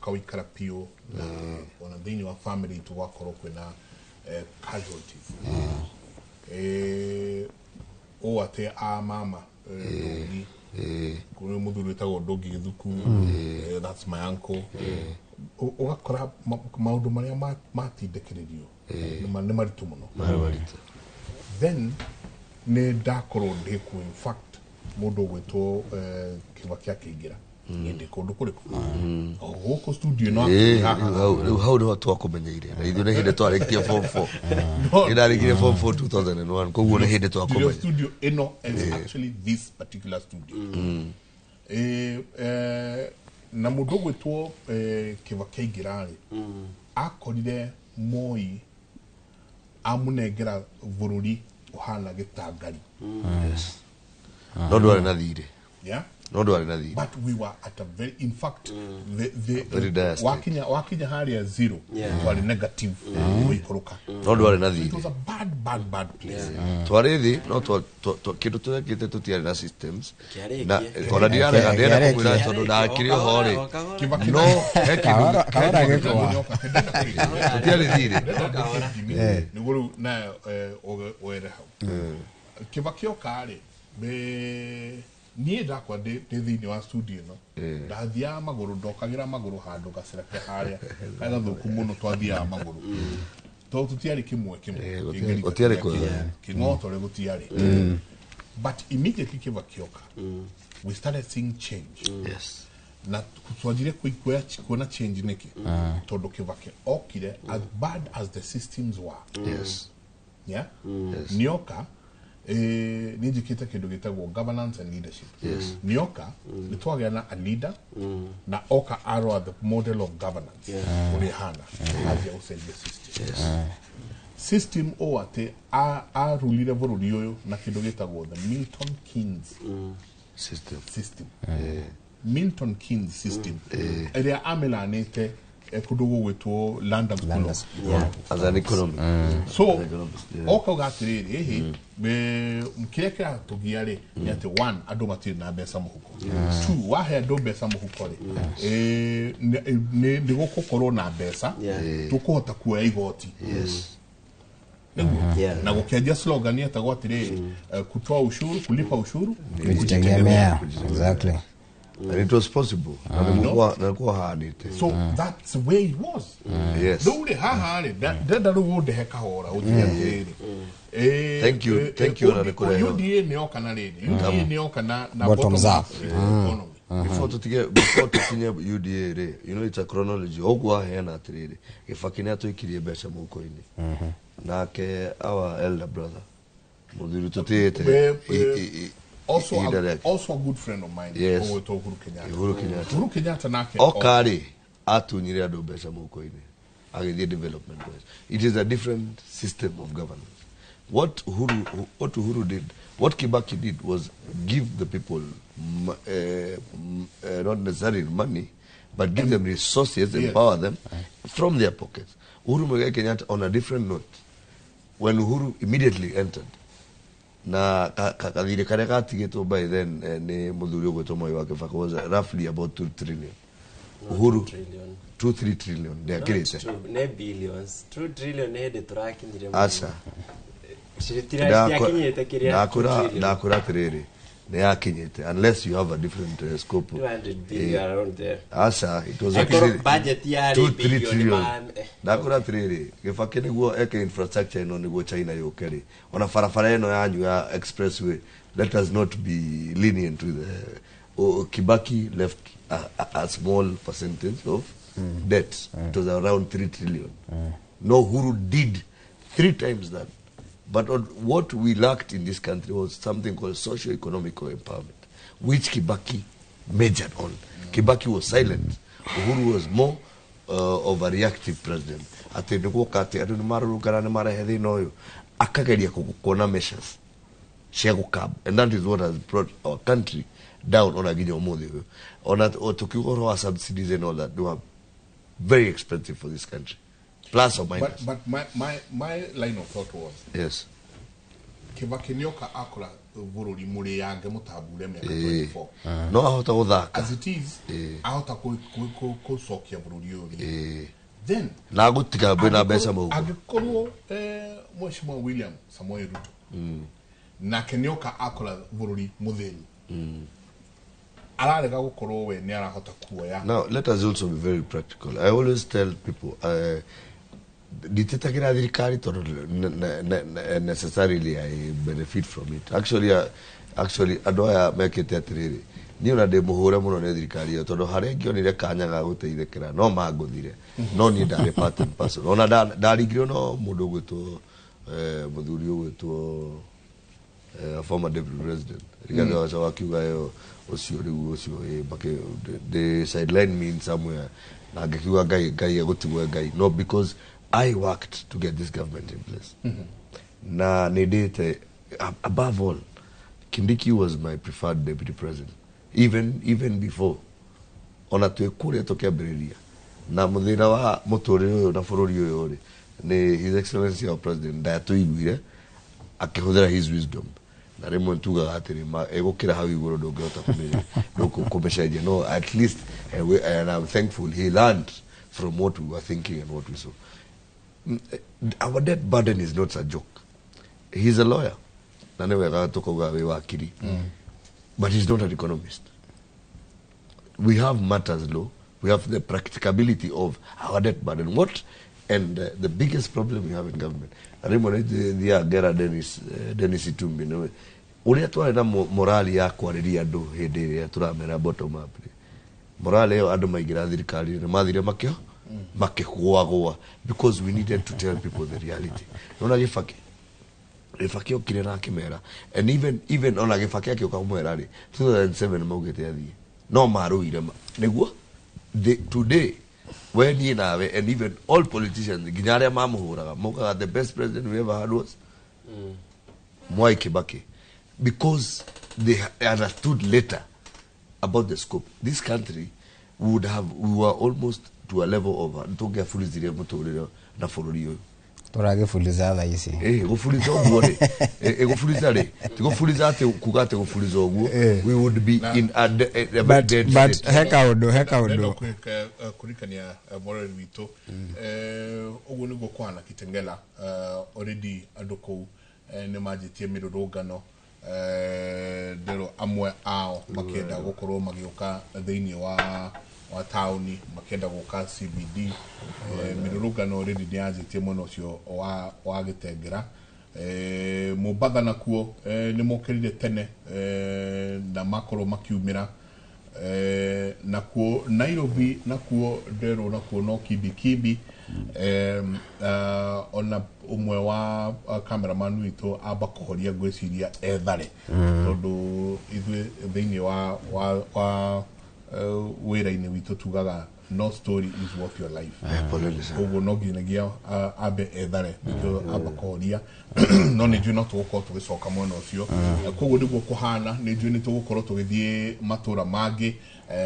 Ũkawĩikara piũ na ona thĩinĩ wa family itũ gwakorwo kwĩna casualties ũũ atĩ a mama Ndũngi, kũrĩ mũthuri wĩtagwo Ndũngi Gĩthuku, that's my uncle. Ũgakora maũndũ marĩa matindĩkĩrĩrio nĩ maritũ mũno. Marĩ maritũ. Then nĩ ndakorwo ndĩ kuo, in fact mũndũ ũgwĩtwo Kĩbaki akĩingĩra niĩ ndĩ kũndũ kũrĩkũ, o gũkũ studio ĩno haha. Rĩu hau nĩho twakũmenyeire na ithuĩ nĩ hĩndĩ twarĩkirie form 4. No. Nĩ ndarĩkirie form 4 2001, koguo nĩ hĩndĩ Studio twakũmenya. Studio ĩno is actually this particular studio. Na mũndũ ũgwĩtwo Kĩbaki aingĩra rĩ, akorire Moi amũnengera bũrũri ũhana gĩtangari. Yes. No ndwarĩ na thirĩ. Yeah? No ndwarĩ na thirĩ. But we were at a very, in fact, the very dire state. Wakinya harĩa zero, twarĩ negative gũikũrũka. No ndwarĩ na It thirĩ. was a bad, bad, bad place. Twarĩ thĩ no kĩndũ tũrekĩte tũtiarĩ na systems. Kĩarĩkie. Na ona ndirarega ndĩrenda kũmwĩra Kĩarĩkie. tondũ ndakĩrĩ oho rĩ. O kahora. Kĩbaki No he kĩndũ Kahora gĩkwa. Tũtiarĩ thirĩ. Nĩguo rĩu nayo were hau Kĩbaki oka rĩ, niĩ ndakwa ndĩ thĩinĩ wa studio ĩno, ndathiaga magũrũ, ndokagĩra magũrũ handũ gacĩra ke harĩa karĩ gathũku mũno, twathiaga magũrũ tondũ tũtiarĩ kĩmwe kĩmwe. Gũtiarĩ kwega. Kĩng'otore gũtiarĩ, but immediately Kĩbaki oka, we started seeing change. Na twanjire kuona change nĩkĩ? Tondũ Kĩbaki okire, as bad as the systems were, yeah, nĩoka nĩ njĩkĩte kĩndũ gĩtagwo governance and leadership. Nĩoka nĩ twagĩa na a leader na oka arora the model of governance ũrĩa ĩhana, anjia gũcenjia system. System ũũ atĩ arulire bũrũri ũyũ na kĩndũ gĩtagwo the Milton Keynes system. System, Milton Keynes system ĩrĩa amĩlanĩte kũndũ gũgwĩtwo London School of As an economy. So As an economist, yeah. okauga atĩrĩrĩ, ĩhĩ kĩrĩa kĩratũgia rĩ nĩ atĩ one, andũ matirĩ na mbeca mũhuko; two, wahe andũ mbeca mũhuko rĩ, nĩ gũgũkorwo na mbeca tũkũhota kuoya igoti. Nĩguo na gũkĩanjia slogan yetagwo atĩrĩrĩ, kutoa ushuru, kulipa ushuru ni Kujitegemea. Exactly. And it was possible na nĩguo haanĩte. So that's the way it was. Rĩu rĩ, haha rĩ, ndĩrenda rĩu ũndehe kahora ũnjĩre atĩrĩrĩ, Thank you, thank you, na nĩkũrehe. UDA nĩyoka na rĩrĩ, UDA nĩyoka na Bottoms up. economy. Before tukinye UDA rĩ, you know it's a chronology ũguo aheana atĩrĩrĩ, Gĩbaki nĩ atũikirie mbeca mũhuko-inĩ, nake our elder brother mũthuri tũtĩĩte Also ihinda a, rĩake. Also a good friend of mine ũgwĩtwo Uhuru Kenyatta. Uhuru Kenyatta. Uhuru Kenyatta nake Oka rĩ, atunyire andũ mbeca mũhuko-inĩ agĩthiĩ development wise. It is a different system of governance. What Uhuru did, what Kibaki did was give the people not necessarily money, but give them resources, empower them from their pockets. Uhuru Muigai Kenyatta, on a different note, when Uhuru immediately entered na kathirĩ karĩa gatigĩtwo by then nĩ mũthuri ũgwĩtwo Mwai wa Kibaki was roughly about 2 trillion. Uhuru Trillion. 2 3 trillion ndĩakĩrĩte. Not two, nĩ billions. 2 trillion nĩ hĩndĩ tũrakinyire. Aca. Citiakinyĩte kĩrĩa 2 trillion. Ndakwĩra atĩrĩrĩ, nĩ yakinyĩte unless you have a different scope. 200 billion, around there. Aca, it was Angĩkorwo actually budget yarĩ 2 3 billion trillion. Ndakwĩra atĩrĩrĩ, Gĩbakĩ nĩguo eke infrastructure ĩno nĩguo China yũke rĩ, ona barabara ĩno yanyu ya expressway, let us not be lenient with oh, Kibaki left a small percentage of debt. It was around 3 trillion. No, Uhuru did three times that. But what we lacked in this country was something called socio-economical empowerment, which Kibaki majored on. Kibaki was silent. Uhuru was more of a reactive president. Atĩ nĩguoka atĩ andũ nĩmarũrũngana nĩmarehe thĩna ũyũ, akageria kuona measures cia gũkab, and that is what has brought our country down ona nginya ũmũthĩ ũyũ. Ona tukiuga ũhoro wa subsidies and all that, they were very expensive for this country, plus or minus. But my line of thought was Kibaki nĩoka akora bũrũri mũrĩange mũtambure mĩaka Ĩĩ. 24. No ahota gũthaka. As it is, Ĩĩ. ahota gũcokia bũrũri ũyũ rĩngĩ. Ĩĩ. Then Na gũtiga mbĩ mbeca mũhuko. Angĩkorwo Mheshimiwa William Samoei Ruto nake nĩoka akora bũrũri mũthĩni, ararega gũkorwo we nĩ arahota kuoya. Now, let us also be very practical. I always tell people, nditetagira thirikari tondũ necessarily I benefit from it. Actually andũ aya mekĩte atĩrĩrĩ, niĩ ona ndĩ mũhũre mũno nĩ thirikari ĩyo tondũ harĩa ingĩonire kanya ga gũteithĩkĩra no mangũthire, no niĩ ndarĩ part and parcel. Ona ndaringirwo no mũndũ ũgwĩtwo mũthuri ũgwĩtwo former deputy president Rigathi wa Gachagua, akiuga ĩyo ũcio rĩu ũcio they sideline me in somewhere, na ngĩkiuga Ngai Ngai egũtigwo Ngai, no, because I worked to get this government in place. Na nĩ ndĩte, above all, Kindiki was my preferred deputy president even before ona twĩ kũrĩa tũkĩambĩrĩria na mũthĩna wa mũtũrĩre ũyũ na bũrũri ũyũ rĩ, nĩ His Excellency our President ndatũiguire akĩhũthĩra his wisdom, na rĩmwe tugaga atĩrĩ ĩgũkĩra hau igũrũ ndũngĩhota kũmĩcenjia, no at least and I'm thankful he learned from what we were thinking and what we saw. Our debt burden is not a joke. He's a lawyer na nĩ wega tũkauga wĩ wakiri, but he's not an economist. We have matters law, we have the practicability of our debt burden, what and the biggest problem we have in government, na rĩmwe nĩ thiaga ngera Dennis Itumbi, nĩwe ũrĩa twarĩ na morali ya kwarĩria andũ hĩndĩ ĩrĩa tũramera bottom up rĩ, morali ĩyo andũ maingĩra thirikari nĩ mathire makĩo makĩgũagũa, because we needed to tell people the reality. Nona Gĩbaki okire na akĩmera, and even ona Gĩbaki akĩũka kũmwĩra rĩ, 2007 maugĩte athiĩ, no marũire nĩguo today we niĩ nawe and even all politicians nginya arĩa mamũhũraga maugaga the best president we ever had was Mwai Kibaki, because they understood later about the scope. This country would have, we were almost to a level of tũngĩaburithirie mũtũrĩre na bũrũri ũyũ. Tũragĩbuliza thaa ici. Gũburiza ũguo rĩ, gũburiza rĩ, ti gũburiza atĩ kuga atĩ gũburiza ũguo, we would be in a very But dead but state. he kaũndũ he Ndenda kaũndũ kũririkania mũrori witũ, ũguo nĩguo kũhana Kitengela. Already andũ kũu nĩ manjĩtie mĩrũrũngano, ndĩro amwe ao makĩenda gũkorwo magĩũka thĩinĩ wa taũni, makĩenda gũka CBD. Mĩrũrũngano already nĩ yanjĩtie mwena ũcio wa Gĩtengera. Mombatha nakuo nĩ mokĩrire tene na makorwo makiumĩra. Nakuo Nairobi nakuo nderwo nakuo no kibi kibi. Ona ũmwe wa cameraman witũ amba kũhoria ngwĩciria ethare, tondũ ithuĩ thĩinĩ wa wĩra-inĩ witũ tugaga no story is worth your life. Poleni sana. Koguo no nginyagia ambe ethare nĩkĩo amba kũhoria, no nĩ njũĩ no tũgũkorwo tũgĩcoka mwena ũcio. Koguo nĩguo kũhana, nĩ njũĩ nĩ tũgũkorwo tũgĩthiĩ matũra mangĩ,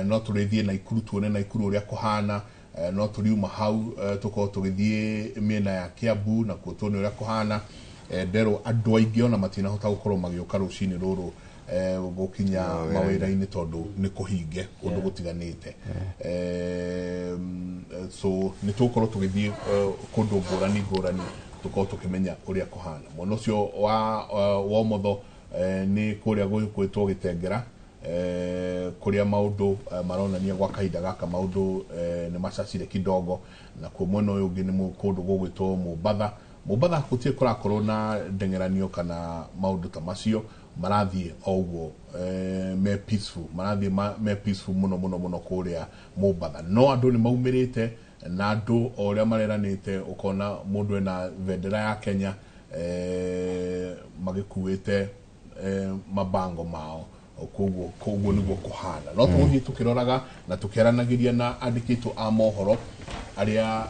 no tũrĩthiĩ Naikuru tuone Naikuru ũrĩa kũhana, no tũriuma hau tũkorwo tũgĩthiĩ mĩena ya Kiambu nakuo tuone ũrĩa kũhana. Nderwo andũ aingĩ ona matinahota gũkorwo magĩũka rũcinĩ rũrũ gũkinya mawĩra-inĩ tondũ nĩ kũhinge kũndũ gũtiganĩte. So nĩ tũgũkorwo tũgĩthiĩ kũndũ ngũrani ngũrani tũkorwo tũkĩmenya ũrĩa kũhana. Mwena ũcio wa ũmotho nĩ kũrĩa gwĩtwo Gĩtengera, kũrĩa maũndũ maronania gwa kahinda gaka maũndũ nĩ macacire kidogo. Nakuo mwena ũyũ ũngĩ nĩ kũndũ gũgwĩtwo Mombatha. Mombatha gũtirĩ kũrakorwo na ndeng'eranio kana maũndũ ta macio, marathiĩ o ũguo me peaceful, marathiĩ me peaceful mũno mũno mũno kũrĩa Mombatha. No andũ nĩ maumĩrĩte na andũ o ũrĩa mareranĩte, ũkona mũndũ ena bendera ya Kenya, magĩkuĩte mabango mao. Koguo nĩguo kũhana, no tũgũthiĩ tũkĩroraga na tũkĩaranagĩria na andĩkĩtwo a mohoro arĩa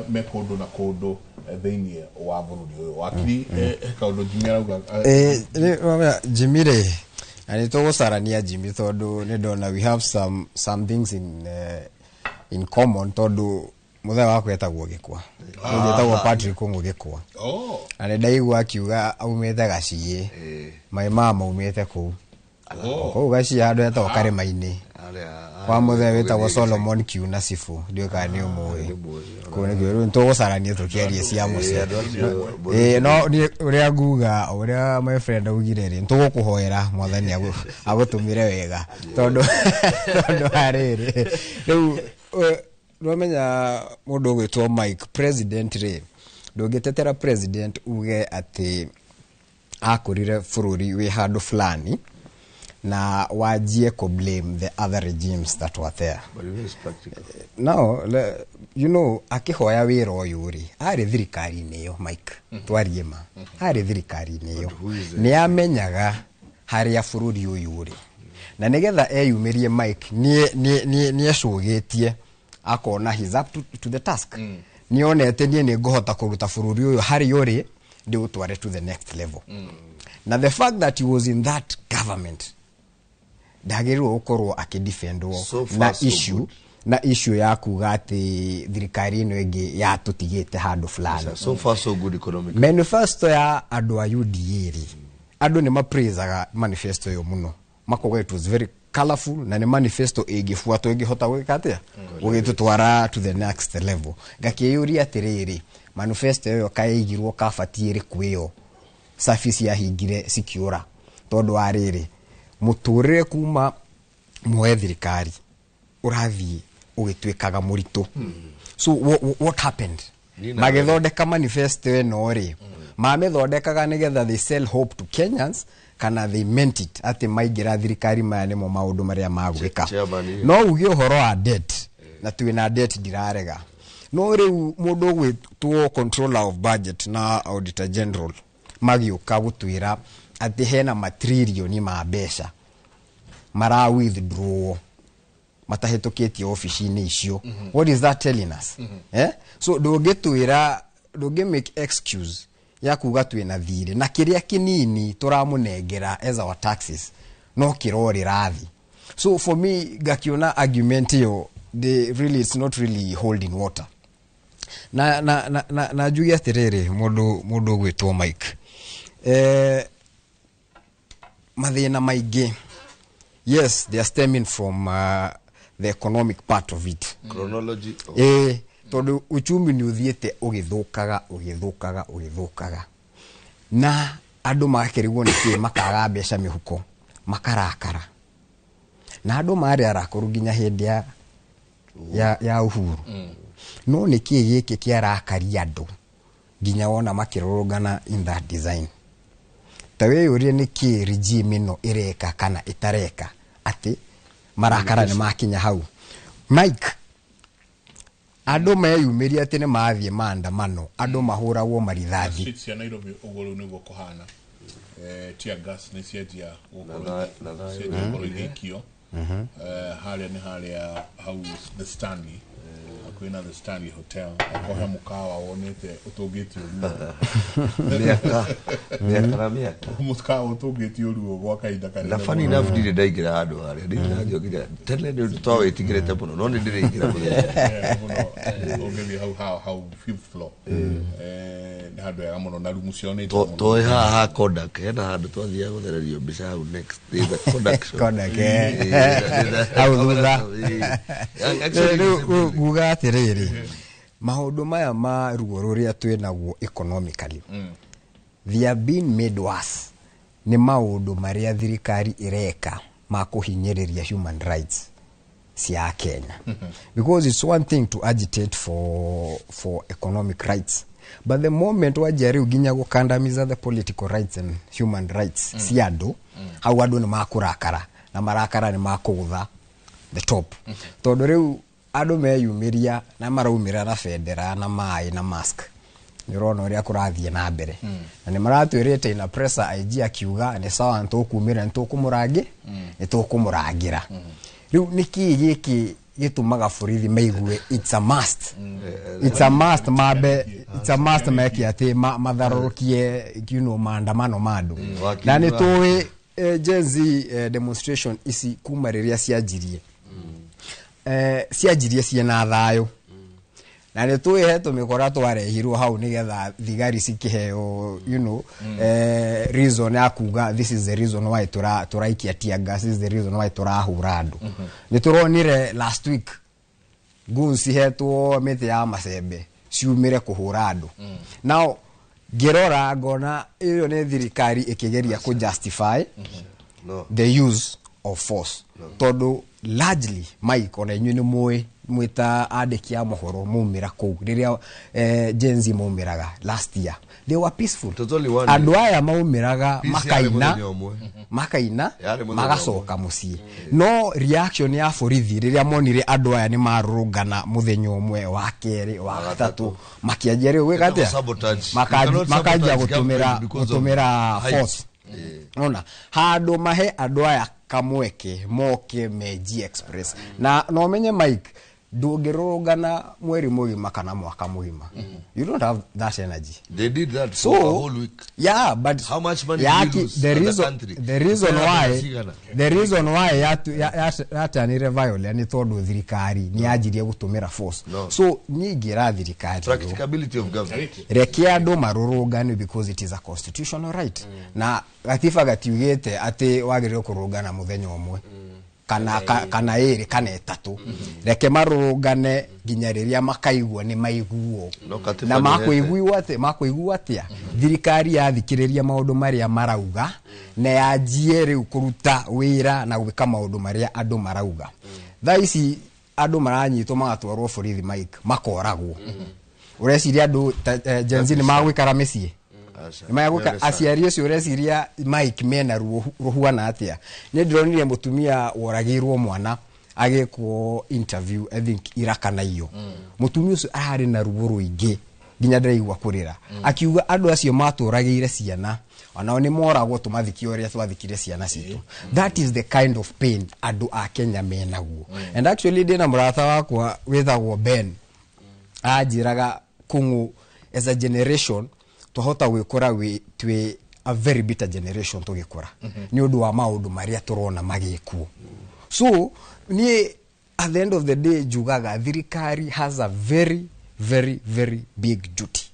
me kũndũ na kũndũ thĩinĩ wa bũrũri ũyũ. Wakiri, he kaũndũ Jimmy arauga. Jimmy rĩ, na nĩ tũgũcarania Jimmy tondũ nĩ ndona we have some things in common, tondũ Mũthee wakwa etagwo Gĩkwa. Etagwo Patrick Kũng'ũ Gĩkwa. Oh. Na nĩ ndaigua akiuga aumĩte Gaciĩ. My mama aumĩte kũu. Oh. Kũu Gaciĩ handũ hetagwo Karĩma-inĩ. Kwa mũthee wĩtagwo Solomon Kiuna Cibũ, ndiũĩ kana nĩ ũmũĩ. Kũu nĩkuo rĩu nĩtũgũcarania tũkĩarie cia mũciĩ. Ĩĩ, no niĩ ũrĩa nguga, ũrĩa my friend augire rĩ, nĩtũgũkũhoera mwathani agũtũmĩre wega, tondũ wa rĩrĩ rĩu nĩwamenya mũndũ ũgwĩtwo Mike president rĩ, ndũngĩtetera president uge atĩ akũrire bũrũri wĩ handũ fulani na wanjie kũ blame the other regimes that were there. But it is practical. No, you know, akĩhoya wĩra ũyũ rĩ, arĩ thirikari-inĩ ĩyo, Mike, twarie ma, arĩ thirikari-inĩ ĩyo, who is the- nĩ amenyaga harĩa bũrũri ũyũ ũrĩ, na nĩgetha eyumĩrie Mike, nĩecũgĩtie akona he's up to the task. Nĩonete niĩ nĩ ngũhota kũruta bũrũri ũyũ harĩa ũrĩ ndĩũtware to the next level. Na the fact that he was in that government, ndagĩrĩirwo gũkorwo akĩdefendwo So far, na so issue good. Na issue ya kuga atĩ thirikari ĩno ĩngĩ yatũtigĩte handũ fulani. So far so good economically. Manifesto ya andũ a UDA rĩ, andũ nĩ mapraisaga manifesto ĩyo mũno, makoga it was very colorful na nĩ manifesto ĩngĩbuatwo ĩngĩhota gwĩka atĩa, gũgĩtũtwara to the next level. Ngakĩyũria atĩrĩrĩ, manifesto ĩyo kaĩigirwo kabati ĩrĩkũ ĩyo service yahingire cikiũra, tondũ wa rĩrĩ mũtũrĩre kuma muoe thirikari ũrathiĩ ũgĩtuĩkaga mũritũ. So what happened? Nina- Magĩthondeka manifesto ĩno rĩ, mamĩthondekaga nĩgetha they sell hope to Kenyans kana they meant it atĩ maingĩra thirikari maya nĩmo maũndũ marĩa magwĩka? Chairman, No uge ũhoro wa debt, na twĩna debt, ndirarega, no rĩu mũndũ ũgwĩtwo controller of budget na auditor general magĩũka gũtwĩra atĩ hena matririoni ma mbeca mara withdraw matahĩtũkĩtie obici-inĩ icio. What is that telling us? Eh? So ndũngĩtwĩra, ndũngĩ make excuse ya kuga twĩna thirĩ na kĩrĩa kĩnini tũramũnengera as our taxes no kĩrorĩra thĩ. So for me ngakiona argument ĩyo, really it's not really holding water. Na njuge atĩrĩrĩ, mũndũ ũgwĩtwo Mike, mathĩna maingĩ, yes, they are stemming from the economic part of it. Chronology of- Tondũ uchumi nĩ ũthiĩte ũgĩthũkaga, ũgĩthũkaga, ũgĩthũkaga, na andũ magakĩrigwo nĩ kĩ, makaga mbeca mĩhuko, makarakara, na andũ marĩ arakũrũ nginya hĩndĩ ya Uhuru. No nĩ kĩ gĩkĩ kĩarakaria andũ nginya wona makĩrũrũngana in that design? Ta wĩyũrie nĩ kĩ regime ĩno ĩreka kana ĩtareka atĩ marakara nĩ makinya hau. Mike, andũ meyumĩria atĩ nĩ mathiĩ maandamano, andũ mahũragwo marithathi. Streets cia Nairobi ũguo rĩu nĩguo kũhana. Tear gas nĩ cianjia gũkorwo Na thayo. cianjia gũkorwo igĩikio. Harĩa nĩ harĩa hau the Stanley, hakuhĩ na the Stanley Hotel, akorwo he mũkawa wonete ũtũngĩtio ruo. Mĩaka na mĩaka. Mũkawa ũtũngĩtio ruo gwa kahinda kanene Na funny mũno. enough, ndirĩ ndaingĩra handũ harĩa, ndirĩ ndathiĩ nginya tene, nĩ twawĩtigĩrĩte mũno, no nĩ ndĩrĩingĩra mũthenya. Mũno ũngĩthiĩ hau fifth floor, nĩ handũ hega mũno na rumu ciao nĩ njega mũno. Toĩ haha ha Kodak hena handũ twathiaga gũthererio mbica hau next. There's a Kodak shop. Kodak, eh. Hau Hau thutha. Actually, Rĩu nguga atĩrĩrĩ, maũndũ maya ma ruo rũrĩa twĩ naguo economically, they are being made worse nĩ maũndũ marĩa thirikari ĩreka ma kũhinyĩrĩria human rights cia Kenya, because it's one thing to agitate for economic rights, but the moment wanjia rĩu nginya gũkandamiza the political rights and human rights cia andũ, hau andũ nĩ makũrakara, na marakara nĩ makũgũtha the top, tondũ rĩu andũ meyumĩria na maraumĩra na bendera na maĩ na mask, nĩ ũrona ũrĩa kũrathiĩ na mbere, na nĩ maratwĩrĩte ina pressure. IG akiuga nĩ sawa, nĩ tũkumĩra, nĩ tũkũmũrangĩra. Rĩu nĩ kĩĩ gĩkĩ gĩtũmaga borithi maigue it's a must mambe, it's a must meke atĩ matharũrũkie maandamano ma andũ? Wakiri Na nĩ tũĩ Gen Z demonstration ici kuma rĩrĩa cianjirie, cianjirie ciĩna thayũ. Na nĩ tũĩ he tũmĩkora twarehirwo hau nĩgetha thigari cikĩheo reason ya kuga this is the reason why tũraikia tear gas, this is the reason why tũrahũra andũ. Nĩ tũronire last week guns cihetwo mĩtĩ ya macembe ciumĩre kũhũra andũ. Now ngĩrora ngona ĩyo nĩ thirikari ĩkĩgeria kũ justify No. the use of force. Tondũ largely Mike, ona inyuĩ nĩ mũĩ mwĩta andĩki a mohoro maumĩra kũu rĩrĩa Gen Z maumĩraga last year, they were peaceful. It was only one Andũ aya maumĩraga Peace yarĩ makaina mũthenya ũmwe. makaina Yarĩ mũthenya magacoka mũciĩ. No reaction ya borithi rĩrĩa monire andũ aya nĩ marũrũngana mũthenya ũmwe, wa kerĩ, wa gatatũ, makĩanjia rĩu gwĩka atĩa? Sabotage. You cannot Makanjia sabotage gũtũmĩra government because of gũtũmĩra height. force. Ona handũ mahe andũ aya kamweke moke meji express. Na no menye Mike, ndũngĩrũrũngana mweri mũgima kana mwaka mũgima. You don't have that energy. They did that So for a whole week. Yeah, but How much money yaki, did we lose the as a reason, country? The reason Tena why cigana? the reason why yatanire violence nĩ tondũ thirikari nĩ yanjirie gũtũmĩra force. No. So niĩ ingĩra thirikari ũũ, Practicability of government. Reke andũ marũrũngane because it is a constitutional right. Na gatiba gatiugĩte atĩ wagĩrĩirwo kũrũngana mũthenya ũmwe kana kana ĩrĩ kana ĩtatũ. Reke marũrũngane nginya rĩrĩa makaigua nĩ maiguo. No, katiba Na nĩ makũiguo atĩ makũiguo atĩa thirikari yathikĩrĩria maũndũ marĩa marauga na yanjie rĩu kũruta wĩra na gwĩka maũndũ marĩa andũ marauga. Thaa ici andũ maranyitwo magatwarwo borithi Mike, makoragwo. Ũreciria andũ Gen Z nĩ magũikara mĩciĩ? Aca. Nĩ magũika Very sad. aciari acio ũreciria Mike mena ruo rũhuana atĩa? Nĩ ndĩronire mũtumia woragĩirwo mwana agĩkwo interview, I think ira kana iyo. Mũtumia ũcio ararĩ na ruo rũingĩ nginya ndĩraigua kũrĩra, akiuga andũ acio matũragĩire ciana onao nĩ moragwo tũmathikie ũrĩa twathikire ciana citũ. That is the kind of pain andũ a Kenya menaguo. And actually ndĩna mũrata wakwa wĩtagwo Ben, anjĩraga kũng'ũ as a generation twahota gwĩkora twĩ a very bitter generation tũgĩkũra nĩ ũndũ wa maũndũ marĩa tũrona magĩkwo. So niĩ at the end of the day njugaga thirikari has a very very very big duty.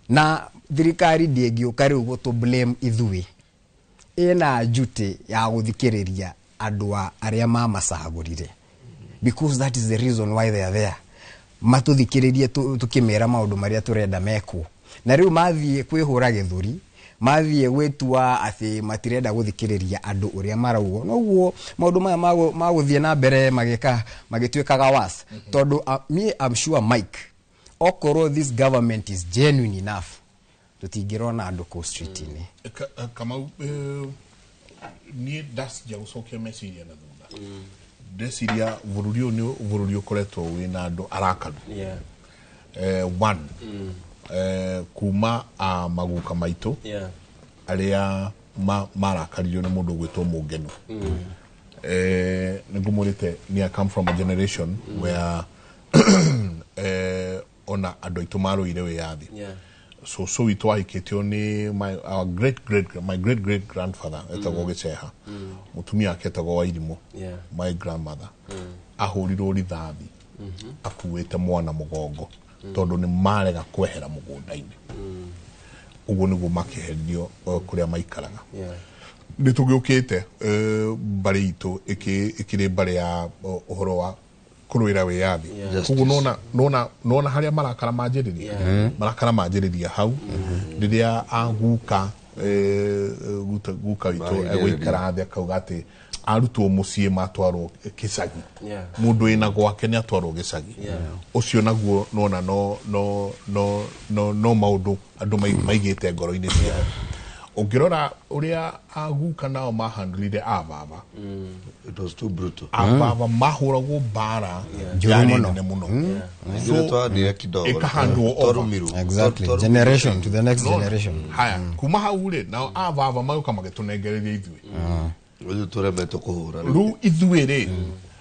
Na thirikari ndĩngĩũka rĩu gũtũ blame ithuĩ. Ĩna duty ya gũthikĩrĩria andũ a arĩa mamacagũrire, because that is the reason why they are there. Matũthikĩrĩrie tũkĩmera maũndũ marĩa tũrenda mekwo. Na rĩu mathiĩ kwĩhũra gĩthũri, mathiĩ gwĩtua atĩ matirenda gũthikĩrĩria andũ ũrĩa maraugo, noguo maũndũ maya magũthiĩ na mbere magĩka magĩtuĩkaga worse. Tondũ me I'm sure Mike, okorwo this government is genuine enough, tũtingĩrona andũ kũu street-inĩ. Kamau, niĩ ndacija gũcokia meciria na thutha, ndeciria bũrũri ũyũ nĩ bũrũri ũkoretwo wĩna andũ arakaru. One, kuma a maguka maitũ arĩa marakaririo nĩ mũndũ ũgwĩtwo Mũngeno. Nĩ ngũmũrĩte ni I come from a generation where ona andũ aitũ marũire wĩyathi. So witũ ahikĩtio nĩ my, our great great my great great grandfather etagwo Gĩceha, mũtumia wake etagwo Wairimũ. My grandmother ahũrirwo rithathi akuĩte mwana mũgongo tondũ nĩ marega kwehera mũgũnda-inĩ. Ũguo nĩguo makĩheririo kũrĩa maikaraga. Nĩ tũgĩũkĩte mbarĩ itũ ĩkĩrĩ mbarĩ ya ũhoro wa kũrũĩra wĩyathi. Koguo nona harĩa marakara manjĩrĩria, marakara manjĩrĩria hau rĩrĩa aguka guka witũ Marigĩrĩria. egũikara thĩ akauga atĩ arutwo mũciĩ matwarwo gĩcagi. Mũndũ wĩna gwake nĩ atwarwo gĩcagi. Ũcio naguo nona no maũndũ andũ maigĩte ngoro-inĩ ciao. Ũngĩrora ũrĩa aguka nao mahandlire ababa, It was too brutal. Ababa mahũragwo mbara Njũru yarĩ mũno. nene mũno. Ithuĩ twathiire kidogo. Ĩkahandwo over. Twarumirwo. Exactly. Twarumirwo. Generation to the next Nona? generation. Haya, kuma hau rĩ, nao ababa magũka magĩtũnengereria ithuĩ. Ithuĩ tũremetwo kũhũra rĩu. Rĩu ithuĩ rĩ,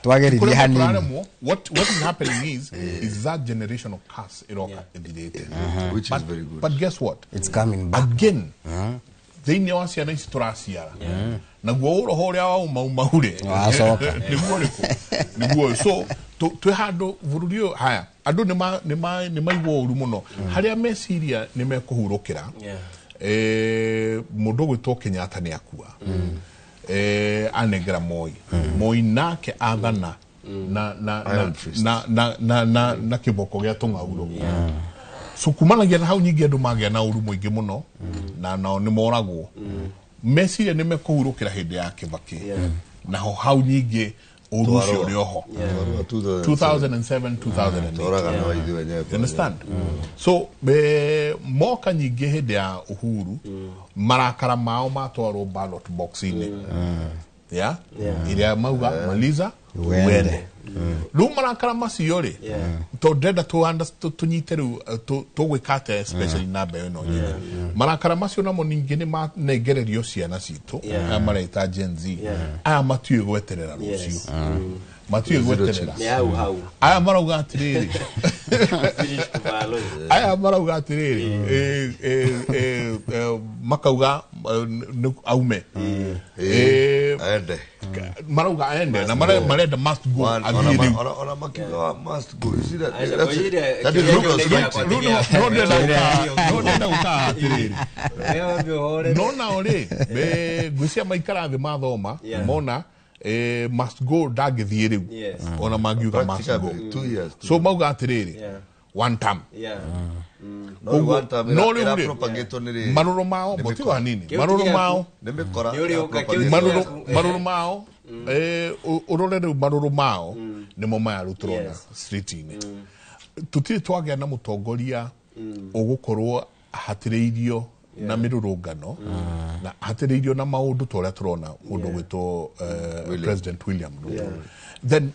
Twageririe kũremwo hanini. tũraremwo, what is happening is that generational curse ĩroka ĩthirĩte. Which is very good. But guess what? It's coming back. Again, thĩinĩ wa ciana ici tũraciara naguo ũroho ũrĩa wa umaumau rĩ Wacoka. nĩguo ũrĩkũ nĩguo ũyũ. So Twĩ handũ bũrũri ũyũ haya andũ nĩ maigua ũru mũno harĩa meciria nĩ mekũhurũkĩra. Mũndũ ũgwĩtwo Kenyatta nĩ akua, anengera Moi. Moi nake athana na na na Iron fist. na kĩboko gĩa tũng'aurũ. So kumanagia na hau nyingĩ andũ magĩa na ũru mũingĩ mũno na nao nĩ moragwo. Meciria nĩ mekũhurũkĩra hĩndĩ ya Kĩbakĩ, naho hau nyingĩ ũru ũcio ũrĩ oho. Twarũa 2007. 2007, 2008. Tworaga no ithuĩ wenyewe. You understand? So moka nyingĩ hĩndĩ ya Uhuru, marakara mao matwarwo ballot box-inĩ, yeah? Ĩrĩa mauga maliza Uende. uende. Rĩu marakara macio rĩ, tondũ ndĩrenda tũnyite rĩu tũgwĩka atĩa, especially na mbeũ ĩno nyingĩ. Marakara macio namo ningĩ nĩ manengererio ciana citũ, aya mareta Gen Z. Aya matiũĩ gweterera rũciũ, matiũĩ gweterera. Nĩ hau hau. Aya marauga atĩrĩrĩ, Finish kũvalũ. Aya marauga atĩrĩrĩ, makauga aume. Aende. Marauga aende na marenda must go, athiĩ rĩu. Ona makiuga must go. You see that? Aca, That's it. ngwĩciria That is kĩrĩa Ruto's kĩoneki writing. gĩakwa Rĩu no ndĩrenda gũkaa atĩrĩrĩ, Wewe ũhorere. no nao rĩ, ngwĩciria maikara thĩ mathoma, mona must go ndangĩthiĩ rĩu, ona mangiuga must go. Practically, 2 years. So mauga atĩrĩrĩ, one term. No, Koguo- one time no ĩra- rĩu rĩ, ĩra-propagate nĩ rĩrĩ. marũrũ mao Nĩ mũtigo mĩkora. hanini, Kĩu marũrũ ti gĩaku. mao Nĩ mĩkora. Nĩ ũrĩ ũka, kĩu ĩra-propagate. ti marũrũ gĩaku. Marũrũ mao, ũrore rĩu marũrũ mao nĩmo maya rĩu tũrona street-inĩ. Tũtirĩ twagĩa na mũtongoria ũgũkorwo ahatĩrĩirio na mĩrũrũngano na ahatĩrĩirio na maũndũ ta ũrĩa tũrona mũndũ ũgwĩtwo President William Ruto. Then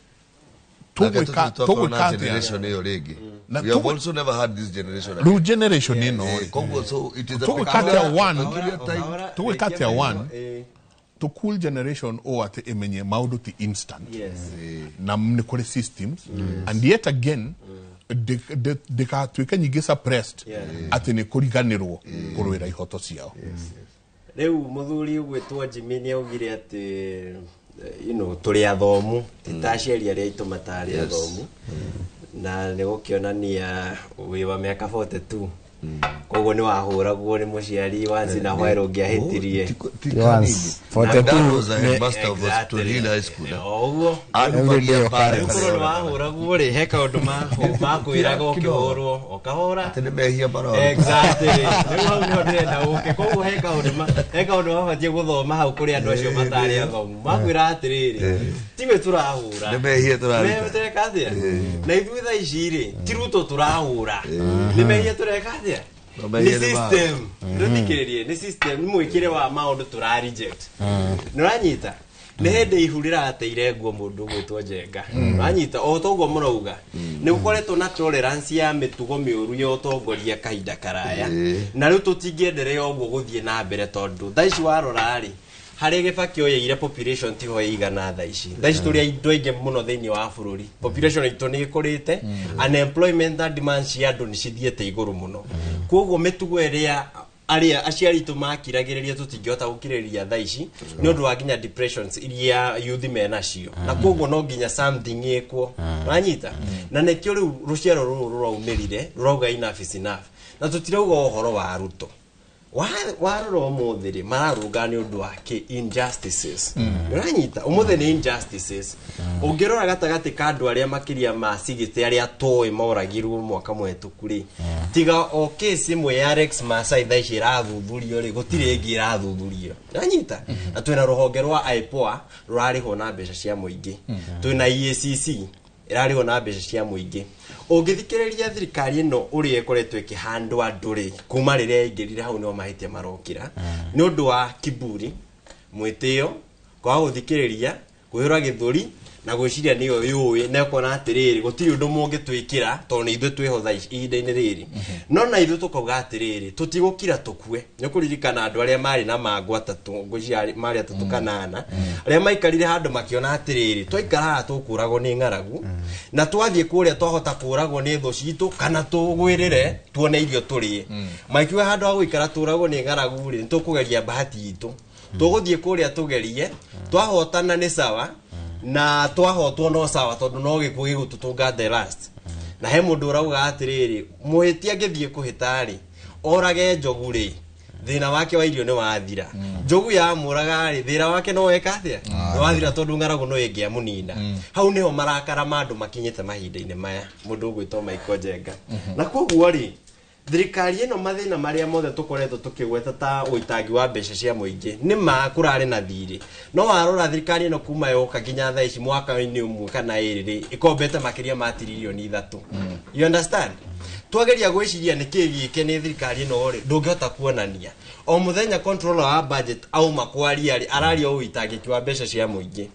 Nake tũgwĩka tũtirĩ twakorwo na tũgwĩka atĩa? generation ĩyo rĩngĩ. Na We have tũgwĩ- also never had this generation. Rĩu generation ĩno rĩ, Koguo, so it is a Tũgwĩka peculiar- atĩa one? peculiar time. Tũgwĩka atĩa one? Eh, To cool generation o atĩ ĩmenye maũndũ ti instant na nĩ kũrĩ systems, and yet again ndĩgatuĩke nyingĩ suppressed atĩ nĩ kũriganĩrwo kũrũĩra ihoto ciao. Rĩu mũthuri ũgwĩtwo Jimmy nĩ augire atĩ tũrĩ athomu, ti ta aciari arĩa aitũ matarĩ athomu, na nĩ gũkĩonania wĩ wa mĩaka 42, koguo nĩ wahũragwo nĩ mũciari once na while ũngĩahĩtirie. Ti Once. kanini. 42 That was a headmaster of Hill High School. O ũguo. Every day Anubagia Rĩu korwo nĩ wahũragwo rĩ, he kaũndũ makwĩraga ũkĩhũrwo ũkahũra. Atĩ nĩ mehia marora. Exactly. Rĩu hau nĩho ndĩrenda ũke. Koguo he kaũndũ mabatiĩ gũthoma hau kũrĩ andũ acio matarĩ athomu. Makwĩra atĩrĩrĩ, tiwe tũrahũra. Nĩ mehia tũraruta. Mehia tũreka atĩa? Na ithuĩ thaa ici rĩ, ti Ruto tũrahũra. Nĩ mehia tũreka atĩa? No Nĩ mehia nĩ mao. system. Rĩthikĩrĩrie, nĩ system, nĩ mwĩkĩre wa maũndũ tũra reject. Nĩ ũranyita? Nĩ hĩndĩ ihu rĩrateire nguo mũndũ ũgwĩtwo Njenga. Ũranyita? O toguo mũrauga, nĩ gũkoretwo na tolerance ya mĩtugo mĩũru ya ũtongoria kahinda karaya, na rĩu tũtingĩenderea ũguo gũthiĩ na mbere, tondũ thaa ici warora rĩ, harĩa Gĩbakĩ oyeire population tiho ĩigana thaa ici. Thaa ici tũrĩ andũ aingĩ mũno thĩinĩ wa bũrũri, population itũ nĩ ĩkũrĩte, unemployment na demand cia andũ nĩ cithiĩte igũrũ mũno. Koguo mĩtugo ĩrĩa arĩa aciari itũ makiragĩrĩria tũtingĩhota gũkirĩrĩria thaa ici, nĩ ũndũ wa nginya depressions iria youth menacio, na koguo no nginya something ĩkwo. Ũranyita? Na nĩkĩo rĩu rũciaro rũrũ rũraumĩrire rũrauga enough is enough, na tũtirauga ũhoro wa Ruto. Warora ũmũthĩ rĩ, mararũnga nĩ ũndũ wa kĩ? Injustices. Ũranyita? Ũmũthĩ nĩ injustices. Ũngĩrora gatagatĩ ka andũ arĩa makĩria ma 60 arĩa tũĩ moragirwo mwaka mũhetũku rĩ, tiga o case ĩmwe ya Rex Masai thaa ici ĩrathuthurio rĩ, gũtirĩ ĩngĩ ĩrathuthurio. Ũranyita? Na twĩna rũhonge rwa IPOA rũrarĩhwo na mbeca cia mũingĩ, twĩna EACC ĩrarĩhwo na mbeca cia mũingĩ. Ũngĩthikĩrĩria thirikari ĩno ũrĩa ĩkoretwo ĩkĩhandwo andũ rĩ, kuma rĩrĩa yaingĩrire hau nĩho mahĩtia marokĩra, nĩ ũndũ wa kiburi, mwĩtĩo, kwaga gũthikĩrĩria, kwĩhũra gĩthũri na gwĩciria nĩyo yũĩ, na ũkona atĩrĩrĩ, gũtirĩ ũndũ mũngĩtwĩkĩra tondũ nĩ ithuĩ twĩho thaa ici ihinda-inĩ rĩrĩ. No na ithuĩ tũkauga atĩrĩrĩ, tũtigũkira tũkue. Nĩ ũkũririkana andũ arĩa marĩ na mangũ atatũ, ngwĩciria marĩ atatũ kana ana, arĩa maikarire handũ makĩona atĩrĩrĩ, twaikara haha tũkũragwo nĩ ng'aragu, na twathiĩ kũrĩa twahota kũragwo nĩ thũ citũ kana tũgwĩrĩre tuone irio tũrĩe. Makiuga handũ ha gũikara tũragwo nĩ ng'aragu rĩ, nĩ tũkũgeria bahati itũ, tũgũthiĩ kũrĩa tũgerie, twahotana nĩ sawa. Na twahotwo no sawa tondu no gikuo gigututunga the last. Na he mundu urauga atiriri muhitia angithie kuhita-ri orage njogu ri thina wake wa irio ni wathira. Njogu ya muraga ri thina wake no weka atia ni wathira tondu ng'aragu no ingia munina. Hau niho marakara ma andu makinyite mahinda-ini maya mundu ugwitwo Michael Njenga. Na koguo ri thirikari ĩno mathĩna marĩa mothe tũkoretwo tũkĩgweta ta ũitangi wa mbeca cia mũingĩ nĩ ma kũrarĩ na thirĩ, no warora thirikari ĩno kuma yoka nginya thaa ici mwaka-inĩ ũmwe kana ĩrĩ rĩ ĩkombete makĩria ma tiririoni 3. You understand? Twageria gwĩciria nĩ kĩĩ gĩke nĩ thirikari ĩno rĩ ndũngĩhota kuonania. O mũthenya controller wa budget auma kwaria rĩ araria ũitangĩki wa mbeca cia mũingĩ.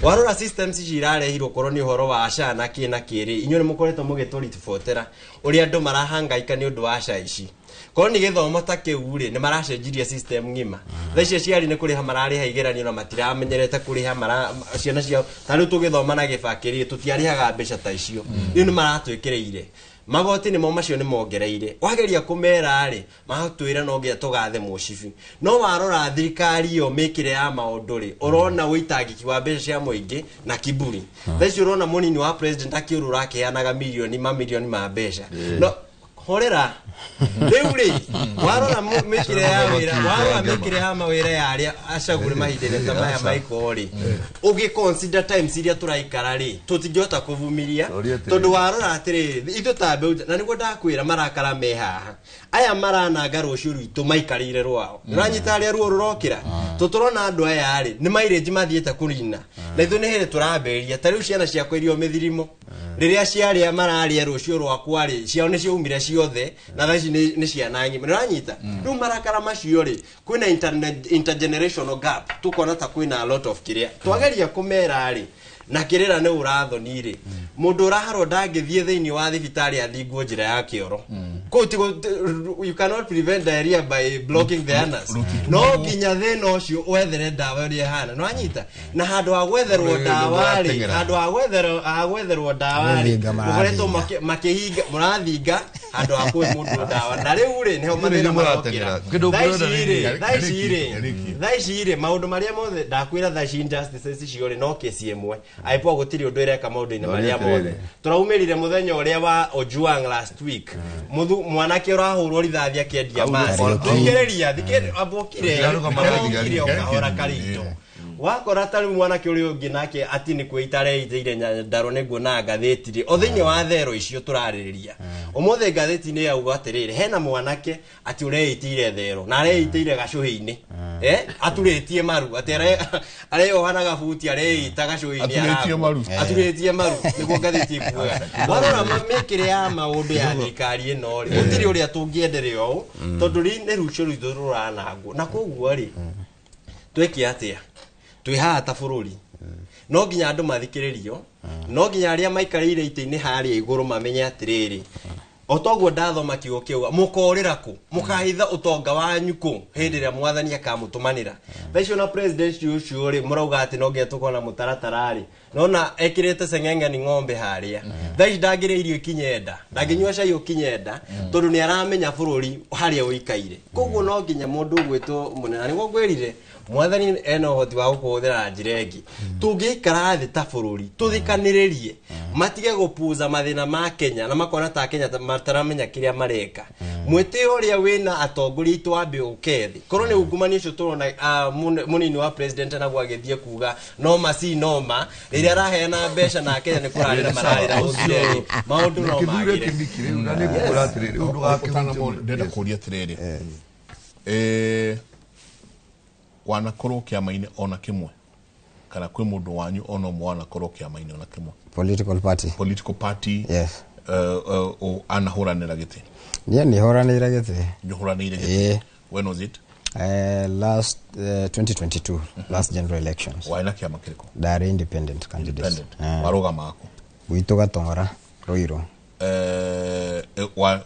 Warora systems ici irarehirwo korwo nĩ ũhoro wa SHA na kĩ na kĩ rĩ inyuĩ nĩ mũkoretwo mũgĩtũribotera ũrĩa andũ marahangaika nĩ ũndũ wa SHA ici. Korwo nĩ gĩthomo ta kĩu rĩ nĩ maracenjirie system ng'ima. Thaa ici aciari nĩ kũrĩha mararĩha igeranio na matiramenyerete kũrĩha ciana ciao. Ta rĩu tũgĩthoma na Gĩbakĩ rĩ tũtiarĩhaga mbeca ta icio. Rĩu nĩ maratwĩkĩrĩire. Magoti nĩmo macio nĩ mongereire. Wageria kũmera rĩ magatwĩra no nginya tũgathe mũcibi. No warora thirikari ĩyo mĩkĩre ya maũndũ rĩ ũrona ũitangĩki wa mbeca cia mũingĩ na kiburi. Thaa ici ũrona mũnini wa president akĩũrũra akĩheanaga mirioni mamirioni ma mbeca. No horera rĩu rĩ warora mĩkĩre ya wĩra warora mĩkĩre ya mawĩra ya arĩa acagũre mahinda-inĩ ta maya Michael rĩ ũgĩ consider times iria tũraikara rĩ tũtingĩhota kũvumiria tondũ warora atĩrĩrĩ ithuĩ ta mbeũ na nĩguo ndakwĩra marakara me haha aya marananga rũciũ rwitũ maikarĩire rwao. Ũranyita arĩa ruo rũrokĩra tũtũrona andũ aya rĩ nĩ mairĩnji mathiĩte kũrina na ithuĩ nĩ hĩndĩ tũrambĩrĩria. Ta rĩu ciana ciakwa irio mĩthirimo rĩrĩa ciarĩa mararĩa rũciũ rwakwa rĩ ciao nĩ ciaumire ciothe na thaa ici nĩ ciana ng'ima. Nĩũranyita? Rĩu marakara macio rĩ kwĩna intergenerational gap tũkona ta kwĩna a lot of kĩrĩa twageria kũmera rĩ na kĩrĩra nĩ ũrathoni rĩ mũndũ ũraharwo ndangĩthiĩ thĩinĩ wa thibitarĩ athingwo njĩra ya kĩoro. Kũu ti you cannot prevent diarrhea by blocking the anus. No nginya thĩna ũcio wethere ndawa ũrĩa ĩhana. Nĩwanyita? Na handũ ha gwetherwo ndawa rĩ handũ ha gwetherwo ndawa rĩ mũkoretwo makĩhinga mũrathinga handũ ha kũhe mũndũ ndawa. Na rĩu rĩ nĩho mathĩna marokĩra. Thaa ici rĩ maũndũ marĩa mothe ndakwĩra thaa ici injustices icio rĩ no kesi ĩmwe IPOA gũtirĩ ũndũ ĩreka maũndũ-inĩ marĩa mothe. Tũraumĩrire mũthenya ũrĩa wa Ojwang last week. Mwanake ũrahũrwo rithathi akĩendia maci. Thikĩrĩria ambokire ũkahora karito. Wakora ta rĩu mwanake ũrĩa ũngĩ nake ati nĩ kwĩita areitĩire Nyandarua nĩguo na ngathĩti rĩ o thĩinĩ wa thero icio tũrarĩrĩria. Ũmũthĩ ngathĩti-inĩ yauga atĩrĩrĩ hena mwanake ati ũreitĩire thero na areitĩire gacũhĩ-inĩ. Aturĩtie maru atĩ areyoha na gabuti areita gacũhĩ-inĩ aturĩtie maru nĩguo ngathĩti ĩkugaga. Warora mĩkĩre ya maũndũ ya thirikari ĩno rĩ gũtirĩ ũrĩa tũngĩenderea ũũ tondũ nĩ rũciũ rwitũ rũranangwo. Na koguo rĩ twĩke atĩa? Twĩ haha ta bũrũri no nginya andũ mathikĩrĩrio, no nginya arĩa maikarĩire itĩ-inĩ harĩa igũrũ mamenye atĩrĩrĩ o toguo ndathoma kiugo kĩu mũkorĩra kũ mũkahitha ũtonga wanyu kũ hĩndĩ ĩrĩa mwathani akamũtũmanĩra. Thaa icio na president ũcio rĩ mũrauga atĩ no nginya tũkorwo na mũtaratara rĩ nona ekĩrĩte ceng'eng'e ni ng'ombe harĩa. Thaa ici ndangĩrĩa irio ikinye nda ndangĩnyua cai ũkinye nda tondũ nĩ aramenya bũrũri harĩa ũikaire. Koguo no nginya mũndũ ũgwĩtwo mũnene na nĩguo ngwĩrire mwathani ena ũhoti wa gũkũhũthĩra na njĩra ĩngĩ. Tũngĩikara thĩ ta bũrũri tũthikanĩrĩrie matige gũpuza mathĩna ma Kenya na makona ta Kenya mataramenya kĩrĩa mareka. Mwĩtĩo ũrĩa wĩna atongoria aitũ wambe ũke thĩ korwo nĩ ungumania ũcio tũrona mũnini wa president naguo agĩthiĩ kuga noma si noma rĩrĩa araheana mbeca na Kenya nĩ kũrarĩra mararĩra gũthire maũndũ no magĩre. Ndĩrenda kũria atĩrĩrĩ wanakorwo kĩama-inĩ ona kĩmwe kana kwĩ mũndũ wanyu ona ũmwe wanakorwo kĩama-inĩ ona kĩmwe? Political party. Political party. Yes. Anahũranĩra gĩtĩ? Niĩ nĩhũranĩire gĩtĩ. Nĩũhũranĩire gĩtĩ? When was it? Last 2022, last general elections. Warĩ na kĩama kĩrĩkũ? Ndarĩ independent candidate. Independent. Warũgama kũ? Gwitũ Gatong'ora, Ruiru.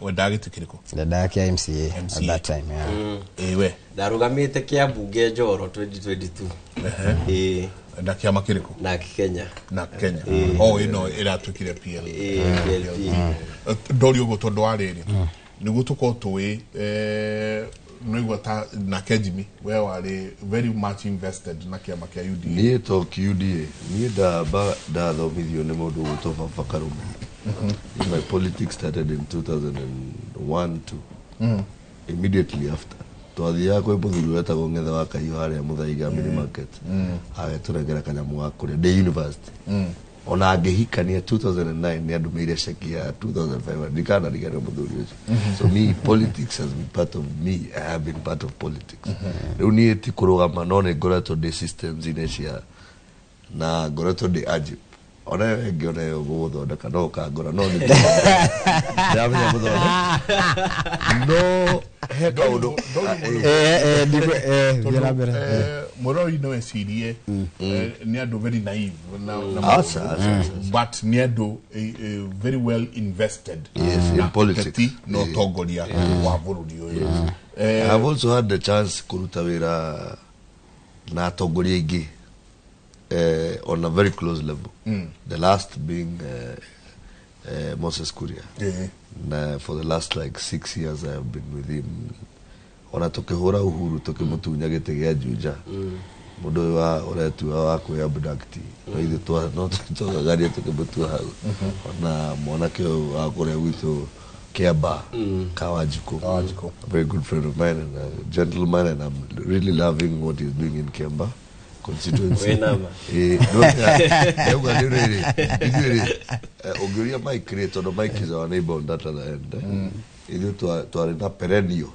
Wendaga gĩtĩ kĩrĩkũ? Ndendaga kĩa MCA at that time, yeah. We ndarũgamĩte kĩa mbunge Njoro 2022. Na kĩama kĩrĩkũ? Na Kenya. Na Kenya. O ĩno ĩratuĩkire PLP. Ndori ũguo tondũ wa rĩrĩ nĩguo tũkorwo tũĩ Noigua ta nake Jimmy we warĩ very much invested na kĩama kĩa UDA. Niĩ to UDA, niĩ ndamba ndathomithio nĩ mũndũ ũgwĩtwo Baba Karume. My politics started in 2001 2. Immediately after twathiaga kwĩ mũthuri wetagwo Ng'ethe wa Kahiũ harĩa Mũthaiga mini market, agĩtũrengera kanyamũ ga kũrĩa ndĩ university. Ona ngĩhikania 2009 nĩ andũmĩire ceki ya 2500, ndikanariganĩrwo mũthuri ũcio. So me, politics has been part of me. I have been part of politics. Rĩu niĩ ti kũrũgama, no nĩ ngoretwo ndĩ systems-inĩ cia na ngoretwo ndĩ ajib ona ĩyo ĩngĩ, ona ĩyo gũgũthondeka no ũkangora, no nĩ ndamenya gũthondeka, no he kaũndũ. Thiĩ na mbere. Mũrori no ecirie nĩ andũ very naive na Aca, aca, aca. but nĩ andũ very well invested Yes, in na politics. ũteti na ũtongoria wa bũrũri ũyũ. I have also had the chance kũruta wĩra na atongoria aingĩ on a very close level, the last being Moses Kuria. Na for the last like 6 years I have been with him, ona tukĩhũra Uhuru, tũkĩmũtunya gĩtĩ gĩa Juja, mũndũ ũyũ wa ũretua wa kwĩ abduct, no ithuĩ no twagaria tũkĩmũtua hau. Ona mwanake ũyũ wa kũrĩa gwitũ Kiambaa, Kawanjikũ, Kawanjikũ. a very good friend of mine and a gentleman, and I'm really loving what he's doing in Kiambaa constituency. Wĩ nama. Eh, no, ndauga nĩ rĩrĩ, ithuĩ rĩ, ũngĩũria Mike rĩ, tondũ Mike is our neighbor on that other end, ithuĩ twarĩ na perennial,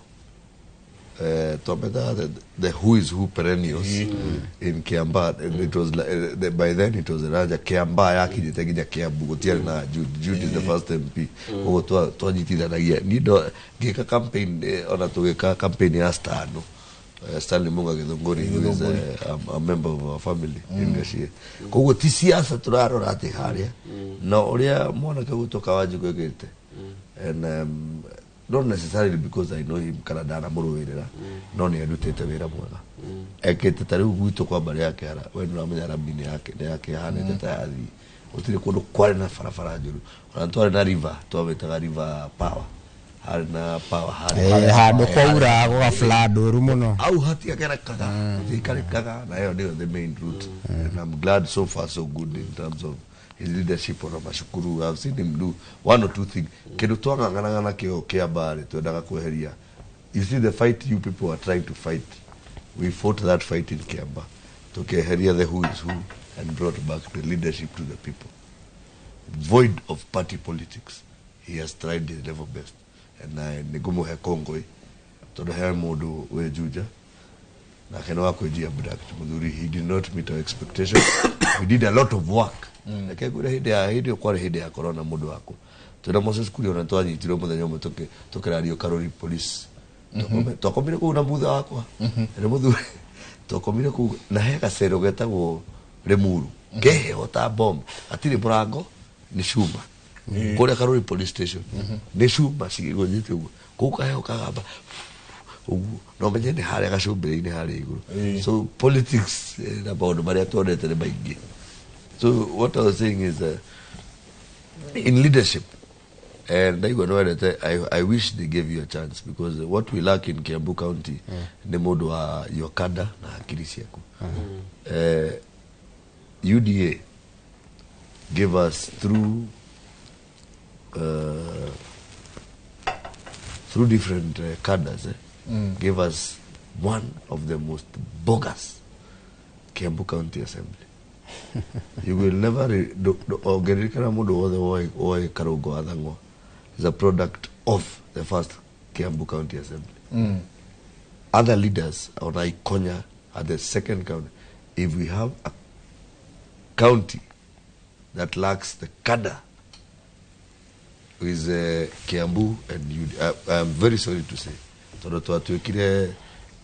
twametaga the who is who perennials in Kiambaa, and it was like, by then it was Raja Kiambaa yakinyĩte nginya Kiambu, gũtiarĩ na Jude. Jude is the first MP. Koguo twanyitithanagia niĩ ngĩka campaign, ona tũgĩka campaign ya Stano, Stanley Munga Githunguri, who is a member of our family in Gachie. Koguo ti siasa turarora atĩ harĩa na ũrĩa mwanake gwitũ Kawanjikũ ĩkĩte, and not necessarily because I know him kana ndanamũrũĩrĩra, no nĩ arutĩte wĩra mwega ekĩte. Ta rĩu gwitũ kwa mbarĩ ya Kĩara, we nĩ ũramenya rami nĩ yake nĩ yake yahanĩte ta yathi, gũtirĩ kũndũ kwarĩ na barabara njũru. Ona twarĩ na river, twamĩtaga River Power, harĩ na power harĩ Handũ kwaura gũga flood ũru mũno. Au hatiagerekaga, hatiaikarĩkaga, na ĩyo nĩyo the main route. And I'm glad so far so good in terms of his leadership. Ona macukuru, I've seen him do one or two things. Kĩndũ twang'ang'anaga nakĩo kĩa mbarĩ, twendaga kweheria, you see the fight you people are trying to fight, we fought that fight in Kiambaa, tukeheria the who is who and brought back the leadership to the people, void of party politics. He has tried his level best, and I nĩngũmũhe kongoi tondũ he mũndũ wĩ Juja nake nĩ wa kwĩnjia abduct mũthuri. He did not meet our expectation. We did a lot of work. Reke ngwĩre, hĩndĩ ya hĩndĩ ĩyo kwarĩ hĩndĩ ya corona, mũndũ wakwa twĩna Moses Kuria, ona twanyitirwo mũthenya ũmwe tũkĩrario Karori police. Twakomire kũu na mutha wakwa nĩ mũthuri, twakomire kũu na he gacero getagwo Rimuru keheho ta bomb, hatirĩ mũrango, nĩ cuma kũrĩa Karori police station, nĩ cuma cigĩgũnyite ũguo, kũu kaheho kagamba ũguo, no menye nĩ harĩa gacumbĩrĩ-inĩ harĩa igũrũ. So politics na maũndũ marĩa tuonete nĩ maingĩ. So what I was saying is, in leadership, and ndaigua nĩwendete, I wish they gave you a chance, because what we lack in Kiambu County nĩ mũndũ wa your kada na hakiri ciaku. UDA gave us through different cadres, gave us one of the most bogus Kiambu County Assembly. You will never ũngĩririkana mũndũ wothe woĩ Karũngo wa Thang'wa is a product of the first Kiambu County Assembly. Other leaders on Ikonya at the second county. If we have a county that lacks the cadre is Kiambu and you, I'm very sorry to say, tondũ twatuĩkire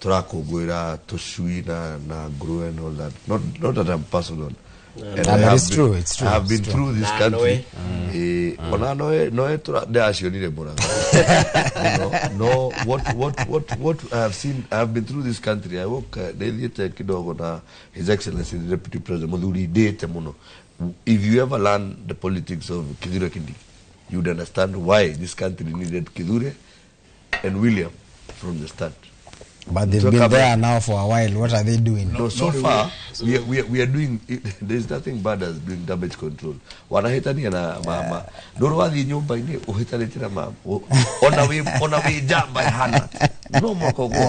tũrakũngũĩra tũcui na nguruwe and all that. Not that I'm personal. And Nah, I but have it's true, it's true, I have it's been true. through this Na country. Ona noe ndĩracionire Mũrang'a. No, what I have seen, I have been through this country. I work, nĩthiĩte kidogo na His Excellency the Deputy President, mũthuri ndĩte mũno. If you ever learn the politics of Kithure Kindiki, you would understand why this country needed Kithure and William from the start. But they've been there now for a while. What are they doing? No, so far we are doing. There's nothing bad as doing damage control. Wanahitania na mama. Ndoro wathi nyumba-inĩ ũhĩtanĩtie na mama. Ona wĩ njamba ĩhana. No mwaka ũguo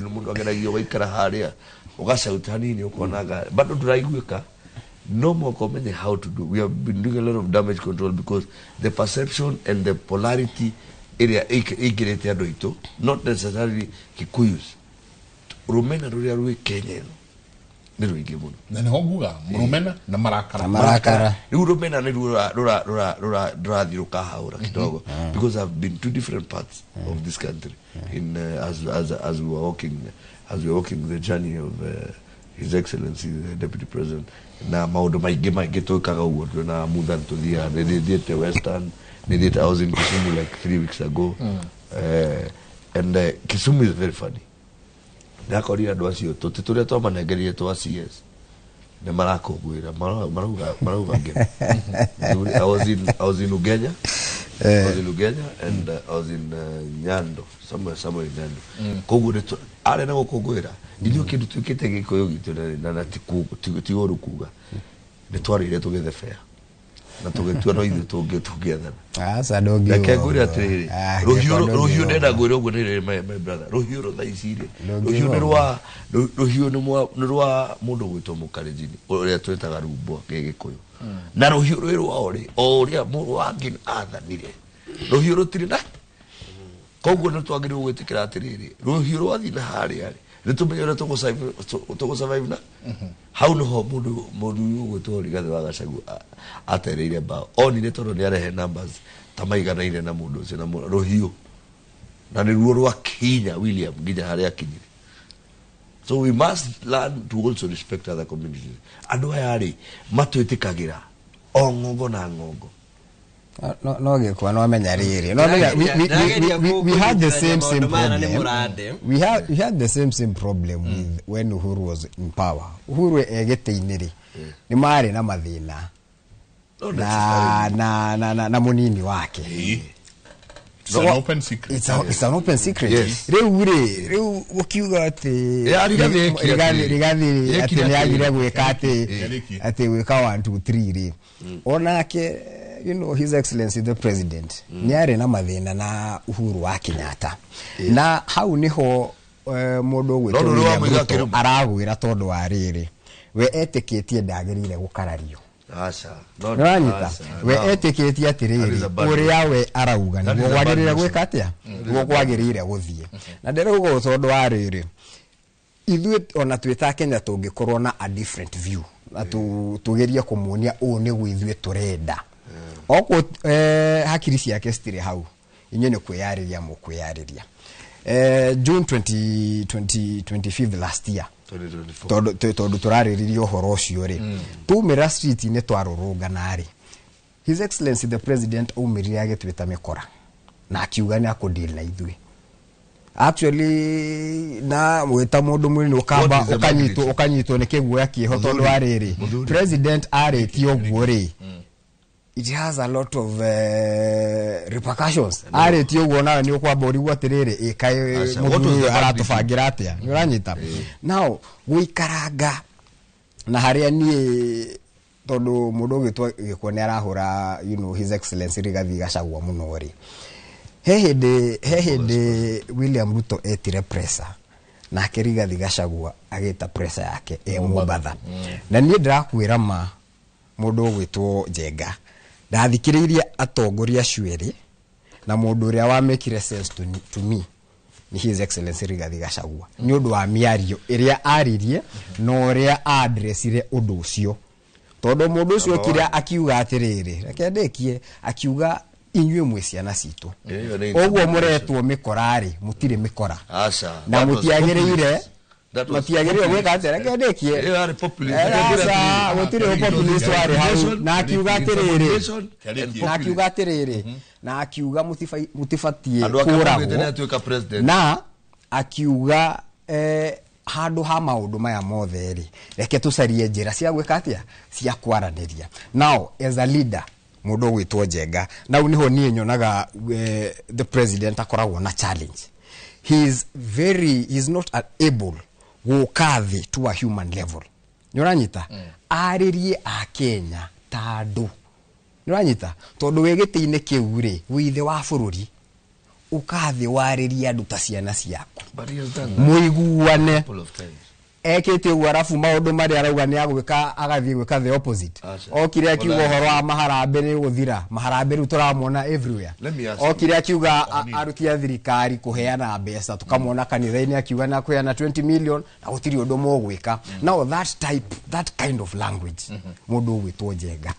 mũndũ ageragio gũikara harĩa ũgacauta hanini ũkonaga bado ndũraiguĩka. No mwaka ũmenye how to do. We have been doing a lot of damage control because the perception and the polarity ĩrĩa ĩingĩrĩte andũ aitũ, not necessarily Kikuyus. Rũmena rũrĩa rwĩ Kenya ĩno nĩ rũingĩ mũno. Na nĩho nguga rũmena na marakara. Na marakara. Rĩu rũmena nĩ rũrathiĩ rũkahaũra kidogo because I've been to different parts of this country in as we were walking the journey of His Excellency the Deputy President na maũndũ maingĩ twĩkaga ũguo twĩna Muthan tũthiaga nĩthiĩte Western nĩthiĩte. I was in Kisumu like 3 weeks ago. And Kisumu is very funny. Ndakorire andũ acio tũtĩ tũrĩa twamanengerire twa CS nĩ marakũngũĩra marauga ngemi. I was in Ugenya. I was in Ugenya and I was in Nyando, somewhere in Nyando. Koguo nĩ arĩa na gũkũngũĩra ithuĩ kĩndũ twĩkĩte gĩkũyũ gitũ na ti ũru kuga nĩ twarĩire tũgĩthebea na tũgĩtua no ithuĩ tũngĩathana. Aca ndũngiuga Reke ngwĩre ũguo. atĩrĩrĩ, Ah, rũhiũ ngĩkwa rũhiũ ndũngiuga ndenda ũguo. ngwĩre ũguo nĩ my brother, rũhiũ rũ thaa ici rĩ, Ndũngiuga rũhiũ nĩ ũguo. rwa rũhiũ nĩ rwa mũndũ gwĩtwo mũkarenjini ũrĩa twĩtaga rumbwa gĩgĩkũyũ na rũhiũ rwĩ rwao rĩ o ũrĩa mũrũ wa Ngina athanire rũhiũ rũtirĩ na koguo nĩ twagĩrĩirwo gwĩtĩkĩra atĩrĩrĩ rũhiũ rwathiĩ na harĩa rĩ nĩ tũmenye ũrĩa tũgũ-survive na hau nĩho mũndũ ũyũ ũgwĩtwo Rigathĩ wa Gachagua atereire mbao onire tondũ nĩ arehe numbers ta maiganaine na mũndũ ũcio na rũhiũ na nĩruo rwakinya William nginya harĩa akinyire. So we must learn to also respect other communities. Andũ aya rĩ matwĩtĩkagĩra o ng'ongo na ng'ongo. No gĩkwa no menya rĩrĩ no menya we had the same problem. We had the same problem with when Uhuru was in power. Uhuru e gĩtĩ-inĩ rĩ nĩ marĩ na mathĩna na mũnini wake. It's an open secret. It's an open secret. Yes. Rĩu rĩ rĩu ũkiuga atĩ Rigathi atĩ nĩ agire gwĩka atĩ gwĩka 1 2 3 rĩ onake, you know, His Excellency the President nĩ arĩ na mathĩna na Uhuru wa Kenyatta na hau nĩho mũndũ ũgwĩtwo William Ruto aragwĩra tondũ wa rĩrĩ we etĩkĩtie ndagĩrĩire gũkarario. Nĩwanyita we etĩkĩtie atĩrĩrĩ ũrĩa we arauga nĩguo kwagĩrĩire gwĩka atĩa nĩguo kwagĩrĩire gũthiĩ na ndĩrauga ũũ tondũ wa rĩrĩ ithuĩ ona twĩ ta Kenya tũngĩkorwo na a different view na tũgerie kũmuonia ũũ nĩguo ithuĩ tũrenda okwo hakiri ciake citirĩ hau inyuĩ nĩ kwĩyarĩria mũkwĩyarĩria. June 25 last year tondũ tũrarĩrĩria ũhoro ũcio rĩ tumĩra street-inĩ twarũrũngana rĩ His Excellency the President aumĩrire agĩtwĩta mĩkora na akiuga nĩ akũdeal na ithuĩ. Actually na mwĩta mũndũ mũnini ũkamba ũkanyitwo nĩ kĩguoya kĩho tondũ wa rĩrĩ President arĩtie ũguo rĩ it has a lot of repercussions. Arĩtie ũguo nawe nĩ ũkwamba ũrigwo atĩrĩrĩ ĩkaĩ mũthuri ũyũ aratũbangĩra atĩa nĩ ũranyita. Now gũikaranga na harĩa niĩ tondũ mũndũ ũgwĩtwo Gĩkwa nĩ arahũra, you know, His Excellency Rigathi Gachagua mũno rĩ he hĩndĩ William Ruto etire pressure nake Rigathi Gachagua agĩta pressure yake e Mombatha na niĩ ndĩrakwĩra ma mũndũ ũgwĩtwo Njenga ndathikĩrĩirie atongoria acio erĩ na mũndũ ũrĩa wamĩkire sense to me ni His Excellency Rigathi Gachagua nĩ ũndũ wa mĩario ĩrĩa aririe na ũrĩa addressire ũndũ ũcio tondũ mũndũ ũcio okire akiuga atĩrĩrĩ reke ndĩkie akiuga inyuĩ mwĩ ciana citũ ũguo mũretwo mĩkora rĩ mũtirĩ mĩkora na mũtiagĩrĩire matiagĩrĩire gwĩka atĩa reke ndĩkie gũtirĩ populist warĩ hau na akiuga atĩrĩrĩ na akiuga mũtibatiĩ kũragwo na akiuga handũ ha maũndũ maya mothe rĩ reke tũcarie njĩra cia gwĩka atĩa cia kwaranĩria. Now as a leader mũndũ ũgwĩtwo Njenga nau nĩho niĩ nyonaga the president akoragwo na challenge. He is very, he is not able gũka thĩ to a human level. Nĩ ũranyita? Arĩrie Akenya ta andũ. Nĩ ũranyita? Tondũ wĩ gĩtĩ-inĩ kĩu rĩ, wĩ ithe wa bũrũri, ũkathĩ warĩrie andũ ta ciana ciaku. But he has done that Mũiguane. a couple of times. Ekĩte ũguo, arabu maũndũ marĩa arauga nĩ agwĩka, agathiĩ gwĩka the opposite. Aca. Okire akiuga Ona- ũhoro wa maharambĩ nĩ gũthira, maharambĩ rĩu tũramona everywhere. Let me ask you. Okire akiuga aruti a thirikari kũheana mbeca, tũkamwona kanitha-inĩ akiuga na kũheana 20 million na gũtirĩ ũndũ mũgwĩka. Now that type, that kind of language, mũndũ ũgwĩtwo Njenga,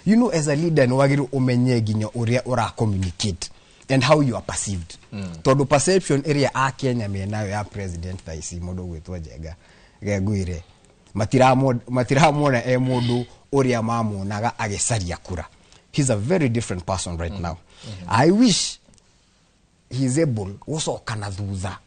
you know, as a leader nĩ wagĩrĩirwo ũmenye nginya ũrĩa ũra communicate and how you are perceived, tondũ perception ĩrĩa Akenya menayo ya president thaa ici, mũndũ ũgwĩtwo Njenga Gengwire, matiramuona e mũndũ ũrĩa mamuonaga agĩcaria kura. He's a very different person right now. I wish he is able gũcoka na thutha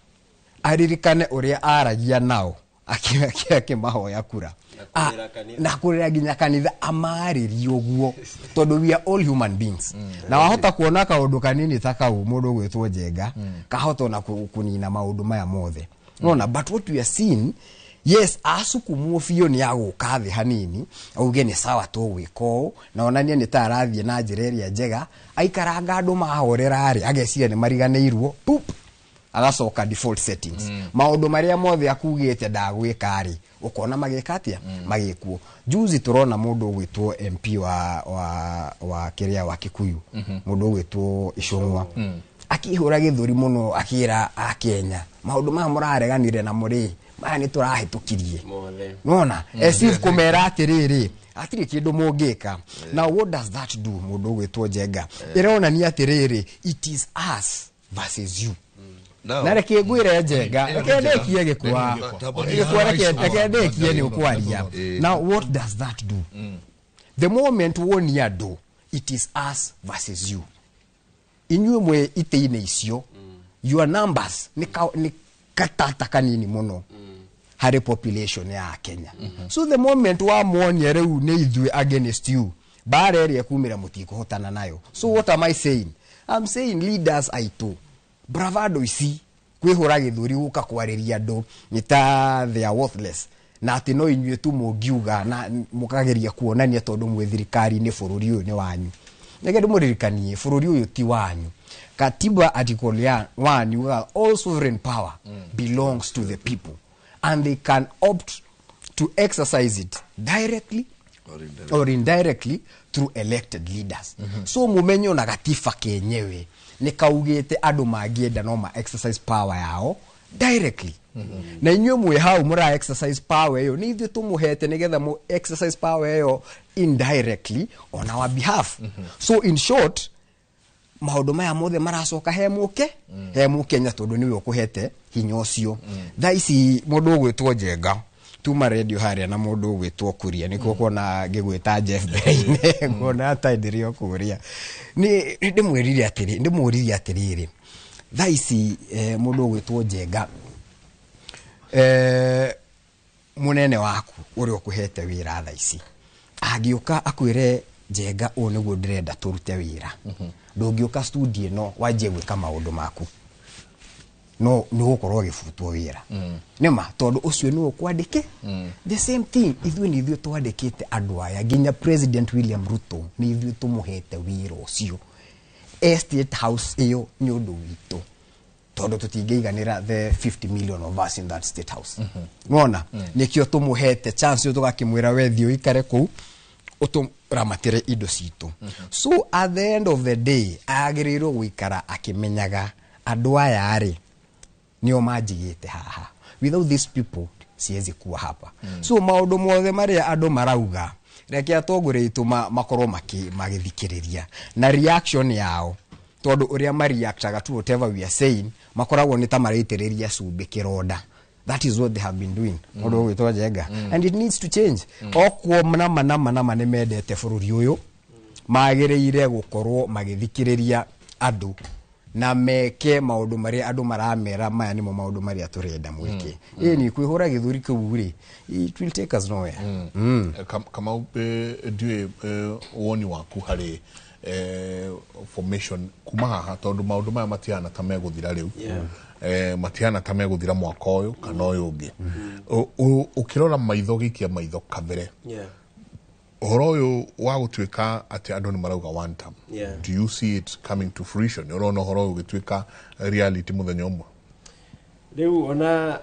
aririkane ũrĩa aragia nao akĩmahoya kura. Na kũrĩra kanitha. Na kũrĩra nginya kanitha amarĩrie ũguo, tondũ we are all human beings, na wahota kuona kaũndũ kanini ta kau, mũndũ ũgwĩtwo Njenga, kahota ona kũnina maũndũ maya mothe nona. But what we are seeing, yes, asukumwo biũ nĩ agũka thĩ hanini auge nĩ sawa tũgwĩka ũũ, na onanie nĩ ta arathiĩ na njĩra ĩrĩa njega. Aikaranga andũ mahorera rĩ, ageciria nĩ mariganĩirwo, pup, agacoka default settings. Maũndũ marĩa mothe akugĩte ndagwĩka rĩ, ũkona magĩka atĩa? Magĩkuo. Juzi tũrona mũndũ ũgwĩtwo MP wa kĩrĩa wa Kikuyu, mũndũ ũgwĩtwo Icũng'wa, akĩhũra gĩthũri mũno akĩra Akenya maũndũ maya mũrareganire namo rĩ, maya nĩ tũrahĩtũkirie Mothe. Nona as if kũmera atĩrĩrĩ, hatirĩ kĩndũ mũngĩka. Now what does that do? Mũndũ ũgwĩtwo Njenga, ĩronania atĩrĩrĩ, it is us versus you. Now- Na reke ngwĩre Njenga, reke ndĩkie gĩkwa. Gĩkwa, reke ndĩkie nĩ ũkwaria. Now what does that do? The moment wonia andũ it is us versus you, inyuĩ mwĩ itĩ-inĩ icio, your numbers nĩ katata kanini mũno harĩ population ya Kenya. So the moment wamuonia rĩu nĩ ithuĩ against you, mbara ĩrĩa ĩkumĩra mũtikũhotana nayo. So what am I saying? I'm saying leaders aitũ, bravado ici kwĩhũra gĩthũri gũka kwarĩria andũ nĩ ta they are worthless, na atĩ no inyuĩ tu mũngiuga na mũkageria kuonania tondũ mwĩ thirikari-inĩ bũrũri ũyũ nĩ wanyu. Nĩge ndĩmũririkanie, bũrũri ũyũ ti wanyu. Katiba article ya 1 yugaga all sovereign power belongs to the people and they can opt to exercise it directly Or indirectly. Or indirectly through elected leaders. So mumenye ona gatiba kenyewe nĩ kaugĩte andũ mangĩenda no ma exercise power yao directly, na inyuĩ mwĩ hau mũra exercise power ĩyo, nĩ ithuĩ tũmũhete nĩgetha mũ exercise power ĩyo indirectly on our behalf. So in short, maũndũ maya mothe maracoka he mũke he mũkenya, tondũ nĩwe ũkũhete hinya ũcio. Thaa ici mũndũ ũgwĩtwo Njenga tuma radio harĩa na mũndũ ũgwĩtwo Kuria, nĩkuo kuona ngĩgwĩta Jeff mbere-inĩ, nguona ta ndĩrĩ o kũrĩa nĩ ndĩmwĩrire atĩrĩ, ndĩmũririe atĩrĩrĩ, thaa ici mũndũ ũgwĩtwo Njenga, mũnene waku ũrĩa ũkũhete wĩra thaa ici angĩũka akwĩre, "Njenga, ũũ nĩguo ndĩrenda tũrute wĩra," ndũngĩũka studio ĩno wanjie gwĩka maũndũ maku, no nĩ gũkorwo ũgĩbutwo wĩra nĩma, tondũ ũcio nĩwe ũkwandĩke. The same thing, ithuĩ nĩ ithuĩ twandĩkĩte andũ aya, nginya President William Ruto nĩ ithuĩ tũmũhete wĩra ũcio Estate House ĩyo nĩ ũndũ witũ, tondũ tũtingĩiganĩra the 50 million of us in that State House. Nona nĩkĩo tũmũhete chance ĩyo, tũgakĩmwĩra we thiĩ ũikare kũu ũtũramatĩre indo citũ. So at the end of the day agĩrĩirwo gũikara akĩmenyaga andũ aya rĩ nĩo manjigĩte haha. Without these people siwezi kuwa hapa. So maũndũ mothe marĩa andũ marauga, reke atongoria aitũ makorwo magĩthikĩrĩria na reaction yao, tondũ ũrĩa mareactaga to whatever we are saying makoragwo nĩ ta maraitĩrĩria cumbĩ kĩronda. That is what they have been doing, mũndũ ũgwĩtwo Njenga, and it needs to change. Okuo nama nama nama nĩ mendete bũrũri ũyũ, magĩrĩire gũkorwo magĩthikĩrĩria andũ na meke maũndũ marĩa andũ maramera maya nĩmo maũndũ marĩa tũrenda mwĩke. Ĩni kwĩhũra gĩthũri kĩu rĩ, it will take us nowhere. Kamau, ndiũĩ woni waku harĩ formation kuma haha tondu maundu maya matihana ta meguthira riu. Yeah. Matihana ta meguthira mwaka uyu kana uyu ungi. Ukirora maitho gikia maitho kabere. Yeah. Uhoro uyu wa gutuika ati andu ni marauga one term. Yeah. Do you see it coming to fruition? Urona uhoro uyu ugituika reality muthenya umwe? Riu ona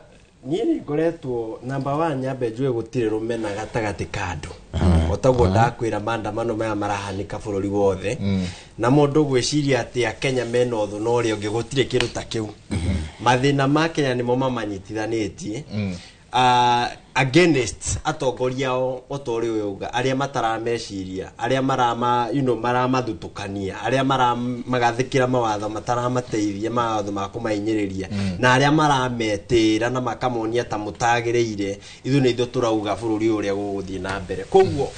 niĩ ngoretwo number 1 nyambe njue gũtirĩ rũmena gatagatĩ ka andũ otaguo ndakwĩra maandamano maya marahanĩka bũrũri wothe na mũndũ gwĩciria atĩ akenya mena ũthũ na ũrĩa ũngĩ gũtirĩ kĩndũ ta kĩu. Mathĩna ma Kenya nĩmo mamanyitithanĩtie against atongoria ao o ta ũrĩa ũyũ auga, arĩa matarameciria, arĩa marama you know maramathutũkania, arĩa maramagathĩkĩra mawatho mataramateithia, mawatho ma kũmahinyĩrĩria, na arĩa marametĩra na makamonia ta mũtagĩrĩire. Ithuĩ nĩ ithuĩ tũrauga bũrũri ũrĩa gũgũthiĩ na mbere. Koguo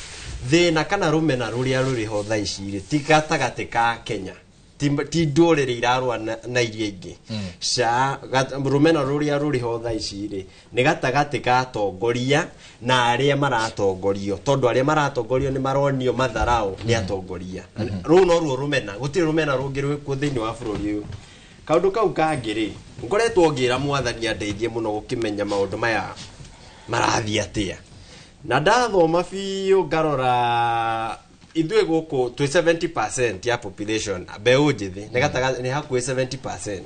thĩna kana rũmena rũrĩa rũrĩ ho thaa ici rĩ ti gatagatĩ ka Kenya, ti ndũrĩrĩ irarũa na iria ingĩ. Ca rũmena rũrĩa rũrĩ ho thaa ici rĩ nĩ gatagatĩ ka atongoria na arĩa maratongorio, tondũ arĩa maratongorio nĩ maronio matharao nĩ atongoria. Rũu no ruo rũmena, gũtirĩ rũmena rũngĩ rwĩkuo thĩinĩ wa bũrũri ũyũ. Kaũndũ kau kangĩ rĩ, ngoretwo ngĩra mwathani andeithie mũno gũkĩmenya maũndũ maya marathiĩ atĩa, na ndathoma biũ ngarora ithuĩ gũkũ twĩ 70% ya population mbeũ njĩthĩ nĩ gatagatĩ nĩ hakuhĩ 70%.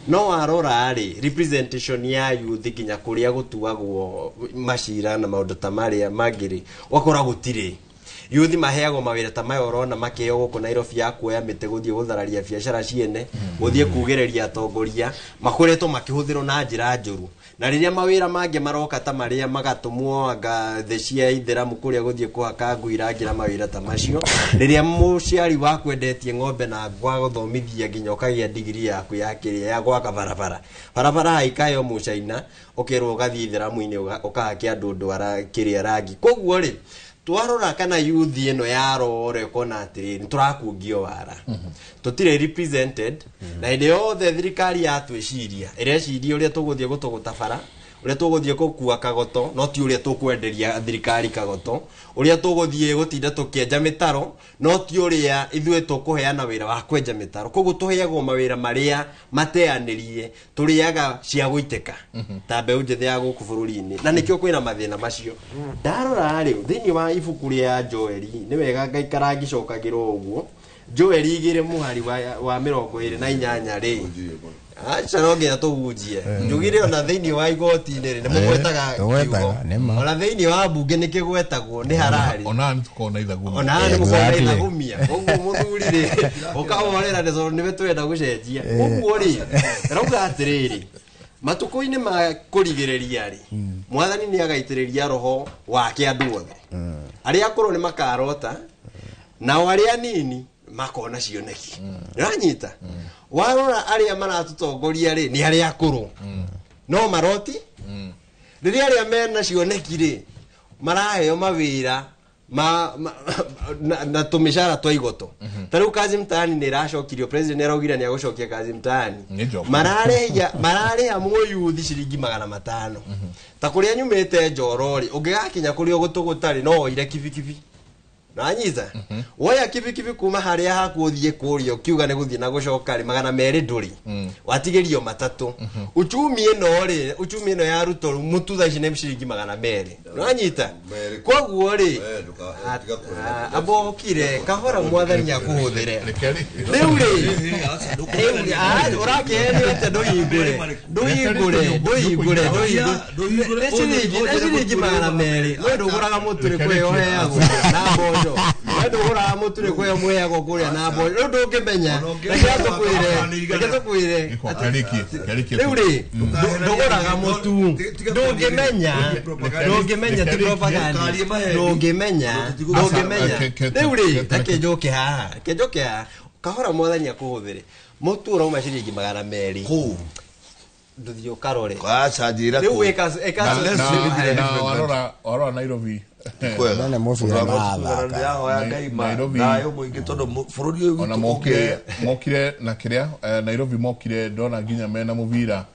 No warora rĩ representation ya youth nginya kũrĩa gũtuagwo macira na maũndũ ta marĩa mangĩ rĩ ũgakora gũtirĩ. Youth maheagwo mawĩra ta maya ũrona makĩheo gũkũ Nairobi ya kuoya mĩtĩ gũthiĩ gũthararia biacara ciene, gũthiĩ kugĩrĩria atongoria, makoretwo makĩhũthĩrwo na njĩra njũru. Na rĩrĩa mawĩra mangĩ maroka ta marĩa magatũmwo anga thĩ cia ithĩramu kũrĩa gũthiĩ kũhaka ngui irangĩra mawĩra ta macio, rĩrĩa mũciari waku endetie ng'ombe na gwagũthomithia nginya ũkagĩa digiri yaku ya kĩrĩa ya gwaka barabara, barabara haikayo mũcaina ũkerwo ũgathiĩ ithĩramu-inĩ ũkahake andũ ndwara kĩrĩa rangi. Koguo rĩ twarora kana youth ĩno yarora ũkona atĩrĩrĩ nĩ tũrakungio wara, tũtirĩ represented, na hĩndĩ yothe thirikari yatwĩciria ĩreciria ũrĩa tũgũthiĩ gũtũgũta bara, ũrĩa tũgũthiĩ gũkua kagoto, no ti ũrĩa tũkwenderia thirikari kagoto, ũrĩa tũgũthiĩ gũtinda tũkĩenja mĩtaro, no ti ũrĩa ithuĩ tũkũheana wĩra wa kwenja mĩtaro. Koguo tũheagwo mawĩra marĩa mateanĩrie, tũrĩaga cia gũitĩka ta mbeũ njĩthĩ ya gũkũ bũrũri-inĩ, na nĩkĩo kwĩna mathĩna macio. Ndarora rĩu thĩinĩ wa ibuku rĩa Joeli, nĩ wega ngaikara ngĩcokagĩrwo ũguo, Joeli 2 mũhari wa 28 rĩ, aca no nginya tũhunjie njugire ona thĩinĩ wa igoti-inĩ rĩ nĩ mũgwetaga kiugo, ona thĩinĩ wa mbunge nĩ kĩgwetagwo nĩ harari, ona nĩ tũkona ithagumia, ona nĩ mũkona ithagumia. Ũguo mũthuri rĩ ũkahorera nĩ tondũ nĩwe twenda gũcenjia. Ũguo rĩ rauga atĩrĩrĩ, matukũ-inĩ ma kũrigĩrĩria rĩ mwathani nĩ agaitĩrĩria roho wake andũ othe, arĩa akũrũ nĩ makarota nao arĩa anini makona cioneki. Nĩũranyita? Warora arĩa maratũtongoria rĩ nĩ arĩa akũrũ no maroti, rĩrĩa arĩa mena cioneki rĩ maraheo mawĩra na tũmĩcara twa igoto. Ta rĩu Kazi Mtaani nĩ ĩracokirio, president nĩ araugire nĩ agũcokia Kazi Mtaani, mararĩha mũyuthi ciringi 500. Ta kũrĩa nyumĩte Njoro rĩ ũngĩgakinya kũrĩa ũgũtũgũta rĩ no woire kibikibi. Nanyita woya kibikibi kuma harĩa haku ũthiĩ kũrĩa ũkiuga nĩ gũthiĩ na gũcoka rĩ 200 ndũrĩ, watigĩrio matatũ. Uchumi ĩno rĩ, uchumi ĩno ya Ruto mũtu thaa ici nĩ ciringi 200. Nanyita? Koguo rĩ ambokire kahora mwathani akũhũthĩre. Rĩu rĩ ũrakĩhenio atĩa? Ndũhingũre ndũhingũre ndũhingũre ndũhingũre nĩ ciringi 200. We ndũgũraga mũtu nĩ kwĩyo ũheagwo na mboco, we ndũgũraga mũtu nĩ kwĩyo mwĩheagwo kũrĩa na mboco. Rĩu ndũngĩmenya, reke tũkwĩre rĩu rĩ ndũgũraga mũtu, ndũngĩmenya ndũngĩmenya ti propaganda, ndũngĩmenya ndũngĩmenya. Rĩu rĩ reke njoke haha, reke njoke haha kahora mwathani akũhũthĩre. Mũtu ũrauma ciringi 200 kũu ndũthiĩ ũkarore. Aca njĩra rĩu kũu. ĩka Na warora Nairobi Nene mũbira marathaka. Ndĩrahoya Ngai Nairobi. thayũ mũingĩ tondũ bũrũri ũyũ ona witũ mokire mokire na kĩrĩa Nairobi mokire ndona nginya mena mũbira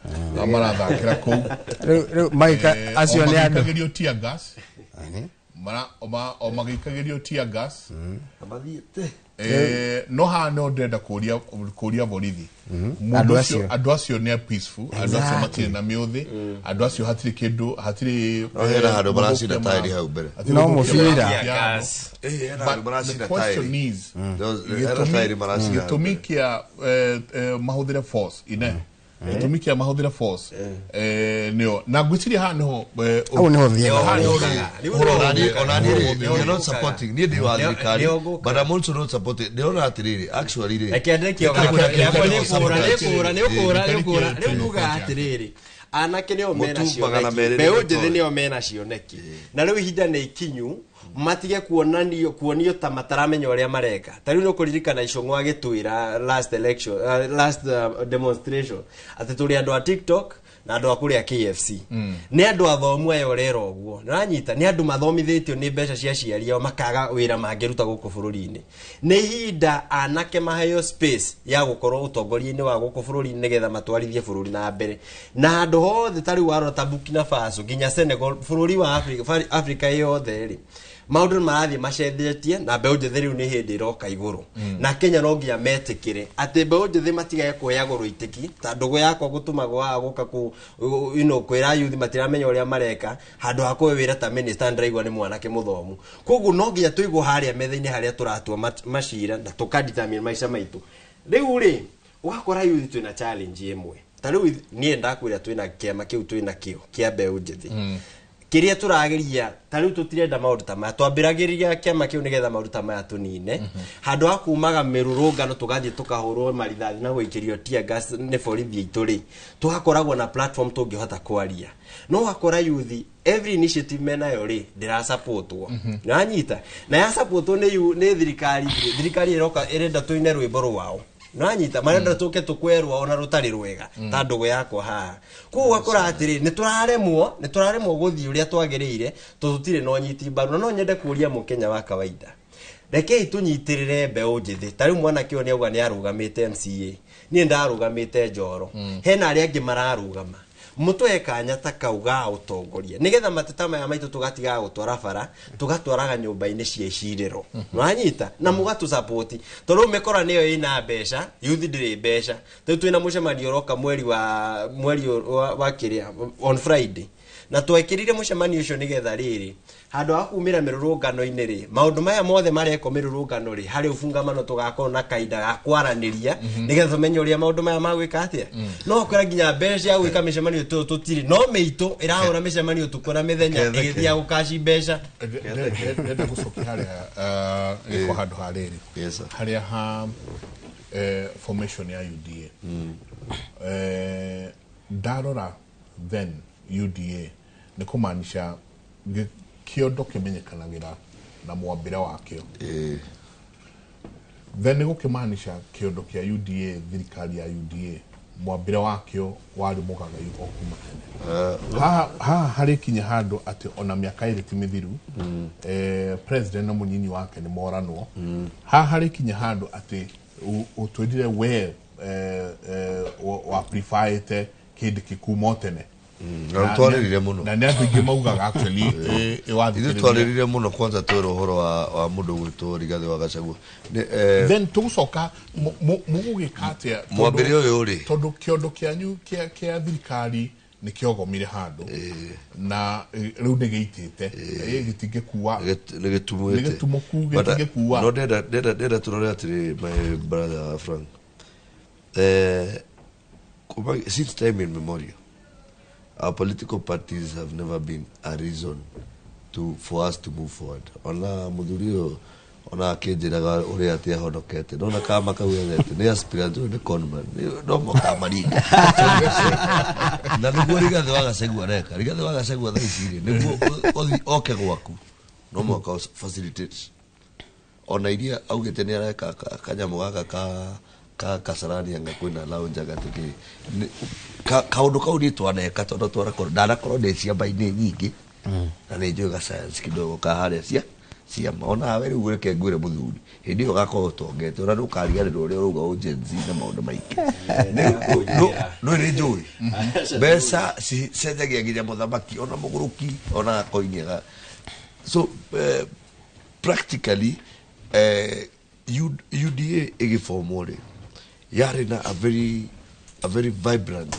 marathakĩra kũu. Rĩu magĩka acio nĩ andũ magĩikagĩrio tear gas, mara o magĩikagĩrio tear gas. Mathiĩte. No haha no ndĩrenda kũria borithi. Mũndũ Andũ ũcio, acio. andũ acio nĩ a peaceful, andũ acio Exactly. matirĩ na mĩũthĩ, andũ acio hatirĩ kĩndũ, hatirĩ No hena handũ maracina gũthũkia taĩri hau mbere. hatirĩ No gũthũkia mũbira. mahuti andũ. Gas. Hena But handũ maracina the question taĩri. is, Hena taĩri maracina hau gĩtũmi mbere. kĩa mahũthĩre force ine gĩtũmi kĩa mahũthĩre force nĩo na ngwĩciria haha nĩho Hau nĩho thiaga. haha nĩho Nĩho rĩ- Ona niĩ- ona niĩ rĩ, Nĩho we are not ngũkaga. supporting. Niĩ ndĩ wa Nĩho- thirikari, nĩho ngũkaga. but I'm also not supporting. Ndĩrona atĩrĩrĩ, actually rĩ, Reke ndeke Reke yakwa ndeke nĩ kũra nĩ kũra nĩ kũra nĩ kũra Reke rĩu nguga atĩrĩrĩ anake nĩo mena Mũtu magana cioneki merĩ mbeũ nĩ njĩthĩ gĩtoĩ. nĩo mena cioneki na rĩu ihinda nĩ ikinyu matige kuonio ta mataramenya ũrĩa mareka. Ta rĩu nĩ ũkũririkana Icũng'wa agĩtwĩra last election, last demonstration atĩ tũrĩ andũ a TikTok na andũ a kũrĩa KFC. Nĩ andũ athomu aya ũrera ũguo nĩranyita, nĩ andũ mathomithĩtio nĩ mbeca cia aciari ao makaga wĩra mangĩruta gũkũ bũrũri-inĩ. Nĩ ihinda anake maheo space ya gũkorwo ũtongoria-inĩ wa gũkũ bũrũri-inĩ nĩgetha matwarithie bũrũri na mbere. Na handũ hothe ta rĩu warora ta Burkina Faso nginya Senegal, bũrũri wa Africa, Africa yothe rĩ, maũndũ nĩ marathiĩ macenjetie na mbeũ njĩthĩ rĩu nĩ hĩndĩ ĩroka igũrũ. Na Kenya no nginya metĩkĩre atĩ mbeũ njĩthĩ matigage kuoyagwo rũitĩki ta ndũgũ yakwa gũtũmagwo haha gũka kũ you know, kwĩra yuthi matiramenya ũrĩa mareka handũ ha kũhe wĩra ta minister ndĩraigua nĩ mwanake mũthomu. Koguo no nginya tũigwo harĩa metha-inĩ harĩa tũratua macira na tũkadetermine maica maitũ. Rĩu rĩ ũgakora yuthi twĩna challenge ĩmwe. Ta rĩu niĩ ndakwĩra twĩna kĩama kĩu twĩna kĩo kĩa mbeũ njĩthĩ kĩrĩa tũrageria ta rĩu tũtirenda maũndũ ta maya, twambĩragĩria kĩama kĩu nĩgetha maũndũ ta maya tũnine. Handũ ha kumaga mĩrũrũngano tũgathiĩ tũkahũrwo marithathi na gũikĩrio tear gas nĩ borithi aitũ rĩ, tũgakoragwo na platform tũngĩhota kwaria. No ũgakora yuthi every initiative menayo rĩ ndĩrasupportwo. Nĩwanyita? Na yasupportwo nĩ thirikari, thirikari ĩroka ĩrenda tũine rwĩmbo rwao. Nĩwanyita? Marenda tũke tũkwerwo ona rũtarĩ rwega ta ndũgũ yakwa haha. Koguo ũgakora atĩrĩ nĩ tũraremwo gũthiĩ ũrĩa twagĩrĩire tondũ tũtirĩ na ũnyiti mbaru. Na no nyende kũria mũkenya wa kawaida, rekei tũnyitĩrĩre mbeũ njĩthĩ. Ta rĩu mwanake ũyũ nĩauga nĩ arũgamĩte MCA, niĩ ndarũgamĩte Njoro, hena arĩa angĩ mararũgama. Mũtũhe kanya ta kau ga ũtongoria nĩgetha mateta maya maitũ tũgatigaga gũtwara bara, tũgatwaraga nyũmba-inĩ cia icirĩro. Nĩwanyita? Na mũgatũsapoti tondũ rĩu mĩkora nĩyo ĩna mbeca, yuthi ndĩrĩ mbeca. Rĩu twĩna mũcemanio ũroka mweri wa mweri wa kĩrĩa on Friday, na twekĩrire mũcemanio ũcio nĩgetha rĩrĩ handũ ha kumĩra mĩrũrũngano-inĩ rĩ, maũndũ maya mothe marekwo mĩrũrũngano rĩ, harĩ ũbungamano tũgakorwo na kahinda ga kwaranĩria nĩgetha tũmenye ũrĩa maũndũ maya magwĩka atĩa. No ũkora nginya mbeca cia gwĩka mĩcemanio tũtirĩ, no mĩitũ ĩrahũra mĩcemanio ũtukũ na mĩthenya ĩgĩthiaga gũkaci mbeca. Ndenda gũcokia harĩa gĩko handũ ha rĩrĩ. Yes, sir. Harĩa ha formation ya UDA. Ndarora then UDA nĩ kũmaanisha kĩondo kĩmenyekanagĩra na mwambĩre wakĩo. Then nĩ gũkĩmaanisha kĩondo kĩa UDA, thirikari ya UDA, mwambĩre wakĩo warĩ mũgagayu o kuma tene. Haha harĩ kinya handũ atĩ ona mĩaka 2 ti mĩthiru, president na mũnyinyi wake nĩ moranwo. Haha harĩ kinya handũ atĩ ũtwĩrire we wa preferĩte kĩndũ kĩkuma o tene. Na twarĩrire mũno. Na nĩ andũ aingĩ maugaga actually Ithuĩ twarĩrire mũno kwanza twĩra ũhoro wa mũndũ gwĩtwo Rigathĩ wa Gachagua. Then tũgũcoka mũgũgĩka atĩa Mwambĩrĩrio ũyũ rĩ. Tondũ kĩondo kĩanyu kĩa thirikari nĩ kĩogomire handũ na rĩu nĩ gĩitĩte, gĩtingĩkua. Nĩ gĩtumũĩte. Nĩ gĩtumũku, But, gĩtingĩkua. No ndenda tũrore atĩrĩrĩ, my brother Frank, since time immemorial our political parties have never been a reason for us to move forward. Ona mũthuri ũyũ ona akĩnjĩraga ũrĩa atĩ ahonokete, nona kama kau ethete nĩ aspirant, ũyũ nĩ conman, no mũkamaringa na nĩguo Rigathĩ wa Gachagua areka. Rigathĩ wa Gachagua thaa ici rĩ, nĩguo ũthi oke gwaku no mũhaka facilitate ona iria augĩte nĩ areka kanyamũ gaka ka Kasarani anga kwĩna lounge anga tũkĩ kaũndũ kau niĩ twaneka tondũ twanakorwo ndanakorwo ndĩ ciama-inĩ nyingĩ na nĩ njũĩ ga science kidogo ka harĩa cia ciama. Onawe rĩu reke ngwĩre mũthuri, hĩndĩ ĩyo ũgakorwo ũtongete ona ndũkariganĩrwo ũrĩa ũrauga ũ Gen Z na maũndũ maingĩ. No nĩ njũĩ mbeca cicenjagia nginya mũthamaki ona mũgũrũki ona gakoini so practically UDA ĩgĩbomwo rĩ, yarĩ na a very vibrant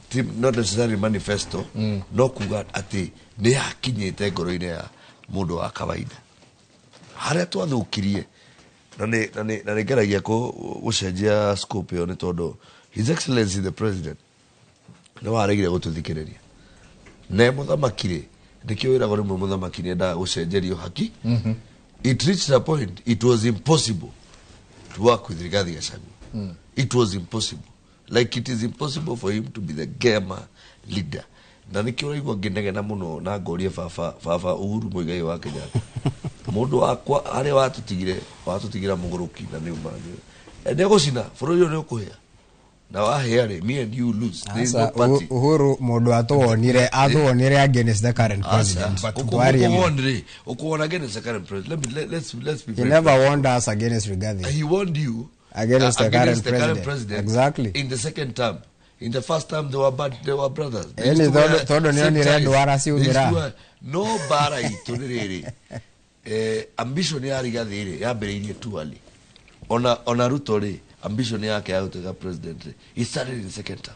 team, not necessarily manifesto, no kuga atĩ nĩ yakinyĩte ngoro-inĩ ya mũndũ wa kawaida. Harĩa twathũkirie na nĩ ngeragia gũcenjia scope ĩyo nĩ tondũ His Excellency the President nĩ waregire gũtũthikĩrĩria. Ne mũthamaki rĩ, nĩkĩo wĩragwo rĩmwe mũthamaki nĩ endaga gũcenjerio haki. It reached a point it was impossible to work with Rigathi Gachagua. It was impossible, like it is impossible for him to be the GEMA leader. Na nĩkĩo ũraigua ngĩnegena mũno na ngorie baba Uhuru Muigai wa Kenyatta, mũndũ wakwa, harĩa watũtigire, watũtigĩra mũgũrũki na nĩ uma nĩ egũcina bũrũri ũyũ, nĩ ũkũhĩa na wahĩa rĩ, me and you lose. There is no Asa, party. Uhuru mundu atuwonire against the current president. Twarie ma. Ukuona against the current president. Let me let's let's let's be He very never frank. warned us against Rigathi. He warned you Against the against current the current president. president. Exactly. In the second term. In the first term they were bad, they were brothers. They Ĩni used to wear tondũ same nĩonire ties. ndwara They used to ciumĩra. No mbara itũ nĩ rĩrĩ, ambition ya Rigathi rĩ yambĩrĩirie too early. Ona Ruto rĩ, ambition yake ya gũtuĩka president rĩ, he started in second term.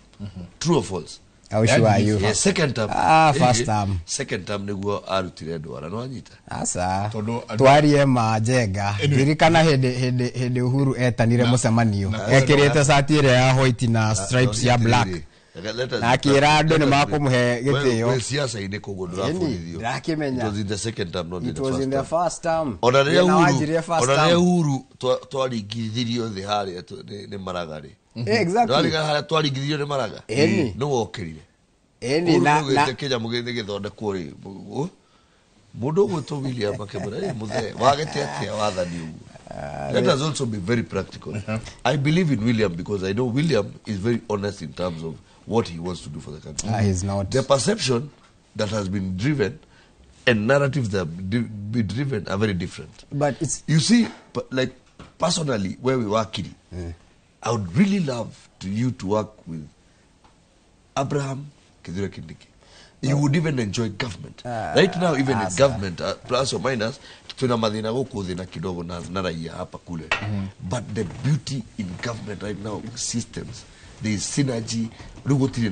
True or false? How sure are you? Yeah, second term. Ah, first term. Second term nĩguo arutire ndwara, nĩ wanyita? Aca. Tondũ Twarie ma, Njenga. Anyway. Ririkana hĩndĩ Uhuru etanire mũcemanio ekĩrĩte cati ĩrĩa ya white na stripes ya black na akĩra andũ nĩ makũmũhe gĩtĩo. Wĩ siasa-inĩ koguo ndũrabundithio. Ndĩrakĩmenya. It was in the second term, not in It the was first in the term. first term. Ona rĩrĩa Thĩna Uhuru wanjirie first ona rĩrĩa term. Uhuru twaringithirio thĩ harĩa nĩ Maraga rĩ. Exactly. Ndwarigana harĩa twaringithirio nĩ Maraga? Ĩni. Nĩ wokĩrire. Ĩni Uhuru na nĩaugĩte kĩnyamũ gĩthĩ gĩthondekwo rĩ. Mũndũ ũgwĩtwo William akĩmwĩra, "Ĩ, mũthee, wagĩte atĩa wathani ũguo?" Let us also be very practical. I believe in William because I know William is very honest in terms of what he wants to do for the country. Ah, he's not. The perception that has been driven and narratives that have been driven are very different. But it's You see, but like personally, where we work in, I would really love to you to work with Abraham Kithure Kindiki. You would even enjoy government. Right now, even in government, plus or minus, tuna mathina gũkũ thĩ na kidogo na raia hapa kule. But the beauty in government right now, systems, there is synergy. Rĩu gũtirĩ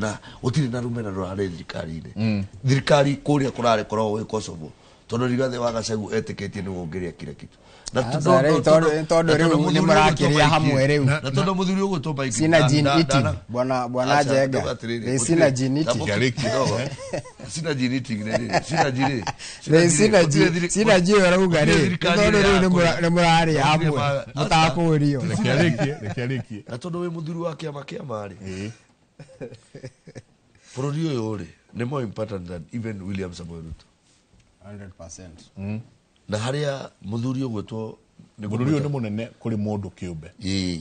na rũmena rũrarĩ thirikari-inĩ. Thirikari kũrĩa kũrarĩ koragwo gwĩ Kosovo, tondũ Rigathĩ wa Gachagua etĩkĩtie nĩwe ũngĩrĩa kila kitu. Na Aca, rĩu tondũ na rĩu mũthuri nĩ mũrakĩrĩa ũgwĩtwo hamwe Mike- rĩu. na tondũ mũthuri ũgwĩtwo Mike Synergy in eating. Bwana Njenga. There is synergy in eating. Synergy in eating nĩ rĩrĩ, synergy rĩ, There is synergy rĩ, synergy. Synergy ĩyo ũrauga rĩ, gũtirĩ thirikari tondũ rĩu ĩrĩa nĩ mũrarĩa hamwe mũtakũrio. Reke arĩkie, reke arĩkie. Na tondũ wĩ mũthuri wa kĩama rĩ, Ĩĩ. bũrũri ũyũ rĩ nĩ more important than even William Samoei Ruto. 100%. Na harĩa mũthuri ũgwĩtwo Bũrũri ũyũ nĩ mũnene kũrĩ mũndũ kĩũmbe. Ĩĩ,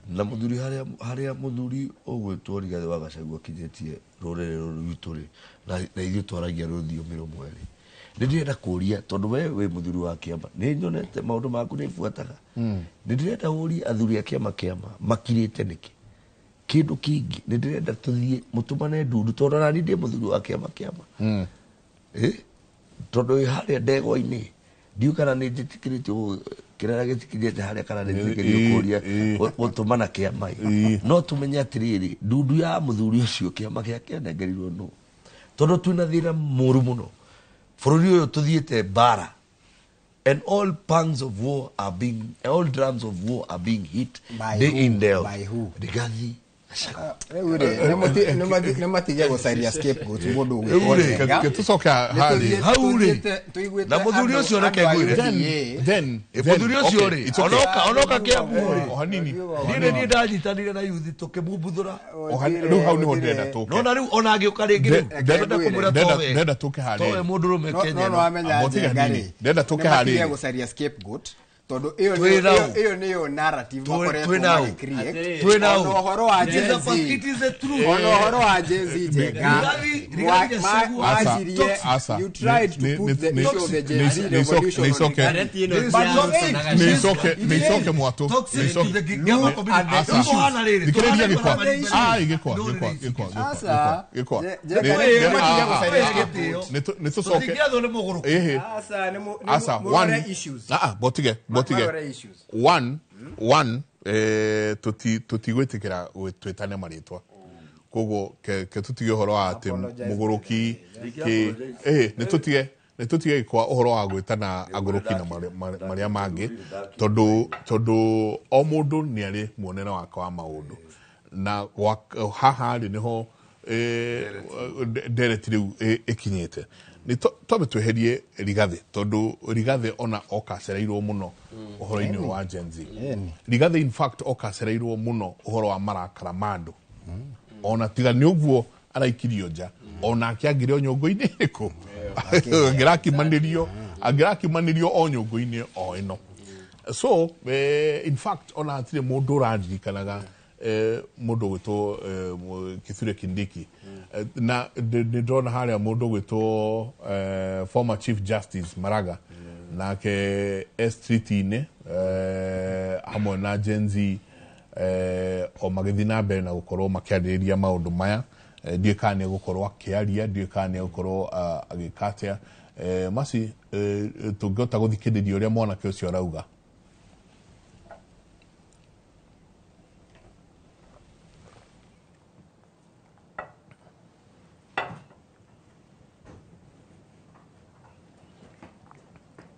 na mũthuri harĩa mũthuri ũgwĩtwo Rigathĩ wa Gachagua akinyĩtie rũrĩrĩ rũrũ rwitũ rĩ, na ithuĩ twaragia rũthiomi rũmwe rĩ, nĩ ndĩrenda kũria, tondũ we wĩ mũthuri wa kĩama, nĩ nyonete maũndũ maku nĩ buataga, nĩ ndĩrenda ũrie athuri a kĩama makirĩte nĩkĩ. Kĩndũ kĩngĩ nĩ ndĩrenda tũthiĩ mũtũmane ndundu, tondũ ona niĩ ndĩ mũthuri wa kĩama. Tondũ wĩ harĩa ndegwa-inĩ, ndiũ kana nĩ njĩtĩkĩrĩtio kĩrĩa gĩtikinyĩte harĩa, kana nĩ njĩtĩkĩrĩtio kũria gũtũmana kĩama ĩ. No tũmenye atĩrĩrĩ, ndundu ya mũthuri ũcio kĩama gĩake anengerirwo nũ, tondũ twĩna thĩna mũru mũno bũrũri ũyũ, tũthiĩte mbara and all pangs of war are being all drums of war are being hit By day who? in, day out. By who? Rigathi Gachagua. Rĩu rĩ, nĩ matige gũcaria scapegoat mũndũ Rĩu ũgwĩtwo rĩ, Njenga. Ke tũcoke harĩa. Hau rĩ, na mũthuri ũcio reke ngwĩre. Then Mũthuri ũcio rĩ, it's okay. onoka Kĩambu rĩ, O hanini. niĩ nĩ niĩ ndanyitanire na yuthi tũkĩmumbuthũra. Rĩu hau nĩho ndĩrenda tũke. Nona rĩu ona angĩũka rĩngĩ rĩu ndĩrenda kũmwĩra towe Ndĩrenda tũke harĩa. towe mũndũrũme No Kenya no ĩno. wamenya Ambo, tiga Njenga hanini. rĩ, Ndĩrenda tũke nĩ matige harĩa. gũcaria scapegoat, tondũ ĩyo Twĩ nĩyo nao. ĩyo nĩyo narrative makoretwo Twĩ nao. magĩcreate. Twĩ nao. Ona ũhoro wa It is Gen a Z. it is the truth. Ona ũhoro wa Gen Z, Njenga, Rigathi Gachagua. wanjirie, Asa. you tried to put the issue of the Gen Z revolution on Nĩ Rigathi. icoke But no, hey, nĩ icoke nĩ icoke mwatũ. Toxic Nĩ to the Gigama community. Asa. Tũhana rĩrĩ, Thikĩrĩria tũhana gĩkwa. rĩrĩ. Ai, gĩkwa, No, gĩkwa, rĩrĩ, gĩkwa, gĩkwa, Asa. gĩkwa. Njenga, Nĩ- nĩ matige gũcaria Nĩ tũcoke. Tũtingĩathwo nĩ mũgũrũki. Ĩhĩ. Asa, nĩ Asa, mũrore one. issues. Ah, ah, botige. Ambotige Marore issues. One one tutigwitikira twitane maritwa koguo ke tutige uhoro wa ati Apologize. muguruki ki ni tutige kwa uhoro wa gwitana aguruki na maria mangi tondu o mundu ni ari muonere wake wa maundu na haha ri niho ndereti riu ikinyite ni twambe tweherie Rigathi tondu Rigathi ona okacereirwo muno uhoro-ini wa Gen Z. Rigathi in fact okacereirwo muno uhoro wa marakara ma andu ona tiga ni uguo araikirio nja ona akiangire o nyongo-inĩ ĩrĩkũ angĩrakimanĩrio o nyongo-inĩ o ĩno. So in fact ona hatirĩ mũndũ ũraririkanaga mũndũ ũgwĩtwo Kithure Kindiki. Na nĩ ndĩrona harĩa mũndũ ũgwĩtwo former Chief Justice Maraga nake e street-inĩ hamwe na Gen Z o magĩthiĩ na mbere na gũkorwo makĩarĩrĩria maũndũ maya. Ndiũĩ kana nĩ egũkorwo akĩaria, ndiũĩ kana nĩ egũkorwo agĩka atĩa. Masi tũngĩhota gũthikĩrĩria ũrĩa mwanake ũcio arauga.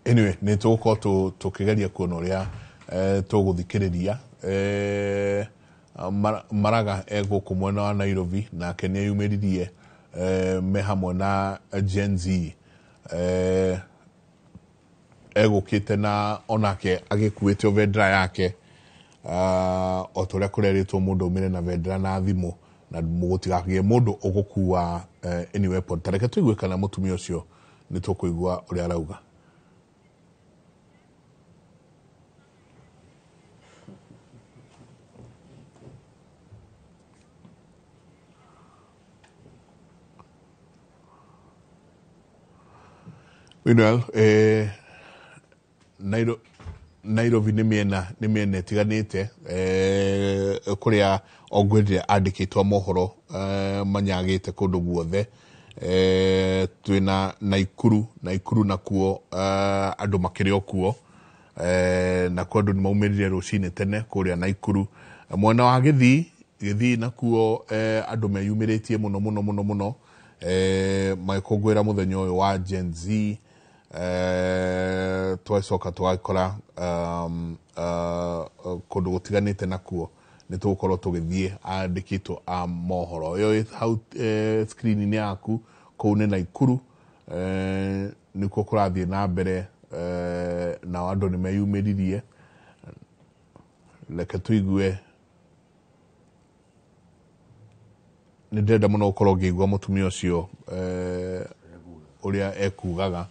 Anyway, nĩ tũgũkorwo tũkĩgeria kuona ũrĩa tũgũthikĩrĩria. Maraga egũkũ mwena wa Nairobi nake nĩ eyumĩririe me hamwe na Gen Z egũkĩte na onake agĩkuĩte o bendera yake o ta ũrĩa kũrerĩtwo mũndũ aumĩre na bendera na thimũ na gũtigakĩgĩe mũndũ ũgũkua any weapon. Ta reke tũigue kana mũtumia ũcio nĩ tũkũigua ũrĩa arauga. Meanwhile, Nairobi nĩ mĩena ĩtiganĩte kũrĩa ongwĩrire andĩkĩtwo mohoro manyagĩte kũndũ guothe. Twĩna Naikuru nakuo andũ makĩrĩ o kuo nakuo andũ nĩ maumĩrire rũcinĩ tene kũrĩa Naikuru. Mwena wa Gĩthii nakuo andũ meyumĩrĩtie mũno mũno mũno mũno magĩkũngũĩra mũthenya ũyũ wa Gen Z. Twacoka twakora kũndũ gũtiganĩte nakuo nĩ tũgũkorwo tũgĩthiĩ andĩkĩtwo a mohoro. Ĩyo ĩ hau screen-inĩ yaku kũu nĩ Naikuru nĩkuo kũrathiĩ na mbere nao andũ nĩ meyumĩririe. Reke tũigue nĩ ndĩrenda mũno gũkorwo ngĩigua mũtumia ũcio ũrĩa ekugaga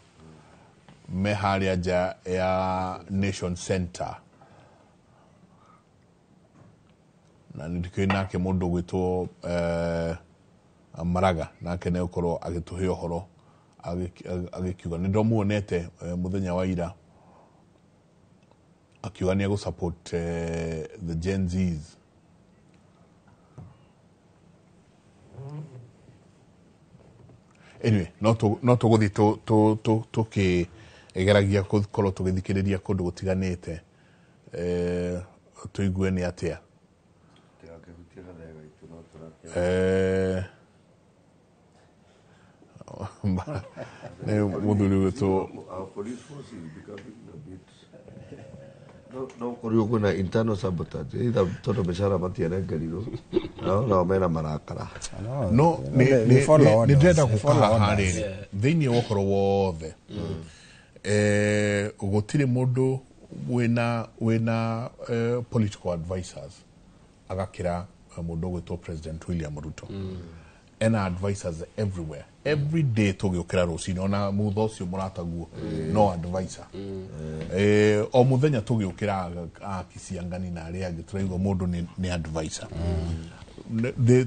me harĩa nja ya Nation Center na nĩ ndikĩũĩ nake mũndũ ũgwĩtwo Maraga nake nĩ egũkorwo agĩtũhe ũhoro agĩkiuga nĩ ndĩramuonete mũthenya wa ira akiuga nĩ egũ support the Gen Zs. Anyway, no tũgũthiĩ tũkĩgeragia gũkorwo tũgĩthikĩrĩria kũndũ gũtiganĩte tũigue nĩ atĩa. Nĩ mũthuri witũ no korirwo kwĩna internal sabotage either tondũ mĩcara matiarengerirwo nao mena marakara. No nĩ ndĩrenda gũka haha rĩrĩ thĩinĩ wa ũhoro wothe gũtirĩ mũndũ wĩna political advisors agakĩra mũndũ ũgwĩtwo President William Ruto. Ena advisors everywhere every day tũgĩũkĩra rũcinĩ ona mutha ũcio mũrataguo no advisor. O mũthenya tũgĩũkĩra akiciangani na arĩa angĩ tũraigua mũndũ nĩ advisor.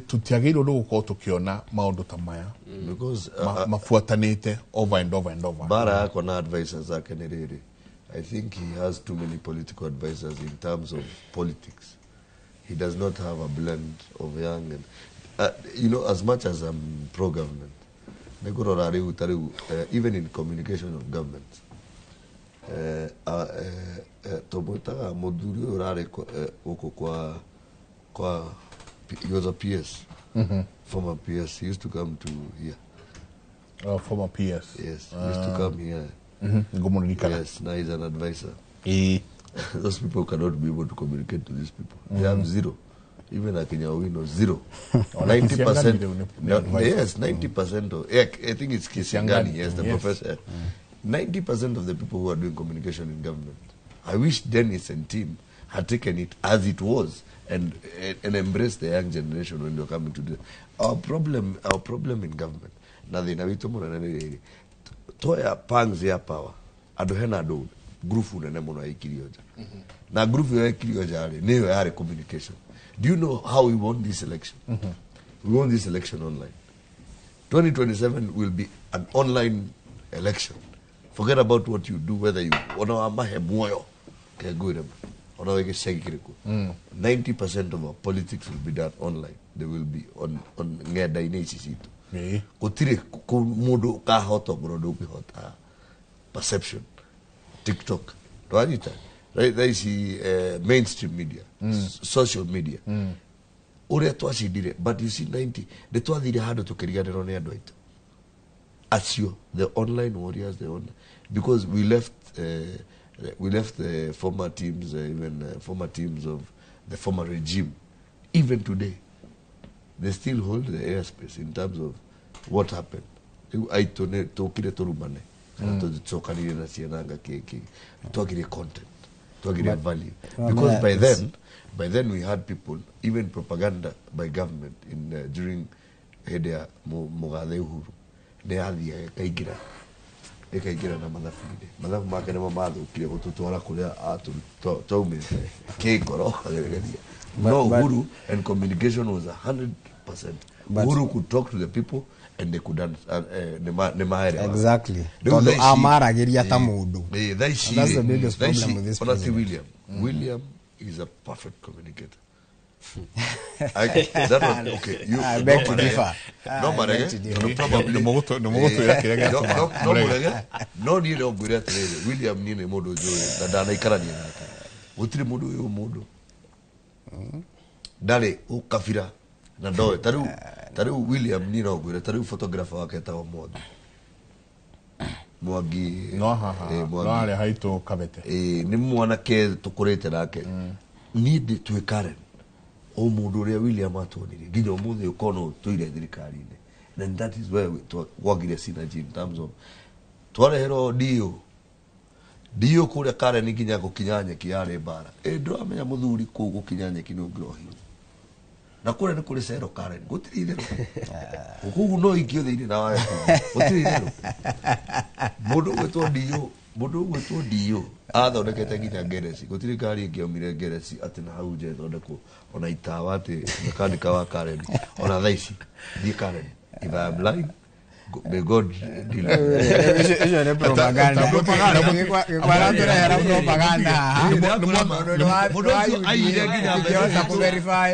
Tũtiagĩrĩirwo nĩ gũkorwo tũkĩona maũndũ ta maya because mabuatanĩte over and over and over. Bara yakwa na advisors ake nĩ rĩrĩ, I think he has too many political advisors in terms of politics. He does not have a blend of young and you know, as much as I'm pro-government, even in communication of government, Tũmwĩtaga mũthuri ũyũ ũrarĩ gũkũ kwa he was a PS, former PS. He used to come to here. Oh, former PS. Yes, he used to come here. Ngũmũririkana. Yes, now he's an advisor. Ĩĩ. Those people cannot be able to communicate to these people. They have zero. Even Akina Owino, zero. 90%. Ni advisor. Yes, 90% of, yeah, I think it's Kisiangani, yes, the professor. 90% of the people who are doing communication in government. I wish Dennis and team had taken it as it was and embraced the young generation when they were coming to do. Our problem in government, na thina witũ mũnene nĩ rĩrĩ, toya pangs ya power, andũ hena andũ grupu nene mũno yaikirio nja, na grupu ĩyo yaikirio nja rĩ, nĩyo yarĩ communication. Do you know how we won this election? We won this election online. 2027 will be an online election. Forget about what you do, whether you ona wamahe muoyo kegwire ona wege kiriku. 90% of our politics will be done online. They will be on ng'enda-inĩ ici citũ. Gũtirĩ mũndũ ũkahota ngoro ndũngĩhota perception. TikTok. Ndwanyita? Thaa ici mainstream media, social media. Ũrĩa twacindire, but you see 90 nĩ twathire handũ tũkĩriganĩrwo nĩ andũ aitũ. Acio, the online warriors, the online, because we left the former teams, even former teams of the former regime. Even today, they still hold the airspace in terms of what happened. Aitũ nĩ tũkire tũrumane kana tũcokanire na ciana nga kĩkĩ, twagire content, twagire value, because by then we had people, even propaganda by government in during hĩndĩ ya Mũgathe Uhuru nĩ yathiaga ĩkaingĩra na mathabu-inĩ, mathabu make nĩmo mathũkire gũtũtwara kũrĩa twaumĩte kĩngoro ageregeria. No, Uhuru and communication was 100%. Uhuru could talk to the people and they could nĩ Exactly. Tondũ amaragĩria ta mũndũ. That's the biggest problem with this president. William. William is a perfect communicator. That one, okay. You, I beg to differ. No marege. No marege. No niĩ no ngwĩre atĩrĩrĩ, William niĩ nĩ mũndũ njũĩ na ndanaikarania nake. Gũtirĩ mũndũ ũyũ mũndũ ndarĩ ũkabira na ndoĩ. Ta rĩu William niĩ no ngwĩre, ta rĩu photographer wake etagwo Mwangi. Mwangi. No haha. No harĩa haitũ Kabete. Nĩ mwanake tũkũrĩte nake. Niĩ twĩ Karen. O mũndũ ũrĩa William atuonirie nginya ũmũthĩ ũkorwo tũire thirikari-inĩ, and that is where gwagire synergy in terms of twareherwo dio kũrĩa Karen nginya gũkinya nyeki yarĩ mbara. Ndũramenya mũthuri kũu gũkinya nyeki nĩ ũngĩrohio, na kũrĩa nĩ kũrĩ cero Karen, gũtirĩ itherũ kũu no ikio thĩinĩ na wae gũtirĩ itherũ. Mũndũ ũgwĩtwo dio athondekete nginya ngereci, gũtirĩ ngari ĩngĩaumire ngereci atĩ na hau nja ĩthondekwo ona itawa atĩ mekanika wa Karen ona thaa ici thiĩ Karen. If I am lying, may God deal with me. Icio nĩ propaganda. Gĩkwaratũrehera propaganda haha. Mũndũ ũcio aiyire nginya Ingĩhota kũ-verify.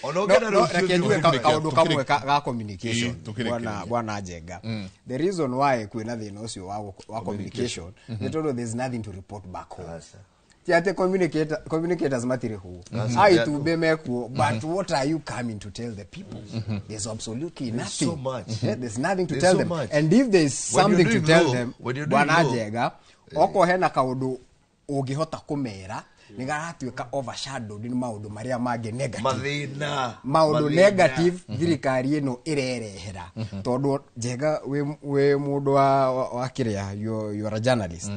Ona ũngĩenda No, rũciũ reke njuge kaũndũ kamwe ga communication, bwana Njenga. The reason why kwĩna thĩna ũcio wa communication nĩ tondũ there's nothing to report back home. Ti atĩ communicators matirĩ ho, aitumbĩ mekuo, but what are you coming to tell the people? There's absolutely nothing. So much. Yeah, there's nothing to tell them. And if there's something to tell them, bwana Njenga, okorwo hena kaũndũ ũngĩhota kũmera nĩ garatuĩka overshadowed nĩ maũndũ marĩa mangĩ negative. Mathĩna. Maũndũ negative thirikari ĩno ĩrerehera. Tondũ Njenga wĩ mũndũ wa kĩrĩa, you are a journalist.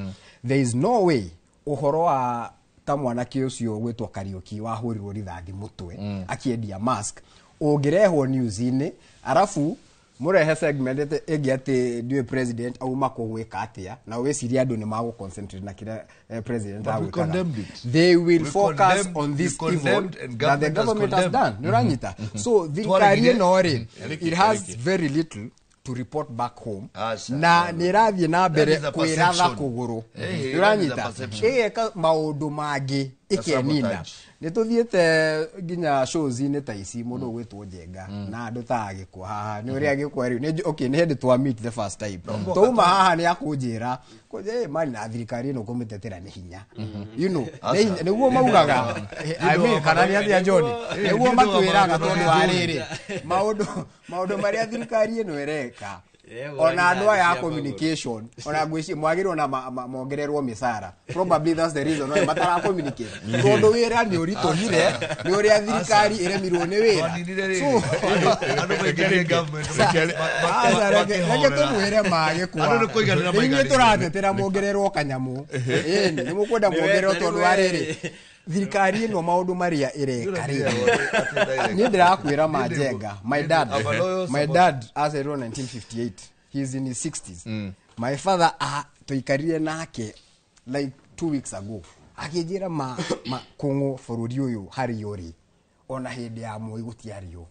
There is no way ũhoro wa ta mwanake ũcio gwĩtwo Kariũki wahũrirwo rithathi mũtwe akĩendia mask ũngĩrehwo news-inĩ, arabu mũrehe segment ĩngĩ atĩ ndiũĩ president auma kũ gwĩka atĩa, na wĩcirie andũ nĩ magũ concentrate na kĩrĩa president agwĩkaga. They will focus on this evil that the government has done. Nĩ ũranyita? So thirikari ĩno rĩ, it has very little to report back home, na nĩ ĩrathiĩ na mbere kwĩratha kũgũrũ. Nĩ ũranyita? Ĩgeka maũndũ mangĩ ĩkenina. Nĩ tũthiĩte nginya shows-inĩ ta ici mũndũ ũgwĩtwo Njenga na andũ ta agĩkwa haha nĩ ũrĩa agĩkwa rĩu okay, nĩ hĩndĩ twa meet the first time twauma haha nĩ akũnjĩra mani na thirikari ĩno kũmĩtetera nĩ hinya, you know, nĩguo maugaga. I mean, kana nĩ atĩa, John? Nĩguo matwĩraga tondũ wa rĩrĩ maũndũ marĩa thirikari ĩno ĩreka, ona andũ aya a communication, ona ngwĩciria mwagĩrĩirwo na mongererwo mĩcara. Probably that's the reason why matara communicate, tondũ wĩra nĩ ũritũhire nĩ ũrĩa thirikari ĩremirwo nĩ wĩra. So aca, reke tũmwĩre magĩkwa. Andũ nĩ kũiganĩra ithuĩ maiganĩire. Tũratetera mongererwo kanyamũ. Ĩni nĩ mũkwenda mongererwo tondũ wa rĩrĩ thirikari ĩno maũndũ marĩa ĩreka rĩ, niĩ ndĩrakwĩra manjenga, my dad aciarirwo 1958, he is in his 60s. My father, tũikarire nake like 2 weeks ago, akĩnjĩra ma kũng'ũ bũrũri ũyũ harĩ ũrĩ ona hĩndĩ ya Moi gũtiarĩ ũ.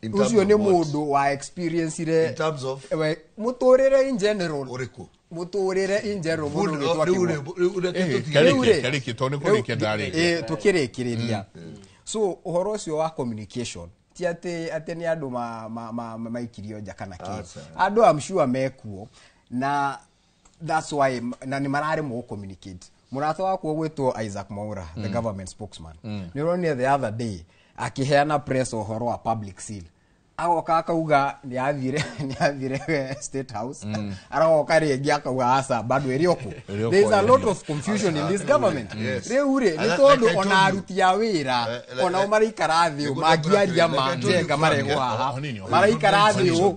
Ũcio nĩ mũndũ wa experience In terms of? Mũtũrĩre in general. Ũrĩkũ? Mũtũrĩre in general, mũndũ ũgĩtwo Akĩgwa. Karĩkia, Rĩu rĩ, karĩkia, tondũ nĩ kũrĩkia ndarĩkia. Ĩ, tũkĩrĩkĩrĩria, so ũhoro ũcio wa communication ti atĩ nĩ andũ maikirio nja kana kĩ. Aca. Andũ, I'm sure mekuo na that's why na nĩ mararemwo communicate. Mũrata wakwa ũgwĩtwo Isaac Mwaura, the government spokesman, nĩ ũronire the other day akĩheana press ũhoro wa public seal, agoka akauga nĩ athire State House, arogoka rĩngĩ akauga aca, bado ĩrĩ okũ. Ĩrĩ There is a okũ, lot of confusion in this government Yes. rĩu rĩ, nĩ And tondũ like I ona told you. aruti a wĩra onao maraikara thĩ ũ mangĩaria ma Njenga marehwo haha maraikara thĩ ũ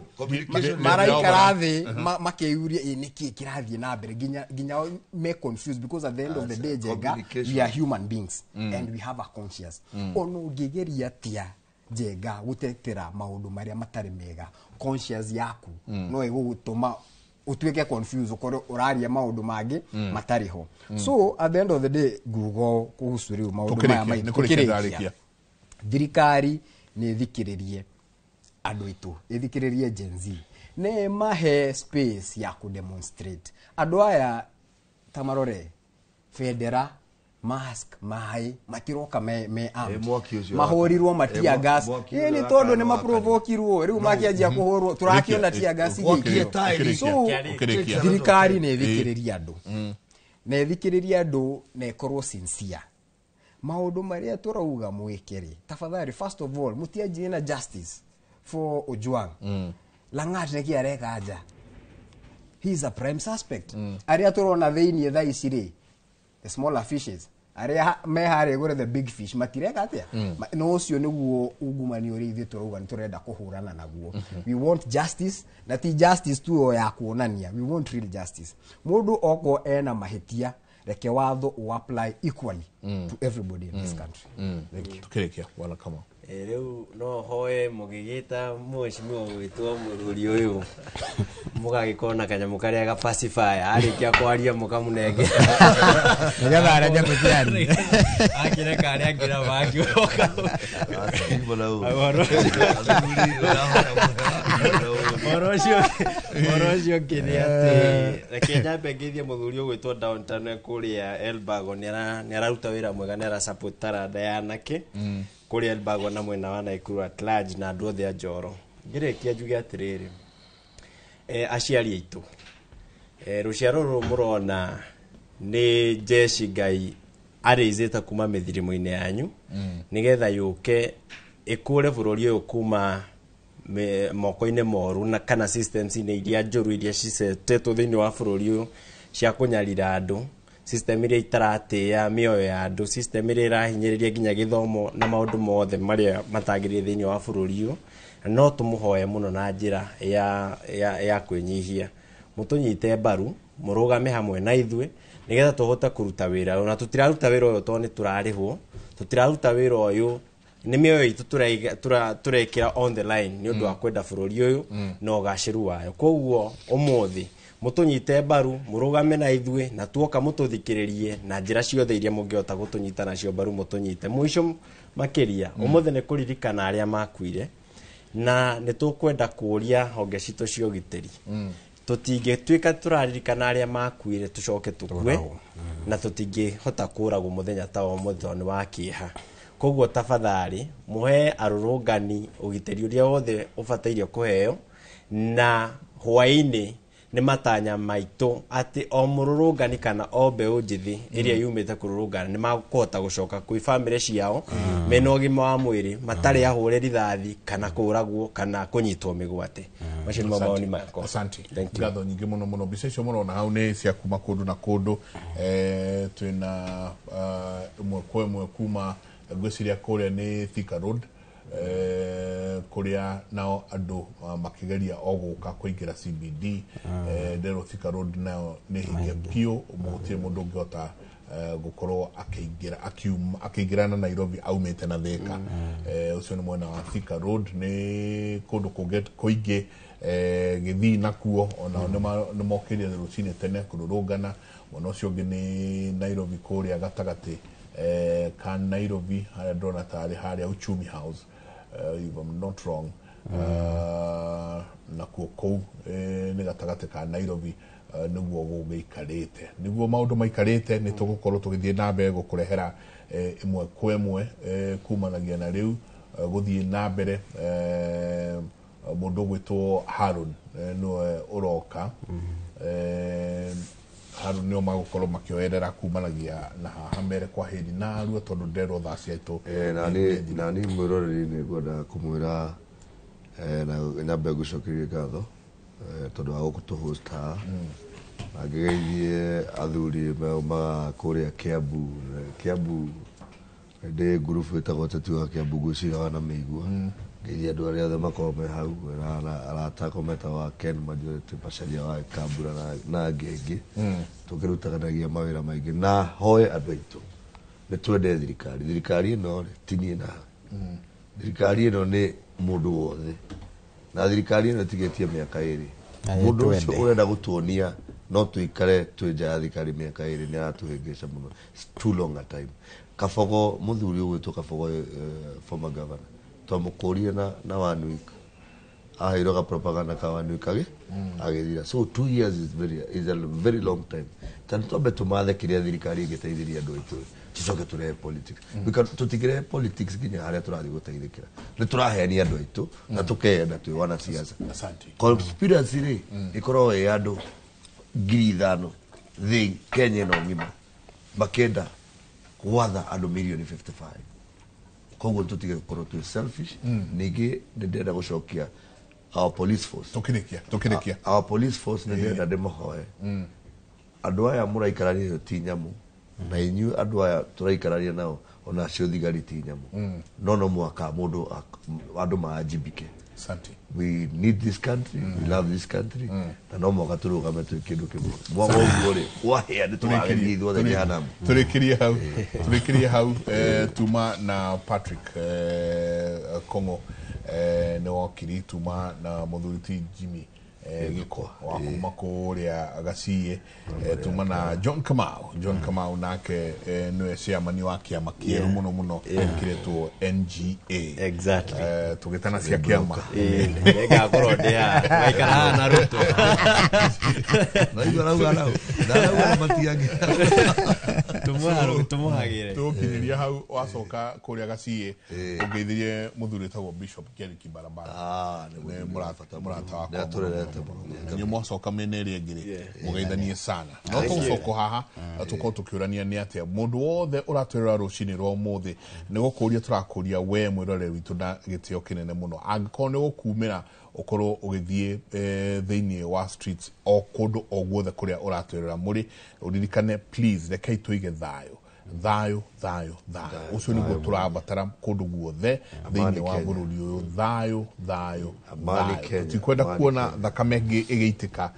maraikara thĩ makeyuria ĩ nĩkĩ kĩrathiĩ na mbere, nginya me confused, because at the end of the day, Njenga, Communication. we are human beings and we have a conscience. Ona ũngĩgeria atĩa, Njenga, gũtetera maũndũ marĩa matarĩ mega, conscience yaku no ĩgũgũtũma ũtuĩke confused, ũkorwo ũraria maũndũ mangĩ matarĩ ho. So at the end of the day, nguga kuhusu rĩu maũndũ maya Tũkĩrĩkia, maitũ, nĩ kũrĩkia tũkĩrĩkia, ndarĩkia. Thirikari nĩ ĩthikĩrĩrie andũ aitũ, ĩthikĩrĩrie Gen Z, nĩ mahe space ya kũdemonstrate. Andũ aya ta marore bendera, mask, maĩ, matiroka me armed. Eh, mwaki ũcio Mahũrirwo ma tear gas. Mwaki Ĩ ũcio nĩ tondũ nĩ wakana. maprovokirwo rĩu makĩanjia kũhũrwo, tũrakĩona tear gas igĩikio. Ũkĩrĩkia. So Ũkĩrĩkia. thirikari nĩ ĩthikĩrĩrie andũ, na ĩthikĩrĩrie andũ na ĩkorwo sincere maũndũ marĩa tũrauga mwĩke rĩ. Tafadhali, first of all, mũtianjie na justice for Ojwang. Langat nĩkĩ areka nja? He is a prime suspect. Arĩa tũrona thĩiniĩ thaa ici rĩ, the smaller fishes, arĩa me harĩa igũrũ, the big fish, matireka atĩa? No ũcio nĩguo ungumania ũrĩa ithuĩ tũrauga nĩ tũrenda kũhũrana naguo. We want justice, na ti justice tu o ya kuonania, we want real justice. Mũndũ oko ena mahĩtia, reke watho ũ apply equally to everybody in this country. Thank you. Tukĩrĩkia, bwana Kamau. Rĩu no hoe mũgĩgĩta mheshimiwa gwĩtwo mũthuri ũyũ, mũgagĩkorwo na kanyamũ karĩa ga pacifier, arĩkia kwaria mũkamũnengera. Nĩgetha areke tũkĩarie. Akĩreka arĩa angĩ na mangĩ. Ũhoro ũcio ũngĩ nĩ atĩ reke nyambe ngeithie mũthuri ũgwĩtwo Downtown kũrĩa Elbago, nĩ araruta wĩra mwega, nĩ arasupport taranda ya anake kũrĩa Elbago na mwena wa Naikuru at large na andũ othe a Njoro. Ngĩrĩkia njuge atĩrĩrĩ, aciari aitũ, rũciaro rũrũ mũrona nĩ jeshi Ngai arĩizĩte kuma mĩthirimo-inĩ yanyu nĩgetha yũke ĩkũre bũrũri ũyũ kuma moko-inĩ moru na kana systems-inĩ iria njũru iria cicetetwo thĩinĩ wa bũrũri ũyũ cia kũnyarira andũ, system iria itaratĩĩa mĩoyo ya andũ, system iria ĩrahinyĩrĩria nginya gĩthomo na maũndũ mothe marĩa matagĩrĩire thĩinĩ wa bũrũri ũyũ. Na no tũmũhoe mũno na njĩra ya kwĩnyihia mũtũnyite mbaru, mũrũgame hamwe na ithuĩ nĩgetha tũhote kũruta wĩra ũyũ. Na tũtiraruta wĩra ũyũ tondũ nĩ tũrarĩhwo, tũtiraruta wĩra ũyũ, nĩ mĩoyo itũ tũrekĩra on the line nĩ ũndũ wa kwenda bũrũri ũyũ na ũgacĩru wayo. Koguo ũmũthĩ mũtũnyite mbaru, mũrũgame na ithuĩ, na tuoka mũtũthikĩrĩrie na njĩra ciothe iria mũngĩhota gũtũnyita nacio mbaru, mũtũnyite. Mũico makĩria, ũmũthĩ nĩ kũririkana arĩa makuire, na nĩ tũkwenda kũũria honge citũ cia ũgitĩri. Tũtingĩtuĩka tũraririkana arĩa makuire tũcoke tũkue, na tũtingĩhota kũragwo mũthenya ta wa ũmũthĩ tondũ nĩ wa kĩeha. Koguo tafadhali mũhe arũrũngani ũgitĩri ũrĩa wothe ũbataire kũheo, na hwaĩ-inĩ nĩ matanya maitũ atĩ o mũrũrũngani kana o mbeũ njĩthĩ ĩrĩa yumĩte kũrũrũngana nĩ makũhota gũcoka kwĩ bamĩrĩ ciao mena ũgima wa mwĩrĩ, matarĩ ahũre rithathi kana kũragwo kana kũnyitwo mĩgwate. Macio nĩmo maoni makwa. Asante. Thank you. Ngatho nyingĩ mũno mũno. Mbica icio mũrona hau nĩ cia kuma kũndũ na kũndũ. Twĩna ĩmwe kwa ĩmwe kuma ngwĩciria kũrĩa nĩ Thika Road, kũrĩa nao andũ makĩgeria o gũka kũingĩra CBD. Nderwo Thika Road nayo nĩ hinge biũ, gũtirĩ mũndũ ũngĩhota gũkorwo akĩingĩra akiuma akĩingĩra na Nairobi aumĩte na Thika. Ũcio nĩ mwena wa Thika Road. Nĩ kũndũ kũngĩ kũingĩ, Gĩthii nakuo onao nĩ mokĩrire rũcinĩ tene kũrũrũngana. Mwena ũcio ũngĩ nĩ Nairobi kũrĩa gatagatĩ ka Nairobi, harĩa ndĩrona tarĩ harĩa Uchumi House, if I'm not wrong. Nakuo kũu nĩ gatagatĩ ka Nairobi, nĩguo gũgĩikarĩte, nĩguo maũndũ maikarĩte. Nĩ tũgũkorwo tũgĩthiĩ na mbere gũkũrehera ĩmwe kwa ĩmwe kumanagia na rĩu gũthiĩ na mbere. Mũndũ ũgwĩtwo Harun nĩwe ũroka. Harun nĩo magũkorwo makĩoerera kumanagia na haha mere kwa hĩri narua, tondũ nderwo thaa ciaitũ. Nani mwĩroreri nĩ ngwenda kũmwĩra na nyambe ngũcokerie ngatho tondũ wa gũkũ tũhost haha, na ngĩgeithie athuri maumaga kũrĩa Kiambu. Kiambu ndĩ ngurubu ĩtagwo Teti wa Kiambu, ngwĩciria wanamĩigua. Ngeithie andũ arĩa othe makoragwo me hau na arata akwa metagwo Ken Majority Macharia wa Kambura na angĩ aingĩ tũkĩrutanagia mawĩra maingĩ. Na hoe andũ aitũ nĩ twende thirikari. Thirikari ĩno rĩ, ti niĩ nawe, thirikari ĩno nĩ mũndũ wothe, na thirikari ĩno ĩtigĩtie mĩaka 2. Na Mũndũ ũcio twende. ũrenda gũtuonia no tũikare twĩ nja ya thirikari mĩaka 2 nĩ aratũhĩngĩca mũno. It's too long a time. Kabogo, mũthuri ũgwĩtwo Kabogo, former governor, twamũkũrire na one week aheirwo ga propaganda ka one week agĩthira. So 2 years is a very long time. Ta nĩ twambe tũmathe kĩrĩa thirikari ĩngĩteithĩria andũ aitũ, tũcoke tũrehe politics. Tũtingĩrehe politics nginya harĩa tũrathiĩ gũteithĩkĩra. Nĩ tũraheania andũ aitũ na tũkeyenda twĩ wanasiasa. Asante. Conspiracy rĩ, ĩkoragwo ĩ andũ 5,000 thĩ Kenya ĩno ng'ima makĩenda gwatha andũ mirioni 55. Koguo tũtige gũkorwo twĩ selfish. Ningĩ nĩ ndĩrenda gũcokia our police force. Tũkĩrĩkia. Our police force, nĩ ndĩrenda ndĩmahoe andũ aya mũraikarania nao ti nyamũ, na inyuĩ andũ aya tũraikarania nao ona acio thigari ti nyamũ, no mũhaka mũndũ andũ maanjibike. Asante. We need this country, we love this country, na no mũhaka tũrũgame twĩ kĩndũ kĩmwe. Mwaga ũguo rĩ, kwahĩa nĩ tũgagĩthiĩ ithuothe jehanamu. Tũrĩkĩrie hau. Tuma na Patrick Kongo, nĩ wokiri, tuma na mũthuri ti Jimmy Gĩko wa kuma kũrĩa Gaciĩ, tuma na John Kamau. John Kamau nake nĩwe chairman wa kĩama kĩerũ mũno mũno kĩretwo NGA. Tũgĩtana cia kĩama. Nĩngakorwo ndĩ haha waikara haha na Ruto. Naigua rauga nao ndarauga na matiangĩ. Tũmũhagĩre. Tũgũkinyĩria hau. Wacoka kũrĩa Gaciĩ ũngeithirie mũthuri wĩtagwo Bishop Jerry Kibarabara. Ah, nĩ nĩ mũthuri mũrata wakwa. Nĩ atũrerete mũno. Na inyuĩ mwacoka mĩena ĩrĩa ĩngĩ rĩ, mũgeithanie sana. No tũgũcoka haha tũkorwo tũkĩũrania nĩ atĩa mũndũ wothe ũratwĩrora rũcinĩ rwa ũmũthĩ. Nĩ gũkũria tũrakũria we mwĩroreri witũ na gĩtĩo kĩnene mũno, angĩkorwo nĩ gũkumĩra ũkorwo ũgĩthiĩ thĩinĩ wa streets o kũndũ o guothe kũrĩa ũratwĩrora mũrĩ, ũririkane please, rekei tũige thayũ, thayũ, thayũ, thayũ. Ũcio nĩguo tũrabatara kũndũ guothe thĩinĩ wa Kenya. bũrũri ũyũ. Thayũ, thayũ, Amani thayũ. Kenya, Tũtikwenda amani kuona Kenya. thakame ĩngĩ ĩgĩitĩka,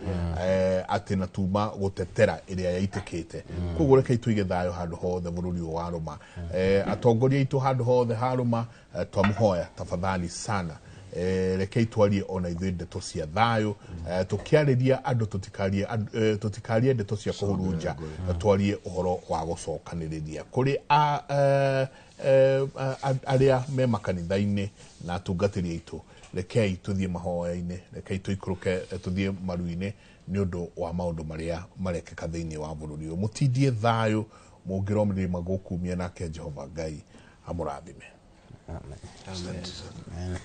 atĩ na tuma gũtetera ĩrĩa yaitĩkĩte. Koguo rekei tũige thayũ handũ hothe bũrũri ũyũ warũma. Atongoria aitũ handũ hothe harũma, twamũhoya tafadhali sana, rekei twarie ona ithuĩ ndeto cia thayũ. Tũkĩarĩria andũ tũtikarie ndeto cia kũhurunja, twarie ũhoro wa gũcokanĩrĩria kũrĩ arĩa me makanitha-inĩ na atungatĩri aitũ. Rekei tuthiĩ mahoya-inĩ, rekei tũikũrũke tuthiĩ maru-inĩ nĩ ũndũ wa maũndũ marĩa marekĩka thĩinĩ wa bũrũri ũyũ. Mũtindie thayũ mũngĩromĩrĩma gũkumia nake Jehova Ngai amũrathime. Amen. Amen.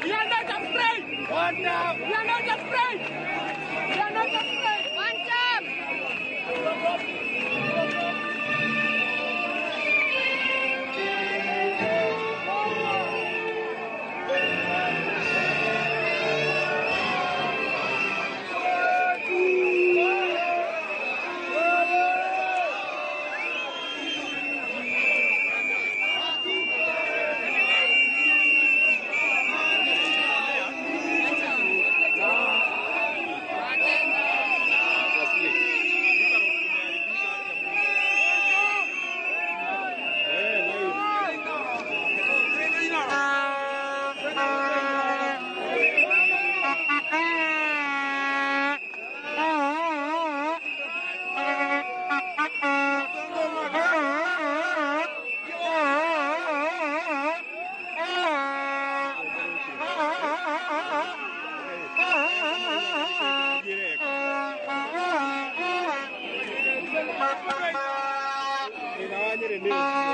We are not afraid. We are not afraid. We are not afraid. One time. Bye.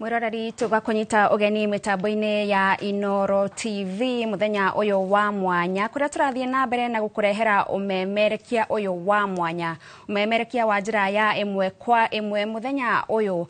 Mwiroreri tugakunyita ugeni mitambo-ini ya Inoro TV muthenya uyu wa mwanya kuria turathie na mbere na gukurehera umemerekia uyu wa mwanya umemerekia wa njira ya imwe kwa imwe muthenya uyu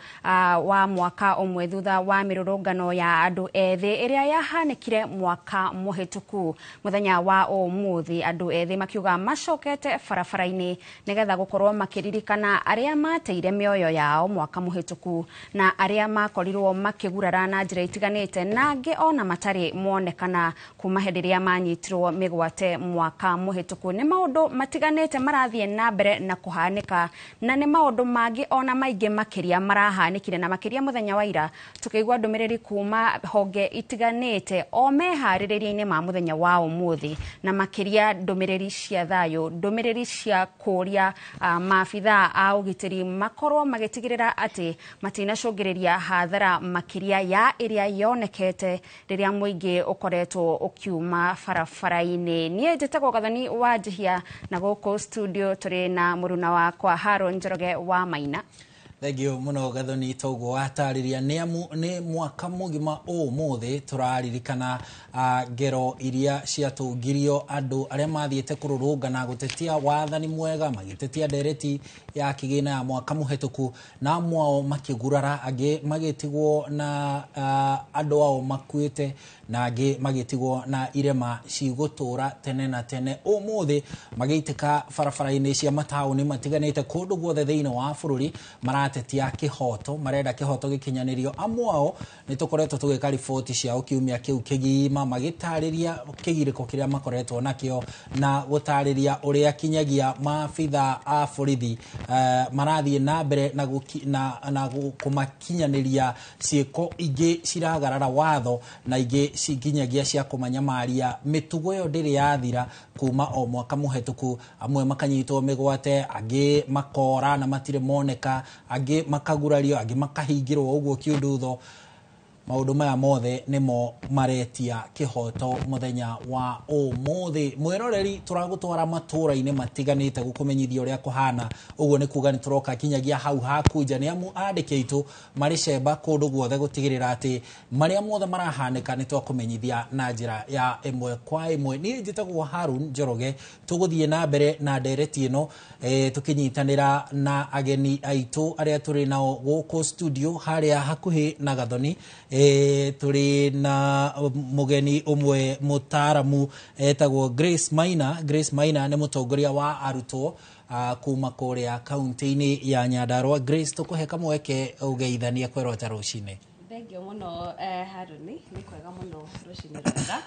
wa mwaka umwe thutha wa mirurungano ya andu ethi iria yahanikire mwaka muhituku muthenya wa umuthi andu ethi makiuga macokete barabara-ini nigetha gukorwo makiririkana aria mateire mioyo yao mwaka muhituku na aria makorirwo makigurara na njira itiganite na angi ona matari monekana kuma hindi iria manyitirwo migwate mwaka muhituku. Ni maundu matiganite marathie na mbere na kuhanika na ni maundu mangi ona maingi makiria marahanikire na makiria muthenya wa ira tukiigua ndumiriri kuma honge itiganite o meharĩrĩria-inĩ ma muthenya wa umuthi na makiria ndumiriri cia thayo ndumiriri cia kuria maabithaa a ugitiri makorwo magitigirira ati matinacũngĩrĩria hathara makiria ya iria yonekete riria muingi ukoretwo ukiuma barabara-inĩ. Niĩ njĩtagwo Gathoni wa Njihia na gũkũ studio tũrĩ na mũruna wakwa Haron Njoroge wa Maina Thengio muno Gathoni, toguo watarĩria nĩ amu nĩ mwaka mũgima ũmũthĩ tũraririkana ngero iria ciatũngirio andũ arĩa mathiĩte kũrũrũngana gũtetia wathani mwega, magĩtetia ndereti ya kĩgĩna ya mwaka mũhetũku, na amwe ao makĩgurara, angĩ magĩtigwo na andũ ao makuĩte, na angĩ magĩtigwo na irema cigũtũra tene na tene. Ũmũthĩ magĩitĩka barabara-inĩ cia mataũni matiganĩte kũndũ guothe thĩinĩ wa bũrũri, maratetia kĩhoto, marenda kĩhoto gĩkinyanĩrio. Amwe ao nĩ tũkoretwo tũgĩka riboti ciao kiumia kĩu kĩgima, magĩtarĩria kĩgirĩko kĩrĩa makoretwo nakĩo na gũtarĩria ũrĩa kinyagia maabitha a borithi marathiĩ na mbere na kũmakinyanĩria ciĩko ingĩ ciragarara watho na ingĩ cinginyagia cia kũmanyamaria. Mĩtugo ĩyo ndĩrĩ yathira kuma o mwaka mũhetũku, amwe makanyitwo mĩgwate, angĩ makora na matirĩ moneka, angĩ makagurario, angĩ makahingĩrwo ũguo kiundutho. Maũndũ maya mothe nĩmo maretia kĩhoto mũthenya wa ũmũthĩ. Mwĩroreri, tũragũtwara matũra-inĩ matiganĩte gũkũmenyithia ũrĩa kũhana. Ũguo nĩ kuga nĩ tũroka kinyagia hau hakunja, nĩ amu andĩki aitũ marĩ cemba kũndũ guothe gũtigĩrĩra atĩ marĩa mothe marahanĩka nĩ twakũmenyithia na njĩra ya ĩmwe kwa ĩmwe. Niĩ njĩtagwo Harun Njoroge, tũgũthiĩ na mbere na ndereti ĩno tũkĩnyitanĩra na ageni aitũ arĩa tũrĩ nao gũkũ studio harĩa hakuhĩ na Gathoni. Tũrĩ na mũgeni ũmwe mũtaaramu etagwo Grace Maina. Grace Maina nĩ mũtongoria wa arutwo kuma kũrĩa kaunti-inĩ ya Nyandarua. Grace, tũkũhe kamweke ũgeithanie kwerwo ta rũcinĩ. Thengio mũno Haruni, nĩ kwega mũno rũcinĩ rwega.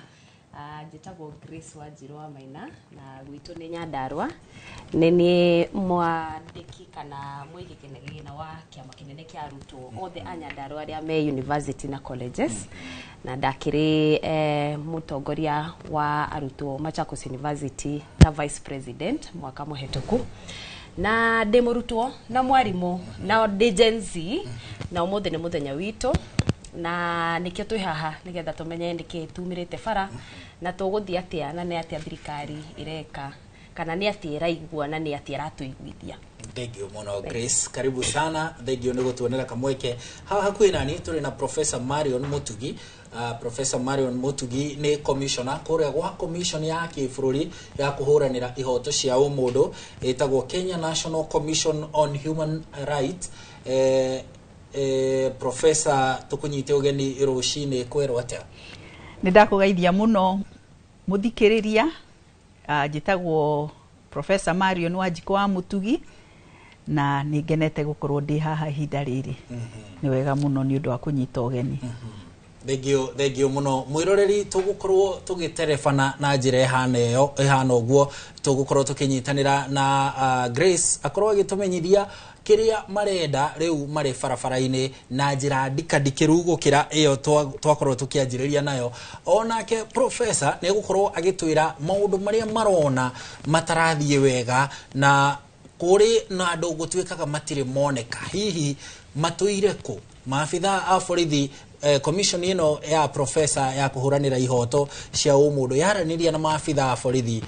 Njĩtagwo Grace Wanjiru wa Maina na gwitũ nĩ Nyandarua. Nĩ niĩ mwandĩki kana mũigi kĩgĩna wa kĩama kĩnene kĩa arutwo othe a Nyandarua arĩa me university na colleges, na ndakĩrĩ mũtongoria wa arutwo Machakos University ta vice president mwaka mũhetũku, na ndĩ mũrutwo na mwarimũ na ndĩ Gen Z, na ũmũthĩ nĩ mũthenya witũ na nikio twĩ haha nigetha tumenye nĩkĩ tumĩrĩte bara na tũgũthiĩ atĩa na nĩ atĩa thirikari ĩreka kana nĩ atĩa ĩraigua na nĩ atĩa ĩratũiguithia. Thengio mũno Grace, karibu sana. Thengio nĩ gũtuonera kamweke. Haha hakuhĩ nani tũrĩ na Professor Marion Mutugi. Professor Marion Mutugi nĩ commissioner kũrĩa gwa commission ya kĩbũrũri ya kũhũranĩra ihoto cia ũmũndũ ĩtagwo Kenya National Commission on Human Rights. Professor, tũkũnyite ũgeni rũcinĩ kwerwo atĩa? Nĩ ndakũgeithia mũno mũthikĩrĩria. Njĩtagwo Professor Marion Wanjikũ wa Mutugi na nĩ ngenete gũkorwo ndĩ haha ihinda rĩrĩ. Nĩ wega mũno nĩ ũndũ wa kũnyita ũgeni. Thengio mũno mwĩroreri, tũgũkorwo tũgĩterebana na njĩra ĩhana ĩyo ĩhana ũguo, tũgũkorwo tũkĩnyitanĩra na Grace akorwo agĩtũmenyithia kĩrĩa marenda rĩu marĩ barabara-inĩ na njĩra ndikandikĩru gũkĩra ĩyo twakorwo tũkĩanjĩrĩria nayo. Onake professor nĩ egũkorwo agĩtwĩra maũndũ marĩa marona matarathiĩ wega na kũrĩ na andũ gũtuĩkaga matirĩ moneka, hihi matũire kũ maabitha a borithi. Commission ĩno ya professor ya kũhũranĩra ihoto cia ũmũndũ yaranĩria na maabitha a borithi,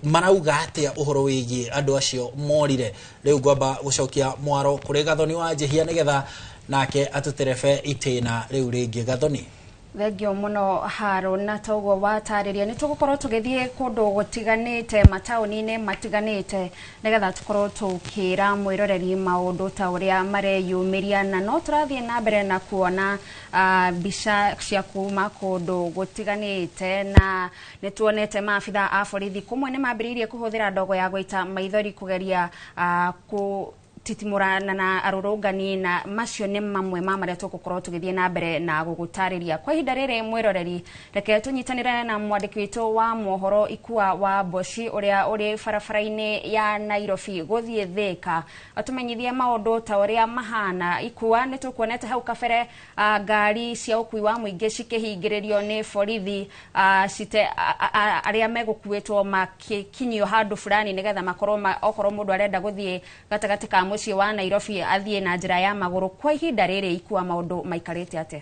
marauga atĩa ũhoro wĩgiĩ andũ acio morire. Rĩu ngwamba gũcokia mwaro kũrĩ Gathoni wa Njihia nĩgetha nake atũterebe itĩna rĩu rĩngĩ. Gathoni. Thengio mũno Harun, na toguo watarĩria nĩ tũgũkorwo tũgĩthiĩ kũndũ gũtiganĩte mataũni-inĩ matiganĩte nĩgetha tũkorwo tũkĩra mwĩroreri maũndũ ta ũrĩa mareyumĩria, na no tũrathiĩ na mbere na kuona mbica cia kuma kũndũ gũtiganĩte, na nĩ tuonete maabitha a borithi kũmwe nĩ mambĩrĩirie kũhũthĩra ndogo ya gũita maithori kũgeria kũ titimũrana na arũrũngani, na macio nĩ mamwe ma marĩa tũgũkorwo tũgĩthiĩ na mbere na gũgũtarĩria. Kwa ihinda rĩrĩ mwĩroreri, reke tũnyitanĩre na mwandĩki witũ wa mohoro Ikua wa Mboci ũrĩa ũrĩ barabara-inĩ ya Nairobi gũthiĩ Thĩka atũmenyithie maũndũ ta ũrĩa mahana. Ikua, nĩ tũkuonete hau kabere ngari cia ũkui wa mũingĩ cikĩhingĩrĩrio nĩ borithi, arĩa megũkuĩtwo makĩkinyio handũ fulani nĩgetha makorwo okorwo mũndũ arenda gũthiĩ gatagatĩ ka mũciĩ wa Nairobi athiĩ na njĩra ya magũrũ. Kwa ihinda rĩrĩ Ikua, maũndũ maikarĩte atĩa?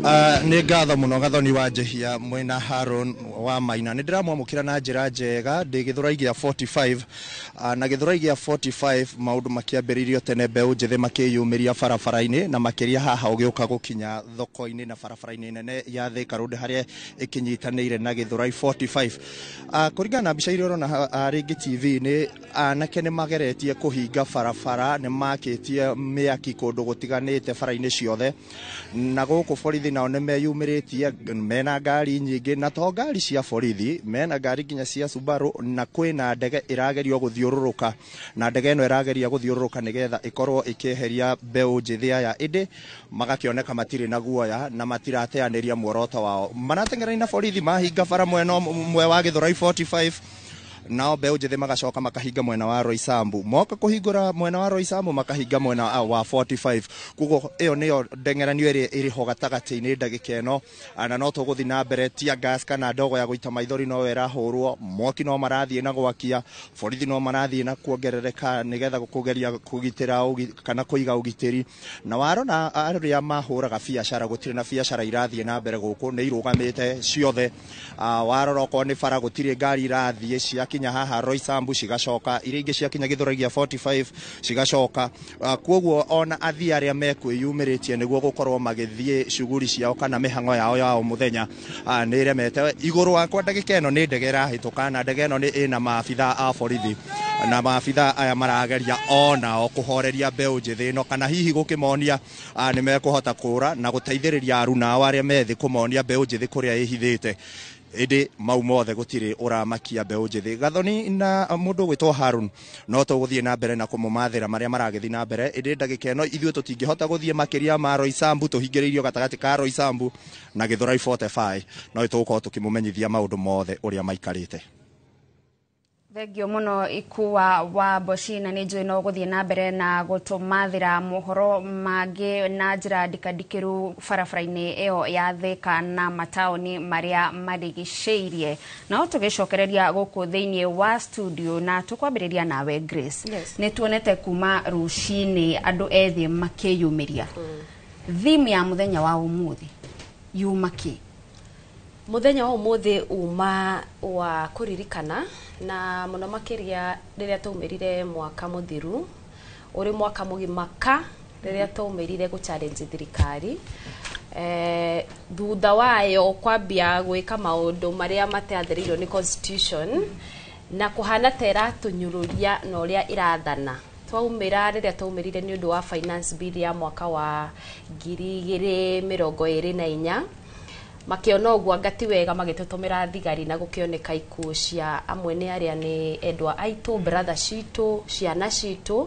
Nĩ ngatho mũno Gathoni wa Njehia mwena Haron wa Maina. Nĩ ndĩramwamũkĩra na njĩra njega ndĩ Gĩthũrai gĩa 45. Na Gĩthũrai gĩa 45 maũndũ makĩambĩrĩirio tene, mbeũ njĩthĩ makĩyumĩria barabara-inĩ na makĩria haha ũgĩũka gũkinya thoko-inĩ na barabara-inĩ nene ya Thika Road harĩa ĩkĩnyitanĩire na Gĩthũrai 45. Kũringana na mbica iria ũrona rĩngĩ TV-inĩ, anake nĩ mageretie kũhinga barabara, nĩ makĩtie mĩaki kũndũ gũtiganĩte bara-inĩ ciothe, na gũkũ borithi nao nĩ meyumĩrĩtie mena ngari nyingĩ, na to ngari cia borithi, mena ngari nginya cia Subaru, na kwĩna ndege ĩragerio gũthiũrũrũka, na ndege ĩno ĩrageria gũthiũrũrũka nĩgetha ĩkorwo ĩkĩeheria mbeũ njĩthĩ aya, ĩndĩ magakĩoneka matirĩ na guoya na matirateanĩria muoroto wao. Marateng'erania na borithi, mahinga bara mwena ũmwe wa Gĩthũrai 45, nao mbeũ njĩthĩ magacoka makahinga mwena wa Roysambu, moka kũhingũra mwena wa Roysambu makahinga mwena wa 45. Koguo ĩyo nĩyo ndeng'eranio ĩrĩa ĩrĩ ho gatagatĩ-inĩ ndagĩka ĩno, na no tũgũthiĩ na mbere. Tear gas kana ndogo ya gũita maithori no ĩrahũrwo, mwaki no marathiĩ na gwakia, borithi no marathiĩ na kuongerereka nĩgetha kũgeria kũgitĩra kana kũiga ũgitĩri. Na warona arĩa mahũraga biacara, gũtirĩ na biacara irathiĩ na mbere gũkũ, nĩ irũgamĩte ciothe. Warora okorwo nĩ bara, gũtirĩ ngari irathiĩ, ciakinya haha Roysambu cigacoka, iria ingĩ ciakinya Gĩthũrai gĩa 45 cigacoka. Koguo ona athii arĩa mekwĩyumĩrĩtie nĩguo gũkorwo magĩthiĩ shughuli ciao kana mĩhang'o yao ya o mũthenya nĩ ĩremete. Igũrũ wakwa ndagĩka ĩno nĩ ndege ĩrahĩtũka, na ndege ĩno nĩ ĩna maabitha a borithi, na maabitha aya marageria onao kũhoreria mbeũ njĩthĩ ĩno, kana hihi gũkĩmonia nĩ mekũhota kũra na gũteithĩrĩria aruna ao arĩa methĩ kũmonia mbeũ njĩthĩ kũrĩa ĩhithĩte. Ĩndĩ mau mothe gũtirĩ ũramakia mbeũ njĩthĩ. Gathoni na mũndũ ũgwĩtwo Harun, no tũgũthiĩ na mbere na kũmũmathĩra marĩa maragĩthiĩ na mbere, ĩndĩ ndagĩka ĩno ithuĩ tũtingĩhota gũthiĩ makĩria ma Roysambu, tũhingĩrĩirio gatagatĩ ka Roysambu na Gĩthũrai 45, no tũgũkorwo tũkĩmũmenyithia maũndũ mothe ũrĩa maikarĩte. Thengio mũno Ikua wa Mboci, na nĩ njũĩ no gũthiĩ na mbere na gũtũmathĩra mohoro mangĩ na njĩra ndikandikĩru barabara-inĩ ĩyo ya Thika na mataũni marĩa marigicĩirie. No tũgĩcokereria gũkũ thĩinĩ wa studio na tũkwambĩrĩria nawe Grace. Yes. Nĩ tuonete kuma rũcinĩ andũ ethĩ makĩyumĩria. Theme ya mũthenya wa ũmũthĩ yuma kĩ? Mũthenya wa ũmũthĩ uma wa kũririkana, na mũno makĩria rĩrĩa twaumĩrire mwaka mũthiru, ũrĩ mwaka mũgima ka rĩrĩa twaumĩrire gũ challenge thirikari, thutha wayo kwambia gwĩka maũndũ marĩa matathĩrĩirio nĩ constitution na kũhana ta ĩratũnyũrũria na ũrĩa ĩrathana. Twaumĩra rĩrĩa twaumĩrire nĩ ũndũ wa finance bill ya mwaka wa 2024, makĩona ũguo anga ti wega, magĩtũtũmĩra thigari na gũkĩoneka ikuũ cia amwe nĩ arĩa nĩ endwa aitũ, brother citũ, ciana citũ,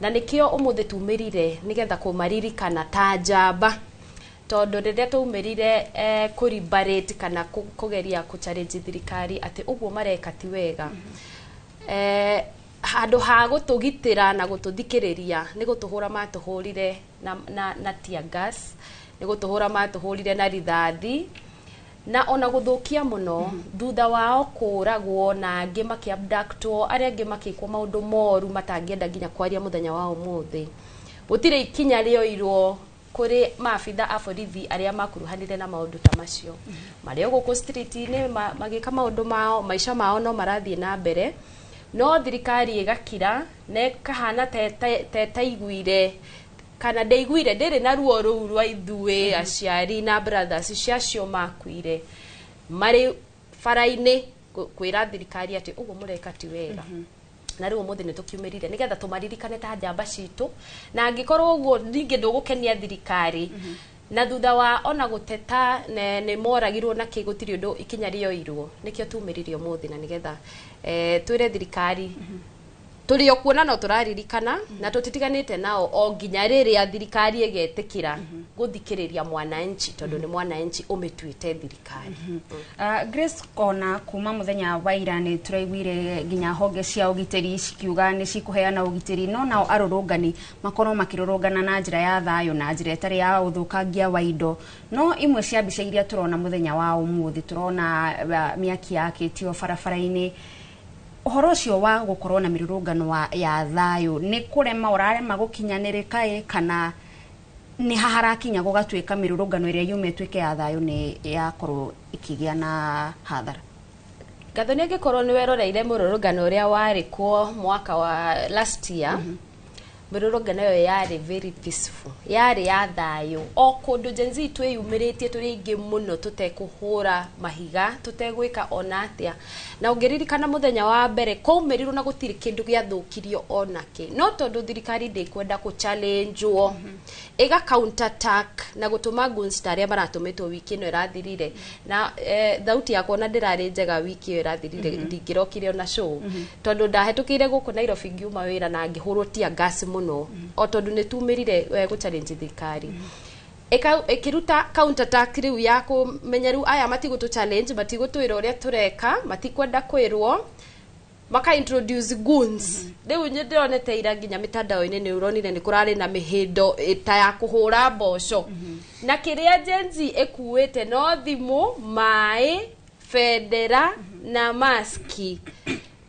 na nĩkĩo ũmũthĩ tumĩrire nĩgetha kũmaririkana ta njamba, tondũ rĩrĩa twaumĩrire kũ-liberate kana kũgeria kũ-challenge thirikari atĩ ũguo mareka ti wega, handũ ha gũtũgitĩra na gũtũthikĩrĩria nĩ gũtũhũra matũhũrire na tear gas, nĩ gũtũhũra matũhũrire na rithathi, na ona gũthũkia mũno. Thutha wao kũragwo na angĩ makĩ-abductwo, arĩa angĩ makĩkwo maũndũ moru matangĩenda nginya kwaria mũthenya wa ũmũthĩ, gũtirĩ ikinya rĩoirwo kũrĩ maabitha a borithi arĩa makuruhanire na maũndũ ta macio. Marĩ o gũkũ street-inĩ magĩka maũndũ mao, maica mao no marathiĩ na mbere, no thirikari ĩgakira na ĩkahana ta ĩtaiguire kana ndĩiguire, ndĩrĩ na ruo rũu rwa ithuĩ aciari na brothers cia acio makuire marĩ bara-inĩ kwĩra thirikari atĩ ũguo mũreka ti wega. Na rĩu ũmũthĩ nĩ tũkiumĩrire nĩgetha tũmaririkane ta njamba citũ, na angĩkorwo ũguo ningĩ ndũgũkenia thirikari, na thutha wa ona gũteta nĩ moragirwo na kĩ, gũtirĩ ũndũ ikinya rĩoirwo, nĩkĩo tumĩrire ũmũthĩ, na nĩgetha twĩre thirikari tũrĩ o kuona no tũraririkana na tũtitiganĩte nao o nginya rĩrĩa thirikari ĩgetĩkĩra gũthikĩrĩria mwananchi, tondũ nĩ mwananchi ũmĩtuĩte thirikari. Grace, ona kuma mũthenya wa ira nĩ tũraiguire nginya honge cia ũgitĩri cikiuga nĩ cikũheana ũgitĩri, no nao arũrũngani makorwo makĩrũrũngana na njĩra ya thayũ na njĩra ĩtarĩ ya ũthũkangia wa indo. No imwe cia mbica iria tũrona mũthenya wa ũmũthĩ, tũrona mĩaki yakĩtio barabara-inĩ. Ũhoro ũcio wa gũkorwo na mĩrũrũngano ya thayũ nĩ kũrema ũrarema gũkinyanĩrĩka ĩ, kana Nĩ haharakinya gũgatuĩka mĩrũrũngano ĩrĩa yuma ĩtuĩke ya thayũ nĩ yakorwo ĩkĩgĩa na hathara? Gathoni, angĩkorwo nĩ weroreire mũrũrũngano ũrĩa warĩ kuo mwaka wa last year, mĩrũrũngano ĩyo yarĩ very peaceful, yarĩ ya thayũ. O kũndũ Gen Z twĩyumĩrĩtie tũrĩ aingĩ mũno, tũtekũhũra mahiga, tũtegwĩka ona atĩa. Na ũngĩririkana mũthenya wa mbere kwaumĩrirwo na gũtirĩ kĩndũ gĩathũkirio onakĩ, no tondũ thirikari ndĩkwenda kũ challenge-wo, ĩga counter attack na gũtũma goons ta arĩa maratũmĩtwo wiki ĩno ĩrathirire. Na thauti yakwa ona ndĩrarĩ njega wiki ĩyo ĩrathirire, ndingĩrokire ona show, tondũ ndahetũkĩire gũkũ Nairobi ngiuma wĩra na ngĩhũrwo tear gas mũno, o tondũ nĩ tumĩrire gũ challenge thirikari. Ĩkĩruta counter attack rĩu ya kũmenya rĩu aya matigũtũ challenge, matigũtwĩra ũrĩa tũreka, matikwenda kwĩrwo, maka introduce goons. Rĩu nĩ ndĩronete ira nginya mitandao-inĩ, nĩ ũronire nĩ kũrarĩ na mĩhĩndo ta ya kũhũra mboco, na kĩrĩa Gen Z ĩkuĩte no thimũ, maĩ, bendera na maski.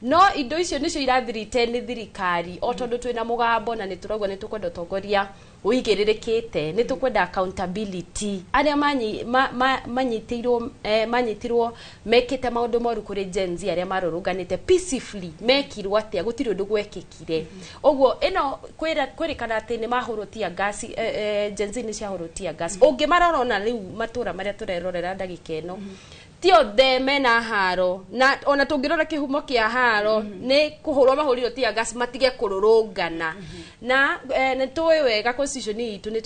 No indo icio nicio irathirite nĩ thirikari, o tondũ twĩna mũgambo na nĩ tũrauga nĩ tũkwenda ũtongoria ũigĩrĩrĩkĩte, nĩ tũkwenda accountability. Arĩa manyitirwo mekĩte maũndũ moru kũrĩ Gen Z arĩa marũrũnganĩte peacefully, mekirwo atĩa? Gũtirĩ ũndũ gwekĩkire. Ũguo ĩno kwĩrĩkana atĩ nĩ mahũrwo tear gas, Gen Z nĩ ciahũrwo tear gas. Ũngĩmarora ona rĩu matũra marĩa tũrerorera ndagĩka ĩno, ti othe mena haro, na ona tũngĩrora kĩhumo kĩa haro nĩ kũhũrwo mahũrirwo tear gas matige kũrũrũngana. Na nĩ tũĩ wega constitution itũ nĩ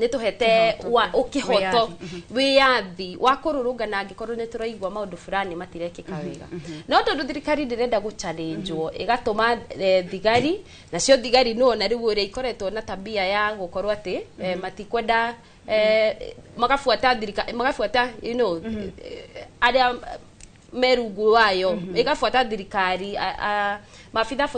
tũhete wa ũkĩhoto wĩyathi wa kũrũrũngana angĩkorwo nĩ tũraigua maũndũ fulani matirekĩka wega. No tondũ thirikari ndĩrenda gũ-challenge-wo, ĩgatũma thigari, nacio thigari nĩwona rĩu ũrĩa ikoretwo na tabia ya gũkorwo atĩ matikwenda, magabuata thirikari, magabuata arĩa merungu wayo, ĩgabuata thirikari, maabitha a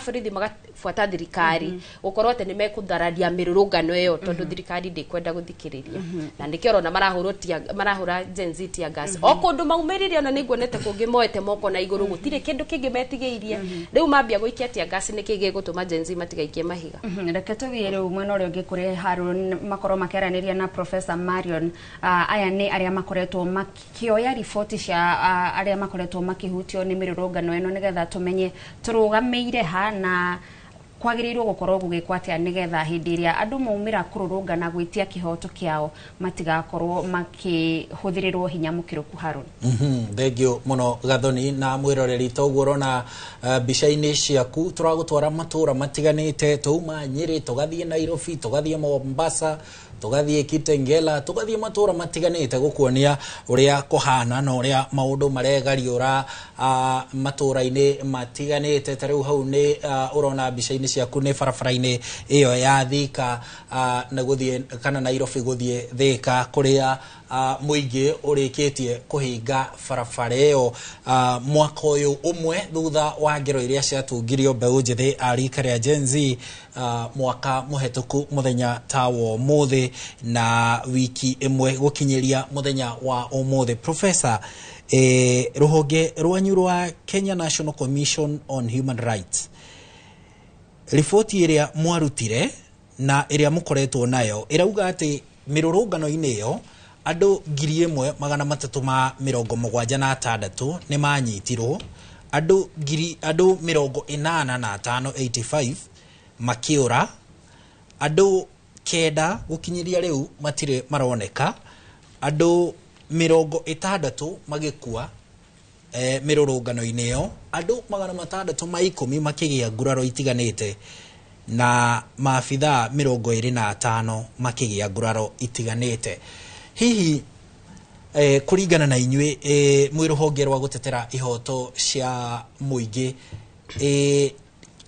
borithi magabuata thirikari gũkorwo atĩ nĩ mekũthararia mĩrũrũngano ĩyo, tondũ thirikari ndĩkwenda gũthikĩrĩria. Na nĩkĩo ũrona marahũrwo marahũra Gen Z tear gas o kũndũ maumĩrire. Ona nĩ nguonete kũngĩ moete moko na igũrũ, gũtirĩ kĩndũ kĩngĩ metigĩirie. Rĩu mambia gũikia tear gas, nĩkĩ gĩgũtũma Gen Z matigaikie mahiga? Reke tũthiĩ rĩu mwena ũrĩa ũngĩ kũrĩ Harun, makorwo makĩaranĩria na Professor Marion. Aya nĩ arĩa makoretwo makĩoya riboti cia arĩa makoretwo makĩhutio nĩ mĩrũrũngano ĩno, nĩgetha tũmenye tũrũgamĩire ha na kwagĩrĩirwo gũkorwo gũgĩkwo atĩa, nĩgetha hĩndĩ ĩrĩa andũ maumĩra kũrũrũngana gwĩtia kĩhoto kĩao matigakorwo makĩhũthĩrĩrwo hinya mũkĩrũku. Harun. Thengio mũno Gathoni na mwĩroreri. Toguo ũrona mbica-inĩ ciaku, tũragũtwara matũra matiganĩte. Twauma Nyĩrĩ, tũgathiĩ Nairobi, tũgathiĩ Mombasa, tũgathiĩ Kitengela, tũgathiĩ matũra matiganĩte gũkuonia ũrĩa kũhana na ũrĩa maũndũ maregariũra matũra-inĩ matiganĩte. Ta rĩu hau nĩ ũrona mbica-inĩ ciaku nĩ barabara-inĩ ĩyo ya Thika na gũthiĩ kana Nairobi gũthiĩ Thika, kũrĩa mũingĩ ũrĩkĩtie kũhinga barabara ĩyo mwaka ũyũ ũmwe thutha wa ngero iria ciatungirio mbeũ njĩthĩ a rika rĩa Gen Z mwaka mũhetũku mũthenya ta wa ũmũthĩ, na wiki ĩmwe gũkinyĩria mũthenya wa ũmũthĩ. Professor, rũhonge rwanyu rwa Kenya National Commission on Human Rights, riboti ĩrĩa mwarutire na ĩrĩa mũkoretwo nayo ĩrauga atĩ mĩrũrũngano-inĩ ĩyo andũ 1376 nĩ manyitirwo, andũ ngiri andũ 85, 85 makĩũra, andũ 9 gũkinyĩria rĩu matirĩ maroneka, andũ 60 magĩkua mĩrũrũngano-inĩ ĩyo, andũ 610 makĩgĩa nguraro itiganĩte, na maabithaa 25 makĩgĩa nguraro itiganĩte. Hihi kũringana na inyuĩ mwĩ rũhonge rwa gũtetera ihoto cia mũingĩ,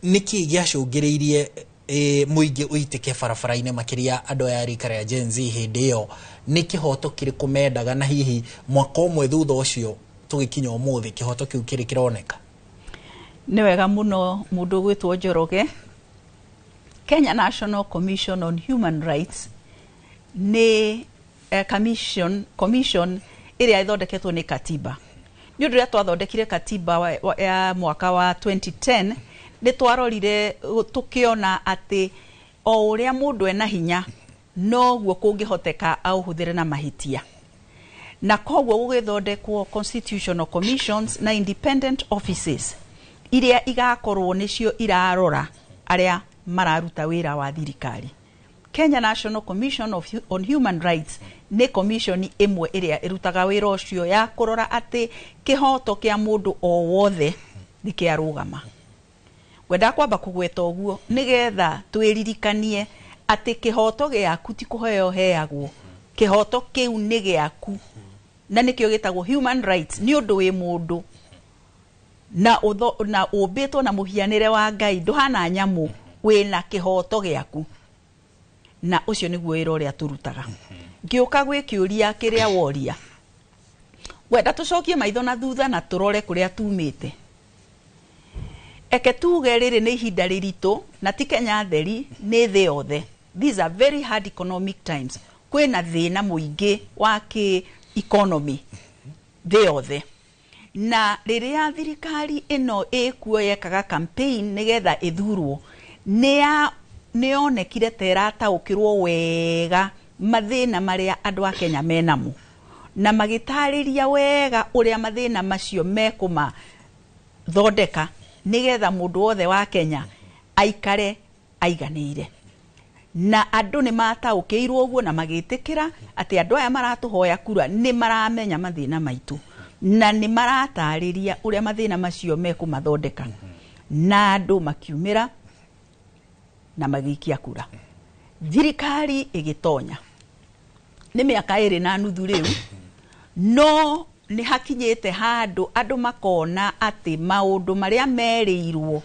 nĩkĩ gĩacũngĩrĩirie mũingĩ ũitĩke barabara-inĩ, makĩria andũ aya a rika rĩa Gen Z hĩndĩ ĩyo? Nĩ kĩhoto kĩrĩkũ mendaga, na hihi mwaka ũmwe thutha ũcio tũgĩkinya ũmũthĩ, kĩhoto kĩu kĩrĩ kĩroneka? Nĩ wega mũno mũndũ ũgwĩtwo Njoroge. Kenya National Commission on Human Rights nĩ commission ĩrĩa ĩthondeketwo nĩ katiba. Nĩ ũndũ ũrĩa twathondekire katiba ya mwaka wa 2010, nĩ twarorire tũkĩona atĩ O ũrĩa mũndũ ena hinya noguo kũngĩhoteka aũhũthĩre na mahĩtia, na koguo gũgĩthondekwo constitutional commissions na independent offices iria igakorwo nĩcio irarora arĩa mararuta wĩra wa thirikari. Kenya National Commission on Human Rights nĩ commission ĩmwe ĩrĩa ĩrutaga wĩra ũcio ya kũrora atĩ kĩhoto kĩa mũndũ o wothe nĩ kĩarũgama. Ngwendaga kwamba kũgweta ũguo nĩgetha twĩririkanie atĩ kĩhoto gĩaku ti kũheo heagwo, kĩhoto kĩu nĩ gĩaku, na nĩkĩo gĩtagwo human rights, nĩ ũndũ wĩ mũndũ na na ũmbĩtwo na mũhianĩre wa Ngai, ndũhana nyamũ, wĩna kĩhoto gĩaku, na ũcio nĩguo wĩra ũrĩa tũrutaga. Ngĩũka gwĩ kĩũria kĩrĩa woria, wenda tũcokie maitho na thutha na tũrore kũrĩa tumĩte. Eke tuge rĩrĩ nĩ ihinda rĩritũ, na ti Kenya theri, nĩ thĩ yothe. These are very hard economic times. Kwĩna thĩna mũingĩ wa kĩ economy thĩ yothe, na rĩrĩa thirikari ĩno ĩkuo yekaga campaign nĩgetha ĩthurwo, nĩ yonekire ta ĩrataũkĩrwo wega mathĩna marĩa andũ a Kenya menamo, na magĩtarĩria wega ũrĩa mathĩna macio mekũmathondeka nĩgetha mũndũ wothe wa Kenya aikare aiganĩire. Na andũ nĩ mataũkĩirwo ũguo na magĩtĩkĩra atĩ andũ aya maratũhoya kura nĩ maramenya mathĩna maitũ na nĩ maratarĩria ũrĩa mathĩna macio mekũmathondeka, na andũ makiumĩra na magĩikia kura, thirikari ĩgĩtonya. Nĩ mĩaka 2.5 rĩu, no nĩ hakinyĩte handũ andũ makona atĩ maũndũ marĩa merĩirwo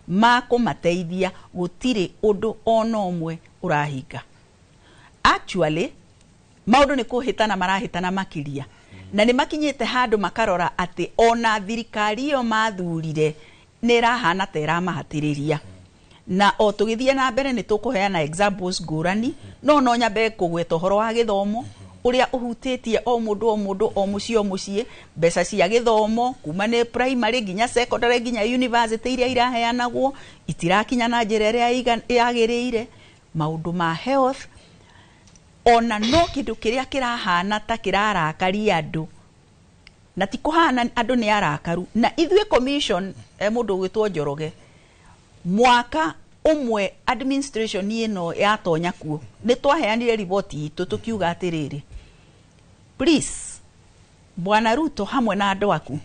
ma kũmateithia gũtirĩ ũndũ ona ũmwe ũrahinga. Actually, maũndũ nĩ kũhĩtana marahĩtana makĩria, na nĩ makinyĩte handũ makarora atĩ ona thirikari ĩyo mathurire nĩ ĩrahana ta ĩramahatĩrĩria. Na o tũgĩthiĩ na mbere nĩ tũkũheana examples ngũrani, no nyambe kũgweta ũhoro wa gĩthomo ũrĩa ũhutĩtie o mũndũ o mũndũ, o mũciĩ o mũciĩ. Mbeca cia gĩthomo kuma nĩ primary nginya secondary nginya university iria iraheanagwo itirakinya na njĩra ĩrĩa yagĩrĩire. Maũndũ ma health ona no kĩndũ kĩrĩa kĩrahana ta kĩrarakaria andũ, na ti kũhana andũ nĩ arakaru. Na ithuĩ commission, mũndũ ũgwĩtwo Njoroge, mwaka ũmwe administration ĩno yatonya kuo, nĩ twaheanire riboti itũ tũkiuga atĩrĩrĩ, please, Bwana Ruto hamwe na andũ aku,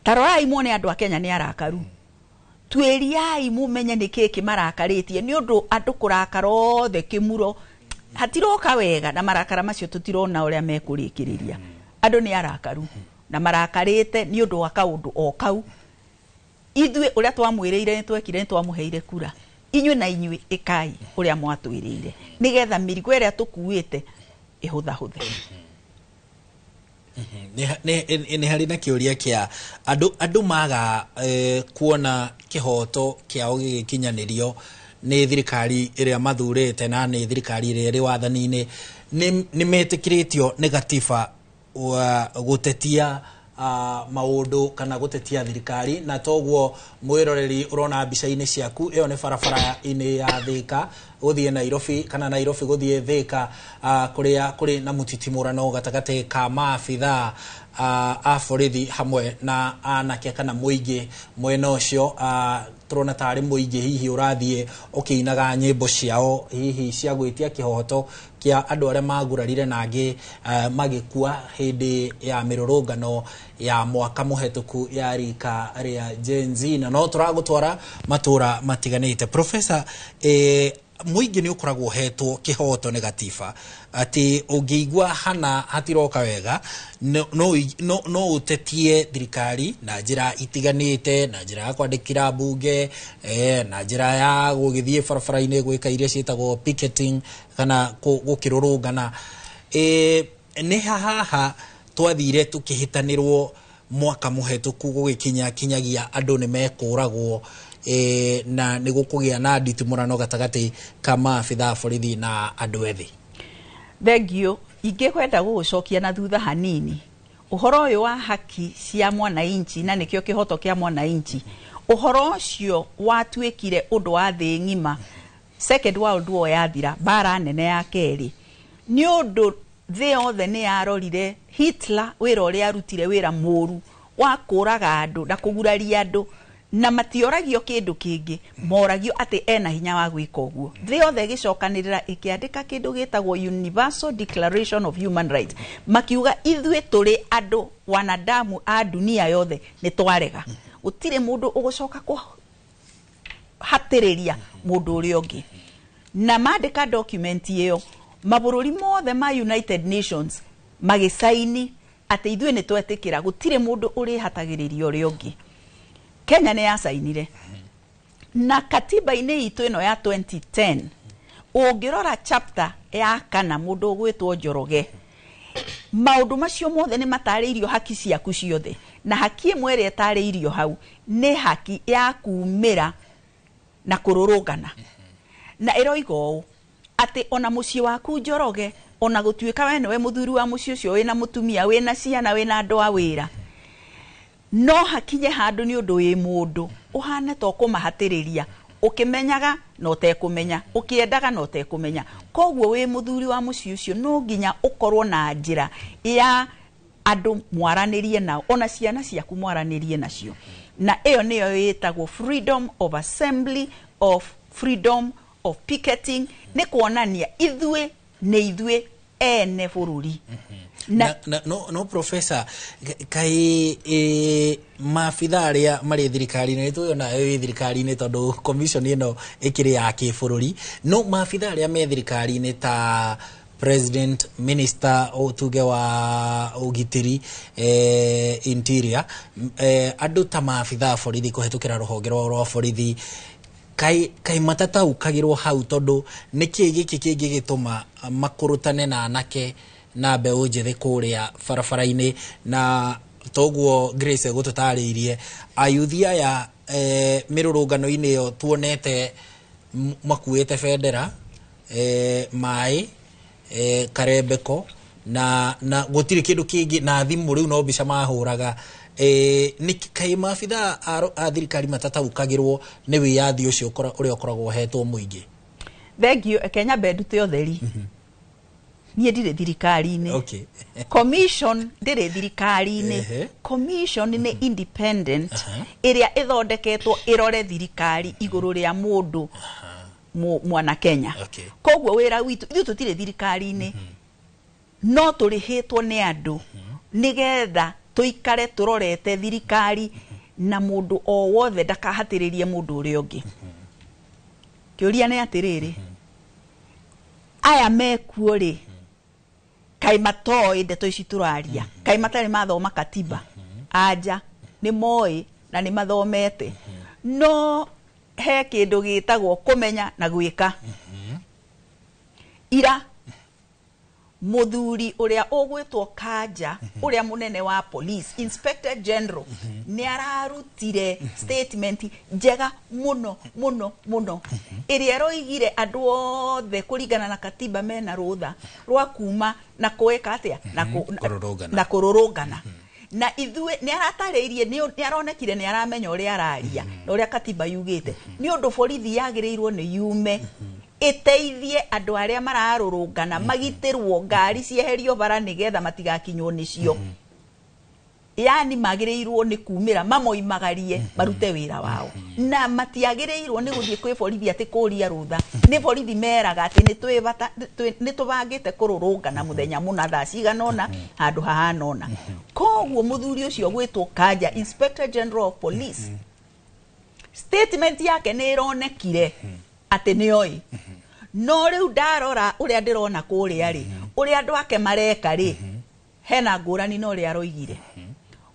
tarorai muone andũ a Kenya nĩ arakaru, tuĩriai mumenye nĩ kĩĩ kĩmarakarĩtie, nĩ ũndũ andũ kũrakara othe kĩmuro hatiroka wega, na marakara macio tũtirona ũrĩa mekũrĩkĩrĩria. Andũ nĩ arakaru na marakarĩte nĩ ũndũ wa kaũndũ o kau. Ithuĩ ũrĩa twamwĩrĩire nĩ twekire, nĩ twamũheire kura. Inyuĩ na inyuĩ ĩkai ũrĩa mwatwĩrĩire nĩgetha mĩrigo ĩrĩa tũkuĩte ĩhũthahũthe. Nĩ harĩ na kĩũria kĩa andũ maga kuona kĩhoto kĩao gĩgĩkinyanĩrio nĩ thirikari ĩrĩa mathurĩte na nĩ thirikari ĩrĩa ĩrĩ wathani-inĩ, nĩ metĩkĩrĩtio nĩ gatiba wa gũtetia maũndũ kana gũtetia thirikari. Na toguo mwĩroreri ũrona mbica-inĩ ciaku, ĩyo nĩ barabara-inĩ ya Thĩka gũthiĩ Nairobi kana Nairobi gũthiĩ Thĩka, kũrĩa kũrĩ na mũtitimũrano gatagatĩ ka maabithaa a borithi hamwe na anake kana mũingĩ mwena ũcio. Tũrona tarĩ mũingĩ hihi ũrathiĩ ũkĩinaga nyĩmbo ciao hihi cia gwĩtia kĩhoto kĩa andũ arĩa magurarire na angĩ magĩkua hĩndĩ ya mĩrũrũngano ya mwaka mũhetũku ya rika rĩa Gen Z. Na no tũragũtwara matũra matiganĩte. Professor, mũingĩ nĩ ũkoragwo ũhetwo kĩhoto nĩ gatiba atĩ ũngĩigua hana hatiroka wega no ũtetie thirikari na njĩra itiganĩte, na njĩra ya kwandĩkĩra mbunge, na njĩra ya gũgĩthiĩ barabara-inĩ gwĩka iria ciĩtagwo picketing kana gũkĩrũrũngana. Nĩ haha twathire tũkĩhĩtanĩrwo mwaka mũhetũku gũgĩkinya kinyagia andũ nĩ mekũragwo, na nĩ gũkũgĩa na nditimũrano gatagatĩ ka maabitha a borithi na andũ ethĩ. Thengio. Ingĩkwenda gũgũcokia na thutha hanini ũhoro ũyũ wa haki cia mwananchi, na nĩkĩo kĩhoto kĩa mwananchi. Ũhoro ũcio watuĩkire ũndũ wa thĩ ng'ima. Second World War yathira, mbara nene ya kerĩ, nĩ ũndũ thĩ yothe nĩ yarorire Hitler wĩra ũrĩa arutire, wĩra mũru wa kũraga andũ na kũguraria andũ, na matioragio kĩndũ kĩngĩ, moragio atĩ ena hinya wa gwĩka ũguo. Thĩ yothe ĩgĩcokanĩrĩra ĩkĩandĩka kĩndũ gĩtagwo Universal Declaration of Human Rights, makiuga ithuĩ tũrĩ andũ wanadamu a dunia yothe nĩ twarega, gũtirĩ mũndũ ũgũcoka kũhatĩrĩria mũndũ ũrĩa ũngĩ. Na mandĩka document ĩyo, mabũrũri mothe ma United Nations magĩcaini atĩ ithuĩ nĩ twetĩkĩra gũtirĩ mũndũ ũrĩhatagĩrĩria ũrĩa ũngĩ. Kenya nĩ yacainire, na katiba-inĩ itũ ĩno ya 2010, ũngĩrora chapter ya kana, mũndũ ũgwĩtwo Njoroge, maũndũ macio mothe nĩ matarĩirio, haki ciaku ciothe, na haki ĩmwe ĩrĩa ĩtarĩirio hau nĩ haki ya kumĩra na kũrũrũngana. Na ĩroiga ũũ atĩ ona mũciĩ waku Njoroge, ona gũtuĩka we nĩwe mũthuri wa mũciĩ ũcio, wĩna mũtumia, wĩna ciana, wĩna andũ a wĩra, no hakinye handũ nĩ ũndũ wĩ mũndũ ũhane ta ũkũmahatĩrĩria, ũkĩmenyaga na ũtekũmenya, ũkĩendaga na ũtekũmenya. Koguo wĩ mũthuri wa mũciĩ ũcio, no nginya ũkorwo na njĩra ya andũ mwaranĩrie nao, ona ciana ciaku mwaranĩrie nacio, na ĩyo nĩyo ĩtagwo freedom of assembly, of freedom of picketing, nĩ kuonania ithuĩ nĩ ithuĩ ene bũrũri. Na, no professor, kai maabitha arĩa marĩ thirikari-inĩ, nĩ tũĩ onawe wĩ thirikari-inĩ tondũ commission ĩno ĩkĩrĩ ya kĩbũrũri, no maabitha arĩa me thirikari-inĩ ta president, minister tuge wa ũgitĩri, interior, andũ ta maabitha a borithi kũhetũkĩra rũhonge rwao rwa borithi, kai matataũkagĩrwo hau, tondũ nĩkĩ gĩkĩ kĩngĩgĩtũma makũrũtane na anake na mbeũ njĩthĩ kũrĩa barabara-inĩ? Na toguo Grace egũtũtarĩirie, ayuthi aya mĩrũrũngano-inĩ ĩyo tuonete makuĩte bendera, maĩ, karembeko na gũtirĩ kĩndũ kĩngĩ, na thimũ rĩu no mbica mahũraga. Nĩ kaĩ maabitha a thirikari matataũkagĩrwo nĩ wĩyathi ũcio ũrĩa ũkoragwo ũhetwo mũingĩ? Thank you. Kenya mbendute ũtheri, niĩ ndirĩ thirikari-inĩ. Commission ndĩrĩ thirikari-inĩ. Commission nĩ independent ĩrĩa ĩthondeketwo ĩrore thirikari igũrũ rĩa mũndũ mwana Kenya. Koguo wĩra witũ, ithuĩ tũtirĩ thirikari-inĩ, no tũrĩhĩtwo nĩ andũ nĩgetha tũikare tũrorete thirikari na mũndũ o wothe ndakahatĩrĩrie mũndũ ũrĩa ũngĩ. Kĩũria nĩ atĩrĩrĩ, aya mekuo rĩ, kaĩ matoĩ ndeto ici tũraria? Kaĩ matarĩ mathoma katiba? Anja nĩ moĩ na nĩ mathomete, no he kĩndũ gĩtagwo kũmenya na gwĩka. Ira muthuri ũrĩa ũgwĩtwo Kanja, ũrĩa mũnene wa police, inspector general, nĩ ararutire statement njega mũno mũno mũno, ĩrĩa ĩroigire andũ othe kũringana na katiba mena rũtha rwa kuma na kwĩka atĩa na Kũrũrũngana. Na kũrũrũngana. Na ithuĩ nĩ aratarĩirie, nĩ aronekire nĩ aramenya ũrĩa araria na ũrĩa katiba yugĩte, nĩ ũndũ borithi yagĩrĩirwo nĩ yume ĩteithie andũ arĩa mararũrũngana, magitĩrwo, ngari cieherio bara nĩgetha matigakinywo nĩcio. Yani magĩrĩirwo nĩ kumĩra mamoimagarie marute wĩra wao, na matiagĩrĩirwo nĩ gũthiĩ kwĩ borithi atĩ kũria rũtha. Nĩ borithi meraga atĩ nĩ twĩ bata nĩ tũbangĩte kũrũrũngana mũthenya mũna, thaa cigana ũna, handũ hahana ũna. Koguo mũthuri ũcio gwĩtwo Kanja, inspector general of police, statement yake nĩ ĩronekire atĩ nĩ oĩ. No rĩu ndarora ũrĩa ndĩrona kũrĩa rĩ, ũrĩa andũ ake mareka rĩ, hena ngũrani na ũrĩa aroigire.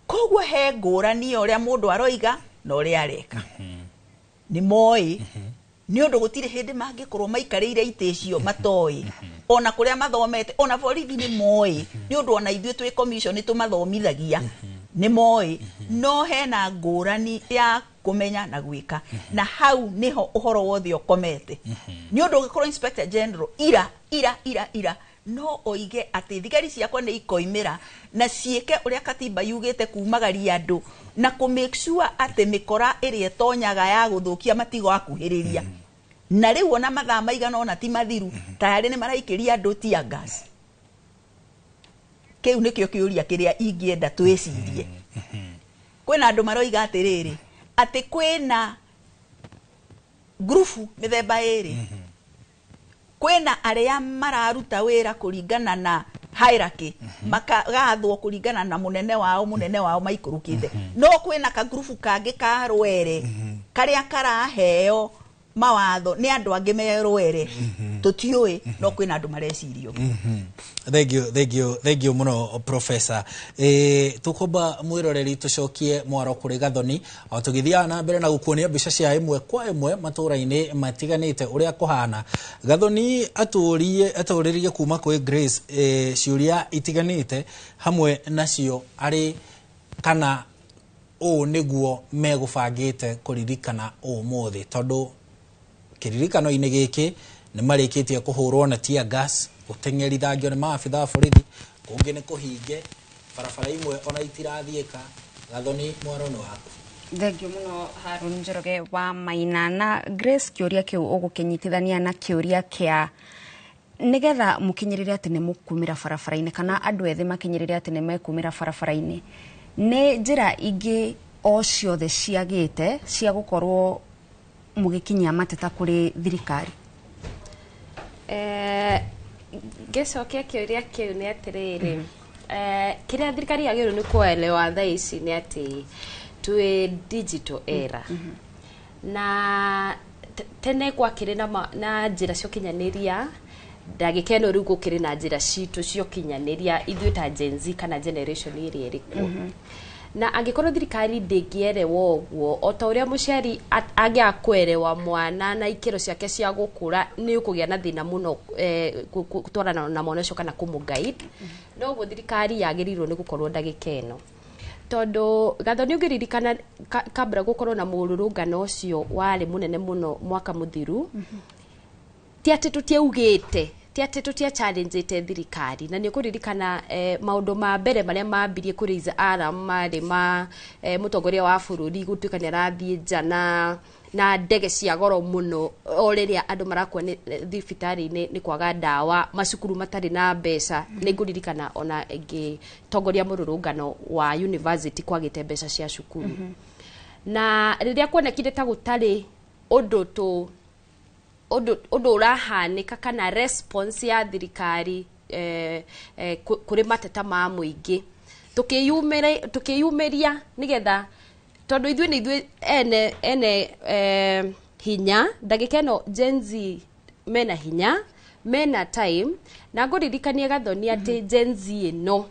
Koguo he ngũrani ya ũrĩa mũndũ aroiga na ũrĩa areka. Nĩ moĩ, nĩ ũndũ gũtirĩ hĩndĩ mangĩkorwo maikarĩire itĩ icio matoĩ, ona kũrĩa mathomete. Ona borithi nĩ moĩ, nĩ ũndũ ona ithuĩ twĩ commission nĩ tũmathomithagia, nĩ moĩ. No hena ngũrani ya kũmenya na gwĩka, na hau nĩho ũhoro wothe ũkomete, nĩ ũndũ ũngĩkorwo inspector general ira ira ira ira no oige atĩ thigari ciakwa nĩ ikoimĩra na ciĩke ũrĩa katiba yugĩte, kumagaria andũ na kũ make sure atĩ mĩkora ĩrĩa ĩtonyaga ya gũthũkia matigo akuhĩrĩria. Na rĩu ona mathaa maigana ona ti mathiru, tayarĩ nĩ maraikĩria andũ tear gas. Kĩu nĩkĩo kĩũria kĩrĩa ingĩenda twĩcirie. Kwĩna andũ maroiga atĩrĩrĩ, atĩ kwĩna ngurubu mĩthemba ĩrĩ. Kwĩna arĩa mararuta wĩra kũringana na hierarchy, makagathwo kũringana na mũnene wao, mũnene wao maikũrũkĩte. No kwĩna kangurubu kangĩ ka rwere karĩa karaheo mawatho nĩ andũ angĩ me rwere. Tũtiũĩ, no kwĩna andũ mareciria ũguo. Thank you, thank you, thank you muno, Professor. Tukomba mwiroreri tucokie mwaro kuri Gathoni o tugithiaga na mbere na gukuonia mbica cia ĩmwe kwa ĩmwe matũra-inĩ matiganĩte ũrĩa kũhana. Gathoni atũrie atũrĩrie kuma kwĩ Grace ciũria itiganĩte, hamwe nacio arĩ kana ũũ nĩguo megũbangĩte kũririkana ũmũthĩ, tondũ kĩririkano-inĩ gĩkĩ nĩ marĩkĩtie kũhũrwo na tear gas, gũteng'erithangio nĩ maabitha a borithi, kũngĩ nĩ kũhinge barabara imwe ona itirathiĩka. Gathoni, mwaro nĩ waku. Thengiũ mũno, Harun Njoroge wa Maina. Na Grace, kĩũria kĩu ũgũkĩnyitithania na kĩũria kĩa nĩgetha mũkinyĩrĩre atĩ nĩ mũkumĩra barabara-inĩ, kana andũ ethĩ makinyĩrĩre atĩ nĩ mekumĩra barabara-inĩ, nĩ njĩra ingĩ o ciothe ciagĩte cia gũkorwo mũgĩkinyia mateta kũrĩ thirikari? Ngĩcokia kĩũria kĩu nĩ atĩrĩrĩ, kĩrĩa thirikari yagĩrĩirwo nĩ kuelewa thaa ici nĩ atĩ twĩ digital era. Na tene gwakĩrĩ na njĩra cia ũkinyanĩria, ndagĩka ĩno rĩu gũkĩrĩ na njĩra citũ cia ũkinyanĩria ithuĩ ta Gen Z kana generation ĩrĩa ĩrĩ kuo. Na angĩkorwo thirikari ndĩngĩerewa ũguo, o ta ũrĩa mũciari angĩaga kwerewa mwana na ikĩro ciake cia gũkũra, nĩ ũkũgĩa na thĩna mũno gũtwarana na mwana ũcio kana kũmũ-guide. Noguo thirikari yagĩrĩirwo nĩ gũkorwo ndagĩka ĩno, tondũ Gathoni, ũngĩririkana kabla gũkorwo na mũrũrũngano ũcio warĩ mũnene mũno mwaka mũthiru, ti atĩ tũtiaugĩte, ti atĩ tũtia challenge thirikari. Na nĩ ũkũririkana maũndũ ma mbere marĩa mambirie kũ raise alarm marĩ ma mũtongoria wa bũrũri gũtuĩka nĩ arathiĩ nja na ndege cia goro mũno, o rĩrĩa andũ marakua nĩ thibitarĩ-inĩ nĩ kwaga ndawa, macukuru matarĩ na mbeca. Nĩ ngũririkana ona ngĩtongoria mũrũrũngano wa university kwagĩte mbeca cia cukuru. Na rĩrĩa kuonekire ta gũtarĩ ũndũ tũ ũndũ ũndũ ũrahanĩka kana response ya thirikari kũrĩ mateta ma mũingĩ, tũkĩyumĩria nĩgetha, tondũ ithuĩ nĩ ithuĩ ene hinya. Ndagĩka ĩno Gen Z mena hinya, mena time. Na ngũririkanie, Gathoni, atĩ Gen Z ĩno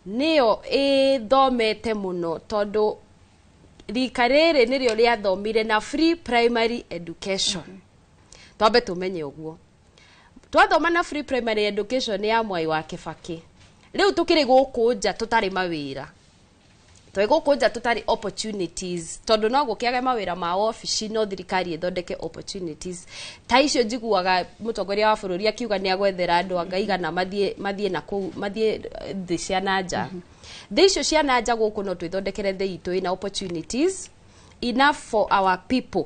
nĩyo ĩthomete mũno, tondũ rika rĩrĩ nĩrĩo rĩathomire na free primary education. Twambe tũmenye ũguo, twathoma na free primary education ya Mwai wa Kĩbakĩ. Rĩu tũkĩrĩ gũkũ nja tũtarĩ mawĩra, twĩ gũkũ nja tũtarĩ opportunities, tondũ no gũkĩage mawĩra ma wabici, no thirikari ĩthondeke opportunities ta icio njiguaga mũtongoria wa bũrũri akiuga nĩ agwethera andũ anga igana mathiĩ na kũu, mathiĩ thĩ cia na nja. Thĩ icio cia na nja, gũkũ no twĩthondekere thĩ itũ ĩna opportunities enough for our people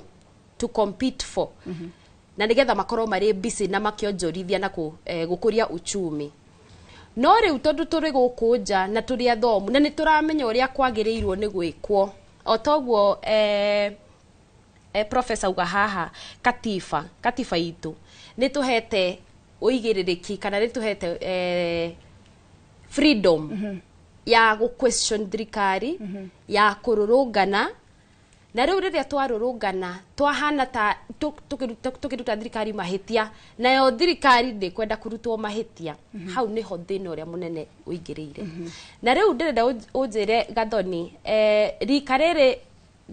to compete for, na nĩgetha makorwo marĩ busy na makĩonjorithia na gũkũria uchumi. No rĩu tondũ tũrĩ gũkũ nja na tũrĩ athomu na nĩ tũramenya ũrĩa kwagĩrĩirwo nĩ gwĩkwo, o toguo professor uga haha, katiba itũ nĩ tũhete ũigĩrĩrĩki kana nĩ tũhete freedom ya gũ question thirikari, ya kũrũrũngana. Na rĩu rĩrĩa twarũrũngana twahana ta tũkĩruta thirikari mahĩtia, nayo thirikari ndĩkwenda kũrutwo mahĩtia, hau nĩho thĩna ũrĩa mũnene ũingĩrĩire. Na rĩu ndĩrenda ũnjĩre, Gathoni, rika rĩrĩ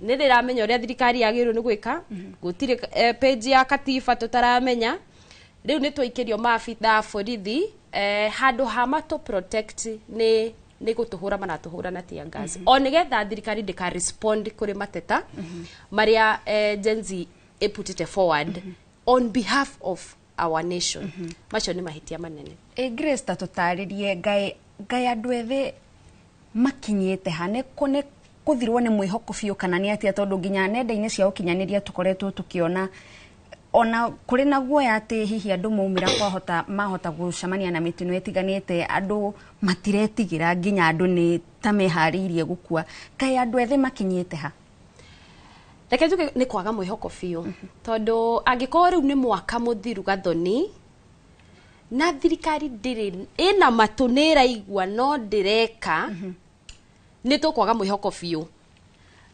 nĩ rĩramenya ũrĩa thirikari yagĩrĩirwo nĩ gwĩka. Gũtirĩ page ya katiba tũtaramenya. Rĩu nĩ twaikĩrio maabitha a borithi, handũ ha matũ protect nĩ gũtũhũra maratũhũra na tear gas, o nĩgetha thirikari ndĩka respond kũrĩ mateta marĩa Gen Z ĩputĩte forward on behalf of our nation. Macio nĩ mahĩtia manene. Ĩ Grace, ta tũtarĩrie ngai ngai andũ ethĩ makinyĩte ha, nĩ kũ nĩ kũthirwo nĩ mwĩhoko biũ kana nĩ atĩa? Tondũ nginya nenda-inĩ cia ũkinyanĩria tũkoretwo tũkĩona Ona kũrĩ na guoya atĩ hihi andũ maumĩra kwahota mahota gũcemania na mĩtino ĩtiganĩte, andũ matiretigĩra, nginya andũ nĩ ta meharĩirie gũkua. Kaĩ andũ ethĩ makinyĩte ha? Reke njuge nĩ kwaga mwĩhoko biũ, tondũ angĩkorwo rĩu nĩ mwaka mũthiru, Gathoni, na thirikari ndĩrĩ ĩna matũ, nĩ ĩraigua no ndĩreka, nĩ tũkwaga mwĩhoko biũ,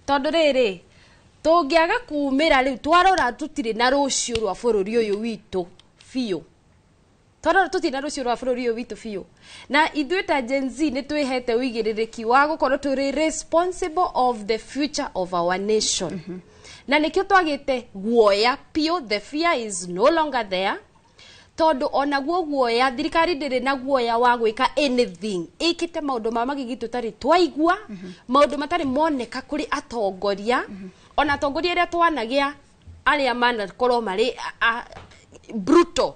tondũ rĩrĩ tũngĩaga kumĩra rĩu twarora tũtirĩ na rũciũ rwa bũrũri ũyũ witũ biũ, twarora tũtirĩ na rũciũ rwa bũrũri ũyũ witũ biũ. Na ithuĩ ta Gen Z nĩ twĩhete ũigĩrĩrĩki wa gũkorwo tũrĩ responsible of the future of our nation, na nĩkĩo twagĩte guoya biũ. The fear is no longer there, tondũ onaguo guoya, thirikari ndĩrĩ na guoya wa gwĩka anything, ĩkĩte maũndũ ma magigi tũtarĩ twaigua, maũndũ matarĩ moneka kũrĩ atongoria, ona atongoria arĩa twanagĩa arĩa manakorwo marĩ brutal,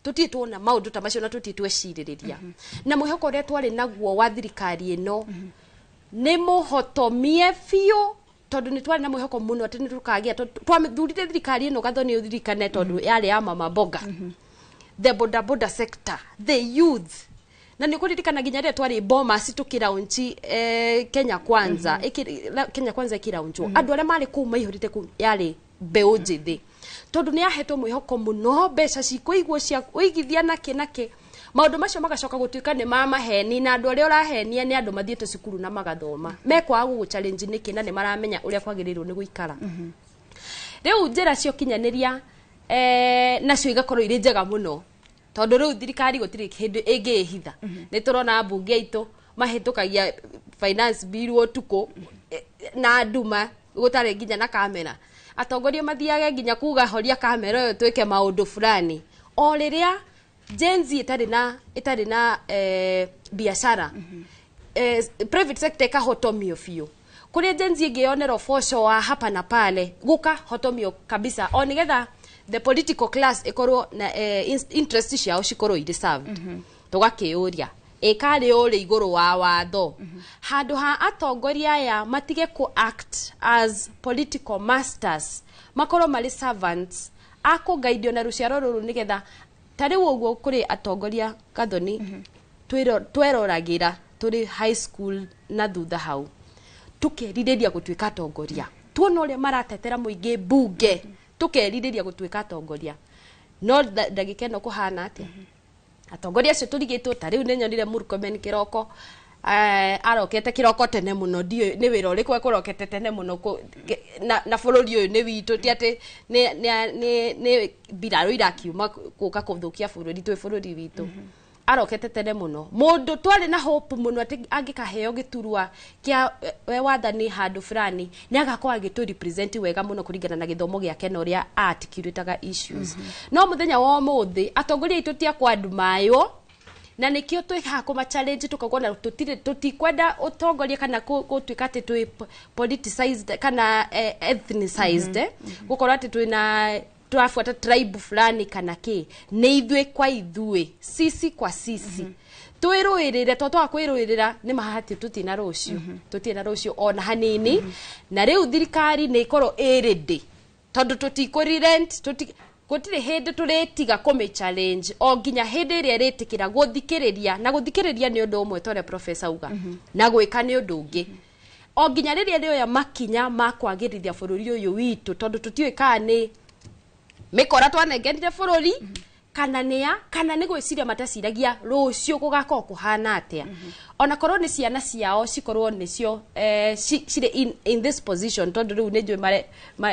tũtirĩ tuona maũndũ ta macio na tũtirĩ twecirĩrĩria. Na mwĩhoko ũrĩa twarĩ naguo wa thirikari ĩno nĩ mũhotomie biũ, tondũ nĩ twarĩ na mwĩhoko mũno atĩ nĩ tũkagĩa, twathurire thirikari ĩno, Gathoni, ũririkane, tondũ yarĩ ya mama mboga, the boda boda sector, the youth. Na nĩ kũririkana nginya rĩrĩa twarĩ Bomas tũkĩraunchi Kenya Kwanza, Kenya Kwanza ĩkĩraunchwo, andũ arĩa marĩ kũu maihũrĩte kũu yarĩ mbeũ njĩthĩ, tondũ nĩ yahetwo mwĩhoko mũno, mbeca cikũigwo cia ũigithia nakĩ nakĩ. Maũndũ macio magacoka gũtuĩka nĩ ma maheni, na andũ arĩa ũrahenia nĩ andũ mathiĩte cukuru na magathoma, mekwaga gũgũ challenge nĩkĩ, na nĩ maramenya ũrĩa kwagĩrĩirwo nĩ gũikara. Rĩu njĩra cia ũkinyanĩria nacio igakorwo irĩ njega mũno, tondũ rĩu thirikari gũtirĩ hĩndĩ ĩngĩĩhitha. Nĩ tũrona mbunge aitũ mahĩtũkagia finance bill ũtukũ na nduma, gũtarĩ nginya na kamera. Atongoria mathiage nginya kuga horia kamera ĩyo twĩke maũndũ fulani. O rĩrĩa Gen Z ĩtarĩ na biacara, private sector ĩkahotomio biũ, kũrĩa Gen Z ĩngĩyonera ũboco wa hapa na pale gũkahotomio kabisa, o nĩgetha the political class ĩkorwo na interest ciao cikorwo irĩ served. Tũgakĩũria, ĩkarĩ ũrĩ igũrũ wa watho, handũ ha atongoria aya matige ku act as political masters, makorwo marĩ servants akũgaidio na rũciaro rũrũ, nĩgetha ta rĩu ũguo kũrĩ atongoria, Gathoni, tweroragĩra tũrĩ high school na thutha hau, tũkerirĩria gũtuĩka atongoria. Tuona ũrĩa maratetera mũingĩ mbunge, tũkerirĩria gũtuĩka atongoria. No ndagĩka ĩno kũhana atĩa? Atongoria acio tũrigĩtwo, ta rĩu nĩ nyonire Murkomen kĩroko, arokete kĩroko tene mũno, ndiũĩ nĩ wĩra ũrĩkũ ekũrokete tene mũno na bũrũri ũyũ nĩ witũ, ti atĩ nĩ mbirarũ irakiuma gũka kũthũkia bũrũri, twĩ bũrũri witũ. Arokete tene mũno, mũndũ twarĩ na hope mũno atĩ angĩkaheo gĩturwa kĩa wathani handũ fulani nĩ agakorwo agĩtũ represent wega mũno kũringana na gĩthomo gĩake na ũrĩa articulataga issues. No mũthenya wa ũmũthĩ atongoria aitũ ti akwandumaywo, na nĩkĩo twĩ haha kũma challenge, tũkauga na tũtirĩ, tũtikwenda ũtongoria kana gũtuĩka atĩ twĩ politicized kana ethnicized, gũkorwo atĩ twĩna tũrabuata tribe fulani kana kĩ. Nĩ ithuĩ kwa ithuĩ, sisi kwa sisi, twĩrũĩrĩre, to twaga kwĩrũĩrĩra nĩ mahati tũtirĩ na rũciũ, tũtirĩ na rũciũ ona hanini. Na rĩu thirikari nĩ ĩkorwo ĩ ready, tondũ tũtikũ relent, gũtirĩ hĩndĩ tũrĩtiga kũmĩ challenge o nginya hĩndĩ ĩrĩa ĩrĩtĩkĩra gũthikĩrĩria. Na gũthikĩrĩria nĩ ũndũ ũmwe, ta ũrĩa professor auga, na gwĩka nĩ ũndũ ũngĩ, o nginya rĩrĩa rĩoya makinya ma kwagĩrithia bũrũri ũyũ witũ, tondũ tũtiũĩ kana nĩ mĩkora twanengerire bũrũri kana nĩa, kana nĩ gwĩciria mataciragia rũciũ gũgakorwo kũhana atĩa, ona korwo nĩ ciana ciao cikorwo nĩcio cirĩ in this position, tondũ rĩu nĩ njũĩ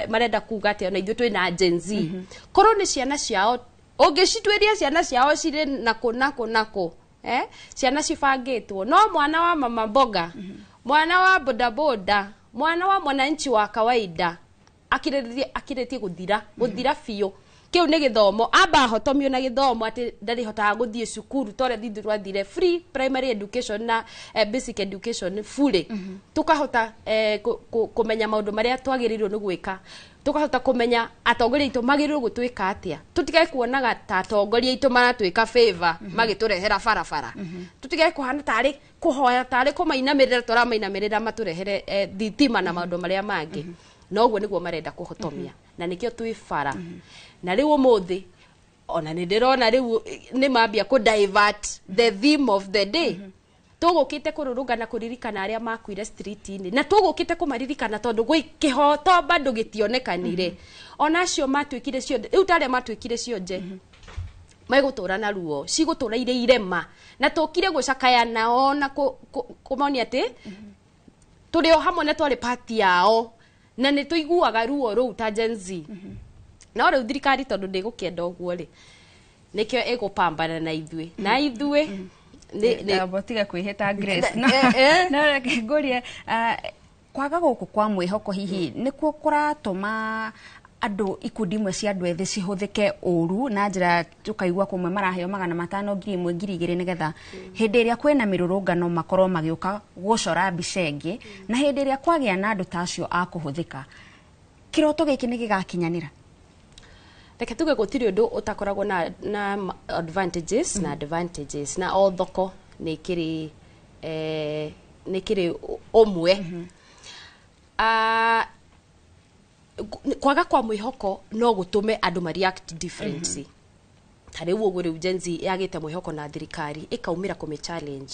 marenda kuga atĩ ona ithuĩ twĩna Gen Z. Korwo nĩ ciana ciao, ũngĩcituĩria ciana ciao cirĩ nakũ nakũ nakũ, ciana cibangĩtwo. No mwana wa mama mboga, mwana wa bodaboda, mwana wa mwananchi wa kawaida akirĩtie gũthira, gũthira biũ. Kĩu nĩ gĩthomo, amba ahotomio na gĩthomo atĩ ndarĩhotaga gũthiĩ cukuru ta ũrĩa ithuĩ twathire free primary education na basic education fully, tukahota kũmenya maũndũ marĩa twagĩrĩirwo nĩ gwĩka, tukahota kũmenya atongoria aitũ magĩrĩirwo gũtwĩka atĩa, tũtigage kuonaga ta atongoria aitũ maratwĩka favor magĩtũrehera barabara, tũtigage kũhana tarĩ kũhoya, tarĩ kũmainamĩrĩra tũramainamĩrĩra matũrehere thitima na maũndũ marĩa mangĩ. Noguo nĩguo marenda kũhotomia. Na nĩkĩo twĩ bara. Na rĩu ũmũthĩ ona nĩ ndĩrona rĩu nĩ mambia kũ divert the theme of the day. Tũgũkĩte kũrũrũngana kũririkana arĩa makuire street-inĩ, na tũgũkĩte kũmaririkana tondũ gwĩ kĩhoto bado gĩtionekanire. Ona acio matuĩkire cionje, rĩu ta arĩa matuĩkire cionje megũtũra na ruo, cigũtũra irĩ irema, na tũkire gũcakaya nao na kũmonia atĩ tũrĩ o hamwe na twarĩ part yao, na nĩ tũiguaga ruo rũu ta Gen Z. No rĩu thirikari tondũ ndĩgũkĩenda ũguo rĩ, nĩkĩo ĩgũpambana na ithuĩ na ithuĩ Ndamba tiga kwĩhĩta, Grace. No no reke ngũrie, kwaga gũkũ kwa mwĩhoko hihi nĩkuo kũratũma andũ, ikundi imwe cia andũ ethĩ cihũthĩke ũru na njĩra tũkaigua kũmwe maraheo 500, 1000, 2000, nĩgetha hĩndĩ ĩrĩa kwĩna mĩrũrũngano makorwo magĩũka gũcora mbica ĩngĩ, na hĩndĩ ĩrĩa kwagĩa na andũ ta acio a kũhũthĩka, kĩroto gĩkĩ nĩ gĩgakinyanĩra? Reke tuge gũtirĩ ũndũ ũtakoragwo na advantages na advantages, na o thoko nĩ kĩrĩ nĩ kĩrĩ ũmwe. Kwaga kwa mwĩhoko no gũtũme andũ ma react differently. Ta rĩu ũguo rĩu Gen Z yagĩte mwĩhoko na thirikari, ĩkaumĩra kũmĩ challenge,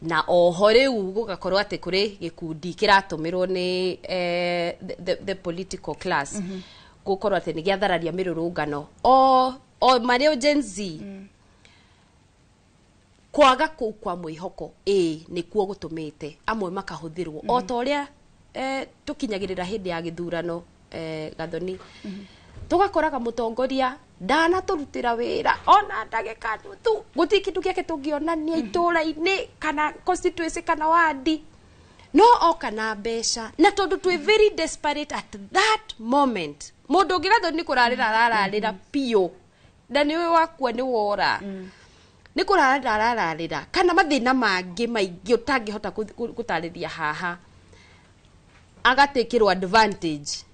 na oho rĩu gũgakorwo atĩ kũrĩ gĩkundi kĩratũmĩrwo nĩ the political class gũkorwo atĩ nĩ gĩathararia mĩrũrũngano o marĩ Gen Z. Kwaga kũu kwa mwĩhoko ĩĩ nĩkuo gũtũmĩte amwe makahũthĩrwo o ta ũrĩa tũkinyagĩrĩra hĩndĩ ya gĩthurano, Gathoni, tũgakoraga mũtongoria ndanatũrutĩra wĩra ona ndagĩka nuthu, gũtirĩ kĩndũ gĩake tũngĩonania itũũra-inĩ kana constituency kana wadi, no oka na mbeca, na tondũ twĩ very desperate at that moment, mũndũ ũngĩ, Gathoni, nĩ kũrarĩra arararĩra biũ, na nĩ wakua nĩ wora, nĩ kũrarĩra arararĩra kana mathĩna mangĩ maingĩ ũtangĩhota gũtarĩria haha, agatĩkĩrwo advantage,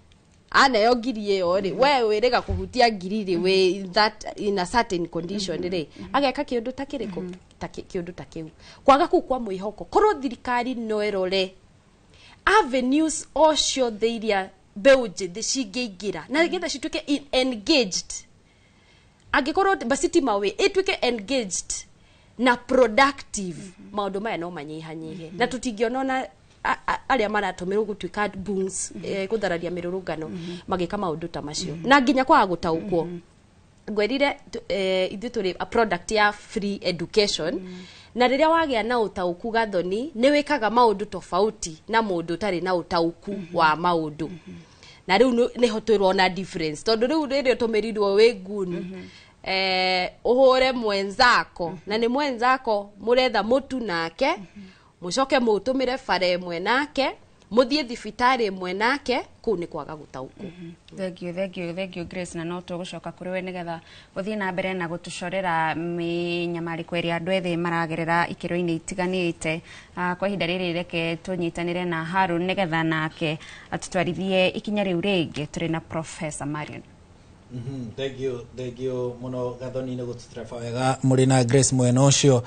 aneo ngiri ĩyo rĩ, we wĩrĩga kũhutia ngiri rĩ, wĩ in that in a certain condition rĩ, ageka kĩũndũ ta kĩrĩkũ, ta kĩũndũ ta kĩu. Kwaga kũu kwa mwĩhoko, korwo thirikari no ĩrore avenues o ciothe iria mbeũ njĩthĩ cingĩingĩra na nĩgetha cituĩke engaged, angĩkorwo basitima wĩ ĩtuĩke engaged na productive, maũndũ maya no manyihanyihe na tũtingĩona ona arĩa maratũmĩrwo gũtuĩka boons, gũthararia mĩrũrũngano magĩka maũndũ ta macio na nginya kwaga gũtaũkwo. Ngwĩrire ithuĩ tũrĩ a product ya free education, na rĩrĩa wagĩa na ũtaũku, Gathoni, nĩ wĩkaga maũndũ tofauti na mũndũ ũtarĩ na ũtaũku wa maũndũ, na rĩu nĩho twĩrona difference, tondũ rĩu rĩrĩa ũtũmĩrirwo wĩ nguni ũhũre mwenzako, na nĩ mwenzako mũretha mũtu nake, mũcoke mũtũmĩre bara ĩmwe nake, mũthiĩ thibitarĩ ĩmwe nake, kũu nĩ kwaga gũtaũkwo. Thank you, thank you, thank you, Grace. Na no tũgũcoka kũrĩ we nĩgetha ũthiĩ na mbere na gũtũcorera mĩnyamarĩko ĩrĩa andũ ethĩ maragerera ikĩro-inĩ itiganĩte. Kwa ihinda rĩrĩ reke tũnyitanĩre na Harun nĩgetha nake atũtwarithie ikinya rĩu rĩngĩ tũrĩ na Professor Marion. Thank you, thank you muno, Gathoni, nĩ gũtũtereba wega mũrĩ na Grace mwena ũcio.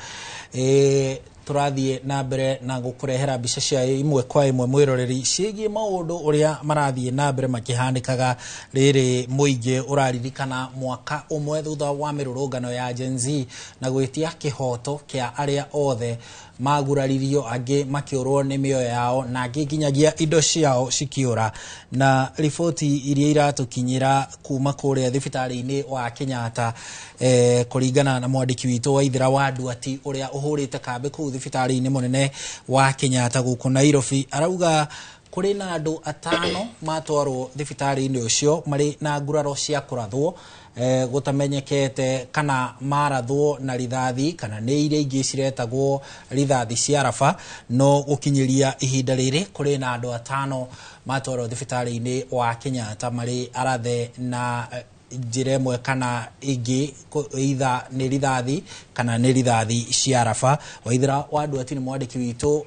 Tũrathiĩ na mbere na gũkũrehera mbica cia imwe kwa ĩmwe, mwĩroreri, ciĩgiĩ maũndũ ũrĩa marathiĩ na mbere makĩhanĩkaga rĩrĩ mũingĩ ũraririkana mwaka ũmwe thutha wa mĩrũrũngano ya Gen Z na gwĩtia kĩhoto kĩa arĩa othe maguraririo, angĩ makĩũrwo nĩ mĩoyo yao na angĩ nginyagia indo ciao cikĩũra. Na riboti iria iratũkinyĩra kuma kũrĩa thibitarĩ-inĩ wa Kenyatta, kũringana na mwandĩki witũ wa Ithira wa Nduati ũrĩa ũhũrĩte kambĩ kũu thibitarĩ-inĩ mũnene wa Kenyatta gũkũ Nairobi, arauga kũrĩ na andũ 5 matwarwo thibitarĩ-inĩ ũcio marĩ na nguraro cia kũrathwo, gũtamenyekete kana marathwo na rithathi kana nĩ iria ingĩ ciretagwo rithathi cia raba. No gũkinyĩria ihinda rĩrĩ kũrĩ na andũ 5 matwarwo thibitarĩ-inĩ wa Kenyatta marĩ arathe na njĩra ĩmwe kana ĩngĩ, either nĩ rithathi Kana nĩ rithathi cia raba. Waithera wa Nduati nĩ mwandĩki witũ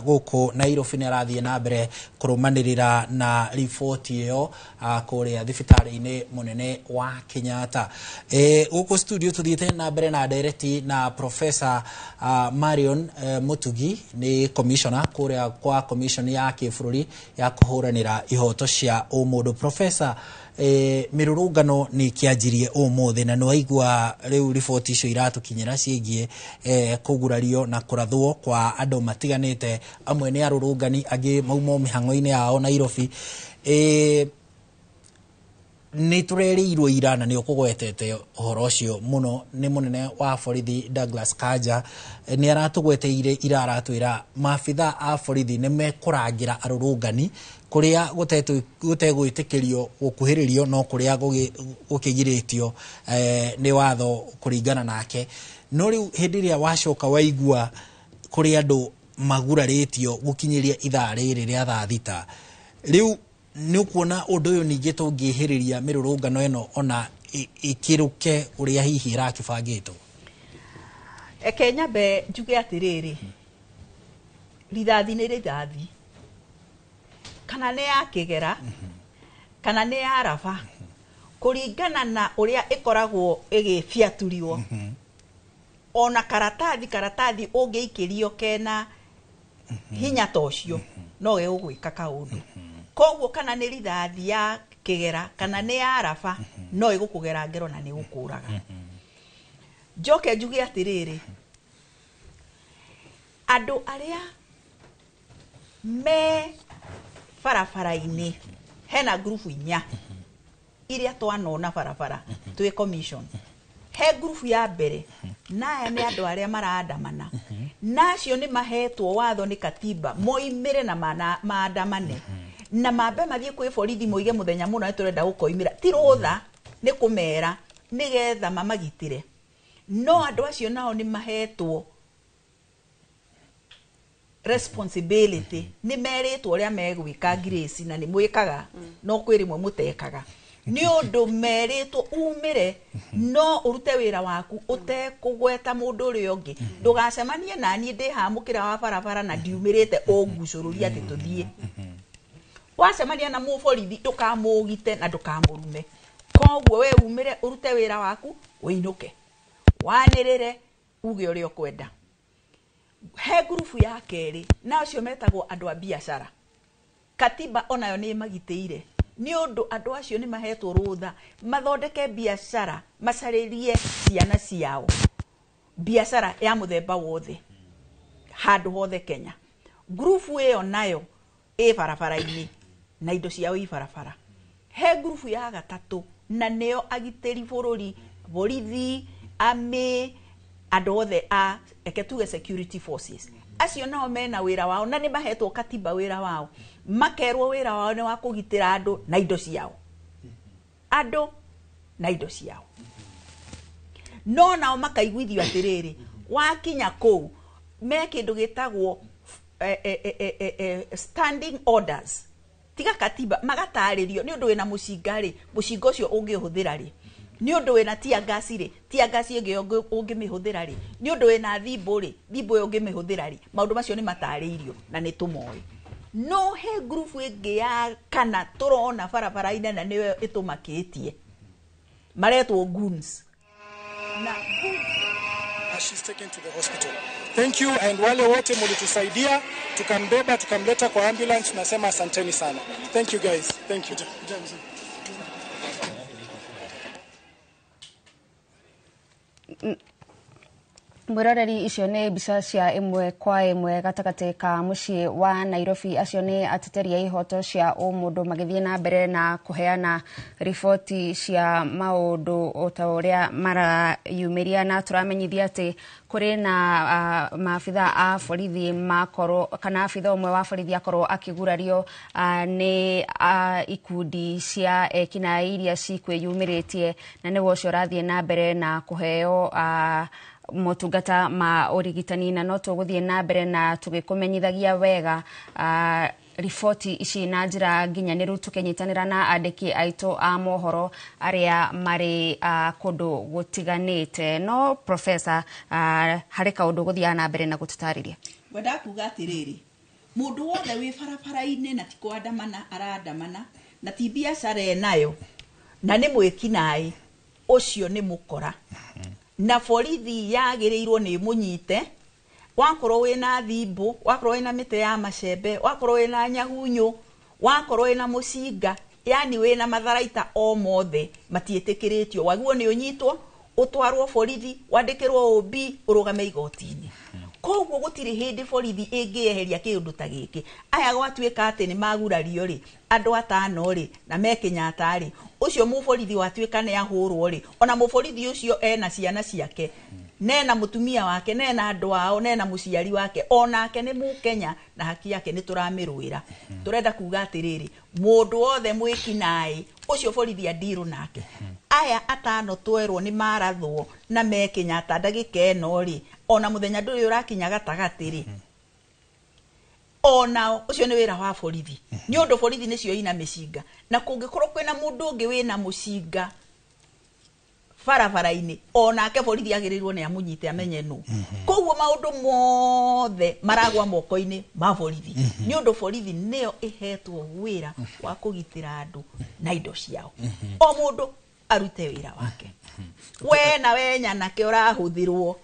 gũkũ Nairobi, nĩ arathiĩ na mbere kũrũmanĩrĩra na riboti ĩyo kũrĩa thibitarĩ-inĩ mũnene wa Kenyatta. Gũkũ studio tũthiĩte na mbere na ndereti na Professor Marion Mutugi, nĩ commissioner kũrĩa kwa commission ya kĩbũrũri ya kũhũranĩra ihoto cia ũmũndũ. Professor, mĩrũrũngano nĩ ĩkĩanjirie ũmũthĩ na nĩwaigua rĩu riboti icio iratũkinyĩra ciĩgiĩ kũgurario na kũrathwo kwa andũ matiganĩte, amwe nĩ arũrũngani, angĩ mauma o mĩhang'o-inĩ yao Nairobi. Nĩ tũrerĩirwo ira, na nĩ ũkũgwetete ũhoro ũcio mũno, nĩ mũnene wa borithi Douglas Kanja nĩ aratũgweteire ira, aratwĩra maabitha a borithi nĩ mekũrangĩra arũrũngani kũrĩa gũtegwĩtĩkĩrio gũkuhĩrĩrio, no kũrĩa gũkĩgirĩtio nĩ watho kũringana nake. No rĩu hĩndĩ ĩrĩa wacoka waigua kũrĩ andũ magurarĩtio gũkinyĩria ithaa rĩrĩ rĩa thaa 6 rĩu, nĩ ũkuona ũndũ ũyũ ningĩ tũngĩhĩrĩria mĩrũrũngano ĩno ona ĩkĩrũke ũrĩa hihi ĩrakĩbangĩtwo? Eke nyambe njuge atĩrĩrĩ, rithathi nĩ rithathi, kana nĩ ya kĩgera kana nĩ ya raba, kũringana na ũrĩa ĩkoragwo ĩgĩbiatũrio. Ona karatathi karatathi ũngĩikĩrio kena hinya ta ũcio, no gegũgwĩka kaũndũ. Koguo kana nĩ rithathi ya kĩgera kana nĩ ya raba, no ĩgũkũgera ngero na nĩ ĩgũkũraga. Njoke njuge atĩrĩrĩ, andũ arĩa me barabara-inĩ, hena ngurubu inya iria twanona barabara twĩ commission. He ngurubu ya mbere, na aya nĩ andũ arĩa maraandamana, na acio nĩ mahetwo watho nĩ katiba moimĩre na maandamane na mambe mathiĩ kwĩ borithi moige mũthenya mũna nĩ tũrenda gũkoimĩra. Ti rũtha, nĩ kũmera nĩgetha mamagitĩre. No andũ acio nao nĩ mahetwo responsibility, nĩ merĩtwo ũrĩa megwĩka. Grace, na nĩ mwĩkaga, no kwĩ rĩmwe mũtekaga, nĩ ũndũ merĩtwo umĩre no ũrute wĩra waku ũtekũgweta mũndũ ũrĩa ũngĩ. Ndũgacemanie na niĩ ndĩ haha mũkĩra wa barabara na ndiumĩrĩte ũngucũrũrie atĩ tũthiĩ. Wacemania na mũborithi, ndũkamũgite na ndũkamũrume. Koguo we umĩre ũrute wĩra waku, ũinũke, wanĩrĩre, uge ũrĩa ũkwenda. He ngurubu ya kerĩ, na acio metagwo andũ a biacara. Katiba onayo nĩ ĩmagitĩire, nĩ ũndũ andũ acio nĩ mahetwo rũtha mathondeke biacara, macarĩrie ciana ciao biacara ya mũthemba wothe handũ hothe Kenya. Ngurubu ĩyo nayo ĩ barabara-inĩ na indo ciao i barabara. He ngurubu ya gatatũ, na nĩo agitĩri bũrũri, borithi, army, andũ othe a eke tuge security forces. Acio nao mena wĩra wao na nĩ mahetwo katiba wĩra wao, makerwo wĩra wao nĩ wa kũgitĩra andũ na indo ciao, andũ na indo ciao. No nao makaiguithio atĩrĩrĩ, wakinya kũu me kĩndũ gĩtagwo standing orders, tiga katiba, magatarĩrio nĩ ũndũ wĩna mũcinga rĩ, mũcinga ũcio ũngĩũhũthĩra rĩ, nĩ ũndũ wĩna tear gas rĩ, tear gas ĩngĩ ũngĩmĩhũthĩra rĩ, nĩ ũndũ wĩna thimbũ rĩ, thimbũ ĩyo ũngĩmĩhũthĩra rĩ. Maũndũ macio nĩ matarĩirio na nĩ tũmoĩ. No he ngurubu ĩngĩ ya kana tũrona barabara-inĩ, na nĩyo ĩtũmakĩtie, maretwo goons na goons. She's taken to the hospital. Thank you, and wale wote mulitusaidia tukambeba tukamleta kwa ambulance, tunasema asanteni sana. Thank you guys. Thank you. Mwĩroreri, icio nĩ mbica cia ĩmwe kwa ĩmwe gatagatĩ ka mũciĩ wa Nairobi. Acio nĩ ateteri a ihoto cia ũmũndũ magĩthiĩ na mbere na kũheana riboti cia maũndũ o ta ũrĩa marayumĩria, na tũramenyithia atĩ kũrĩ na maabitha a borithi makorwo, kana abitha ũmwe wa borithi akorwo akĩgurario nĩ ikundi cia ekinaĩ iria cikwĩyumĩrĩtie, na nĩwe ũcio ũrathiĩ na mbere na kũheo Motungata ma ũrigitani, na no tũgũthiĩ na mbere na tũgĩkũmenyithagia wega riboti ici na njĩra nginyanĩru, tũkĩnyitanĩra na andĩki aitũ a mohoro arĩa marĩ kũndũ gũtiganĩte. No professor, harĩ kaũndũ gũthiaga na mbere na gũtũtarĩria. Ngwendaga kuga atĩrĩrĩ, mũndũ wothe wĩ barabara-inĩ na ti kwandamana arandamana na ti biacara enayo na nĩ mwĩkinaĩ, ũcio nĩ mũkora na borithi yagĩrĩirwo nĩ mũnyite. Wakorwo wĩna thimbũ, wakorwo wĩna mĩtĩ ya macembe, wakorwo wĩna nyahunyũ, wakorwo wĩna mũcinga, yani wĩna matharaita o mothe matiĩtĩkĩrĩtio, waguo nĩ ũnyitwo ũtwarwo borithi, wandĩkĩrwo OB, ũrũgame igoti-inĩ. Koguo gũtirĩ hĩndĩ borithi ĩngĩeheria kĩũndũ ta gĩkĩ. Aya gwatuĩka atĩ nĩ magurario rĩ, andũ atano rĩ, na me Kenyatta rĩ, ũcio mũborithi watuĩka nĩ ahũrwo rĩ, ona mũborithi ũcio ena ciana ciake, nena mũtumia wake, nena andũ ao, nena mũciari wake, onake nĩ mũkenya na haki yake nĩ tũramĩrũĩra. Tũrenda kuga atĩrĩrĩ, mũndũ wothe mwĩkinaĩ ũcio borithi andirũ nake. Aya atano twerwo nĩ marathwo na me Kenyatta ndagĩka ĩno rĩ, ona mũthenya ndũrĩ ũrakinya gatagatĩ rĩ, onao ũcio nĩ wĩra wa borithi, nĩ ũndũ borithi nĩcio ina mĩcinga, na kũngĩkorwo kwĩna mũndũ ũngĩ wĩna mũcinga barabara-inĩ, onake borithi agĩrĩirwo nĩ amũnyite amenye nũ. Koguo maũndũ mothe maragwa moko-inĩ ma borithi, nĩ ũndũ borithi nĩyo ĩhetwo wĩra wa kũgitĩra andũ na indo ciao. O mũndũ arute wĩra wake. We na we nyanake ũrahũthĩrwo,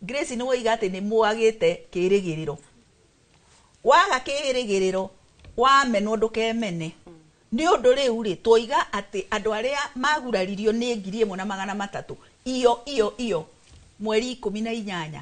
Grace nĩ woiga atĩ nĩ mwagĩte kĩrĩgĩrĩro. Waga kĩrĩgĩrĩro wamenwo ndũkemene. Nĩ ũndũ rĩu rĩ, twoiga atĩ andũ arĩa maguraririo nĩ 1300 iyo iyo iyo mweri 18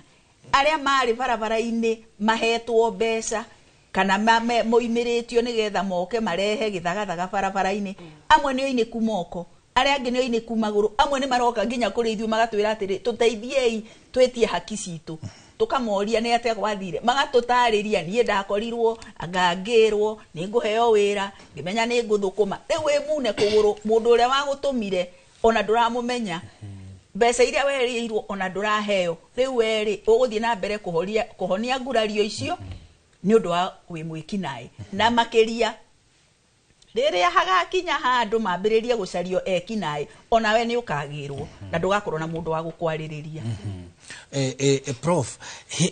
arĩa marĩ barabara-inĩ mahetwo mbeca kana moimĩrĩtio nĩgetha moke marehe gĩthagathaga barabara-inĩ, amwe nĩ oinĩku moko, arĩa angĩ nĩ oinĩku magũrũ, amwe nĩ maroka nginya kũrĩ ithuĩ magatwĩra atĩrĩ, tũteithiei twĩtie haki citũ. Tukamoria nĩ atĩa gwathire, magatũtarĩria niĩ ndakorirwo ngangĩrwo nĩ ngũheo wĩra ngĩmenya nĩ ngũthũkũma. Rĩu wĩ mune kũgũrũ, mũndũ ũrĩa wagũtũmire ona ndũramũmenya, mbeca iria werĩirwo ona ndũraheo, rĩu werĩ ũgũthiĩ na mbere kũhonia ngurario icio nĩ ũndũ wa wĩ mwĩkinaĩ. Na makĩria rĩrĩa hagakinya handũ mambĩrĩrie gũcario ekinaĩ, onawe nĩ ũkagĩrwo na ndũgakorwo na mũndũ wa gũkwarĩrĩria. Prof,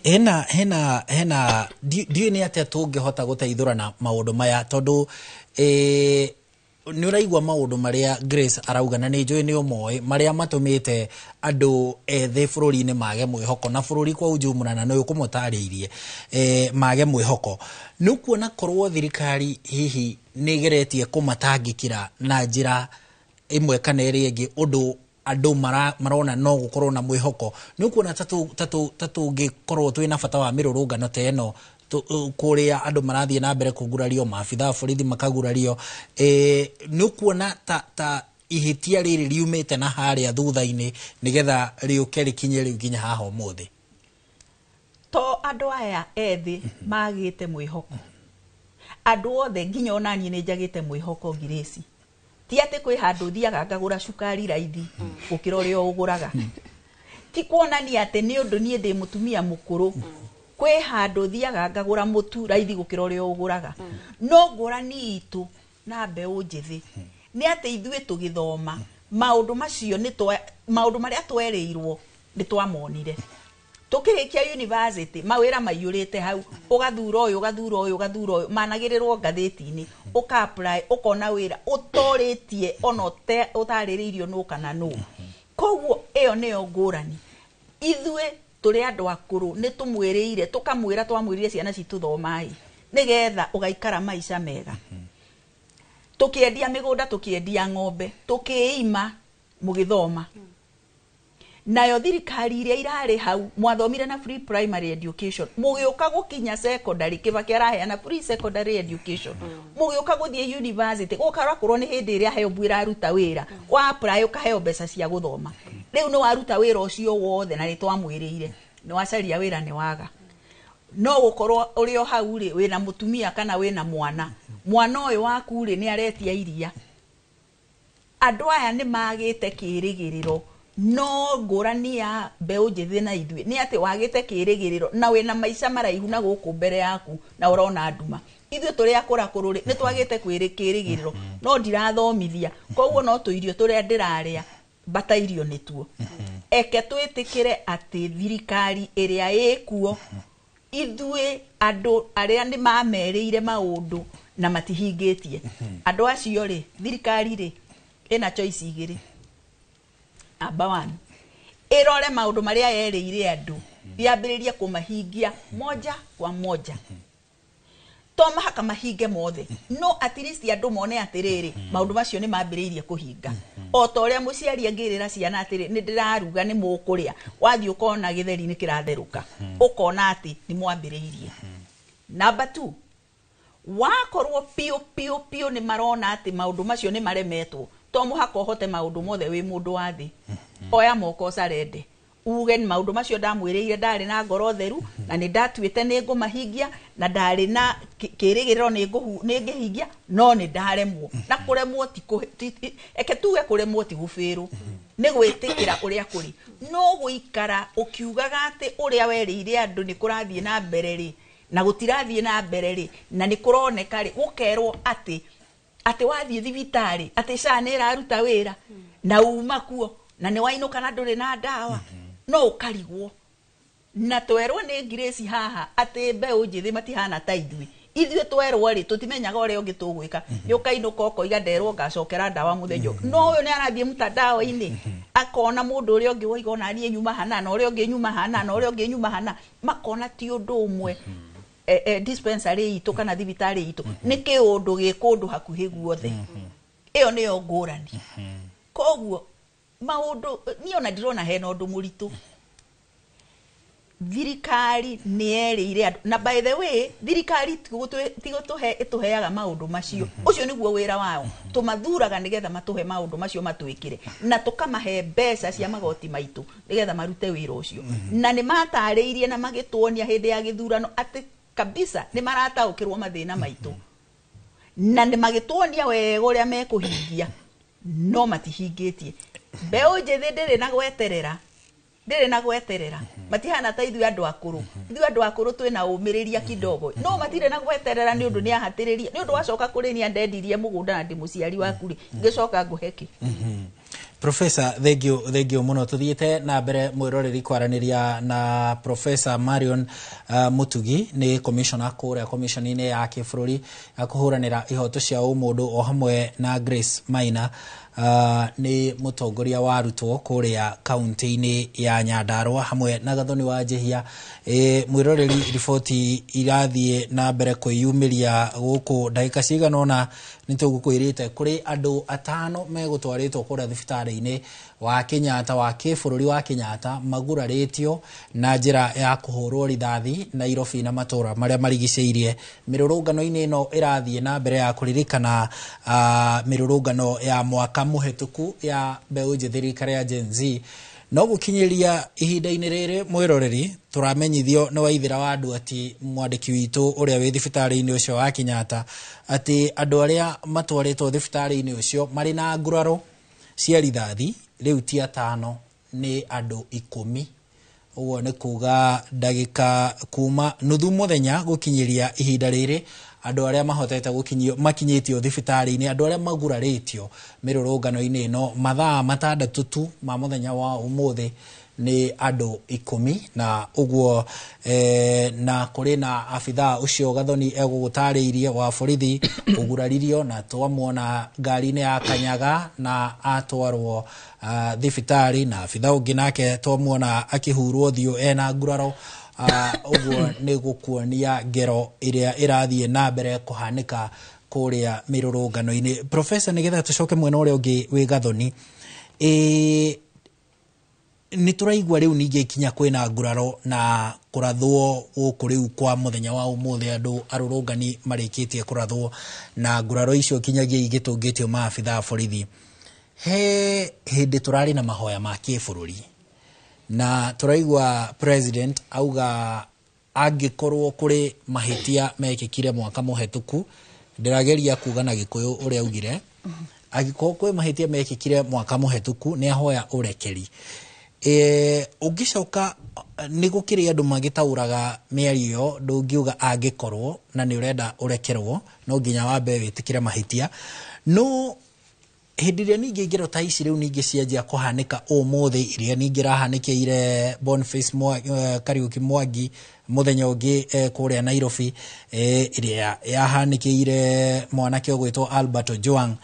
hena hena hena ndiũĩ nĩ atĩa tũngĩhota gũteithũrana maũndũ maya, tondũ nĩ ũraigua maũndũ marĩa Grace arauga, na nĩ njũĩ nĩ ũmoĩ marĩa matũmĩte andũ ethĩ bũrũri-inĩ mage mwĩhoko, na bũrũri kwa ujumla, na nĩ ũkũmũtarĩirie mage mwĩhoko. Nĩ ũkuona korwo thirikari hihi nĩ ĩgeretie kũmatangĩkĩra na njĩra ĩmwe kana ĩrĩa ĩngĩ, ũndũ andũ marona no gũkorwo na mwĩhoko, nĩ ũkuona ta tũngĩkorwo twĩna bata wa mĩrũrũngano ta ĩno kũrĩa andũ marathiĩ na mbere kũgurario, maabitha a borithi makagurario, nĩ ũkuona ta ihĩtia rĩrĩ riumĩte na harĩa thutha-inĩ nĩgetha rĩũke rĩkinye rĩu nginya haha ũmũthĩ? To andũ aya ethĩ magĩte mwĩhoko, andũ othe nginya ona niĩ nĩ njagĩte mwĩhoko. Grace, ti atĩ kwĩ handũ thiaga ngagũra cukari raithi gũkĩra ũrĩa ũgũraga, ti kuonania atĩ nĩ ũndũ niĩ ndĩ mũtumia mũkũrũ, kwĩ handũ thiaga ngagũra mũtu raithi gũkĩra ũrĩa ũgũraga. No ngũrani itũ na mbeũ njĩthĩ nĩ atĩ ithuĩ tũgĩthoma maũndũ macio, maũndũ marĩa twerĩirwo nĩ twamonire. Tũkĩrĩkia university mawĩra maiyũrĩte hau, ũgathura ũyũ, ũgathura ũyũ, ũgathura ũyũ, managĩrĩrwo ngathĩti-inĩ, ũka apply ũkona wĩra ũtorĩtie ona ũtarĩrĩirio nũ kana nũ. Koguo ĩyo nĩyo ngũrani. Ithuĩ tũrĩ andũ akũrũ nĩ tũmwĩrĩire, tũkamwĩra, twamwĩrire ciana citũ thomai nĩgetha ũgaikara maica mega. Tũkĩendia mĩgũnda, tũkĩendia ng'ombe, tũkĩima mũgĩthoma. Nayo thirikari iria irarĩ hau mwathomire na free primary education, mũgĩũka gũkinya secondary, Kibaki araheana free secondary education, mũgĩũka gũthiĩ university gũkarakorwo nĩ hĩndĩ ĩrĩa HELB ĩraruta wĩra, wa apply ũkaheo mbeca cia gũthoma. Rĩu nĩ waruta wĩra ũcio wothe na nĩ twamwĩrĩire nĩ wacaria wĩra nĩ waga. No gũkorwo ũrĩ o hau rĩ, wĩna mũtumia kana wĩna mwana, mwana ũyũ waku rĩ nĩ aretia iria. Andũ aya nĩ magĩte kĩrĩgĩrĩro No ngũrani ya mbeũ njĩthĩ na ithuĩ nĩ atĩ wagĩte kĩrĩgĩrĩro na wĩna maica maraihu na gũkũ mbere yaku na ũrona nduma. Ithuĩ tũrĩ akũrakũrũ rĩ, nĩ twagĩte kĩrĩgĩrĩro no ndirathomithia, koguo no tũirio tũrĩa ndĩrarĩa batairio nĩtuo. Eke twĩtĩkĩre atĩ thirikari ĩrĩa ĩkuo ithuĩ andũ arĩa nĩ mamerĩire maũndũ na matihingĩtie. Andũ acio rĩ, thirikari rĩ ĩna choice igĩrĩ. Number one, ĩrore maũndũ marĩa yerĩire andũ yambĩrĩrie kũmahingia moja kwa moja. To mahaka mahinge mothe, no at least andũ mone atĩrĩrĩ maũndũ macio nĩ mambĩrĩirie kũhinga. O ta ũrĩa mũciari angĩrĩra ciana atĩrĩ nĩ ndĩraruga nĩ mũkũrĩa, wathiĩ ũkona gĩtheri nĩ kĩratherũka, ũkona atĩ nĩ mwambĩrĩirie. Number two, wakorwo piũ piũ piũ nĩ marona atĩ maũndũ macio nĩ maremetwo, to mũhaka ũhote maũndũ mothe wĩ mũndũ wa thĩ. Oya moko ũcarende uge nĩ maũndũ macio ndamwĩrĩire ndarĩ na ngoro theru na nĩ ndatuĩte nĩ ngũmahingia na ndarĩ na kĩrĩgĩrĩro nĩ ngĩhingia no nĩ ndaremwo. Na kũremwo ti eke tuge kũremwo ti gũbĩrwo, nĩ gwĩtĩkĩra ũrĩa kũrĩ. No gũikara ũkiugaga atĩ ũrĩa werĩire andũ nĩ kũrathiĩ na mbere rĩ na gũtirathiĩ na mbere rĩ na nĩ kũroneka rĩ, gũkerwo atĩ atĩ wathiĩ thibitarĩ atĩ SHA nĩ ĩraruta wĩra na uma kuo na nĩ wainũka na ndũrĩ na ndawa, no ũkarigwo. Na twerwo nĩ Grace haha atĩ mbeũ njĩthĩ matihana ta ithuĩ. Ithuĩ twerwo rĩ tũtimenyaga ũrĩa ũngĩ tũgwĩka, nĩ ũkainũka ũkoiga nderwo ngacokera ndawa mũthenya ũngĩ. No ũyũ nĩ arathiĩ mtandao-inĩ akona mũndũ ũrĩa ũngĩ woiga ona niĩ nyuma hana na ũrĩa ũngĩ nyuma hana na ũrĩa ũngĩ nyuma hana, makona ti ũndũ ũmwe. Dispensary itũ kana thibitarĩ itũ nĩ kĩũndũ gĩ kũndũ hakuhĩ guothe. Ĩyo nĩyo ngũrani. Koguo maũndũ niĩ ona ndirona hena ũndũ mũritũ. Thirikari nĩ yerĩire andũ, na by the way thirikari ti gũtũhe ĩtũheaga maũndũ macio, ũcio nĩguo wĩra wao. Tũmathuraga nĩgetha matũhe maũndũ macio matwĩkĩre, na tũkamahe mbeca cia magoti maitũ nĩgetha marute wĩra ũcio. Na nĩ matarĩirie na magĩtuonia hĩndĩ ya gĩthurano atĩ kabisa nĩ marataũkĩrwo mathĩna maitũ, na nĩ magĩtuonia wega ũrĩa mekũhingia, no matihingĩtie. Mbeũ njĩthĩ ndĩrĩ na gweterera, ndĩrĩ na gweterera, matihana ta ithuĩ andũ akũrũ. Ithuĩ andũ akũrũ twĩna ũmĩrĩria kidogo, no matirĩ na gweterera nĩ ũndũ nĩ ahatĩrĩria. Nĩ ũndũ wacoka kũrĩ niĩ ndendirie mũgũnda na ndĩ mũciari waku rĩ, ngĩcoka ngũhe kĩ? Professor, thank you mũno. Tuthiĩte na mbere mwĩroreri kwaranĩria na Professor Marion Mutugi, nĩ commissioner kũrĩa commission-inĩ ya kĩbũrũri ya kũhũranĩra ihoto cia ũmũndũ, o hamwe na Grace Maina, nĩ mũtongoria wa arutwo kũrĩa kaunti-inĩ ya Nyandarua, hamwe na Gathoni wa Njihia. Mwĩroreri, riboti irathiĩ na mbere kwĩyumĩria gũkũ ndagĩka cigana ũna nĩ tũgũkwĩrĩte kũrĩ andũ atano megũtwarĩtwo kũrĩa thibitarĩ-inĩ wa Kenyatta wa kĩbũrũri wa Kenyatta magurarĩtio na njĩra ya kũhũrwo rithathi Nairobi na matũra marĩa marigicĩirie. Mĩrũrũngano-inĩ ĩno ĩrathiĩ na mbere ya kũririkana mĩrũrũngano ya mwaka mũhetũku ya mbeũ njĩthĩ rika rĩa Gen Z. No gũkinyĩria ihinda-inĩ rĩrĩ mwĩroreri, tũramenyithio nĩ waithĩra wa andũ ati mwandĩki witũ ũrĩa wĩ thibitarĩ-inĩ ũcio wa Kenyatta atĩ andũ arĩa matwarĩtwo thibitarĩ-inĩ ũcio marĩ na nguraro cia rithathi rĩu ti atano, nĩ andũ 10. Ũguo nĩ kuga ndagĩka kuma nuthu mũthenya gũkinyĩria ihinda rĩrĩ, andũ arĩa mahotete gũkinyio makinyĩtio thibitarĩ-inĩ, andũ arĩa magurarĩtio mĩrũrũngano-inĩ ĩno mathaa 6 tu ma mũthenya wa ũmũthĩ nĩ andũ 10. Na ũguo na kũrĩ na abithaa ũcio Gathoni egũgũtarĩirie wa borithi ũguraririo na twamuona ngari-inĩ ya Kanyaga na atwarwo thibitarĩ, na abithaa ũngĩ nake twamuona akĩhurwo ũthiũ ena nguraro. Ũguo nĩ gũkuonia ngero ĩrĩa ĩrathiĩ na mbere kũhanĩka kũrĩa mĩrũrũngano-inĩ. Professor, nĩgetha tũcoke mwena ũrĩa ũngĩ wĩ Gathoni, nĩ tũraigua rĩu ningĩ kinya kwĩna nguraro na kũrathwo gũkũ rĩu kwa mũthenya wa ũmũthĩ, andũ arũrũngani marĩkĩtie kũrathwo na nguraro icio kinyagia igĩtũngĩtio maabithaa a borithi. He hĩndĩ tũrarĩ na mahoya ma kĩbũrũri na tũraigua president auga angĩkorwo kũrĩ mahĩtia mekĩkire mwaka mũhetũku, ndĩrageria kuga na Gĩkũyũ ũrĩa augire, Angĩkorwo kwĩ mahĩtia mekĩkire mwaka mũhetũku, nĩ ahoya ũrekeri. Ũngĩcoka nĩ gũkĩrĩ andũ magĩtaũraga mĩario ĩyo, ndũngiuga angĩkorwo na nĩ ũrenda ũrekerwo no nginya wambe wĩtĩkĩre mahĩtia. No hĩndĩ ĩrĩa ningĩ ngero ta ici rĩu ningĩ cianjia kũhanĩka ũmũthĩ, iria ningĩ irahanĩkĩire Boniface Kariuki Mwangi mũthenya ũngĩ kũrĩa Nairobi, ĩrĩa yahanĩkĩire mwanake ũgwĩtwo Albert Ojwang,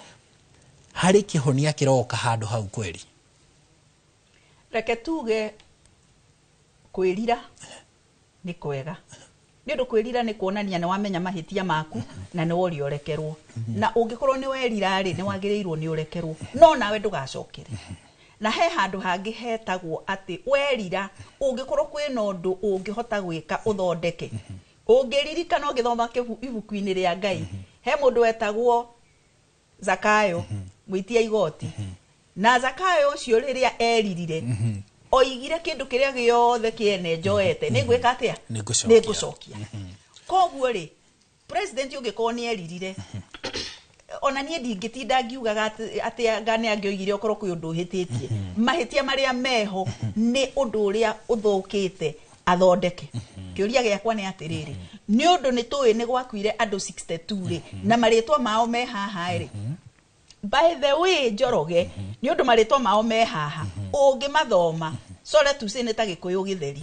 harĩ kĩhonia kĩroka handũ hau kweri? Reke tuge kwĩrira nĩ kwega, nĩ ũndũ kwĩrira nĩ kuonania nĩ wamenya mahĩtia maku na nĩ woria ũrekerwo, na ũngĩkorwo nĩ werira rĩ, nĩ wagĩrĩirwo nĩ ũrekerwo, no nawe ndũgacokere. Na he handũ hangĩ hetagwo atĩ werira, ũngĩkorwo kwĩna ũndũ ũngĩhota gwĩka ũthondeke. Ũngĩririkana ũgĩthoma ibuku-inĩ rĩa Ngai, he mũndũ wetagwo Zakayo, mwĩtia igoti. Na Zakayo ũcio rĩrĩa eririre, oigire kĩndũ kĩrĩa gĩothe kĩene njoete nĩ ngwĩka atĩa? Nĩ ngũcokia. Koguo rĩ, president ũngĩkorwo nĩ eririre, ona niĩ ndingĩtinda ngiugaga atĩ anga nĩ angĩoigire okorwo kwĩ ũndũ ũhĩtĩtie. Mahĩtia marĩa meho nĩ ũndũ ũrĩa ũthũkĩte athondeke. Kĩũria gĩakwa nĩ atĩrĩrĩ, nĩ ũndũ nĩ tũĩ nĩ gwakuire andũ 62 rĩ, na marĩtwa mao me haha rĩ, by the way Njoroge, nĩ ũndũ marĩtwa mao me haha, ũngĩmathoma sore tu nĩ ta Gĩkũyũ gĩtheri.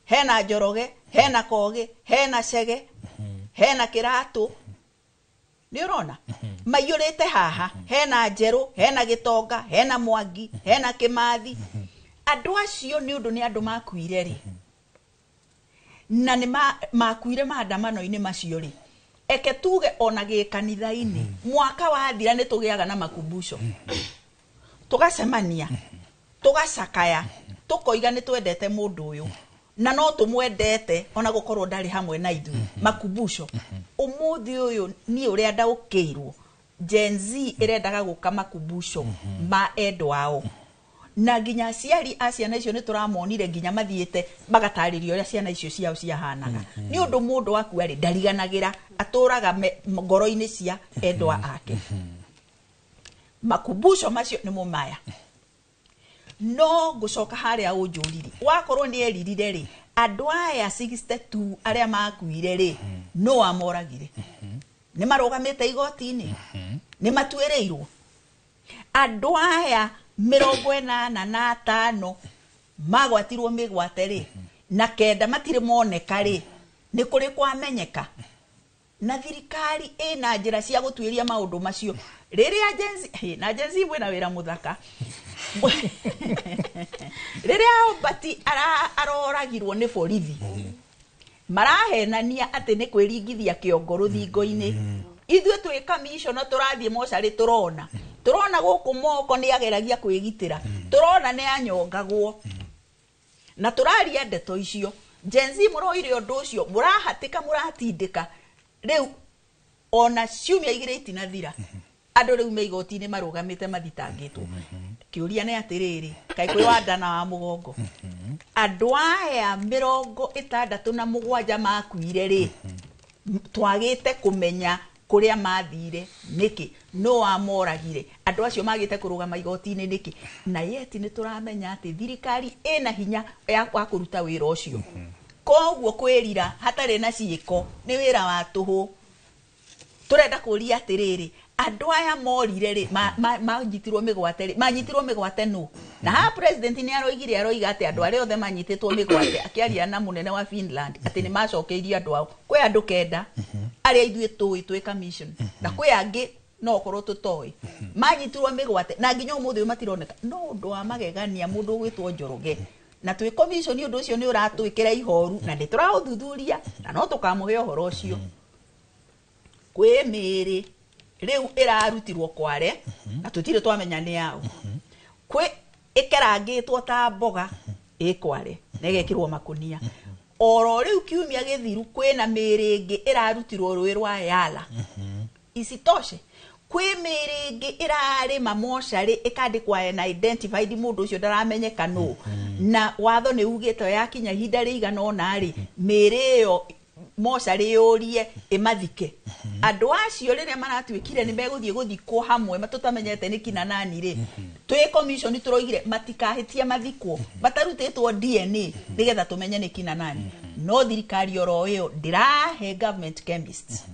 Hena Njoroge, hena Kogi, hena Chege, hena Kĩratũ. Nĩ ũrona maiyũrĩte haha, hena Njerũ, hena Gĩtonga, hena Mwangi, hena Kĩmathi. Andũ acio nĩ ũndũ nĩ andũ makuire rĩ, na nĩ makuire maandamano-inĩ macio rĩ, eke tuge ona gĩkanitha-inĩ mwaka wathira nĩ tũgĩaga na makumbusho, tũgacemania, tũgacakaya, tũkoiga nĩ twendete mũndũ ũyũ na no tũmwendete ona gũkorwo ndarĩ hamwe na ithuĩ. Makumbusho ũmũthĩ ũyũ niĩ ũrĩa ndaũkĩirwo, Gen Z ĩrendaga gũka makumbusho ma endwa ao, na nginya aciari a ciana icio nĩ tũramonire nginya mathiĩte magatarĩria ũrĩa ciana icio ciao ciahanaga. Nĩ ũndũ mũndũ akua rĩ, ndariganagĩra, atũraga ngoro-inĩ cia endwa ake. Makumbusho macio nĩmo maya. No ngũcoka harĩa ũnjũriri, wakorwo nĩ eririre rĩ, andũ aya 62 arĩa makuire rĩ, no amoragire? Nĩ marũgamĩte igoti-inĩ? Nĩ matuĩrĩirwo? Andũ aya 85 magwatirwo mĩgwate rĩ, na 9 matirĩ moneka rĩ, nĩ kũrĩ kwamenyeka? Na thirikari ĩna njĩra cia gũtuĩria maũndũ macio. Rĩrĩa Gen Z, na Gen Z mwĩna wĩra mũthaka. Rĩrĩa Albert aroragirwo nĩ borithi, marahenania atĩ nĩ kwĩringithia kĩongo rũthingo-inĩ. Ithuĩ twĩ commissioner tũrathiĩ mocarĩ, tũrona gũkũ moko nĩ ageragia kwĩgitĩra, tũrona nĩ anyongagwo, na tũraria ndeto icio. Gen Z mũroire ũndũ ũcio, mũrahatĩka, mũratindĩka. Rĩu ona ciumia 2 itinathira, andũ rĩu me igoti-inĩ marũgamĩte mathitangĩtwo. Kĩũria nĩ atĩrĩrĩ, kaĩ kwĩ wa nda na wa mũgongo? Andũ aya 67 makuire rĩ, twagĩte kũmenya kũrĩa mathire nĩkĩ, no amoragire? Andũ acio magĩte kũrũgama igoti-inĩ nĩkĩ? Na yeti nĩ tũramenya atĩ thirikari ĩna hinya wa kũruta wĩra ũcio. Koguo kwĩrira hatarĩ na ciĩko nĩ wĩra wa tũhũ. Tũrenda kũria atĩrĩrĩ, andũ aya morire rĩ, manyitirwo mĩgwate rĩ, manyitirwo mĩgwate nũ? Na haha president nĩ aroigire, aroiga atĩ andũ arĩa othe manyitĩtwo mĩgwate, akĩaria na mũnene wa Finland atĩ nĩ macokeirie andũ ao. Kwĩ andũ 9 arĩa ithuĩ tũĩ twĩ commission, na kwĩ angĩ no okorwo tũtoĩ manyitirwo mĩgwate, na nginya ũmũthĩ ũyũ matironeka. No ũndũ wa magegania mũndũ ũgwĩtwo Njoroge, na twĩ commission ũndũ ũcio nĩ ũratwĩkĩra ihoru, na nĩ tũraũthuthuria na no tũkamũhe ũhoro ũcio. Kwĩ mĩĩrĩ rĩu ĩrarutirwo kware na tũtirĩ twamenya nĩ yao. Kwĩ ĩkerangĩtwo ta mboga ĩkware na ĩgekĩrwo makũnia. Oro rĩu kiumia gĩthiru kwĩna mĩĩrĩ ĩngĩ ĩrarutirwo rũĩ rwa Yala. Isitoshe kwĩ mĩĩrĩ ĩngĩ ĩrarĩma mocarĩ ĩkandĩkwa na identified, mũndũ ũcio ndaramenyeka nũ. Na watho nĩ ugĩte yakinya ihinda rĩigana ũna rĩ, mĩĩrĩ ĩyo mocarĩ yũrie ĩmathike andũ acio rĩrĩa maratuĩkire nĩ megũthiĩ gũthikwo hamwe tũtamenyete nĩ kina nani rĩ twĩ commission tũroigire matikahĩtie mathikwo matarutĩtwo DNA nĩgetha tũmenye nĩ kina nani no thirikari oro ĩyo ndĩrahe government chemists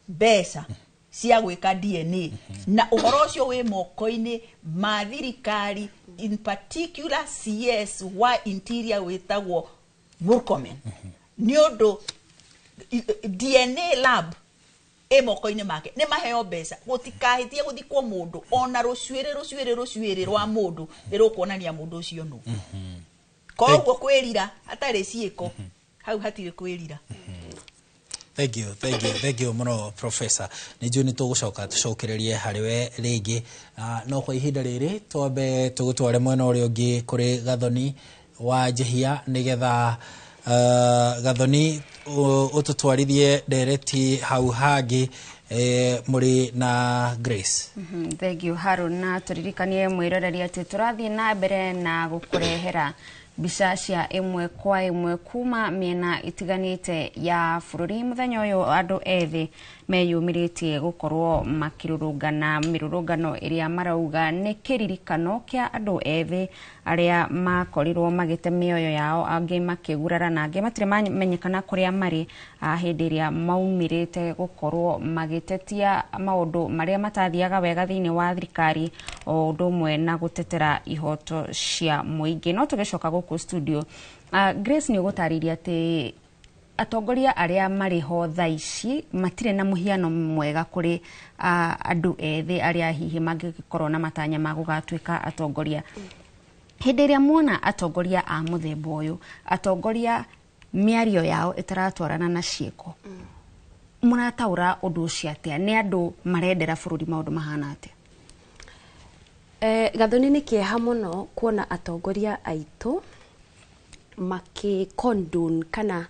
mbeca cia gwĩka DNA na ũhoro ũcio wĩ moko-inĩ ma thirikari in particular CS wa interior wĩtagwo Murkomen nĩ ũndũ DNA lab ĩ moko-inĩ make nĩ maheo mbeca gũtikahĩtie gũthikwo mũndũ ona rũcuĩrĩ rũcuĩrĩ rũcuĩrĩ rwa mũndũ nĩ rũkuonania mũndũ ũcio nũ koguo kwĩrira hatarĩ ciĩko hau hatirĩ kwĩrira. Thank you, thank you, thank you muno professor. Nĩ njũĩ nĩ tũgũcoka tũcokererie harĩ we rĩngĩ. No kwa ihinda rĩrĩ twambe tũgũtware mwena ũrĩa ũngĩ kũrĩ Gathoni wa Njihia nĩgetha Gathoni ũtũtwarithie ndereti hau hangĩ mũrĩ na Grace. Thank you Harun, na tũririkanie mwĩroreri atĩ tũrathiĩ na mbere na gũkũrehera mbica cia ĩmwe kwa ĩmwe kuma mĩena itiganĩte ya bũrũri. Mũthenya ũyũ andũ ethĩ meyumĩrĩtie gũkorwo makĩrũrũngana mĩrũrũngano ĩrĩa marauga nĩ kĩririkano kĩa andũ ethĩ arĩa makorirwo magĩte mĩoyo yao, angĩ makĩgurara na angĩ matirĩ mamenyekana kũrĩa marĩ hĩndĩ ĩrĩa maumĩrĩte gũkorwo magĩtetia maũndũ marĩa matathiaga wega thĩinĩ wa thirikari o ũndũ ũmwe na gũtetera ihoto cia mũingĩ. No tũgĩcoka gũkũ studio, Grace nĩ ũgũtarĩria atĩ atongoria arĩa marĩ ho thaa ici matirĩ na mũhiano mwega kũrĩ andũ ethĩ arĩa hihi mangĩkorwo na matanya ma gũgatuĩka atongoria. Hĩndĩ ĩrĩa muona atongoria a mũthemba ũyũ, atongoria mĩario yao ĩtaratwarana na ciĩko, mũrataũra ũndũ ũcio atĩa? Nĩ andũ marendera bũrũri maũndũ mahana atĩa? Gathoni nĩ kĩeha mũno kuona atongoria aitũ makĩ-condone kana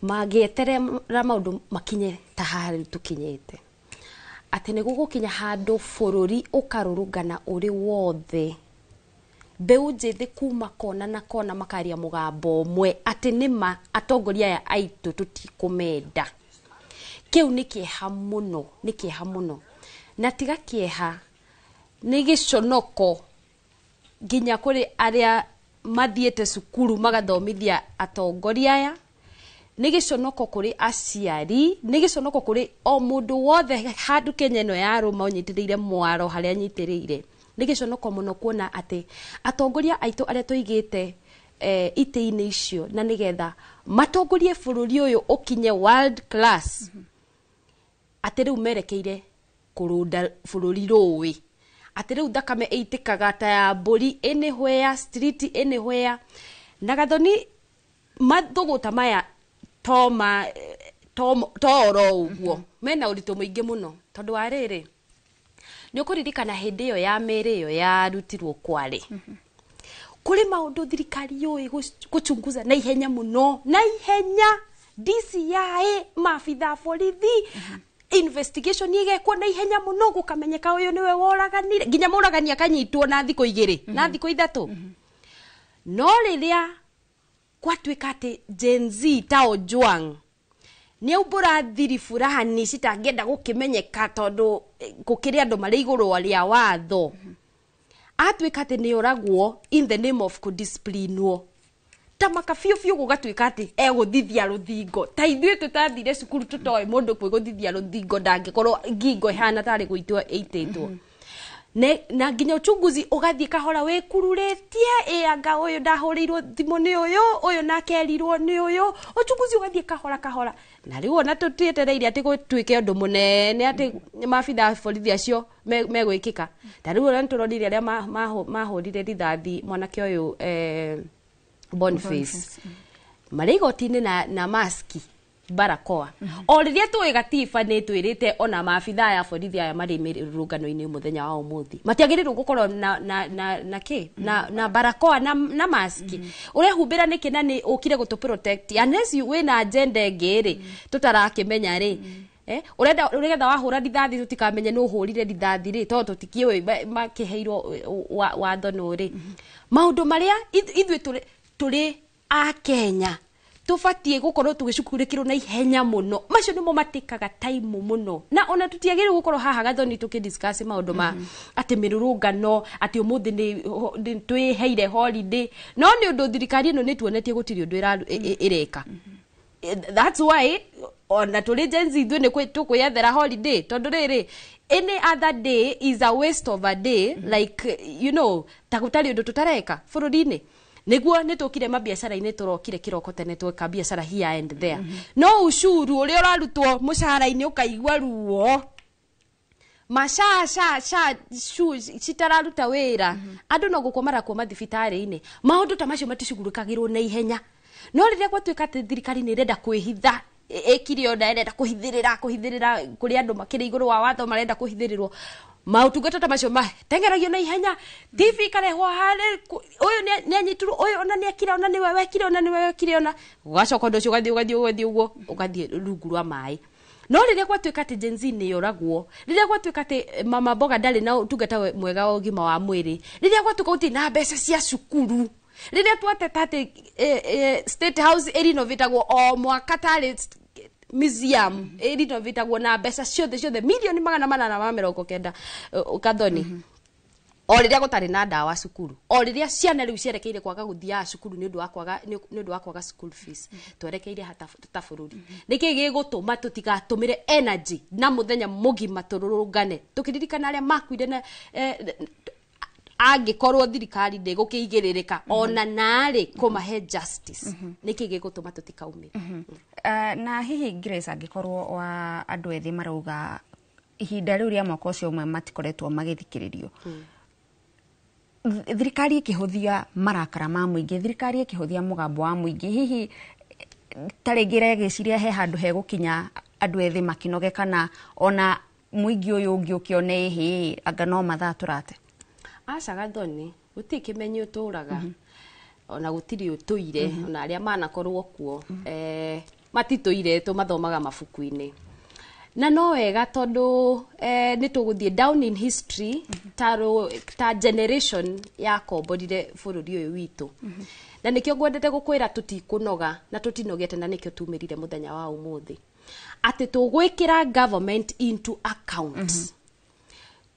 magĩeterera maũndũ makinye ta haha rĩu tũkinyĩte, atĩ nĩ gũgũkinya handũ bũrũri ũkarũrũngana ũrĩ wothe, mbeũ njĩthĩ kuma kona na kona makaria mũgambo ũmwe atĩ nĩma atongoria aya aitũ tũtikũmenda. Kĩu nĩ kĩeha mũno, nĩ kĩeha mũno, na tiga kĩeha nĩ gĩconoko nginya kũrĩ arĩa mathiĩte cukuru magathomithia atongoria aya, nĩ gĩconoko kũrĩ aciari, nĩ gĩconoko kũrĩ o mũndũ wothe handũ Kenya ĩno yarũma ũnyitĩrĩire mwaro harĩa anyitĩrĩire. Nĩ gĩconoko mũno kuona atĩ atongoria aitũ arĩa tũigĩte itĩ-inĩ icio na nĩgetha matongorie bũrũri ũyũ ũkinye world class, atĩ rĩu merekeire kũrũnda bũrũri rũĩ, atĩ rĩu thakame ĩitĩkaga ta ya mbũri anywhere, street anywhere. Na Gathoni mathũgũta maya to oro ũguo mena ũritũ mũingĩ mũno, tondũ wa rĩrĩ nĩ ũkũririkana hĩndĩ ĩyo ya mĩĩrĩ ĩyo yarutirwo Kwale, kũrĩ maũndũ thirikari yũĩ gũchunguza na ihenya mũno, na ihenya DCI, maabitha borithi, investigation igekwo na ihenya mũno gũkamenyeka ũyũ nĩwe woraganire, nginya mũragani akanyitwo na thikũ igĩrĩ na thikũ ithatũ. No rĩrĩa kwatuĩka atĩ Gen Z ta Ojwang nĩ aumbũra thiri fulani citangĩenda gũkĩmenyeka tondũ gũkĩrĩ andũ marĩ igũrũ rĩa watho, atuĩka atĩ nĩ oragwo in the name of kũdisciplinwo, ta maka biũ biũ gũgatuĩka atĩ egũthithia rũthingo. Ta ithuĩ tũtathire cukuru tũtoĩ mũndũ kwĩgũthithia rũthingo ndangĩkorwo ngingo ĩhana tarĩ gũitwo ĩitĩtwo. Na nginya uchunguzi ũgathiĩ kahora wĩkururĩtie, ĩ anga ũyũ ndahũrĩirwo thimũ nĩ ũyũ, ũyũ nake erirwo nĩ ũyũ, uchunguzi ũgathiĩ kahora kahora. Na rĩu ona tũtietereire atĩ gũtuĩke ũndũ mũnene atĩ maabitha a borithi acio megwĩkĩka. Ta rĩu ona nĩtũronire arĩa mahũrire rithathi mwanake ũyũ Boniface marĩ igoti-inĩ na maski barakoa. O rĩrĩa tũĩ gatiba nĩ twĩrĩte ona maabitha aya borithi aya marĩ mĩrũrũngano-inĩ mũthenya wa ũmũthĩ matiagĩrĩirwo gũkorwo na kĩ na barakoa na maski. Ũrehumbĩra nĩkĩ na nĩ ũkire gũtũ protect unless you wĩna agenda ĩngĩ rĩ tũtarakĩmenya rĩ. Ũrenda ũrĩgetha wahũra rithathi tũtikamenye nĩ ũhũrire rithathi rĩ, tondũ tũtikĩũĩ makĩheirwo watho nũ rĩ. Maũndũ marĩa ithuĩ tũrĩ a Kenya Tũbatiĩ gũkorwo tũgĩcukurĩkĩrwo na ihenya mũno. Macio nĩmo matĩkaga time mũno, na ona tũtiagĩrĩirwo gũkorwo haha, Gathoni, tũkĩdiscuss maũndũ ma atĩ mĩrũrũngano, atĩ ũmũthĩ nĩ twĩheire holiday. No nĩ ũndũ thirikari ĩno nĩ tuonetie gũtirĩ ũndũ ĩreka. That's why ona tũrĩ Gen Z ithuĩ nĩ tũkwĩyethera holiday, tondũ rĩrĩ, any other day is a waste of a day, like ta gũtarĩ ũndũ tũtareka bũrũri-inĩ. Nĩguo nĩ tũkire mabiacara-inĩ, tũrokire kĩroko tene tweka biacara here and there, no ucuru ũrĩa ũrarutwo mũcara-inĩ ũkaigua ruo, maca ca ca cu citararuta wĩra, andũ no gũkwo marakwo mathibitarĩ-inĩ. Maũndũ ta macio maticugurĩkagĩrwo na ihenya. No rĩrĩa gwatuĩka atĩ thirikari nĩ ĩrenda kwĩhitha, ĩkire ona ĩrenda kũhithĩrĩra kũrĩ andũ makĩrĩ igũrũ wa watho, marenda kũhithĩrĩrwo, maũtungata ta macio matengeragio na ihenya. TV ikarehwo harĩ ũyũ nĩ anyitirwo, ũyũ ona nĩ ekire, ona nĩwe wekire, ona nĩwe wekire, ona ũgacoka ũndũ ũcio ũgathiĩ ũguo, ũgathiĩ rungu rwa maĩ. No rĩrĩa gwatuĩka atĩ Gen Z nĩ yoragwo, rĩrĩa gwatuĩka atĩ mama mboga ndarĩ na ũtungata mwega wa ũgima wa mwĩrĩ, rĩrĩa gwatuĩka gũtirĩ na mbeca cia cukuru, rĩrĩa twateta atĩ State House ĩrinovatagwo o mwaka tarĩ museum, ĩrinovatagwo na mbeca ciothe ciothe 890,000,000, Gathoni, o rĩrĩa gũtarĩ na ndawa cukuru, o rĩrĩa ciana rĩu cierekeire kwaga gũthiaga cukuru nĩ ũndũ wa kwaga school fees, twerekeire ha ta bũrũri? Nĩkĩ gĩgũtũma tũtigatũmĩre energy na mũthenya mũgima tũrũrũngane tũkĩririkana arĩa makuire? Na angĩkorwo thirikari ndĩgũkĩigĩrĩrĩka ona narĩ kũmahe justice, nĩkĩ gĩgũtũma tũtikaumĩre? Na hihi Grace, angĩkorwo wa andũ ethĩ marauga ihinda rĩu rĩa mwaka ũcio ũmwe matikoretwo magĩthikĩrĩrio, thirikari ĩkĩhũthia marakara ma mũingĩ, thirikari ĩkĩhũthia mũgambo wa mũingĩ, hihi ta rĩngĩ ĩregĩciria he handũ hegũkinya andũ ethĩ makinoge, kana ona mũingĩ ũyũ ũngĩ ũkĩone ĩhĩ anga no mathaa tũrate? Aca, Gathoni, gũtirĩ kĩmenyi ũtũraga, ona gũtirĩ ũtũire, ona arĩa manakorwo kuo matitũire, tũmathomaga mabuku-inĩ. Na no wega tondũ nĩ tũgũthiĩ down in history ta generation yakomborire bũrũri ũyũ witũ. Na nĩkĩo ngwendete gũkwĩra tũtikũnoga na tũtinogete, na nĩkĩo tumĩrire mũthenya wa ũmũthĩ atĩ tũgwĩkĩra government into account.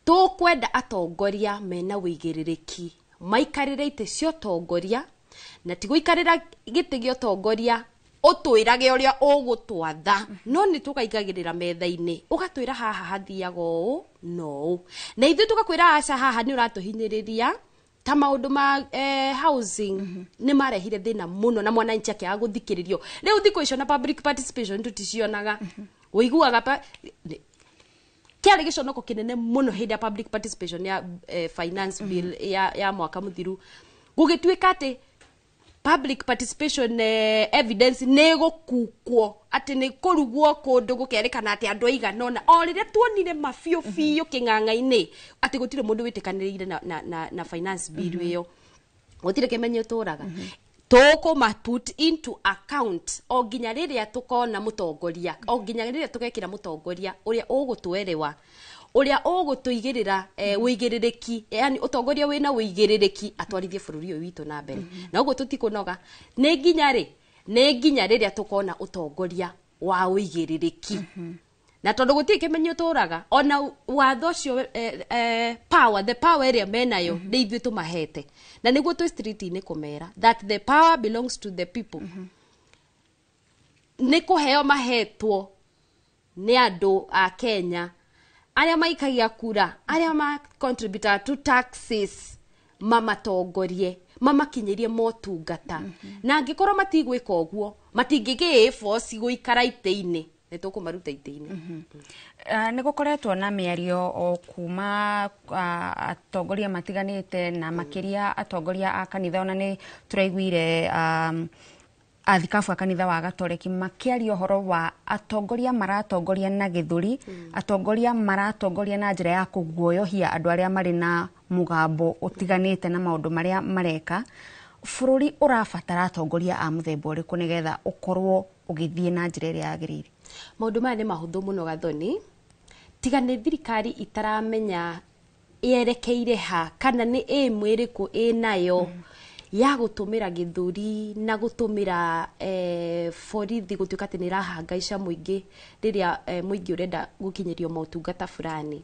Tũkwenda atongoria mena wĩigĩrĩrĩki maikarĩre itĩ cia ũtongoria, na ti gũikarĩra gĩtĩ gĩa ũtongoria ũtwĩrage ũrĩa ũgũtwatha, no nĩ tũkaigagĩrĩra metha-inĩ, ũgatwĩra haha hathiaga ũũ na ũũ, na ithuĩ tũgakwĩra aca, haha nĩ ũratũhinyĩrĩria. Ta maũndũ ma housing nĩ marehire thĩna mũno na mwananchi akĩaga gũthikĩrĩrio. Rĩu thikũ icio na public participation tũticionaga, ũiguaga kĩarĩ gĩconoko kĩnene mũno hĩndĩ ya public participation ya finance bill ya mwaka mũthiru, gũgĩtuĩka atĩ public participation evidence nĩ gũkukwo, atĩ nĩ kũrugwo kũndũ gũkerĩkana atĩ andũ aigana ũna, o rĩrĩa tuonire mabiũ biũ kĩng'ang'a-inĩ atĩ gũtirĩ mũndũ wĩtĩkanĩrĩire na finance bill ĩyo. Gũtirĩ kĩmenyo tũraga, tũkũma put into account o nginya rĩrĩa tũkona mũtongoria, o nginya rĩrĩa tũgekĩra mũtongoria ũrĩa ũgũtwerewa, ũrĩa ũgũtũigĩrĩra ũigĩrĩrĩki, yani ũtongoria wĩna ũigĩrĩrĩki atwarithie bũrũri ũyũ witũ na mbere. Na ũguo tũtikũnoga nĩ nginya rĩ? Nĩ nginya rĩrĩa tũkona ũtongoria wa ũigĩrĩrĩki. Na tondũ gũtirĩ kĩmenyo tũraga, ona watho ũcio power, the power ĩrĩa menayo nĩ ithuĩ tũmahete, na nĩguo twĩ street-inĩ kũmera that the power belongs to the people. Nĩ kũheo mahetwo nĩ andũ a Kenya arĩa maikagia kura, arĩa ma contributor to taxes, mamatongorie, mamakinyĩrie motungata. Na angĩkorwo matigwĩka ũguo, matingĩgĩ force gũikara itĩ-inĩ, nĩ tũkũmaruta itĩ-inĩ. Nĩ gũkoretwo na mĩario o kuma atongoria matiganĩte, na makĩria atongoria a kanitha. Ona nĩ tũraiguire athikabu a kanitha wa Gatoreki makĩaria ũhoro wa atongoria maratongoria na gĩthũri, atongoria maratongoria na njĩra ya kũguoyohia andũ arĩa marĩ na mũgambo ũtiganĩte na maũndũ marĩa mareka. Bũrũri ũrabatara atongoria a mũthemba ũrĩkũ nĩgetha ũkorwo ũgĩthiĩ na njĩra ĩrĩa yagĩrĩire? Maũndũ maya nĩ mahũthũ mũno, Gathoni, tiga nĩ thirikari itaramenya yerekeire ha, kana nĩ aim ĩrĩkũ ĩnayo. Ya gũtũmĩra gĩthũri na gũtũmĩra borithi gũtuĩka atĩ nĩ ĩrahangaica mũingĩ rĩrĩa mũingĩ ũrenda gũkinyĩrio motungata fulani.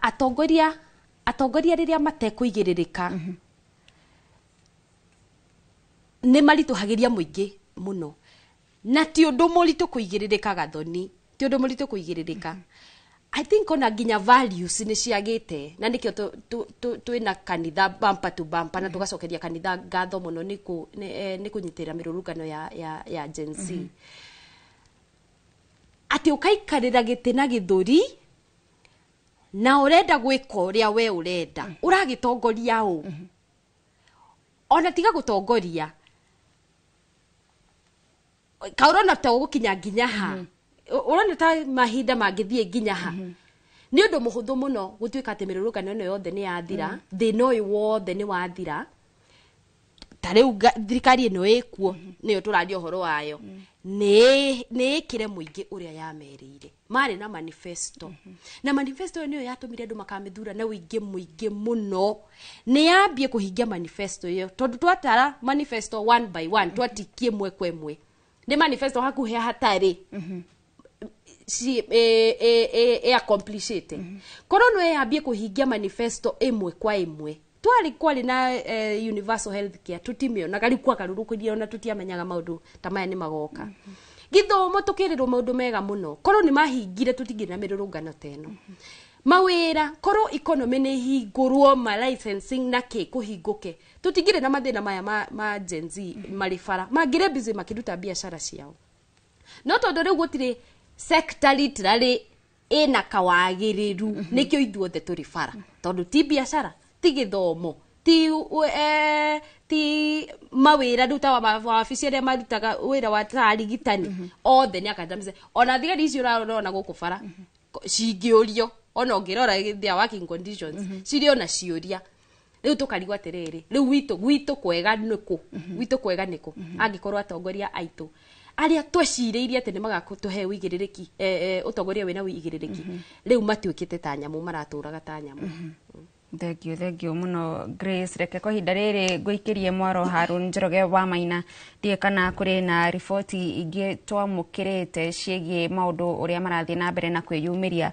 Atongoria rĩrĩa matekũigĩrĩrĩka nĩ maritũhagĩria mũingĩ mũno, na ti ũndũ mũritũ kũigĩrĩrĩka, Gathoni, ti ũndũ mũritũ kũigĩrĩrĩka. I think ona nginya values nĩ ciagĩte, na nĩkĩo twĩna kanitha bumper to bumper, na tũgacokeria kanitha ngatho mũno nĩ kũnyitĩrĩra mĩrũrũngano ya Gen Z, atĩ ũkaikarĩra gĩtĩ na gĩthũri na ũrenda gwĩka ũrĩa we ũrenda. Ũragĩtongoria ũ? Ona tiga gũtongoria, ka ũrona ta ũgũkinya nginya ha? Ũrona ta mahinda mangĩthiĩ nginya ha? Nĩ ũndũ mũhũthũ mũno gũtuĩka atĩ mĩrũrũngano ĩno yothe nĩ yathira, thĩna ũyũ wothe nĩ wathira. Ta rĩu thirikari ĩno ĩkuo, nĩyo tũraria ũhoro wayo, nĩ ĩkĩre mũingĩ ũrĩa yamerĩire. Marĩ na manifesto, na manifesto ĩyo nĩyo yatũmire andũ makamĩthura na ũingĩ mũingĩ mũno. Nĩ yambie kũhingia manifesto ĩyo, tondũ twatara manifesto one by one, twatikie ĩmwe kwa ĩmwe, nĩ manifesto hakuhĩ hatarĩ ci accomplishĩte. Korwo no yambie kũhingia manifesto ĩmwe kwa ĩmwe, twarĩ kwarĩ na universal health care, tũtimĩonaga rĩu kwagarũrũkĩria, ona tũtiamenyaga maũndũ ta maya nĩ magoka. Gĩthomo tũkĩrĩrwo maũndũ mega mũno, korwo nĩ mahingire tũtingĩrĩ na mĩrũrũngano ta ĩno. Mawĩra, korwo economy nĩ hingũrwo, ma licensing na kĩ kũhingũke, tũtingĩrĩ na mathĩna maya ma Gen Z marĩ bara, mangĩrĩ busy makĩruta biacara ciao. No tondũ rĩu gũtirĩ sector literally ĩna kawagĩrĩru, nĩkĩo ithuothe tũrĩ bara, tondũ ti biacara, ti gĩthomo, ti mawĩra. Rĩu ta wabici arĩa marutaga wĩra wa ta arigitani othe nĩ akandamize, ona thigari icio ũrona gũkũ bara cingĩũrio, ona ũngĩrora their working conditions, cirĩ ona ciũria. Rĩu tũkarigwo atĩrĩrĩ, rĩu gwitũ kwega nĩkũ? Gwitũ kwega nĩkũ angĩkorwo atongoria aitũ arĩa twecirĩirie atĩ nĩ magatũhe ũigĩrĩrĩki, ũtongoria wĩna ũigĩrĩrĩki, rĩu matuĩkĩte ta nyamũ, maratũraga ta nyamũ? Thengio, thengio muno, Grace. Reke kwa ihinda rĩrĩ ngũikĩrie mwaro Harun Njoroge wa Maina. Ndiũĩ kana kũrĩ na riboti ingĩ twamũkĩrĩte ciĩgiĩ maũndũ ũrĩa marathiĩ na mbere na kwĩyumĩria,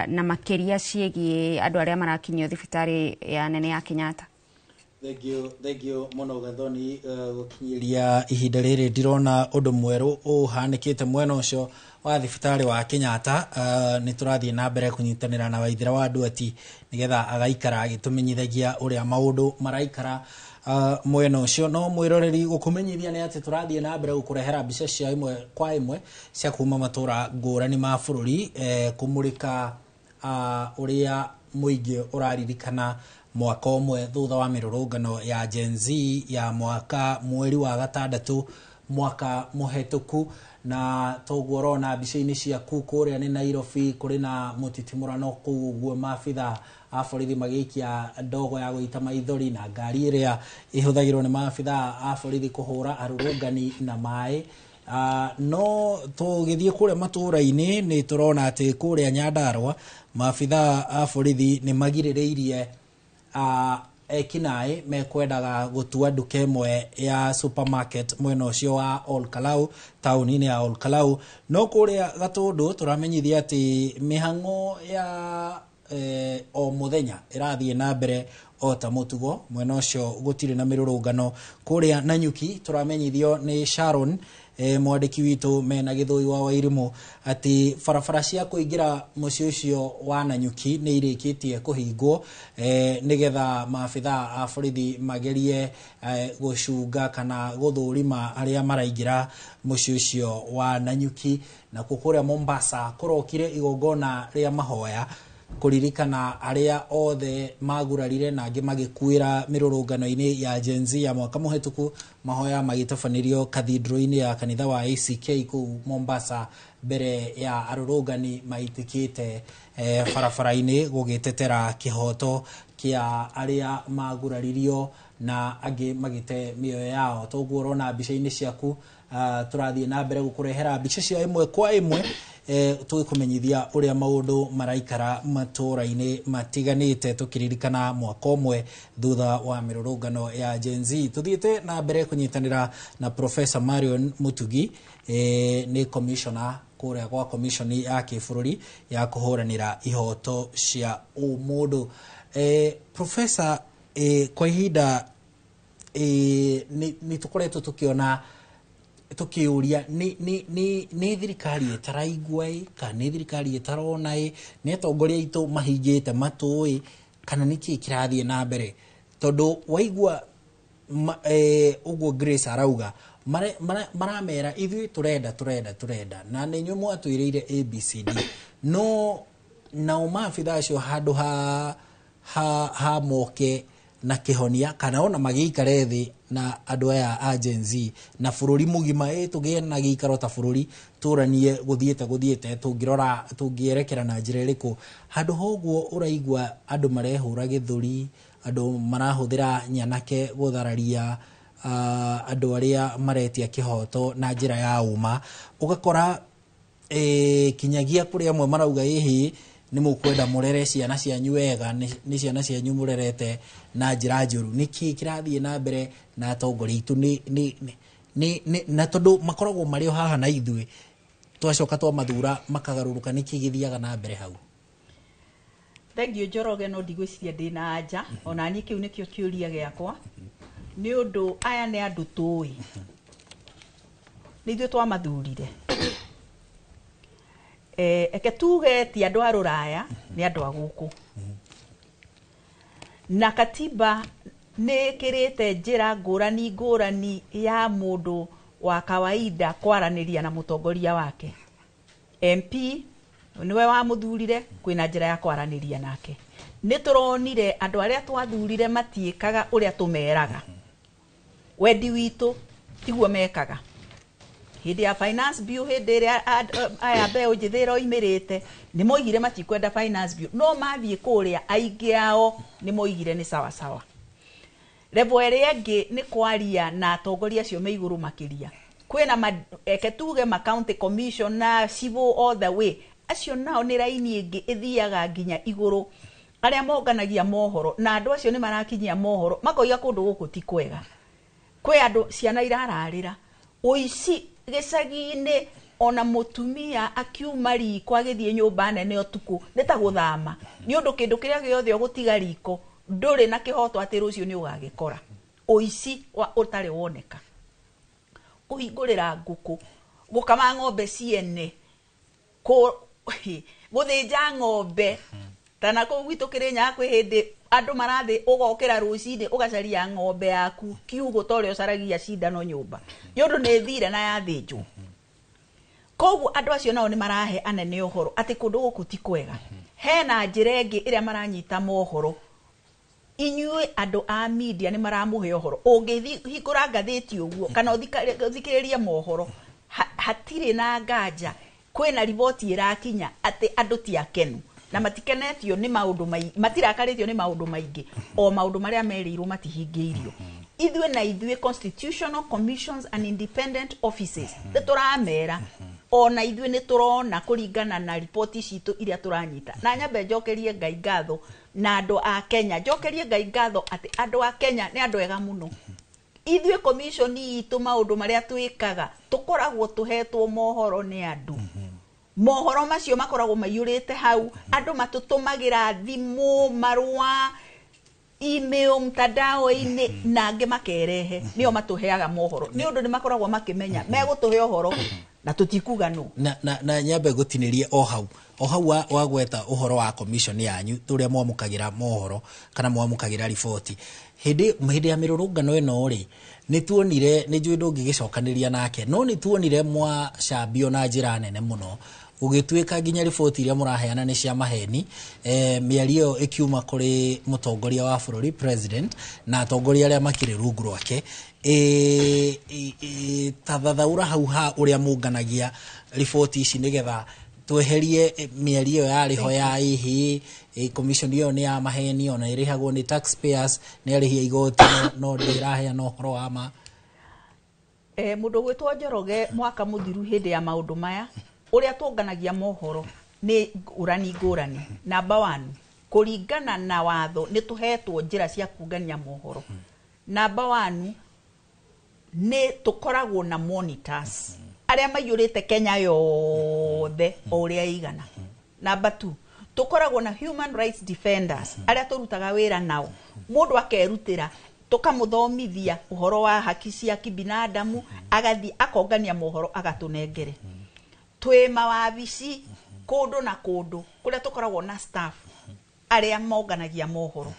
na makĩria ciĩgiĩ andũ arĩa marakinyio thibitarĩ ya nene ya Kenyatta. Thengio, thengio mũno, Gathoni. Gũkinyĩria ihinda rĩrĩ ndirona ũndũ mwerũ ũhanĩkĩte mwena ũcio wa thibitarĩ wa Kenyatta. Nĩ tũrathiĩ na mbere kũnyitanĩra na Waithĩra wa Nduati nĩgetha agaikara agĩtũmenyithagia ũrĩa maũndũ maraikara mwena ũcio. No mwĩroreri, gũkũmenyithia nĩ atĩ tũrathiĩ na mbere gũkũrehera mbica cia ĩmwe kwa ĩmwe cia kuma matũra ngũrani ma bũrũri, kũmũrĩka ũrĩa mũingĩ ũraririkana mwaka ũmwe thutha wa mĩrũrũngano ya Gen Z ya mwaka mweri wa gatandatũ mwaka mũhetũku. Na toguo ũrona mbica-inĩ ciaku, kũrĩa nĩ Nairobi, kũrĩ na mũtitimũrano kũu ũguo, maabitha a borithi magĩikia ndogo ya gũita maithori na ngari ĩrĩa ĩhũthagĩrwo nĩ maabitha a borithi kũhũra arũrũngani na maĩ. No tũgĩthiĩ kũrĩa matũra-inĩ nĩ tũrona atĩ kũrĩa Nyandarũa maabitha a borithi nĩ magirĩrĩirie ekinaĩ mekwendaga gũtua nduka ĩmwe ya supermarket mwena ũcio wa Ol Kalou, taũni-inĩ ya Ol Kalou. No kũrĩa Gatũndũ tũramenyithia atĩ mĩhang'o ya o mũthenya ĩrathiĩ na mbere o ta mũtugo, mwena ũcio gũtirĩ na mĩrũrũngano. Kũrĩa Nanyuki tũramenyithio nĩ Sharon, mwandĩki witũ mena Gĩthũi wa Wairimũ, atĩ barabara cia kũingĩra mũciĩ ũcio wa Nanyuki nĩ irĩkĩtie kũhingwo, nĩgetha maabitha a borithi magerie gũcunga kana gũthũrima arĩa maraingĩra mũciĩ ũcio wa Nanyuki. Nakuo kũrĩa Mombasa kũrokire igongona rĩa mahoya kũririkana arĩa othe magurarire na angĩ magĩkuĩra mĩrũrũngano-inĩ ya Gen Z ya mwaka mũhetũku. Mahoya magĩtabanĩrio cathedral-inĩ ya kanitha wa ACK kũu Mombasa, mbere ya arũrũngani maitĩkĩte barabara-inĩ gũgĩtetera kĩhoto. Kĩa arĩa maguraririo na angĩ magĩte mĩoyo yao. Toguo ũrona mbica-inĩ ciaku, tũrathiĩ na mbere gũkũrehera mbica cia ĩmwe kwa ĩmwe, tũgĩkũmenyithia ũrĩa maũndũ maraikara matũũra-inĩ matiganĩte, tũkĩririkana mwaka ũmwe thutha wa mĩrũrũngano ya Gen Z. Tũthiĩte na mbere kũnyitanĩra na Professor Marion Mutugi, nĩ commissioner kũrĩa gwa commission ya kĩbũrũri ya kũhũranĩra ihoto cia ũmũndũ. Professor, kwa ihinda nĩ tũkoretwo tũkĩona tukiuria nĩ thirikari ĩtaraigua ĩ, kana nĩ thirikari ĩtarona ĩ, nĩ atongoria aitũ mahingĩte matũ ĩ, kana nĩ kĩĩ kĩrathiĩ na mbere? Tondũ waigua ũguo Grace arauga, maramera ithuĩ tũrenda tũrenda tũrenda na nĩ inyuĩ mwatwĩrĩire ABCD, no nao maabitha acio handũ ha moke na kĩhonia kana ona magĩikare thĩ na andũ aya a Gen Z na bũrũri mũgima, tũgĩe na gĩikaro ta bũrũri, tũranie gũthiĩte tũngĩrora tũngĩerekera na njĩra ĩrĩkũ. Handũ ha ũguo ũraigua andũ marehũra gĩthũri, andũ marahũthĩra nyanake gũthararia andũ arĩa maretia kĩhoto na njĩra ya ũma, ũgakora kinyagia kũrĩ amwe marauga ĩhĩ nĩ mũkwenda mũrere ciana cianyu wega, nĩ ciana cianyu mũrerete na njĩra njũru. Nĩkĩ kĩrathiĩ na mbere na atongoria aitũ? Na tondũ makoragwo marĩ o haha na ithuĩ, twacoka twamathura makagarũrũka, nĩkĩ gĩthiaga na mbere hau? Thengiũ Njoroge, no ndigwĩciria ndĩna anja ona niĩ kĩu nĩkĩo kĩũria gĩakwa, nĩ ũndũ aya nĩ andũ tũĩ, nĩ ithuĩ twamathurire. Eke tuge ti andũ a rũraya, nĩ andũ a gũkũ, na katiba nĩ ĩkĩrĩte njĩra ngũrani ngũrani ya mũndũ wa kawaida kwaranĩria na mũtongoria wake. MP nĩwe wamũthurire, kwĩna njĩra ya kwaranĩria nake. Nĩ tũronire andũ arĩa twathurire matiĩkaga ũrĩa tũmeraga, wendi witũ tiguo mekaga. Hĩndĩ ya finance bill, hĩndĩ ĩrĩa aya mbeũ njĩthĩ ĩroimĩrĩte, nĩ moigire matikwenda finance bill, no mathiĩ kũrĩa aingĩ ao nĩ moigire nĩ sawa sawa. Level ĩrĩa ĩngĩ nĩ kwaria na atongoria acio me igũrũ makĩria. Kwĩna eke tuge ma county commissioner, civil all the way, acio nao nĩ raini ĩngĩ ĩthiaga nginya igũrũ, arĩa monganagia mohoro, na andũ acio nĩ marakinyia mohoro makoiga kũndũ gũkũ ti kwega, kwĩ andũ ciana irararĩra ũici gĩcagi-inĩ, ona mũtumia akiuma riko agĩthiĩ nyũmba nene ũtukũ nĩ ta gũthama, nĩ ũndũ kĩndũ kĩrĩa gĩothe ũgũtiga riko ndũrĩ na kĩhoto atĩ rũciũ nĩ ũgagĩkora. Ũici ũtarĩ woneka, kũhingũrĩra ngũkũ, gũkama ng'ombe ciene, gũthĩnja ng'ombe tana kũu gwitũ Kĩrĩnyaga kwĩ hĩndĩ andũ marathĩ ũgokĩra rũcinĩ ũgacaria ng'ombe yaku kiugũ ta ũrĩa ũcaragia cindano nyũmba, nĩ ũndũ nĩ ĩthire na yathĩnjwo. Koguo andũ acio nao nĩ marahe anene ũhoro atĩ kũndũ gũkũ ti kwega. Hena njĩra ĩngĩ ĩrĩa maranyita mohoro, inyuĩ andũ a media nĩ maramũhe ũhoro, ũngĩhingũra ngathĩti ũguo kana ũthikĩrĩrie mohoro, hatirĩ na nganja, kwĩna riboti ĩrakinya atĩ andũ ti akenu na matikenetio nĩ maũndũ matirakarĩtio nĩ maũndũ maingĩ, o maũndũ marĩa merĩirwo matihingĩirio. Ithuĩ na ithuĩ constitutional commissions and independent offices nĩ tũramera, ona ithuĩ nĩ tũrona kũringana na riboti citũ iria tũranyita. Na nyambe njokerie Ngai ngatho na andũ a Kenya, njokerie Ngai ngatho atĩ andũ a Kenya nĩ andũ ega mũno. Ithuĩ commission itũ maũndũ marĩa twĩkaga tũkoragwo tũhetwo mohoro nĩ andũ, mohoro macio makoragwo maiyũrĩte hau, andũ matũtũmagĩra thimũ, marũa, email, mtandao-inĩ, na angĩ makerehe, nĩo matũheaga mohoro, nĩ ũndũ nĩ makoragwo makĩmenya megũtũhe ũhoro na tũtikuga nũ. Na nyambe gũtinĩrie o hau wagweta ũhoro wa commission yanyu ũrĩa mwamũkagĩra mohoro kana mwamũkagĩra riboti hĩndĩ ya mĩrũrũngano ĩno rĩ, nĩ tuonire, nĩ njũĩ ndũngĩgĩcokanĩria nake, no nĩ tuonire mwacambio na njĩra nene mũno, gũgĩtuĩka nginya riboti iria mũraheana nĩ cia maheni. Mĩario ĩyo ĩkiuma kũrĩ mũtongoria wa bũrũri president na atongoria arĩa makĩrĩ rungu rwake. Tathathaũra hau ha ũrĩa mũnganagia riboti ici nĩgetha Tweherie mĩario ĩyo yarĩ ho ya ĩhĩ commission ĩyo nĩ ya maheni, ona ĩrĩhagwo nĩ taxpayers, nĩ arĩhi a igoti, no ndĩraheana ũhoro wa ma. Mũndũ ũgwĩtwo Njoroge, mwaka mũthiru hĩndĩ ya maũndũ maya, ũrĩa tũnganagia mohoro nĩ ngũrani ngũrani. Number one, kũringana na watho nĩ tũhetwo njĩra cia kũngania mohoro. Number one, nĩ tũkoragwo na monitors arĩa maiyũrĩte Kenya yothe o ũrĩa ĩigana. Number two, tũkoragwo na human rights defenders arĩa tũrutaga wĩra nao, mũndũ akerutĩra, tũkamũthomithia ũhoro wa haki cia kibinadamu, agathiĩ akongania mohoro agatũnengere. Twĩ mawabici kũndũ na kũndũ kũrĩa tũkoragwo na staff arĩa monganagia mohoro.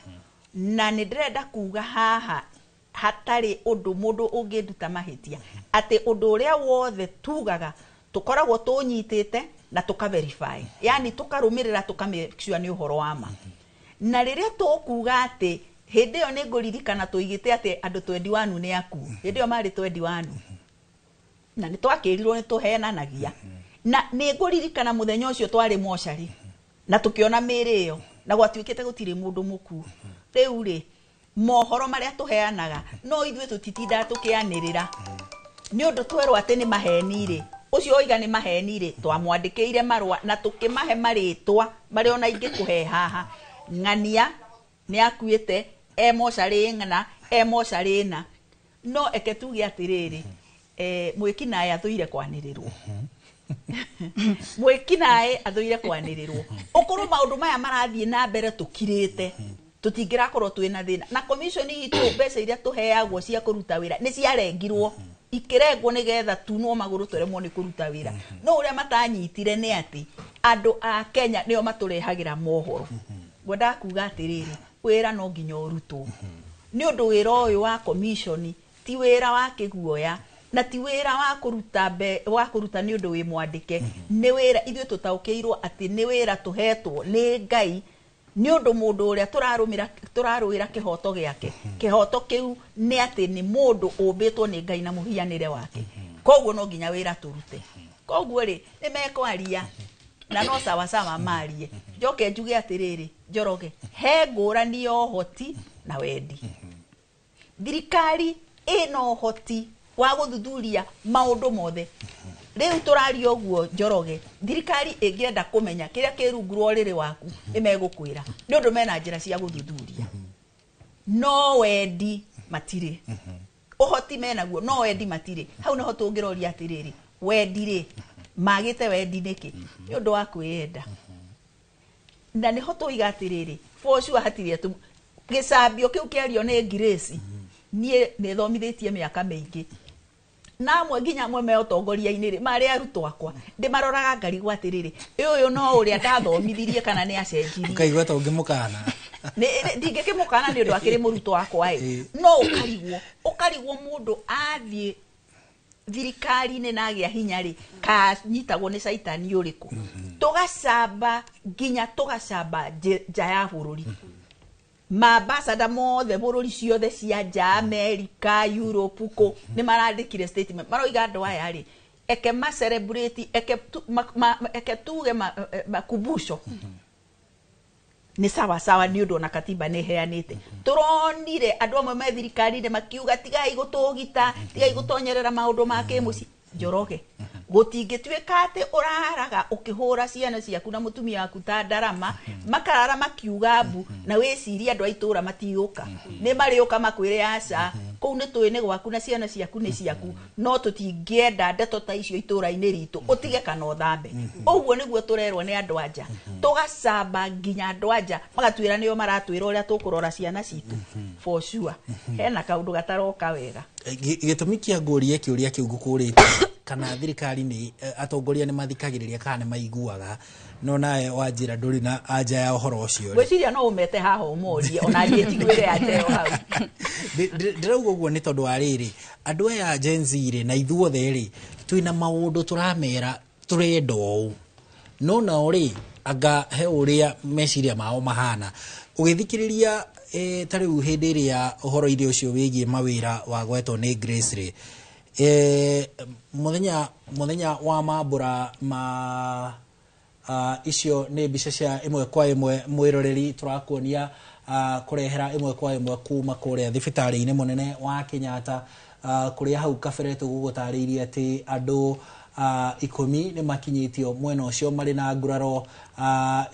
Na nĩ ndĩrenda kuga haha hatarĩ ũndũ mũndũ ũngĩnduta mahĩtia atĩ ũndũ ũrĩa wothe tugaga tũkoragwo tũnyitĩte na tũka verify, yani tũkarũmĩrĩra, tũka make sure nĩ ũhoro wa ma. Na rĩrĩa tũkuga atĩ hĩndĩ ĩyo nĩ ngũririkana tũigĩte atĩ andũ 21 nĩ akuũ, hĩndĩ ĩyo marĩ 21, na nĩ twakĩrirwo nĩ tũhenanagia. Na nĩ ngũririkana mũthenya ũcio twarĩ mocarĩ na tũkĩona mĩĩrĩ ĩyo na gwatuĩkĩte gũtirĩ mũndũ mũkuũ. Rĩu rĩ, mohoro marĩa tũheanaga no ithuĩ tũtitindaga tũkĩanĩrĩra nĩ ũndũ twerwo atĩ nĩ maheni rĩ, ũcio oiga nĩ maheni rĩ, twamwandĩkĩire marũa na tũkĩmahe marĩtwa marĩa ona ingĩkũhe haha. Ng'ania nĩ akuĩte, e mocarĩ ng'ana, e mocarĩ na. No eke tuge atĩrĩrĩ, mwĩkinaĩ athũire kwanĩrĩrwo, mwĩkinaĩ athũire kwanĩrĩrwo. Ũkorwo maũndũ maya marathiĩ na mbere tũkirĩte, tũtingĩrakorwo twĩna thĩna. Na commission itũ, mbeca iria tũheagwo cia kũruta wĩra nĩ ciarengirwo, ikĩrengwo nĩgetha tunwo magũrũ tũremwo nĩ kũruta wĩra. No ũrĩa matanyitire nĩ atĩ andũ a Kenya nĩo matũrehagĩra mohoro. Ngwendaga kuga atĩrĩrĩ, wĩra no nginya ũrutwo, nĩ ũndũ wĩra ũyũ wa commission ti wĩra wa kĩguoya na ti wĩra wa kũruta mbe, wa kũruta nĩ ũndũ wĩ mwandĩke. Nĩ wĩra ithuĩ tũtaũkĩirwo atĩ nĩ wĩra tũhetwo nĩ Ngai, nĩ ũndũ mũndũ ũrĩa tũrarũmĩra, tũrarũĩra kĩhoto gĩake, kĩhoto kĩu nĩ atĩ nĩ mũndũ ũmbĩtwo nĩ Ngai na mũhianĩre wake. Koguo no nginya wĩra tũrute. Koguo rĩ, nĩ mekwaria na no sawasawa marie. Njoke njuge atĩrĩrĩ, Njoroge, he ngũrani ya ũhoti na wendi. Thirikari ĩna ũhoti wa gũthuthuria maũndũ mothe. Rĩu tũraria ũguo, Njoroge, thirikari ĩngĩenda kũmenya kĩrĩa kĩ rungu rwa ũrĩrĩ waku, nĩ megũkwĩra, nĩ ũndũ mena njĩra cia gũthuthuria. No wendi matirĩ. Ũhoti menaguo, no wendi matirĩ. Hau nĩho tũngĩroria atĩrĩrĩ, wendi rĩ, magĩte wendi nĩkĩ? Nĩ ũndũ wa kwĩyenda. Na nĩho tũiga atĩrĩrĩ, for sure hatirĩ atu gĩcambio kĩu kĩario nĩ Grace. Niĩ nĩ thomithĩtie mĩaka mĩingĩ, na amwe nginya amwe me ũtongoria-inĩ rĩ, marĩ arutwo akwa, ndĩmaroraga ngarigwo atĩrĩrĩ, ĩ ũyũ no ũrĩa ndathomithirie kana nĩ acenjirie? Ũkaigua ta ũngĩmũkana. Ndingĩkĩmũkana nĩ ũndũ akĩrĩ mũrutwo wakwa ĩ, no ũkarigwo mũndũ athiĩ thirikari-inĩ na agĩa hinya rĩ, kanyitagwo nĩ caitani ũrĩkũ? Tũgacamba nginya tũgacamba nja ya bũrũri, maambasada mothe bũrũri ciothe cia nja, America, Europe, kũ nĩ marandĩkire statement maroiga andũ aya rĩ, eke ma celebrate, eke tuge makumbusho nĩ sawa sawa, nĩ ũndũ ona katiba nĩ ĩheanĩte. Tũronire andũ amwe me thirikari-inĩ makiuga tigai gũtũgita, tigai gũtonyerera maũndũ ma kĩmũciĩ. Njoroge, gũtingĩtuĩka atĩ ũraraga ũkĩhũra ciana ciaku na mũtumia waku ta ndarama, makarara makiuga mbu, na wĩcirie andũ a itũra matigũka. Nĩ marĩũka makwĩre aca, kũu nĩ tũĩ nĩ gwaku na ciana ciaku nĩ ciaku, no tũtingĩenda ndeto ta icio itũra-inĩ ritũ, ũtige kana ũthambe. Ũguo nĩguo tũrerwo nĩ andũ anja. Tũgacamba nginya andũ anja magatwĩra nĩo maratwĩra ũrĩa tũkũrora ciana citũ. For sure hena kaũndũ gataroka wega. Gĩtũmi kĩa ngũrie kĩũria kĩu ngũkũrĩte kana thirikari nĩ atongoria nĩ mathikagĩrĩria kana nĩ maiguaga, no nawe wanjĩra ndũrĩ na anja ya ũhoro ũcio rĩ. Ngwĩciria no ũmete haha ũmorie, ona niĩ njiguĩre anja ĩyo hau. Ndĩrauga ũguo nĩ tondũ wa rĩrĩ, andũ aya Gen Z rĩ, na ithuothe rĩ, twĩna maũndũ tũramera tũrenda ũũ, no nao rĩ, anga he ũrĩa meciria mao mahana. Ũgĩthikĩrĩria ta rĩu hĩndĩ ĩrĩa ũhoro-inĩ ũcio wĩgiĩ mawĩra wagwetwo nĩ Grace rĩ, mũthenya wa mambũra ma Icio nĩ mbica cia ĩmwe kwa ĩmwe mwĩroreri tũrakuonia kũrehera ĩmwe kwa ĩmwe kuma kũrĩa thibitarĩ-inĩ mũnene wa Kenyatta, kũrĩa hau kabere tũgũgũtarĩirie atĩ andũ 10 nĩ makinyĩtio mwena ũcio marĩ na nguraro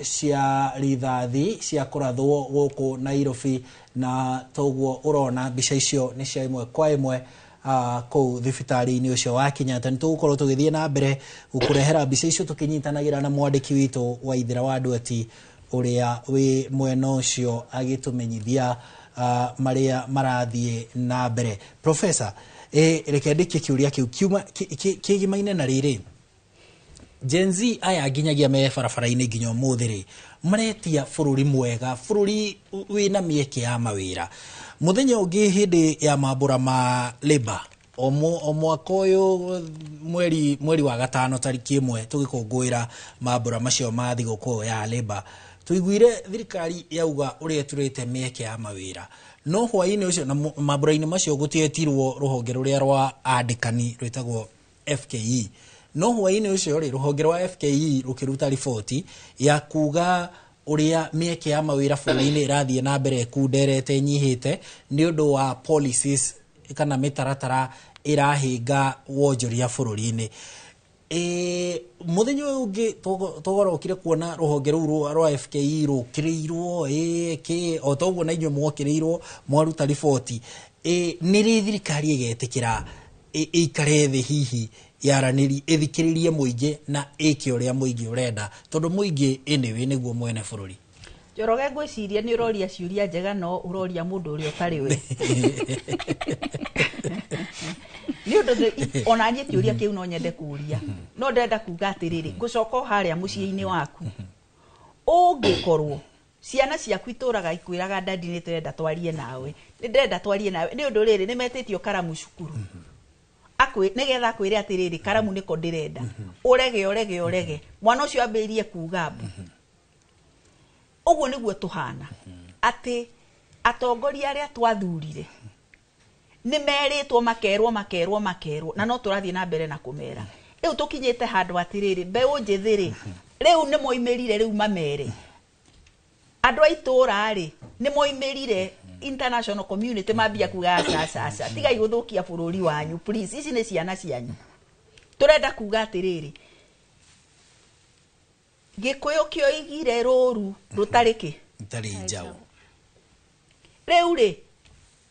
cia rithathi cia kũrathwo gũkũ Nairobi, na toguo ũrona mbica icio nĩ cia ĩmwe kwa ĩmwe kũu thibitarĩ-inĩ ũcio wa Kenyatta. Nĩ tũgũkorwo tũgĩthiĩ na mbere gũkũrehera mbica icio tũkĩnyitanagĩra na mwandĩki witũ wa Ithira wa Ndweti ũrĩa wĩ mwena ũcio agĩtũmenyithia marĩa marathiĩ na mbere. Professor, reke ndĩkie kĩũria kĩu kiuma kĩgimaine na rĩrĩ, Gen Z aya nginyagia me barabara-inĩ nginya ũmũthĩ rĩ, maretia bũrũri mwega, bũrũri wĩna mĩeke ya mawĩra. Mũthenya ũngĩ hĩndĩ ya mambũra ma Labour o mwaka ũyũ mweri wa gatano tarĩki 1 tũgĩkũngũĩra mambũra macio ma thigũkũ ya Labour, tũiguire thirikari yauga ũrĩa ĩturĩte mĩeke ya mawĩra, no hwaĩ-inĩ ũcio na mambũra-inĩ macio gũtietirwo rũhonge rũrĩa rwa andĩkani rwĩtagwo FKE. No hwaĩ-inĩ ũcio rĩ, rũhonge rwa FKE rũkĩruta riboti ya kuga ũrĩa mĩeke ya mawĩra bũrũri-inĩ ĩrathiĩ na mbere ĩkunderete ĩnyihĩte nĩ ũndũ wa policies kana mĩtaratara ĩrahĩnga wonjoria bũrũri-inĩ. Mũthenya ũyũ ũngĩ tũgorokire kuona rũhonge rũu rwa FKE rũkĩrĩirwo kĩ o toguo na inyuĩ mwokĩrĩirwo mwaruta riboti. Nĩ rĩ thirikari ĩgetĩkĩra ĩikare thĩ hihi yaranĩrie ĩthikĩrĩrie mũingĩ na ĩke ũrĩa mũingĩ ũrenda, tondũ mũingĩ anyway nĩguo mwene bũrũri? Njoroge, ngwĩciria nĩ ũroria ciũria njega, no ũroria mũndũ ũrĩa ũtarĩ we. Nĩ ũndũ ona niĩ kĩũria kĩu no nyende kũũria, no ndĩrenda kuga atĩrĩrĩ, ngũcoka o harĩa mũciĩ-inĩ waku, ũngĩkorwo ciana ciaku itũraga ikwĩraga dadi nĩ tũrenda twarie nawe, nĩ ndĩrenda twarie nawe, nĩ ũndũ rĩrĩ nĩ metĩtio karamu cukuru, nĩgetha akwĩre atĩrĩrĩ karamu nĩko ndĩrenda, ũrege ũrege ũrege, mwana ũcio ambĩrĩrie kuga mbu. Ũguo nĩguo tũhana, atĩ atongoria arĩa twathurire nĩ merĩtwo makerwo makerwo makerwo, na no tũrathiĩ na mbere na kũmera. Rĩu tũkinyĩte handũ atĩrĩrĩ, mbeũ njĩthĩ rĩ, rĩu nĩ moimĩrire rĩu mamere andũ a itũra rĩ, nĩ moimĩrire international community mambia kuga aca aca aca, tigai gũthũkia bũrũri wanyu please, ici nĩ ciana cianyu. Tũrenda kuga atĩrĩrĩ, Gĩkũyũ kĩoigire rũru rũtarĩ kĩ? Rũtarĩ njaũ. Rĩu rĩ,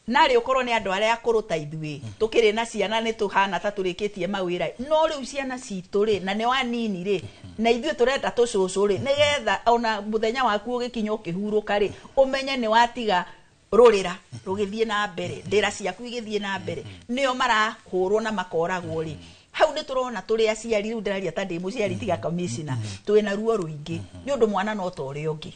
narĩ ũkorwo nĩ andũ arĩa akũrũ ta ithuĩ, tũkĩrĩ na ciana nĩ tũhana ta tũrĩkĩtie mawĩra, no rĩu ciana citũ rĩ, na nĩ wanini rĩ, na ithuĩ tũrenda tũcũcũ rĩ, nĩgetha ona mũthenya waku ũgĩkinya ũkĩhurũka rĩ, ũmenye nĩ watiga rũrĩra rũgĩthiĩ na mbere, ndĩra ciaku igĩthiĩ na mbere, nĩo marahũrwo na makoragwo rĩ. Hau nĩ tũrona tũrĩ aciari, rĩu ndĩraria ta ndĩ mũciari tiga commissioner, twĩna ruo rũingĩ nĩ ũndũ mwana no ta ũrĩa ũngĩ,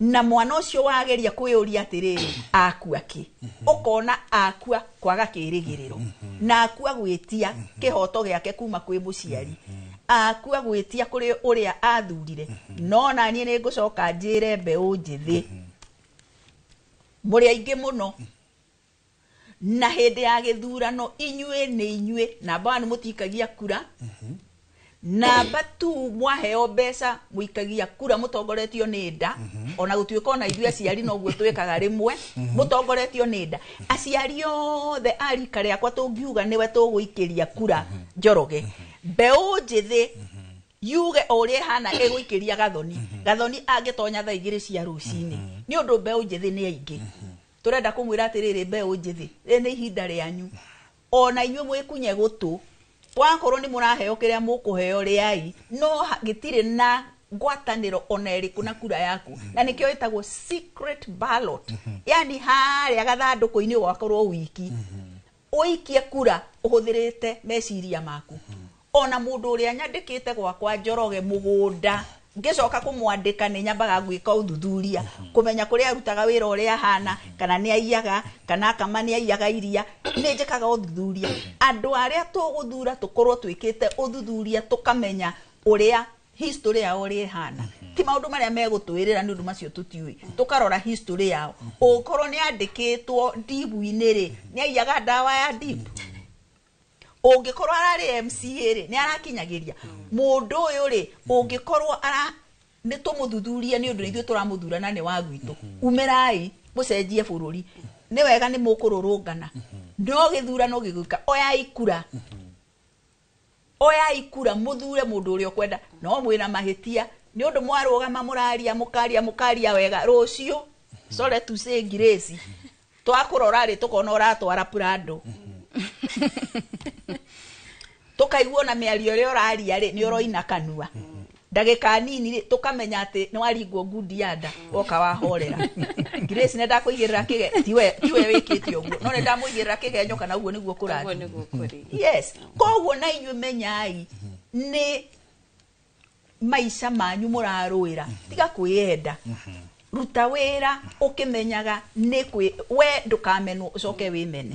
na mwana ũcio wageria kwĩyũria atĩrĩrĩ, akua kĩ? Ũkona akua kwaga kĩrĩgĩrĩro, na akua gwĩtia kĩhoto gĩake kuma kwĩ mũciari, akua gwĩtia kũrĩ ũrĩa athurire. No naniĩ nĩ ngũcoka njĩre mbeũ njĩthĩ, mũrĩ aingĩ mũno, na hĩndĩ ya gĩthurano inyuĩ nĩ inyuĩ, namba 1 mũtikagia kura, namba 2 mwaheo mbeca mũikagia kura mũtongoretio nĩ nda, ona gũtuĩka ona ithuĩ aciari noguo twĩkaga rĩmwe, mũtongoretio nĩ nda. Aciari othe a rika rĩakwa tũngiuga nĩwe tũgũikĩria kura Njoroge, mbeũ njĩthĩ yuge o ũrĩa ĩhana ĩgũikĩria Gathoni, Gathoni angĩtonya thaa 2 cia rũcinĩ, nĩ ũndũ mbeũ njĩthĩ nĩ aingĩ. Tũrenda kũmwĩra atĩrĩrĩ, mbeũ njĩthĩ, rĩrĩ nĩ ihinda rĩanyu, ona inyuĩ mwĩkunye gũtũ, wakorwo nĩ mũraheo kĩrĩa mũkũheo rĩai, no gĩtirĩ na ngwatanĩro ona ĩrĩkũ na kura yaku, na nĩkĩo ĩtagwo secret ballot, yani harĩa gathandũkũ-inĩ ũgakorwo wiki, ũikie kura ũhũthĩrĩte meciria maku. Ona mũndũ ũrĩa nyandĩkĩte gwakwa Njoroge mũgũnda, ngĩcoka kũmwandĩka nĩ nyambaga gwĩka ũthuthuria, kũmenya kũrĩa arutaga wĩra ũrĩa ahana, kana nĩ aiyaga, kana akama nĩ aiyaga iria, nĩ njĩkaga ũthuthuria. Andũ arĩa tũgũthura tũkorwo twĩkĩte ũthuthuria, tũkamenya ũrĩa history yao ũrĩa ĩhana, ti maũndũ marĩa megũtwĩrĩra nĩ ũndũ macio tũtiũĩ, tũkarora history yao. Ũngĩkorwo nĩ andĩkĩtwo ndibu-inĩ rĩ, nĩ aiyaga ndawa ya ndibu. Ũngĩkorwo ararĩ MCA rĩ, nĩ arakinyagiria mũndũ ũyũ rĩ, ũngĩkorwo ara nĩ tũmũthuthurie nĩ ũndũ ithuĩ tũramũthura na nĩ wa gwitũ. Umĩrai mũcenjie bũrũri. Nĩ wega nĩ mũkũrũrũngana, no gĩthurano gĩgũka, oyai kura, oyai kura mũthure mũndũ ũrĩa ũkwenda. No mwĩna mahĩtia nĩ ũndũ mwarũgama mũraria mũkaria mũkaria wega, rũciũ, sorry to say, Grace, twakũrora rĩ, tũkona ũratwara Prado, tũkaigua na mĩario ĩrĩa ũraria rĩ, nĩ ũroina kanua ndagĩka nini rĩ, tũkamenya atĩ nĩ waringwo ngundi ya nda woka wahorera. Grace, nĩ ndakũigĩrĩra kĩge tiwe wĩkĩte ũguo, no nĩ ndamũigĩrĩra kĩgenyo kana ũguo nĩguo Ũguo kũrathiĩ. Nĩguo kũrĩ. Yes, koguo na inyuĩ menyai nĩ maica manyu mũrarũĩra. Tiga kwĩyenda, ruta wĩra ũkĩmenyaga nĩ kwĩ we ndũkamenwo ũcoke wĩmene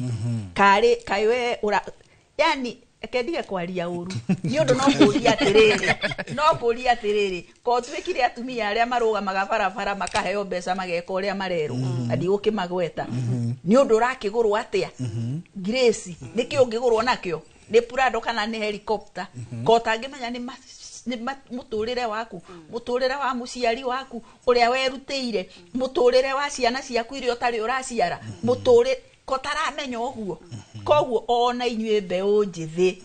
karĩ kaĩ we ũra yani reke ndige kwaria ũru nĩ ũndũ no kũria atĩrĩrĩ, no kũria atĩrĩrĩ, ko tuĩkire atumia arĩa marũgamaga barabara makaheo mbeca mageka ũrĩa marerwo, na ndigũkĩmagweta nĩ ũndũ ũrakĩgũrwo atĩa. Grace, nĩkĩ ũngĩgũrwo nakĩo? Nĩ Prado kana nĩ helicopter? Ko ũtangĩmenya nĩ mũtũrĩre waku, mũtũrĩre wa mũciari waku ũrĩa werutĩire, mũtũrĩre wa ciana ciaku iria ũtarĩ ũraciara, mũtũrĩre ko taramenya ũguo. Koguo ona inyuĩ mbeũ njĩthĩ,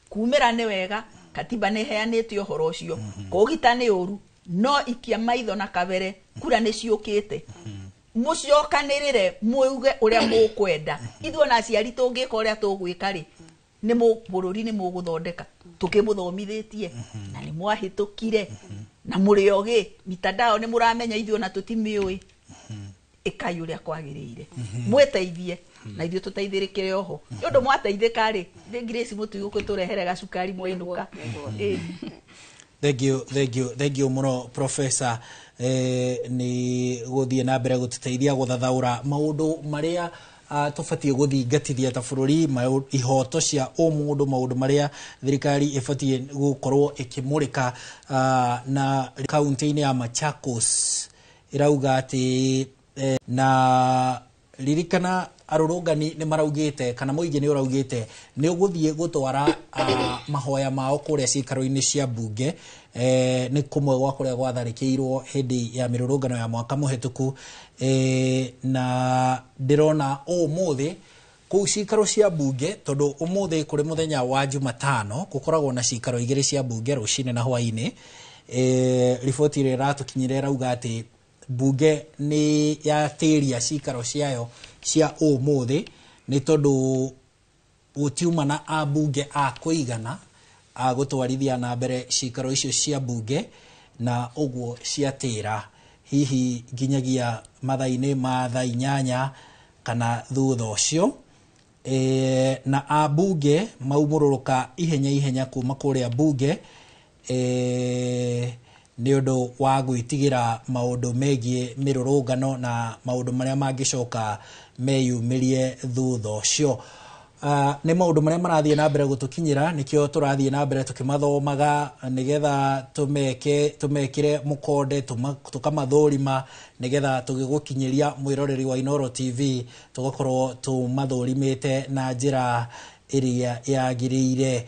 kumĩra nĩ wega, katiba nĩ ĩheanĩte ũhoro ũcio, kũũgita nĩ ũru, no ikia maitho na kabere, kura nĩ ciũkĩte, mũcokanĩrĩre muge ũrĩa mũkwenda. Ithuĩ ona aciari tũngĩka ũrĩa tũgwĩka rĩ, nĩ bũrũri nĩ mũgũthondeka tũkĩmũthomithĩtie na nĩ mwahĩtũkire na mũrĩ ogĩ mitandao nĩ mũramenya, ithuĩ ona tũtimĩũĩ. Ĩkai ũrĩa kwagĩrĩire, mwĩteithie na ithuĩ tũteithĩrĩkĩre oho, nĩ ũndũ mwateithĩka rĩ, thĩ Grace mũtigũkĩtũrehere gacukari mwainũka. Ĩĩ. Thank you, thank you, thank you mũno, Professor, nĩ gũthiĩ na mbere gũtũteithia gũthathaũra maũndũ marĩa tũbatiĩ gũthingatithia ta bũrũri, ihoto cia ũmũndũ, maũndũ marĩa thirikari ĩbatiĩ gũkorwo ĩkĩmũrĩka. Na kaunti-inĩ ya Machakos ĩrauga atĩ na ririkana arũrũngani nĩ maraugĩte kana mũingĩ nĩ ũraugĩte nĩ ũgũthiĩ gũtwara mahoya mao kũrĩa ciikaro-inĩ cia mbunge. Nĩ kũmwe gwa kũrĩa gwatharĩkĩirwo hĩndĩ ya mĩrũrũngano ya mwaka mũhĩtũku. Na ndĩrona ũmũthĩ kũu cikaro cia mbunge, tondũ ũmũthĩ kũrĩ mũthenya wa Jumatano gũkoragwo na cikaro igĩrĩ cia mbunge, rũcinĩ na hwaĩ-inĩ. Riboti ĩrĩa ĩratũkinyĩra ĩrauga atĩ mbunge nĩ yatĩria cikaro ciayo cia ũmũthĩ nĩ tondũ gũtiuma na ambunge a kũigana a gũtwarithia na mbere cikaro icio cia mbunge, na ũguo ciatĩra hihi nginyagia mathaa-inĩ ma thaa 8 kana thutha ũcio. Na ambunge maumũrũrũka ihenya ihenya kuma kũrĩa mbunge nĩ ũndũ wa gwĩtigĩra maũndũ megiĩ mĩrũrũngano na maũndũ marĩa mangĩcoka meyumĩrie thutha ũcio. Nĩ maũndũ marĩa marathiĩ na mbere gũtũkinyĩra, nĩkĩo tũrathiĩ na mbere tũkĩmathomaga nĩgetha tũmeke tũmekĩre mũkonde, tũkamathũrima nĩgetha tũgĩgũkinyĩria mwĩroreri wa Inooro TV tũgakorwo tũmathũrimĩte na njĩra ĩrĩa yagĩrĩire.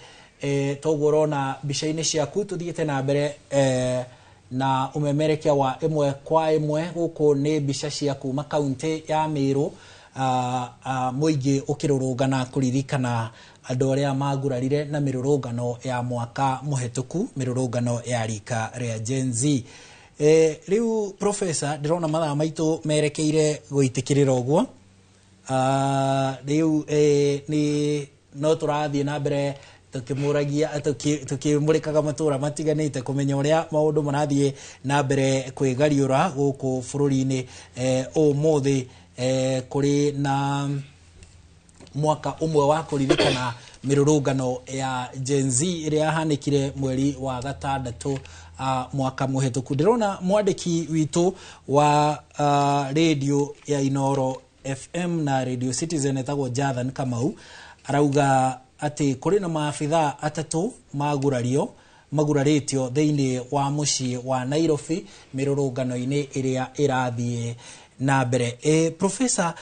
Toguo ũrona mbica-inĩ ciaku tũthiĩte na mbere na ũmemerekia wa ĩmwe kwa ĩmwe. Gũkũ nĩ mbica cia kuma kaunti ya Meru, mũingĩ ũkĩrũrũngana kũririkana andũ arĩa magurarire na mĩrũrũngano ya mwaka mũhetũku, mĩrũrũngano ya rika rĩa Gen Z. Rĩu Professor, ndĩrona mathaa maitũ merekeire gũitĩkĩrĩra ũguo. Rĩu nĩ no tũrathiĩ na mbere tukimuragia tukimurikaga matũra matiganĩte kũmenya ũrĩa maũndũ marathiĩ na mbere kwĩgariũra gũkũ bũrũri-inĩ. Ũmũthĩ kũrĩ na mwaka ũmwe wa kũririkana mĩrũrũngano ya Gen Z ĩrĩa yahanĩkire mweri wa gatandatũ mwaka mũhetũku. Ndĩrona mwandĩki witũ wa radio ya Inooro FM na Radio Citizen etagwo Jathan Kamau arauga atĩ kũrĩ na maabithaa atatũ magurario magurarĩtio thĩinĩ wa mũciĩ wa Nairobi mĩrũrũngano-inĩ ĩrĩa ĩrathiĩ na mbere. Professor,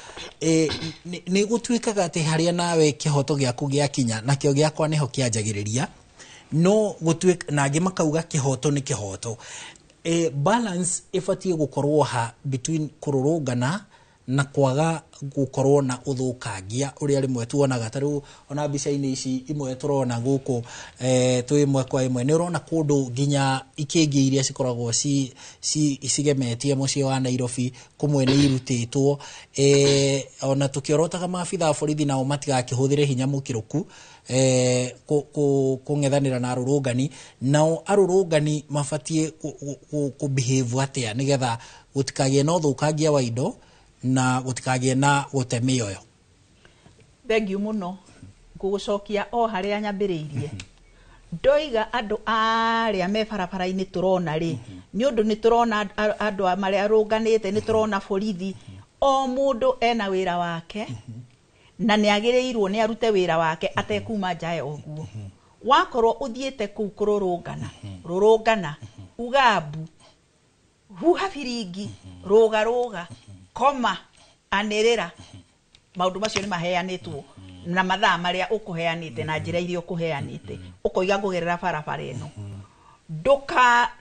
nĩ gũtuĩkaga atĩ harĩa nawe kĩhoto gĩaku gĩakinya nakĩo gĩakwa nĩho kĩanjagĩrĩria, no gũtuĩka na angĩ makauga kĩhoto nĩ kĩhoto. Balance ĩbatiĩ gũkorwo ha between kũrũrũngana na kwaga gũkorwo na ũthũkangia ũrĩa rĩmwe tuonaga ta rĩu ona mbica-inĩ ici imwe tũrona gũkũ, twĩ ĩmwe kwa ĩmwe nĩ ũrona kũndũ nginya ikĩngĩ iria cikoragwo cigemetie mũciĩ wa Nairobi kũmwe nĩ irutĩtwo, ona tũkĩorotaga maabitha a borithi nao matigakĩhũthĩre hinya mũkĩrũku kũng'ethanĩra na arũrũngani. Nao arũrũngani mabatiĩ kũ behave atĩa nĩgetha gũtikagĩe na ũthũkangia wa indo na gũtikagĩe na gũte mĩoyo? Thengiũ mũno. Ngũgũcokia o harĩa nyambĩrĩirie. Ndoiga andũ arĩa me barabara-inĩ tũrona rĩ, nĩ ũndũ nĩ tũrona andũ marĩa arũnganĩte, nĩ tũrona borithi, o mũndũ ena wĩra wake na nĩ agĩrĩirwo nĩ arute wĩra wake atekuma nja ya ũguo. Wakorwo ũthiĩte kũu kũrũrũngana, rũrũngana, uga mbu, huha biringi, rũga rũga, koma, anĩrĩra, maũndũ macio nĩ maheanĩtwo na mathaa marĩa ũkũheanĩte na njĩra iria ũkũheanĩte, ũkoiga ngũgerera barabara ĩno.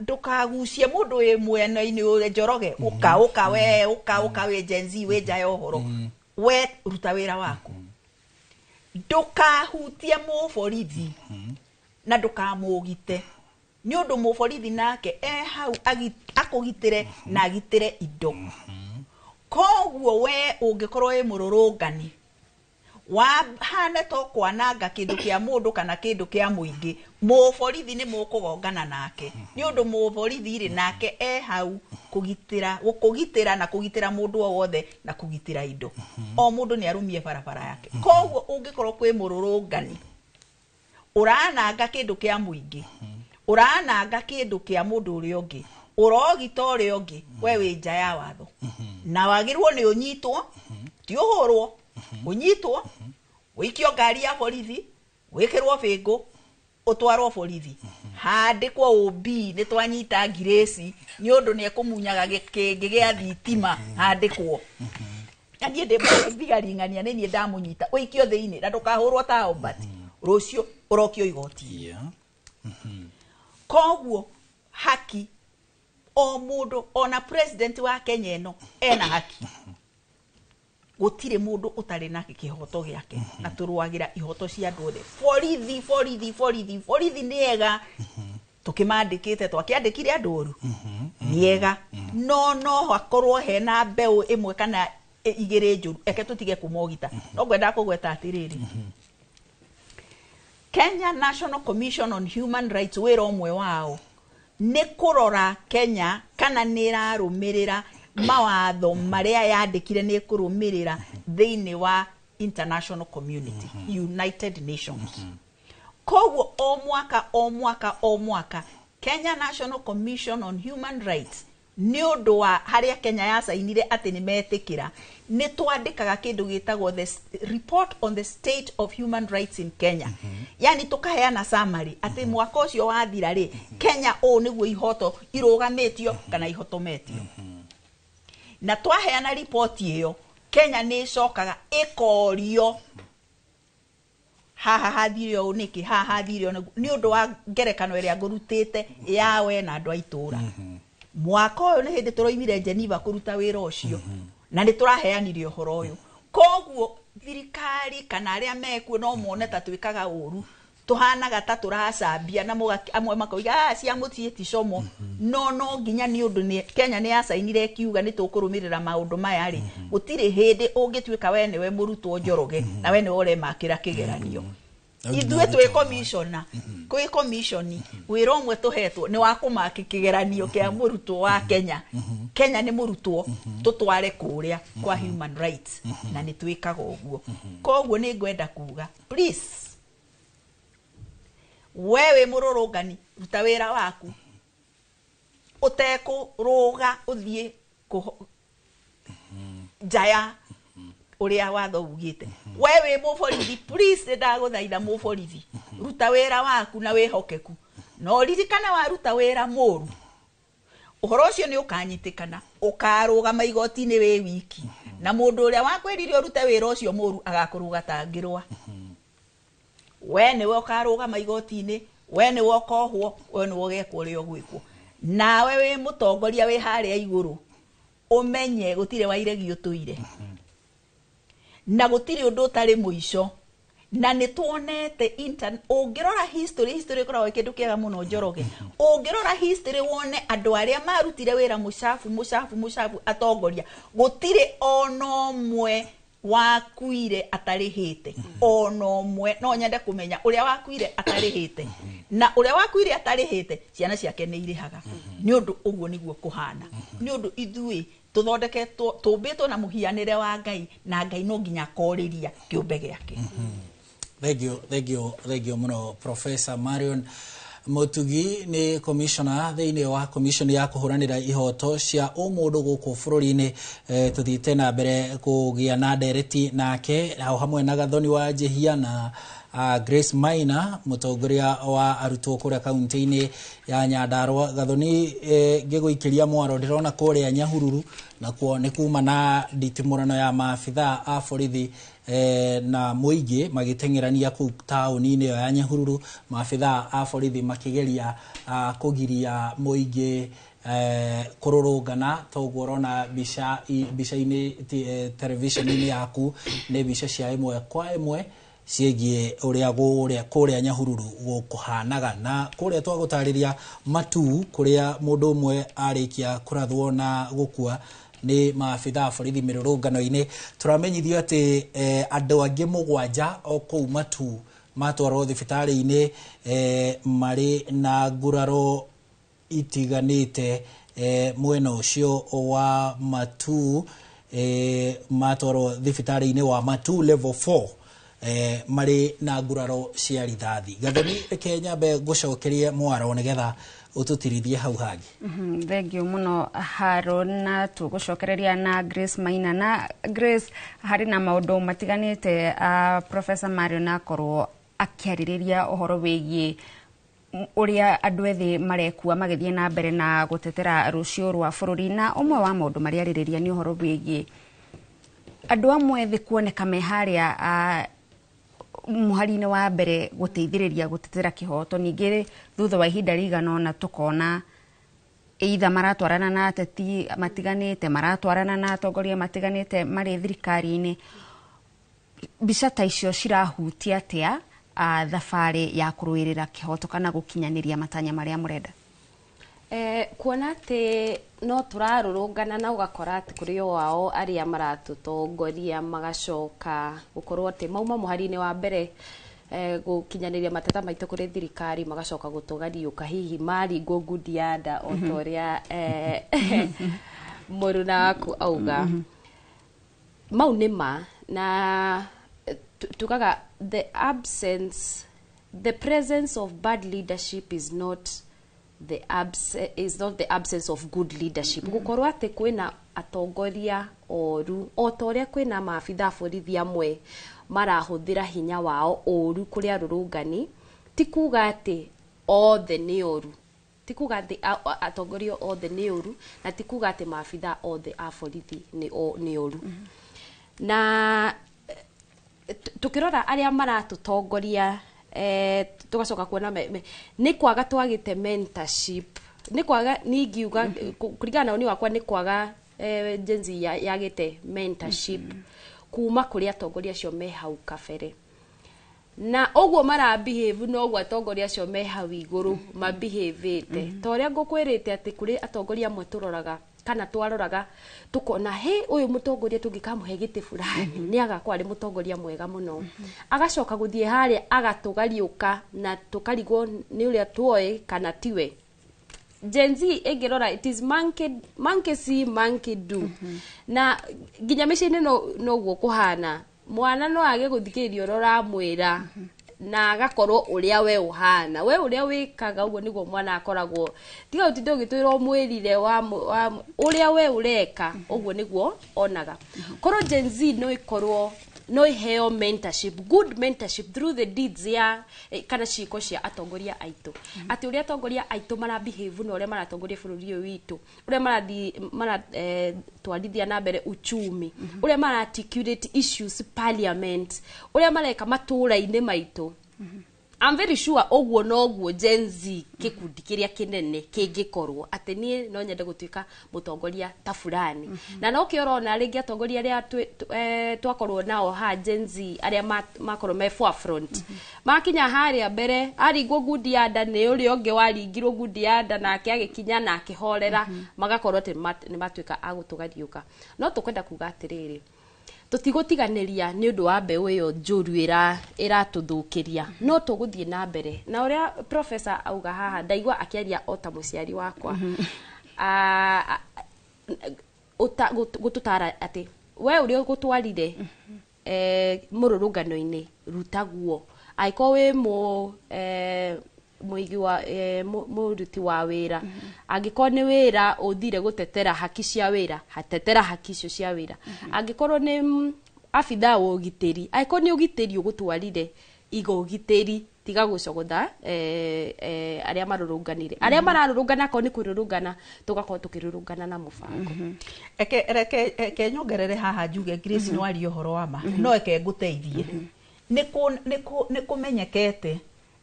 Ndũkagucie mũndũ wĩ mwena-inĩ ũrĩa Njoroge, ũka ũka we, ũka ũka wĩ Gen Z, wĩ nja ya ũhoro, we ruta wĩra waku. Ndũkahutie mũborithi na ndũkamũgite, nĩ ũndũ mũborithi nake e hau akũgitĩre na agitĩre indo. Koguo we ũngĩkorwo wĩ mũrũrũngani wahane to kwananga kĩndũ kĩa mũndũ kana kĩndũ kĩa mũingĩ, mũborithi nĩ mũkũgongana nake, nĩ ũndũ mũborithi rĩ nake e hau kũgitĩra, gũkũgitĩra na kũgitĩra mũndũ o wothe na kũgitĩra indo. O mũndũ nĩ arũmie barabara yake. Koguo ũngĩkorwo kwĩ mũrũrũngani ũrananga kĩndũ kĩa mũingĩ, ũrananga kĩndũ kĩa mũndũ ũrĩa ũngĩ, ũrogita ũrĩa ũngĩ, we wĩ nja ya watho na wagĩrĩirwo nĩ ũnyitwo, ti ũhũrwo, ũnyitwo, ũikio ngari ya borithi, wĩkĩrwo bĩngũ, ũtwarwo borithi, handĩkwo OB nĩ twanyita Grace nĩ ũndũ nĩ ekũmunyaga gĩkĩngĩ gĩa thitima, handĩkwo na niĩ ndĩ thigari ng'ania, nĩ niĩ ndamũnyita, ũikio thĩinĩ na ndũkahũrwo ta Albert, rũciũ ũrokio igoti. Koguo haki o mũndũ, ona president wa Kenya ĩno ena haki. Gũtirĩ mũndũ ũtarĩ na kĩhoto gĩake, na tũrũagĩra ihoto cia andũ othe. Borithi, borithi, borithi, borithi nĩ ega, tũkĩmandĩkĩte, twakĩandĩkire andũ oru, nĩ ega, no hakorwo hena mbeũ ĩmwe kana igĩrĩ njũru, eke tũtige kũmogita. No ngwendaga kũgweta atĩrĩrĩ, Kenya National Commission on Human Rights wĩra ũmwe wao nĩ kũrora Kenya kana nĩ ĩrarũmĩrĩra mawatho marĩa yandĩkire nĩ ĩkũrũmĩrĩra thĩinĩ wa international community, United Nations. Koguo o mwaka o mwaka o mwaka Kenya National Commission on Human Rights nĩ ũndũ wa harĩa Kenya yacainire atĩ nĩ metĩkĩra, nĩ twandĩkaga kĩndũ gĩtagwo the report on the state of human rights in Kenya. Yani tũkaheana summary atĩ mwaka ũcio wathira rĩ, Kenya ũũ nĩguo ihoto irũgamĩtio kana ihotometio. Na twaheana ripoti ĩyo, Kenya nĩ ĩcokaga ĩkorio haha hathire ũũ nĩkĩ, haha hathire ũũ nĩ ũndũ wa ngerekano ĩrĩa ngũrutĩte ya we na andũ a itũũra. Mwaka ũyũ nĩ hĩndĩ tũroimire Geneva kũruta wĩra ũcio na nĩ tũraheanire ũhoro ũyũ. Koguo thirikari kana arĩa mekuo no mone ta twĩkaga ũru, tũhanaga ta tũracambia na amwe makoiga cia mũciĩ ti como, no nginya nĩ ũndũ Kenya nĩ yacainire ĩkiuga nĩ tũkũrũmĩrĩra maũndũ maya rĩ, gũtirĩ hĩndĩ ũngĩtuĩka we nĩwe mũrutwo Njoroge na we nĩwe ũremakĩra kĩgeranio. Ithuĩ twĩ commissioner, kwĩ commission wĩra ũmwe tũhetwo nĩ wa kũmaki kĩgeranio kĩa mũrutwo wa Kenya. Kenya nĩ mũrutwo, tũtware kũrĩa kwa human rights na nĩ twĩkaga ũguo. Koguo nĩ ngwenda kuga please, we wĩ mũrũrũngani, ruta wĩra waku ũtekũrũga ũthiĩ nja ya ũrĩa watho ugĩte. We wĩ mũborithi, please ndagũthaitha mũborithi, ruta wĩra waku na wĩhokeku, no ririkana waruta wĩra mũru Ũhoro ũcio nĩ ũkanyitĩkana, ũkarũgama igoti-inĩ wĩ wiki, na mũndũ ũrĩa wakwĩrire ũrute wĩra ũcio mũru agakũrũga ta ngĩrwa. We nĩwe ũkarũgama igoti-inĩ, we nĩwe ũkohwo, we nĩwe ũgekwo ũrĩa ũgwĩkwo. Nawe wĩ mũtongoria wĩ harĩa igũrũ, ũmenye gũtirĩ wairegi ũtũire, na gũtirĩ ũndũ ũtarĩ mũico. Na nĩ tuonete ũngĩrora history, history ĩkoragwo ĩ kĩndũ kĩega mũno Njoroge. Ũngĩrora history wone andũ arĩa marutire wĩra mũcabu mũcabu mũcabu atongoria, gũtirĩ ona ũmwe wakuire atarĩhĩte, ona ũmwe. No nyende kũmenya ũrĩa wakuire atarĩhĩte, na ũrĩa wakuire atarĩhĩte ciana ciake nĩ irĩhaga. Nĩ ũndũ ũguo nĩguo kũhana, nĩ ũndũ ithuĩ tũthondeketwo, tũmbĩtwo na mũhianĩre wa Ngai, na Ngai no nginya akorĩria kĩũmbe gĩake. Thank you, thank you, thank you muno Professor Marion Mutugi nĩ commissioner thĩinĩ wa commission ya kũhũranĩra ihoto cia ũmũndũ gũkũ bũrũri-inĩ. Tũthiĩte na mbere kũgĩa na ndereti nake hau hamwe na Gathoni wa Njihia na Grace Maina, mũtongoria wa arutwo kũrĩa kaunti-inĩ ya Nyandarua. Gathoni, ngĩgũikĩria mwaro, ndĩrona kũrĩa Nyahururu nakuo nĩ kuma na nditimũrano ya maabithaa a borithi na mũingĩ magĩteng'erania kũu taũni-inĩ ĩyo ya Nyahururu, maabithaa a borithi makĩgeria kũgiria mũingĩ kũrũrũngana. Toguo ũrona mbica-inĩ television-inĩ yaku nĩ mbica cia ĩmwe kwa ĩmwe ciĩgiĩ ũrĩa kũrĩa Nyahururu gũkũhanaga, na kũrĩa twagũtarĩria Matu kũrĩa mũndũ ũmwe arĩkia kũrathwo na gũkua nĩ maabithaa a borithi mĩrũrũngano-inĩ. Tũramenyithio atĩ andũ angĩ 7 o kũu Matu matwarwo thibitarĩ-inĩ marĩ na nguraro itiganĩte mwena ũcio wa Matu, matwarwo thibitarĩ-inĩ wa Matu level 4 marĩ na nguraro cia rithathi. Gathoni, reke nyambe ngũcokerie mwaro nĩgetha ũtũtirithie hau hangĩ. Thank you mũno Haron, na tũgũcokereria na Grace Maina. Na Grace, harĩ na maũndũ matiganĩte Professor Marion akorwo akĩarĩrĩria ũhoro wĩgiĩ ũrĩa andũ ethĩ marekua magĩthiĩ na mbere na gũtetera rũciũ rwa bũrũri, na ũmwe wa maũndũ marĩa arĩrĩria nĩ ũhoro wĩgiĩ andũ amwe ethĩ kuoneka me harĩa mũhari-inĩ wa mbere gũteithĩrĩria gũtetera kĩhoto, ningĩ thutha wa ihinda rĩigana ũna tũkona either maratwarana na ateti matiganĩte, maratwarana na atongoria matiganĩte marĩ thirikari-inĩ. Mbica ta icio cirahutia atĩa thabarĩ ya kũrũĩrĩra kĩhoto kana gũkinyanĩria matanya marĩa mũrenda? Kuona atĩ no tũrarũrũngana na ũgakora atĩ kũrĩ o ao arĩa maratũtongoria magacoka gũkorwo atĩ mauma mũhari-inĩ wa mbere gũkinyanĩria mateta maitũ kũrĩ thirikari, magacoka gũtũgariũka hihi maringwo ngundi ya nda o ta ũrĩa mũruna waku auga. Mau nĩ ma, na tugaga the presence of bad leadership is not the absence of good leadership. Gukorwo atĩ kwĩna atongoria oru o ta ũrĩa kwĩna maabitha a borithi amwe marahũthĩra hinya wao ũru kũrĩ arũrũngani, ti kuga atĩ othe nĩ oru, ti kuga atĩ atongoria othe nĩ oru, na ti kuga atĩ maabitha othe a borithi nĩ oru. Na tukirora arĩa maratũtongoria tugacoka kuona nĩ kwaga twagĩte mentorship, nĩ kwaga ningiuga kũringana na ũni wakwa nĩ kwaga Gen Z yagĩte mentorship kuma kũrĩ atongoria acio me hau kabere, na ũguo marabehave noguo atongoria acio me hau igũrũ mabehavĩte. Ta ũrĩa ngũkwĩrĩte atĩ kũrĩ atongoria amwe tũroraga kana twaroraga tukona he ũyũ mũtongoria tũngĩkamũhe gĩtĩ fulani nĩ agakorwo arĩ mũtongoria mwega mũno, agacoka gũthiĩ harĩa agatũgariũka na tũkarigwo nĩ ũrĩa tuoĩ kana tiwe. Gen Z ĩngĩrora it is monkey see monkey do. Na nginya mĩciĩ-inĩ noguo kũhana, mwana no age gũthikĩrĩria ũrĩa ũramwĩra na agakorwo ũrĩa we ũhana, we ũrĩa wĩkaga ũguo nĩguo mwana akoragwo. Tiga ũtinde ũgĩtwĩra ũmwĩrire wa ũrĩa we ũreka ũguo nĩguo onaga. Korwo Gen Z no ĩkorwo No iheo mentorship, good mentorship through the deeds ya kana ciĩko cia atongoria aitũ, atĩ ũrĩa atongoria aitũ mara behave na ũrĩa maratongoria bũrũri ũyũ witũ, ũrĩa marathiĩ mara twarithia na mbere uchumi, ũrĩa mara articulate issues parliament, ũrĩa mareka matũũra-inĩ maitũ. I'm very sure ũguo noguo Gen Z gĩkundi kĩrĩa kĩnene kĩngĩkorwo atĩ niĩ no nyende gũtuĩka mũtongoria ta fulani. Na no kĩo ũrona rĩngĩ atongoria arĩa twakorwo nao ha Gen Z arĩa makorwo me forefront makinya harĩa mbere, aringwo ngundi ya nda nĩ ũrĩa ũngĩ waringirwo ngundi ya nda, nake agĩkinya na akĩhorera, magakorwo atĩ nĩ matuĩka a gũtũgariũka. No tũkwenda kuga atĩrĩrĩ, tũtigũtiganĩria nĩ ũndũ wa mbeũ ĩyo njũru ĩratũthũkĩria, no tũgũthiĩ na mbere na ũrĩa professor auga haha. Ndaigua akĩaria o ta mũciari wakwa. Gũtũtara atĩ we ũrĩa ũgũtwarire mũrũrũngano-inĩ rutaguo, angĩkorwo wĩ mũ mũigi wa mũruti wa wĩra, angĩkorwo nĩ wĩra ũthire gũtetera haki cia wĩra, hatetera haki icio cia wĩra, angĩkorwo nĩ abithaa wa ũgitĩri, angĩkorwo nĩ ũgitĩri ũgũtwarire, iga ũgitĩri, tiga gũcogotha arĩa marũrũnganire, arĩa mararũrũngana. Akorwo nĩ kũrũrũngana, tũgakorwo tũkĩrũrũngana na mũbango. Eke nyongerere haha njuge, Grace, nĩ waria ũhoro wa ma, no eke ngũteithie. Nĩ kũmenyekete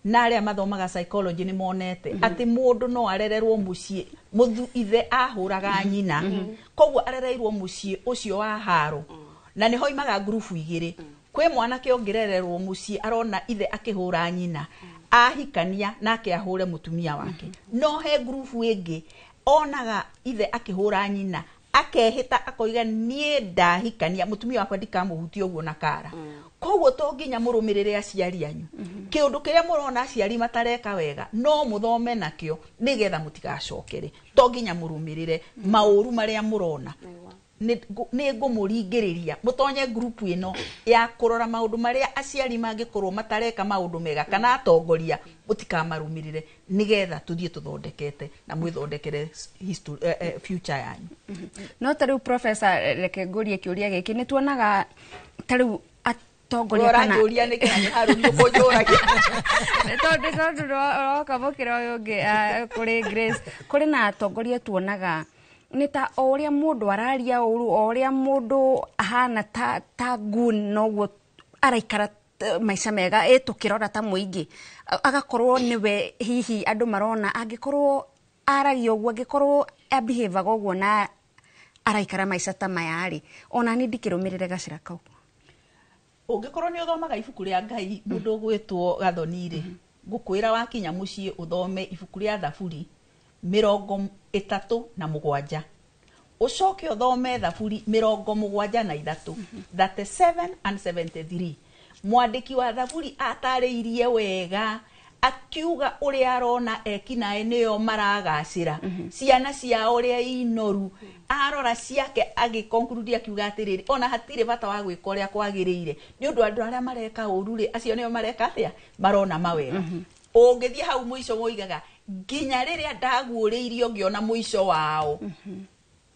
na arĩa mathomaga psychology nĩ monete atĩ mũndũ no arererwo mũciĩ mũthu ithe ahũraga nyina, koguo arereirwo mũciĩ ũcio wa haro, na nĩho imaga ngurubu igĩrĩ. Kwĩ mwanake ũngĩrererwo mũciĩ arona ithe akĩhũra nyina, ahikania nake ahũre mũtumia wake. No he ngurubu ĩngĩ onaga ithe akĩhũra nyina, akehĩta akoiga, niĩ ndahikania mũtumia wakwa ndikamũhutia ũguo na kara. Koguo to nginya mũrũmĩrĩre aciari anyu. Kĩũndũ kĩrĩa mũrona aciari matareka wega, no mũthome nakĩo nĩgetha mũtigacokere. To nginya mũrũmĩrĩre maũru marĩa mũrona. Nĩ ngũmũringĩrĩria mũtonye ngurubu ĩno ya kũrora maũndũ marĩa aciari mangĩkorwo matareka maũndũ mega kana atongoria, mũtikamarũmĩrĩre, nĩgetha tũthiĩ tũthondekete na mwĩthondekere future yanyu. No ta rĩu professor, reke ngũrie kĩũria gĩkĩ. Nĩ tuonaga ta rĩu atongoria kana Ũranjũria nĩkĩ na nĩ Harũni ũkũnjũragia? Tondũ ũroka mũkĩra ũyũ ũngĩ, kũrĩ Grace, kũrĩ na atongoria tuonaga nĩ ta o ũrĩa mũndũ araria ũru, o ũrĩa mũndũ ahana ta goon, noguo araikara maica mega. Ĩ tũkĩrora ta mũingĩ, agakorwo nĩwe hihi andũ marona angĩkorwo aragia ũguo, angĩkorwo abehavaga ũguo na araikara maica ta maya rĩ, ona niĩ ndikĩrũmĩrĩre gacĩra kau. Ũngĩkorwo nĩ ũthomaga ibuku rĩa Ngai, mũndũ ũgwĩtwo Gathoni rĩ, ngũkwĩra wakinya mũciĩ ũthome ibuku rĩa Thaburi 37, ũcoke ũthome Thaburi 73, 37 and 73. Mwandĩki wa Thaburi atarĩirie wega akiuga ũrĩa arona ekinaĩ nĩo maragacĩra, ciana ciao ũrĩa inoru, arora ciake agĩconclude akiuga atĩrĩrĩ, ona hatirĩ bata wa gwĩka ũrĩa kwagĩrĩire, nĩ ũndũ andũ arĩa mareka ũru rĩ, acio nĩo mareka atĩa, marona mawega. Ũngĩthiĩ hau mũico moigaga, nginya rĩrĩa ndaguũrĩirio ngĩona mũico wao.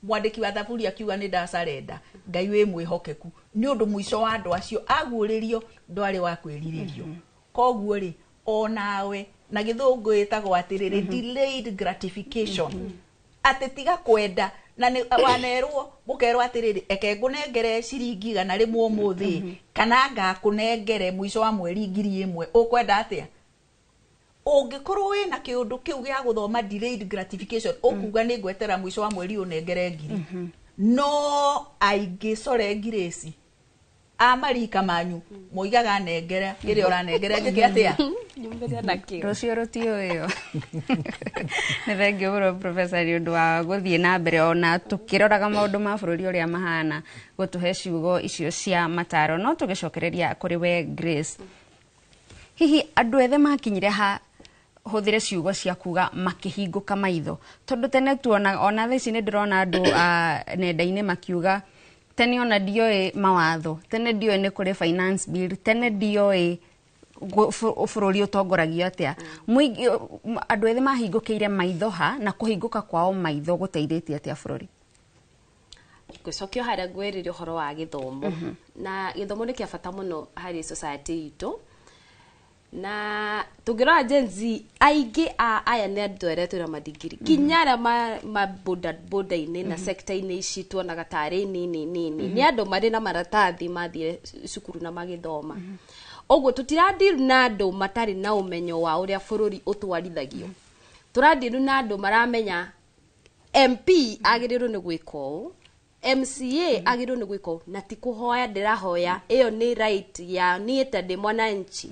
Mwandĩki wa Thaburi akiuga, nĩ ndacarenda Ngai wĩ mwĩhokeku, nĩ ũndũ mũico wa andũ acio aguũrĩrio ndwarĩ wa kwĩrirĩrio. Koguo rĩ, onawe na gĩthũngũ ĩtagwo atĩrĩrĩ, delayed gratification, atĩ tiga kwenda na nĩ wanerwo mũkerwo atĩrĩrĩ, eke ngũnengere ciringi 100 ũmũthĩ kana ngakũnengere mũico wa mweri 1000, ũkwenda atĩa? Ũngĩkorwo wĩna kĩũndũ kĩu gĩa gũthoma delayed gratification, ũkuga nĩ ngwetera mũico wa mweri ũnengere 1000. No aingĩ core ngirĩci a marika manyu moigaga, nengera kĩrĩa ũranengera njĩke atĩa? Nyumĩre nakĩo. Rũciũ rũtiũĩo. Nĩ thengio mũno professor nĩ ũndũ wa gũthiĩ na mbere ona tũkĩroraga maũndũ ma bũrũri ũrĩa mahana, gũtũhe ciugo icio cia mataro. No tũgĩcokereria kũrĩ we Grace, hihi andũ ethĩ makinyire ha, hũthĩre ciugo cia kuga makĩhingũka maitho? Tondũ tene tuona, ona thaa ici nĩ ndĩrona andũ a nenda-inĩ makiuga, tene ona ndioĩ mawatho, tene ndioĩ nĩ kũrĩ finance bill, tene ndioĩ bũrũri ũtongoragio atĩa. Mũingĩ, andũ ethĩ mahingũkĩire maitho ha, na kũhingũka kwao maitho gũteithĩtie atĩa bũrũri? Ngũcokia harĩa ngwĩrire ũhoro wa gĩthomo, na gĩthomo nĩ kĩa bata mũno harĩ society itũ. Na tũngĩrora Gen Z, aingĩ a aya nĩ andũ arĩa twĩna madigiri, nginya arĩa ma boda-inĩ na sector-inĩ ici tuonaga tarĩ nini nini, nĩ andũ marĩ na maratathi, mathiire cukuru na magĩthoma. Ũguo tũtiradeal na andũ matarĩ na ũmenyo wa ũrĩa bũrũri ũtwarithagio. Tũradeal na andũ maramenya MP agĩrĩirwo nĩ gwĩka ũũ, MCA agĩrĩirwo nĩ gwĩka ũũ, na ti kũhoya ndĩrahoya. Ĩyo nĩ right ya niĩ ta ndĩ mwananchi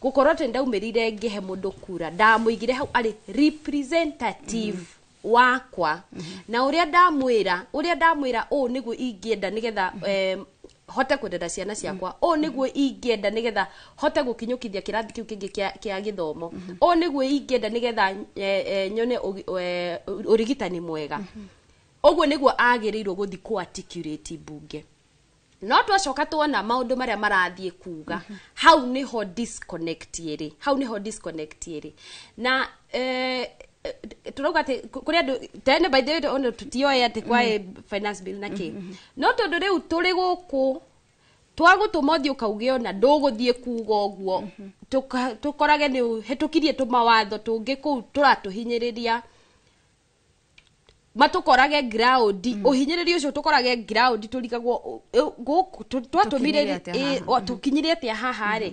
gũkorwo atĩ ndaumĩrire ngĩhe mũndũ kura, ndamũigire hau arĩ representative wakwa, na ũrĩa ndamwĩra ũũ nĩguo ingĩenda nĩgetha hote kwendera ciana ciakwa, ũũ nĩguo ingĩenda nĩgetha hote gũkinyũkithia kĩrathi kĩu kĩngĩ kĩa gĩthomo, ũũ nĩguo ingĩenda nĩgetha nyone ũrigitani mwega. Ũguo nĩguo agĩrĩirwo gũthiĩ kũ articulate mbunge. No twacoka tuona maũndũ marĩa marathiĩ kuga, hau nĩho disconnect ĩrĩ, hau nĩho disconnect ĩrĩ. Na tũrauga atĩ kũrĩ andũ tene, by the way, ona tũtioĩ atĩ kwaĩ finance bill na kĩ, no tondũ rĩu tũrĩ gũkũ twagũtũma ũthiĩ ũkauge ona ndũgũthiĩ kuga ũguo, tũkorage nĩ ũhĩtũkirie tũmawatho tũngĩ kũu tũratũhinyĩrĩria, matũkorage ground. Ũhinyĩrĩria ũcio tũkorage ground, tũrigagwo gũkũ twatũmire. Tũkinyire atĩa haha? Tũkinyire atĩa haha rĩ,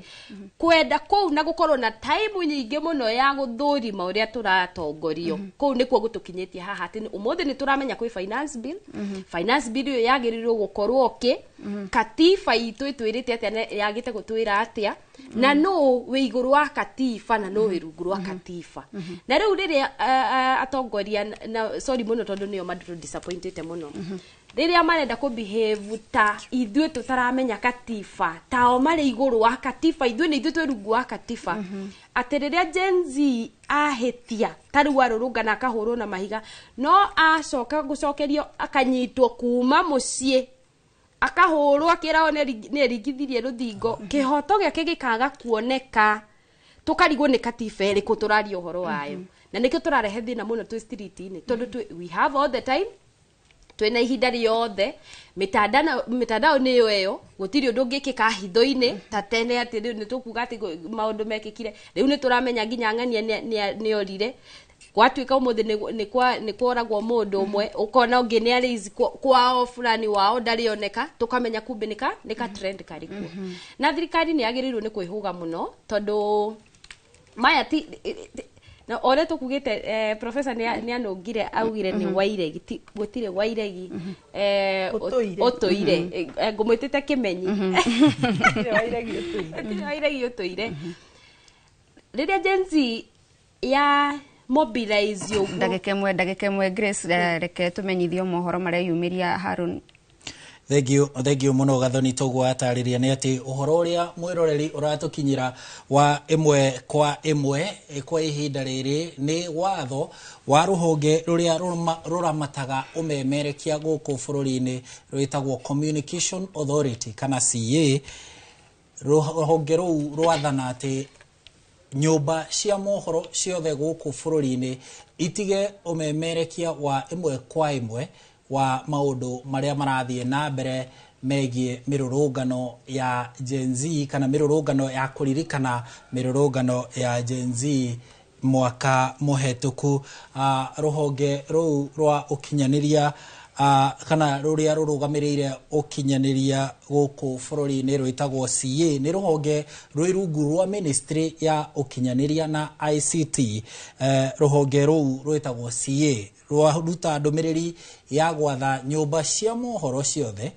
kwenda kũu na gũkorwo na time nyingĩ mũno ya gũthũrima ũrĩa tũratongorio kũu nĩkuo gũtũkinyĩtie haha, atĩ ũmũthĩ nĩ tũramenya kwĩ finance bill. Finance bill ĩyo yagĩrĩirwo gũkorwo kĩ katiba itũ ĩtwĩrĩte atĩa na yagĩte gũtwĩra atĩa, na nũ wĩ igũrũ wa katiba na nũ wĩ rungu rwa katiba. Na rĩu rĩrĩa atongoria na sorry mũno tondũ nĩo matũ disappointĩte mũno, rĩrĩa marenda kũ behave ta ithuĩ tũtaramenya katiba, tao marĩ igũrũ wa katiba, ithuĩ nĩ ithuĩ twĩ rungu wa katiba, atĩ rĩrĩa Gen Z ahĩtia, ta rĩu arũrũngana akahũrwo na mahiga, no acoka gũcokerio akanyitwo kuma mũciĩ akahũrwo akĩragwo nĩ eringithirie rũthingo, kĩhoto gĩake gĩkaga kuoneka, tũkarigwo nĩ katiba ĩrĩkũ tũraria ũhoro wayo. Na nĩkĩo tũrarehe thĩna mũno twĩ street-inĩ, tondũ we have all the time, twĩna ihinda rĩothe, mitandao nĩyo ĩyo, gũtirĩ ũndũ ũngĩkĩka hitho-inĩ ta tene atĩ rĩu nĩ tũkuga atĩ maũndũ mekĩkire. Rĩu nĩ tũramenya nginya ng'ania nĩ orire, gwatuĩka ũmũthĩ nĩ kworagwo mũndũ ũmwe, ũkona ũngĩ nĩ arĩ kwao fulani wao ndarĩoneka, tũkamenya kumbe nĩ ka trend karĩ kuo. Na thirikari nĩ yagĩrĩirwo nĩ kwĩhũga mũno, tondũ maya ti na ũrĩa tũkugĩte, professor nĩ anũngire augire nĩ wairegi, ti gũtirĩ wairegi Ũtũire. Ũtũire. Ngũmwĩtĩte kĩmenyi. Gũtirĩ wairegi ũtũire. Gũtirĩ wairegi ũtũire. Rĩrĩa Gen Z ya mobilize ũguo. Ndagĩka ĩmwe, ndagĩka ĩmwe, Grace, reke tũmenyithio mohoro marĩa yumĩria, Harun. Thengiũ, thengiũ mũno, Gathoni. Toguo atarĩria nĩ atĩ ũhoro ũrĩa mwĩroreri ũratũkinyĩra wa ĩmwe kwa ĩmwe kwa ihinda rĩrĩ nĩ watho wa rũhonge rũrĩa rũramataga ũmemerekia gũkũ bũrũri-inĩ rwĩtagwo Communication Authority kana CA. Rũhonge rũu rwathana atĩ nyũmba cia mohoro ciothe gũkũ bũrũri-inĩ itige ũmemerekia wa ĩmwe kwa ĩmwe wa maũndũ marĩa marathiĩ na mbere megiĩ mĩrũrũngano ya Gen Z kana mĩrũrũngano ya kũririkana mĩrũrũngano ya Gen Z mwaka mũhetũku. Rũhonge rũu rwa ũkinyanĩria kana rũrĩa rũrũgamĩrĩire ũkinyanĩria gũkũ bũrũri-inĩ rwĩtagwo CA, nĩ rũhonge rwĩ rungu rwa ministry ya ũkinyanĩria na ICT. Rũhonge rũu rwĩtagwo CA rwaruta ndũmĩrĩri ya gwatha nyũmba cia mohoro ciothe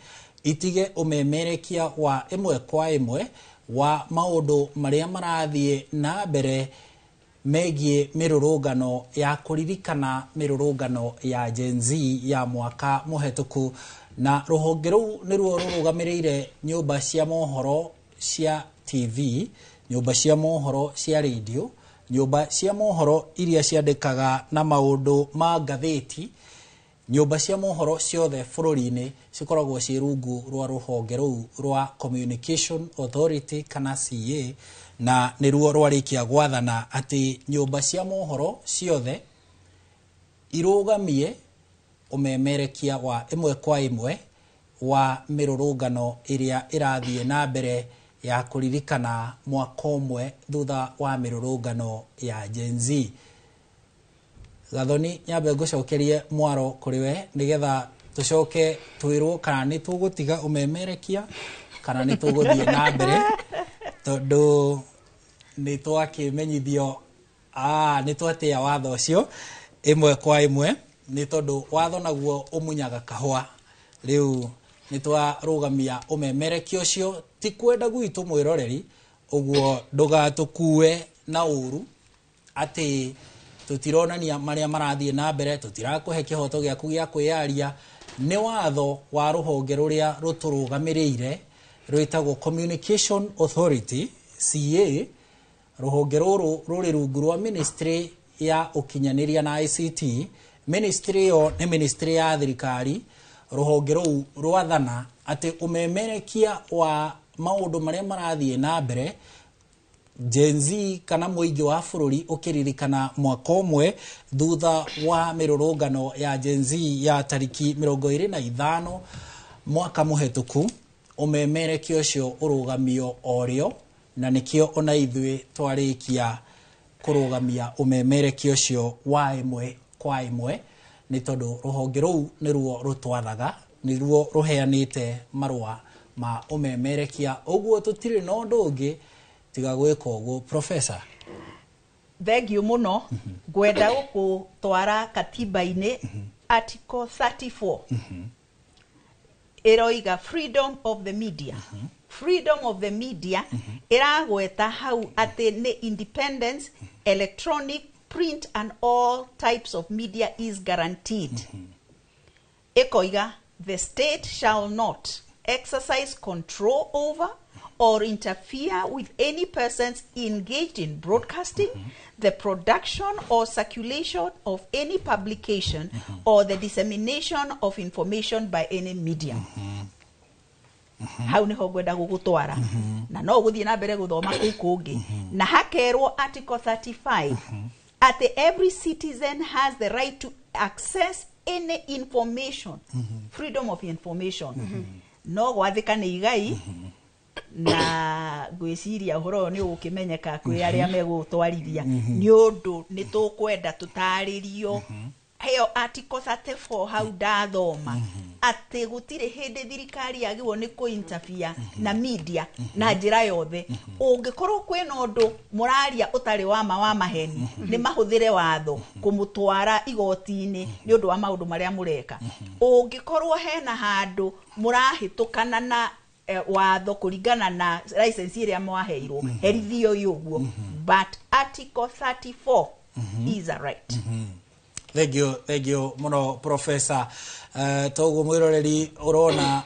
itige ũmemerekia wa ĩmwe kwa ĩmwe wa maũndũ marĩa marathiĩ na mbere megiĩ mĩrũrũngano ya kũririkana mĩrũrũngano ya Gen Z ya mwaka mũhetũku. Na rũhonge rũu nĩruo rũrũgamĩrĩire nyũmba cia mohoro cia TV, nyũmba cia mohoro cia radio, nyũmba cia mohoro iria ciandĩkaga na maũndũ ma ngathĩti. Nyũmba cia mohoro ciothe bũrũri-inĩ cikoragwo ciĩ rungu rwa rũhonge rũu rwa Communication Authority kana CA, na nĩruo rwarĩkia gwathana atĩ nyũmba cia mohoro ciothe irũgamie. Ũmemerekia wa ĩmwe kwa ĩmwe wa mĩrũrũngano ĩrĩa ĩrathiĩ na mbere ya kũririkana mwaka ũmwe thutha wa mĩrũrũngano ya Gen Z. Gathoni, nyambe ngũcokerie mwaro kũrĩ we nĩgetha tũcoke twĩrwo kana nĩ tũgũtiga ũmemerekia kana nĩ tũgũthiĩ na mbere, tondũ nĩ twakĩmenyithio nĩ twatĩa watho ũcio ĩmwe kwa ĩmwe, nĩ tondũ watho naguo ũmunyaga kahũa. Rĩu nĩ twarũgamia ũmemerekia ũcio, ti kwenda gwitũ mwĩroreri, ũguo ndũgatũkue na ũru atĩ tũtironania marĩa marathiĩ na mbere, tũtirakũhe kĩhoto gĩaku gĩa kwĩyaria. Nĩ watho wa rũhonge rũrĩa rũtũrũgamĩrĩire rwĩtagwo Communication Authority, CA. Rũhonge rũrũ rũrĩ rungu rwa ministry ya ũkinyanĩria na ICT. Ministry ĩyo nĩ ministry ya thirikari. Rũhonge rũu rwathana atĩ ũmemerekia wa maũndũ marĩa marathiĩ na mbere Gen Z kana mũingĩ wa bũrũri ũkĩririkana mwaka ũmwe thutha wa mĩrũrũngano ya Gen Z ya tariki 25 mwaka mũhetũku, ũmemerekia ũcio ũrũgamio o rĩo, na nĩkĩo ona ithuĩ twarĩkia kũrũgamia ũmemerekia ũcio wa ĩmwe kwa ĩmwe, nĩ tondũ rũhonge rũu nĩruo rũtwathaga, nĩruo rũheanĩte marũa ma ũmemerekia, ũguo tũtirĩ na ũndũ ũngĩ tiga gwĩka ũguo. Professor. Thengiũ mũno. Ngwenda gũkũtwara katiba-inĩ, article 34 ĩroiga freedom of the media. Freedom of the media ĩragweta hau atĩ nĩ independence, electronic, print and all types of media is guaranteed. Ĩkoiga the state shall not exercise control over or interfere with any persons engaged in broadcasting, the production or circulation of any publication, or the dissemination of information by any medium. Hau niho ngwenda gũgũtwara, na no ũgũthiĩ na mbere gũthoma kũu kũngĩ na hakerwo article 35 atĩ every citizen has the right to access any information, freedom of information. No gwathĩka nĩ igai, na ngwĩciria ũhoro ũyũ nĩ ũgũkĩmenyeka kwĩ arĩa megũtwarithia, nĩ ũndũ nĩ tũkwenda tũtarĩrio heo article 34 hau ndathoma atĩ gũtirĩ hĩndĩ thirikari yagĩrĩirwo nĩ kũ-interfere na media na njĩra yothe. Ũngĩkorwo kwĩna ũndũ mũraria ũtarĩ wa ma, wa maheni, nĩ mahũthĩre watho kũmũtwara igoti-inĩ nĩ ũndũ wa maũndũ marĩa mũreka. Ũngĩkorwo hena handũ mũrahĩtũkana na watho kũringana na license ĩrĩa mwaheirwo, herithio ũguo, but article 34 is a right. Thank you, thank you muno, professor. Toguo mwiroreri ũrona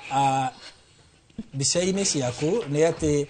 mbica-inĩ ciaku nĩ atĩ